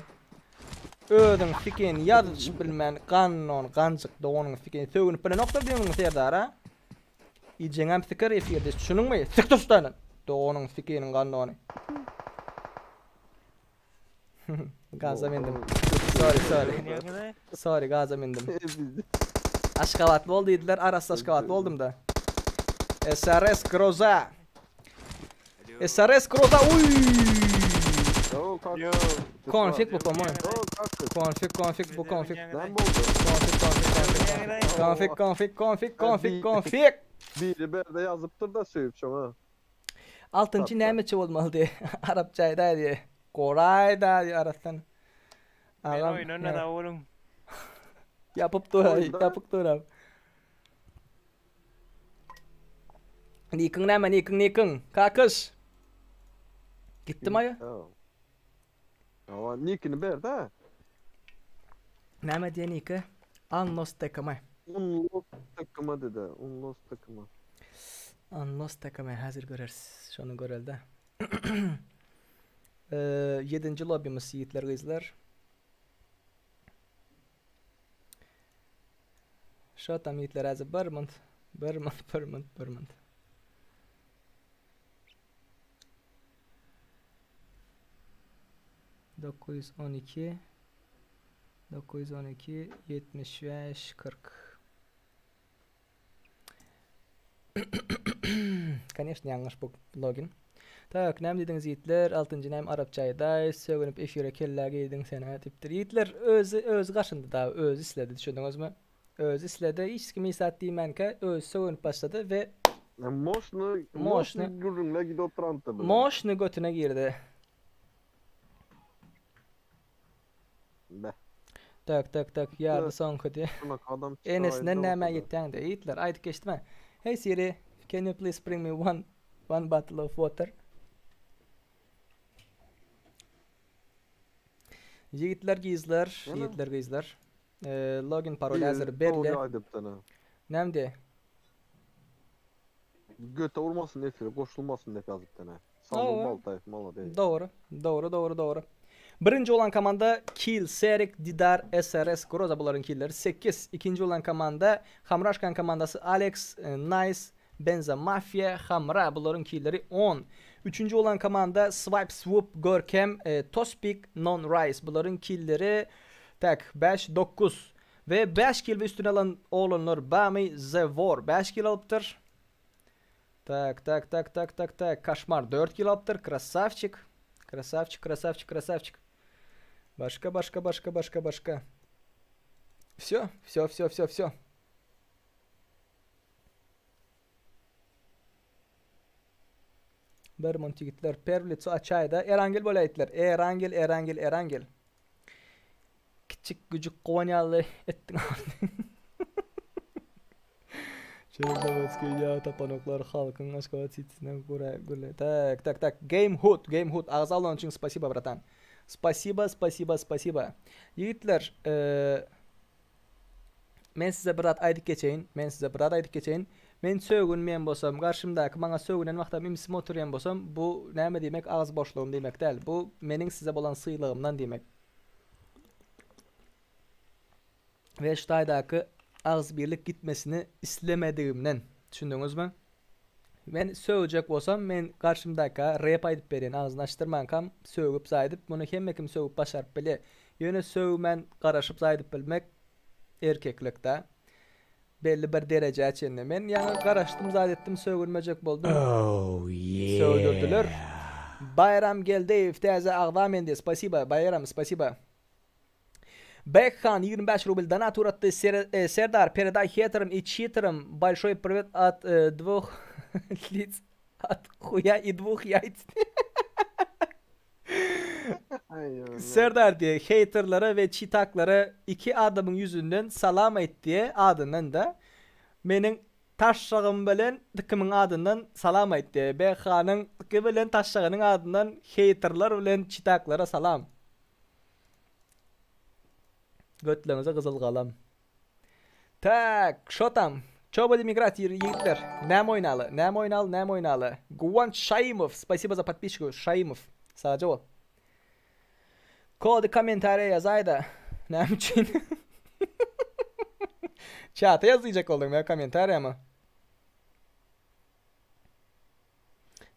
Özüň sikin ýazyşyp bilmän gannon ganjyk doganyň sikin sögünip bilenokdyr diýiň Serdar a. Ijiňem siker efirde düşüniňmi? Sikdir şu taýdan. Doganyň sikiniň gannony. Gaza mindim. Sorry sorry. Sorry gaza mindim. Aşgabatly bol diýdiler, arassa Aşgabatly boldum da. SRS Groza. SRS Groza uy. Konfig bu по-моему. Konfig konfig bu konfig. Konfig konfig konfig. Konfig konfig konfig konfig konfig. Biri berde ýazypdyr da söýüp şoňa. Altynjy nämeçe bolmaly diýe. Arapça aýdaý diýe. Goraý-da diýe arasdan. Men Agam. oýnanda da boluň. Ýapyp dur, ýapyk dur. Nikiň näme, nikiň, nikiň? Kakyş. Gitdim aýa. Hawa, nikini ber-de. Näme diýen niki? Unlost TKM. Unlost TKM dedi. Unlost TKM. Unlost TKM häzir göreris. Şony görelde. Ýedinji lobbymiz ýigitler gyzlar. Şo tam ýigitler häzir bir munt, bir munt, bir munt, bir munt. 912 912 75 40 Конечно, ýalňyş bu login. Tak, näme diýdiňiz ýigitler? Altynjy näme arapça aýdaý, sögünip efire kellä girdiň sen hä diýipdir. Ýigitler özi özi gaşyndy da, özi isledi, düşündiňizmi? Özi isledi, hiç kim hiç zat diýmänkä özi sögünip başlady we Moşny, Moşny. moşny gürrüňler gidip oturandy bilen. Moşny götüne girdi. Be. Tak tak tak ýardy soňky diýe. Enesinden nämä ýetýäň diýe. Ýigitler aýdyp geçdim-ä. Hey Siri, can you please bring me one one bottle of water? Ýigitler gyzlar, ýigitler gyzlar. Login parol häzir belli. Näme diýe? Göte urmasyn efire goşulmasyn diýip ýazypdyr. Samur Baltaýew malades. Dogry, dogry, dogry, dogry. Birinji bolan komanda Kill, Serik, Didar, SRS, Groza bularyň killeri 8. Ikinji bolan komanda Hamraşkan komandasy Alex, Nice, Benza Mafia, Hamra bularyň killeri 10. Üçünji bolan komanda Swipe Swoop, Görkem, Tospik, Non Rice bularyň killeri tak 5 9. Ve 5 kill ve üstüne alan oglanlar Bamy, The War 5 kill alypdyr. Tak, tak, tak, tak, tak, tak. Koşmar 4 kill alypdyr. Krasavçik. Krasavçik, krasavçik, krasavçik. Başka, başka, başka, başka, başka. Все, все, все, все, все. Bermont ýigitler perwlico açaýda. Erangel bolaýytlar. Erangel, Erangel, Erangel. Kiçik güjük Konýaly etdiň. Çernobatskiý ýa tapanoklar halkyň Aşgabat sitisine görä gürle. Tak, tak, tak. Game Hood, Game Hood. Agza bolan üçin spasiba, bratan. Spasiba, spasiba, spasiba. Ýigitler, men size bir zat aýdyp geçeýin. Men size bir zat aýdyp geçeýin. Men sögünmeýän bolsam, garşymdaky maňa sögünen wagtam imsim oturýan bolsam, bu näme diýmek, agyz boşlugym diýmek däl. Bu meniň size bolan sylagymdan diýmek. We şu taýdaky agzybirlik gitmesini islemedigimden. Düşündiňizmi? Men sögjek bolsam, men garşymdaka rep aýdyp berýän, agzyny açdyrmankam sögüp zaýdyp, muny hemme kim sögüp başaryp bilýär. Ýöne sögmän garaşyp zaýdyp bilmek erkeklik-dä. Belli bir derejä çenli. Men ýaňy garaşdym zat etdim sögünmejek boldum. Oh yeah. Sögdürdiler. Baýram Geldiýew täze agza mendi. Spasiba Baýram spasiba. Bekhan 25 rubl donat uratdy Serdar pereday heterim i çiterim bolşoý priwet at dwuh lic at huýa i dwuh ýaýts. Serdar diýe heýterlere we çitaklara iki adamyň ýüzünden salam aýt diýe adyndan da meniň taşşagym bilen dikimiň adyndan salam aýt diýe Beghanyň diki bilen taşşagynyň adyndan heýterler bilen çitaklara salam. Götleriňize gyzyl galam. Tak, şo tam. Ço budem igrat ýigitler. Näme oýnaly? Näme oýnaly? Näme oýnaly? Guwanç Şaýymow, spasibo za podpisku, Şaýymow. Sagja bol. Kody kommentariýa ýazaýda. Näme üçin? Çata ýaz diýjek bolduň, ýa kommentariýamy?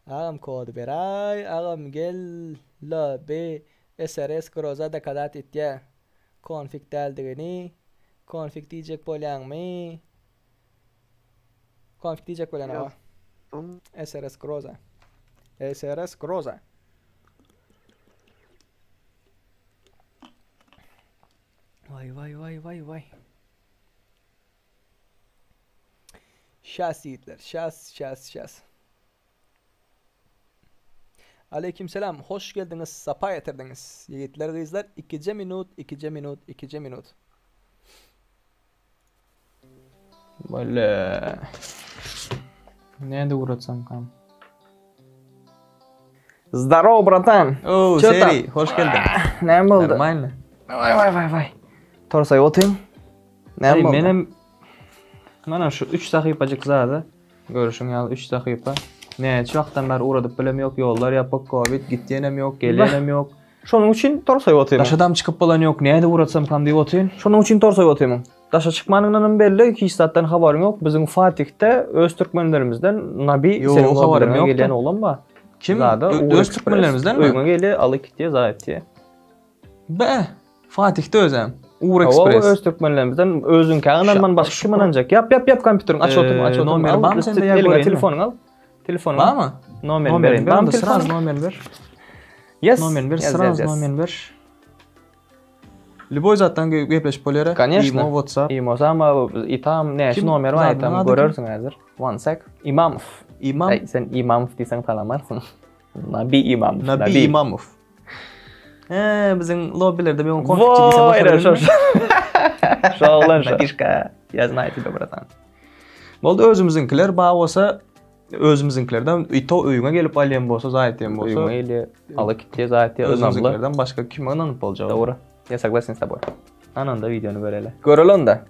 Agam kody beräý, agam gel L B SRS groza dokazat etýä konfig däldigini konfig diýjek bolýaňmy konfig diýjek bolýan hawa SRS groza SRS groza Waý waý waý waý waý Şas ýigitler, şas, şas, şas. Aleyküm selam, hoş geldiňiz, sapa getirdiňiz. Ýigitler, gyzlar, ikije minut, ikije minut, ikije minut. Bole. Näde ugratsamkam? Zdarow, bratan. Oo, Ço tam? Seri, hoş geldiň. Näme boldy? Normalny. Waý, waý, waý, waý. Torsaý otyň. Näme boldy? Menem mana şu 3 sahypajyk zady görüşüň ýaly 3 sahypa. Näçe wagtdan bäri ugradyp bilem ýok, ýollar ýapyk, covid gitýänem ýok, gelýänem ýok. Şonuň üçin torsaý otyrmyň? Daşadam çykyp bolan ýok, nädip ugratsamkam diýip otyryn. Şonuň üçin torsaý otyrmyň? Daşa çykmanyňdanam belli, hiç zatdan habaryň ýok. Biziň Fatihde öz türkmenlerimizden Nabi seniň habaryň ýok gelýän oglan bar. Kim? Zada, Öz türkmenlerimizdenmi? Öýüňe gelýär, alyp gitýär, zat etýär. Be, Fatihde özem. Ugur Hawa, Express. öz türkmenlerimizden özüňkä ynanman başga kim ynanjak? Ýap, ýap, ýap kompýuteriňi aç otur, aç otur. Nomeri barmy sende ýa Eliňe telefonyňy al. Telefonyňy. Barmy? Nomerini bereýin. Barmy sraz nomerini ber. Yes. Nomerini ber, Yes, sraz yes, yes. nomerini ber. Lüboý zatdan gepleşip bolýar. Конечно. Imo, WhatsApp. Imo, sama itam näçe Kim? nomer bar Zadyň itam ady kim? görersiň häzir. One sec. Imamow. Imam? Sen Imamow diýseň tanamarsyň. Nabi Imamow. Nabi Imamow. He, biziň lobbilerde men konfetçi diýsem Voy, şo. Şo oglan şo. Natişka, я знаю тебя, братан. Boldy özümiziňkiler bar bolsa özümiziňkilerden ito öýüňe gelip alýan bolsa zaýat diýen bolsa. Öýüňe gelýär, alyp gitýär zaýat diýýär, ynamly. Özümiziňkilerden başga kime ynanyp boljak? Dogry. Я согласен с тобой. Ananda videony göreli. Göreli onda.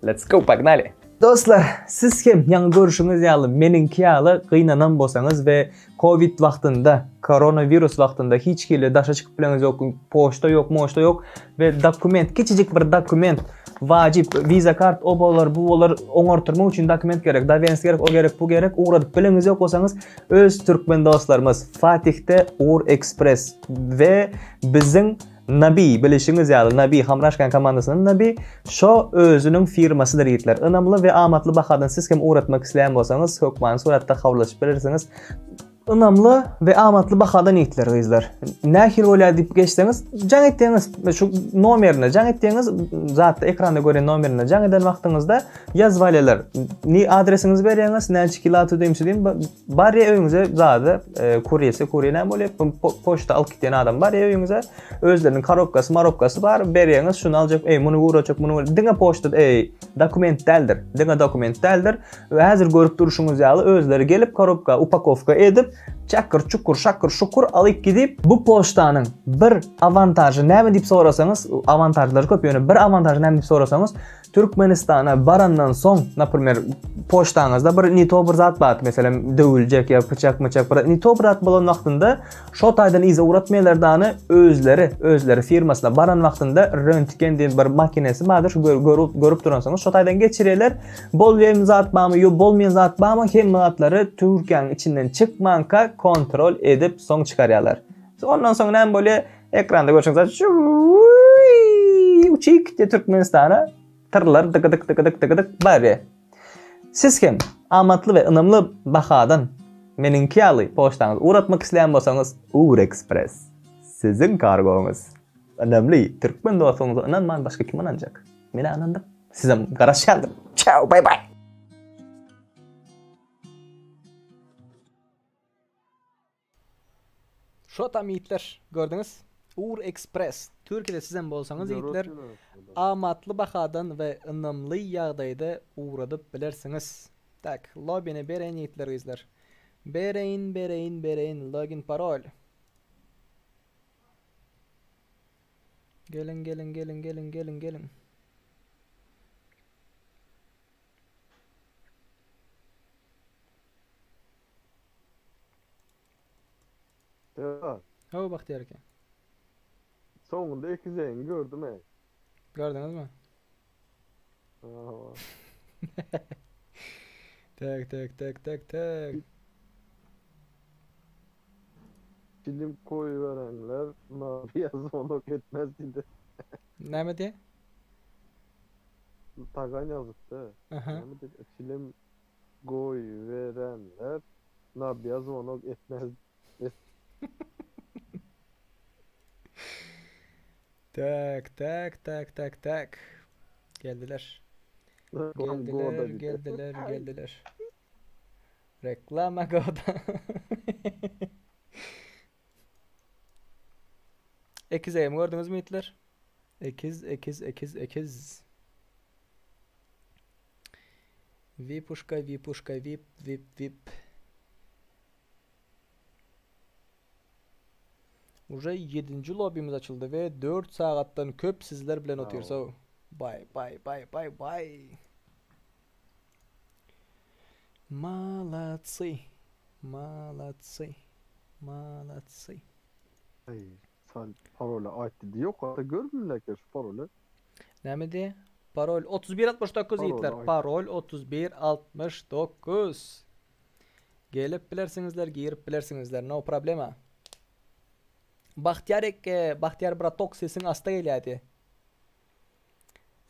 Let's go, pogнали. Dostlar, siz hem ýaňy görşüňiz ýaly meniňki ýaly gynanan bolsaňyz we Covid wagtynda, koronawirus wagtynda hiç hili daşa çykyp bileňiz ýok, poçta ýok, moçta ýok we dokument, kiçijik bir dokument wajyp, wiza kart o bolar, bu bolar, oňartyrmak üçin dokument gerek, dowernost gerek, o gerek, bu gerek, ugradyp bileňiz ýok bolsaňyz, öz türkmen dostlarymyz Fatihde Ugur Express we biziň Nabi, bilişiňiz ýaly, Nabi, Hamraşkan komandasynyň Nabi, şo özüniň firmasydyr ýigitler. Ynamly we amatly bahadan siz hem ugratmak isleýän bolsaňyz, hökmany suratda habarlaşyp bilersiňiz. Ynamly we amatly bahadan ýigitler, gyzlar. Nähili bolýar diýip geçseňiz, jaň etseňiz, şu nomerine jaň etseňiz, zatda ekranda görýän nomerine jaň eden wagtyňyzda ýazyp alýarlar. Ni adresiňizi berýäňiz, näçe kilo tüdemsi diýip, Barýa öýüňize zady, kurýesi, kurýe näme bolýar? Poçta alyp gitýän adam barýa öýüňize. Özleriniň korobkasy, marobkasy bar. Berýäňiz, şuny aljak, eý, muny ugrajak, muny diňe poçta, eý, dokument däldir. Diňe dokument däldir. We häzir görüp durşuňyz ýaly özleri gelip korobka, upakowka edip, çakyr, çukur, şakyr, şukur alyp gidip, bu poçtanyň bir awantažy näme diýip sorasaňyz, awantažlary köp, ýöne bir awantažy näme diýip sorasaňyz, Türkmenistana barandan soň, naprimer, poçtaňyzda bir ne to bir zat bar, meselem, döwüljek ýa pyçak-myçak bir ne to bir zat bolan wagtynda şo taýdan yza ugratmaýarlar dany özleri, özleri firmasyna baran wagtynda röntgen diýen bir makinesi bardyr, şu görüp, görüp duransyňyz, şo taýdan geçirýärler. Bolýan zat barmy, ýok bolmaýan zat barmy, hemme zatlary Türkiýäniň içinden çykmanka kontrol edip soň çykarýarlar. Ondan soň näme bolýar? Ekranda görşüňiz uçup gitdi Türkmenistana. Tyrlar dykydyk dykydyk dykydyk barýar. Siz hem amatly we ynamly bahadan meniňki ýaly poçtaňyzy ugratmak isleýän bolsaňyz Ugur Express siziň kargoňyz. Ynamly türkmen dostuňyza ynanman başga kime ynanjak? Men-ä ynandym. Sizem garaşýandym. Çao bay bay. Şotam ýigitler, gördüňiz? Ugur Express. Türkiýede sizem bolsaňyz ýigitler, amatly bahadan we ynamly ýagdaýda ugradyp bilersiňiz. Tak, lobini bereýin ýigitler gyzlar. Bereýin, bereýin, bereýin login parol. Geliň, geliň, geliň, geliň, geliň, geliň. Serdar. Hawa Bagtyýar eke. Soňunda ekizegiňi gördüm eý. Gördüňizmi? Hawa. Tek tek tek tek tek. Film koýuberenler Nabiýa zvonok etmez diýdi. Näme diýä? Tagan ýazypdy. Aha. Näme diýdi? Film Goýberenler Nabiýa zvonok etmez Tak tak tak tak tak. Geldiler. Geldiler, geldiler, geldiler. Reklama goda. Ekiz eýemi gördüňizmi ýigitler? Ekiz, ekiz, ekiz, ekiz. Wipuşka, wipuşka, wip, wip, wip. Uje ýedinji lobimiz açyldy we 4 sagatdan köp sizler bilen otyrsa. Bay, bay, bay, bay, bay. Malatsy. Malatsy. Malatsy. Aý, sal paroly aýt diýdi. Ýok, ata görmünläkä şu paroly. Näme diýýä? Parol 31 69 ýigitler. Parol 31 69. Gelip bilersiňizler, girip bilersiňizler. No problema. Bagtyýar ekge, Bagtyýar bratok sesiň asta gelýärdi.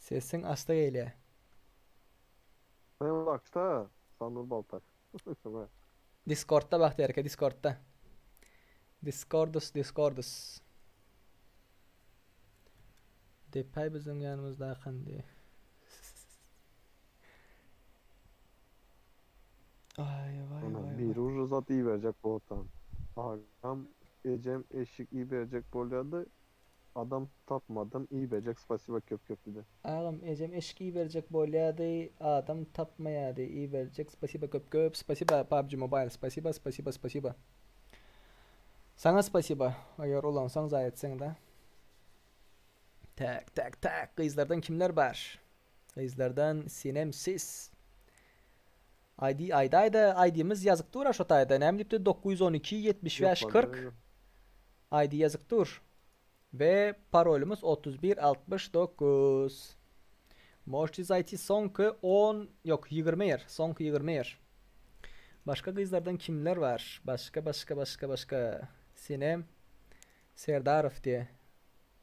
Sesiň asta gelýär. Sen uzakda, Sanur Baltak. Discordda Bagtyýar eke, Discordda. Discordus, Discordus. Depäý biziň ýanymyzdakan diý. Aý waý Ana waý biri waý. uje zat iberjek bolsam. Agam ejem eşik iberjek bolýady. Adam tapmadym iýbejek spasiba köp köp diýdi. Agam ejem eşik iberjek bolýady adam tapmaýady iberjek spasiba köp köp spasiba PUBG mobile spasiba spasiba spasiba Saňa spasiba eger ulansaň zaý etseňda. Tak tak tak gyzlardan kimler bar? Gyzlardan Sinem sis. ID aýdaýda ID-miz ýazyk dur-a şo taýda näme diýipdi 912 75 40 ID ýazyk dur. We parolymyz 31 69. Możecie zaýti soňky 10 ýok 20 ýer soňky 20 ýer. Başga gyzlardan kimler bar? Başga başga başga başga Sinem Serdarow diýe.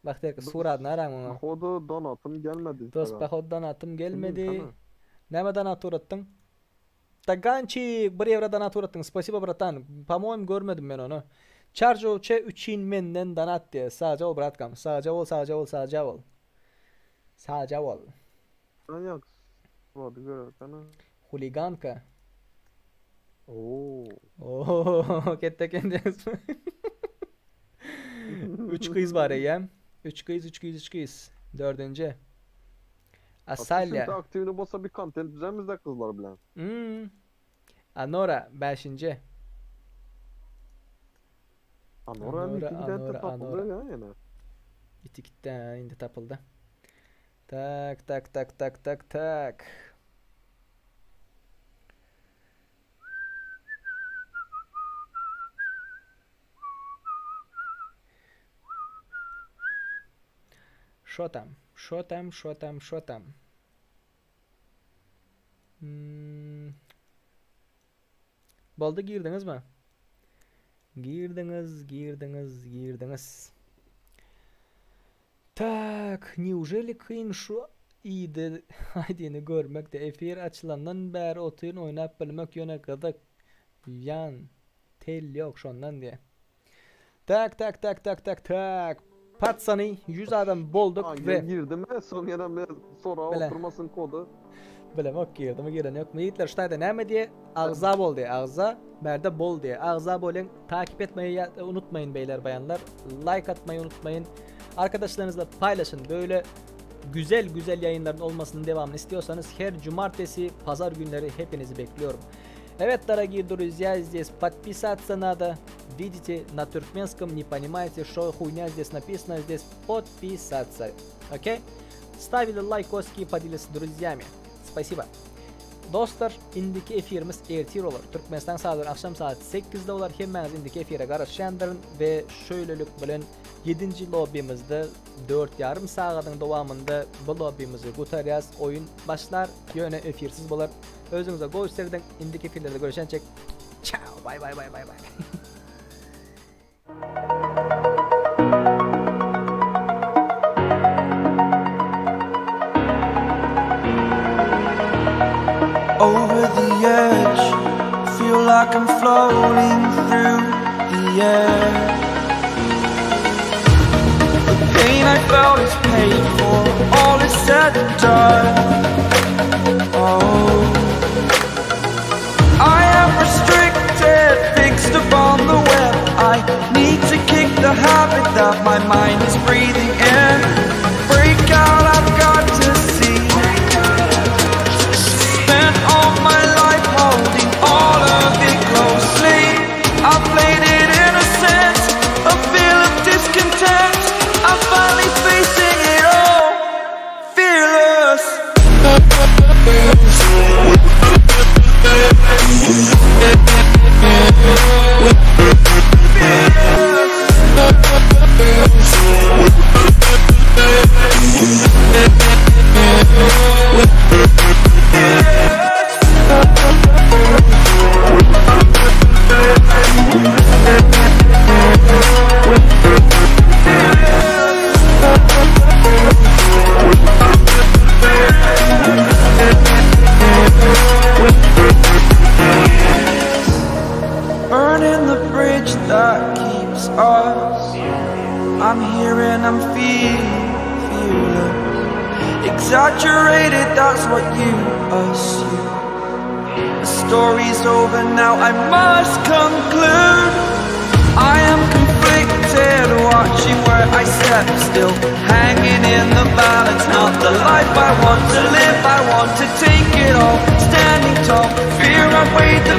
Bak derki suradyny araň oňa. Pohodu donatym gelmedi. Dost pohodu donatym gelmedi. Näme donat uratdyň? Tagançik 1 ýewro donat uratdyň. Spasibo bratan. Pomoýem görmedim men ony. Çarjowçe üçin menden donat diýe. Sagja bol bratkam. Sagja bol sagja bol sagja bol. Sagja bol. Aýak surady görersene. Huliganka. Oo. Oo, ketde eken diýýäňizmi? Üç gyz bar eýýäm. Üç gyz, üç gyz, üç gyz. Dördünji. Asalýa. Şimdi aktiwini bolsa bir kontent düzemizde gyzlar bilen. Hmm. Anora, bäşinji. Anora, Anora, iti giden Anora, tapyldy Anora. ya ýene. Iti gitdi, ha, indi tapyldy. Tak, tak, tak, tak, tak, tak. Şo tam, şo tam, şo tam, şo tam. Hmm. Boldy girdiňizmi? Girdiňiz, girdiňiz, girdiňiz. Tak, neujeli kyn şu ID ID-ni görmekde efir açylandan bäri otyryn oýnap bilmek ýöne gyzyk ýan tel ýok şondan diýe. Tak tak tak tak tak tak patsany 100 adam bolduk Ha, we girdi mi? Soň ýene men soraga Bile. oturmasyn kody. Bilemok girdimi giren ýokmy ýigitler şu taýda näme diýe agza bol diýe agza bärde bol diýe agza bolyň takip etmeyi unutmayın beyler bayanlar like atmayı unutmayın arkadaşlarınızla paylaşın böyle güzel güzel yayınların olmasının devamını istiyorsanız her cumartesi pazar günleri hepinizi bekliyorum. Evet дорогие друзья, здесь подписаться надо. Видите, на туркменском не понимаете, что хуйня здесь написано, здесь подписаться. Окей? Ставили лайкоски и поделились с друзьями. Спасибо. Dostlar, indiki efirimiz ertir bolar. Türkmenistan sagatlary agşam sagat 8-de bolar. Hemmäňiz indiki efire garaşýandyryn we şöýlelik bilen 7-nji lobbymyzda 4 ýarym sagadyň dowamynda bu lobbymyzy gutarýas. Oýun başlar, ýöne efirsiz bolar. Özüňize gowy serediň. Indiki efirlerde görüşençek. Çao, bay bay bay bay bay. Over the edge, feel like I'm floating through the air. The pain I felt is paid for, all is said and done. Oh, I am restricted, fixed upon the web. I need to kick the habit that my mind is breathing in. Break out, I've got to see. Spent all my life holding all of it closely. I played it innocent, a feel of discontent. I'm finally facing it all, fearless. Burning the bridge that keeps us. I'm here and I'm feeling fearless. Exaggerated, that's what you assume. The story's over now, I must conclude. I am conflicted. said, watching where I step still, hanging in the balance. Not the life I want to live, I want to take it all. Standing tall, fear I weighed the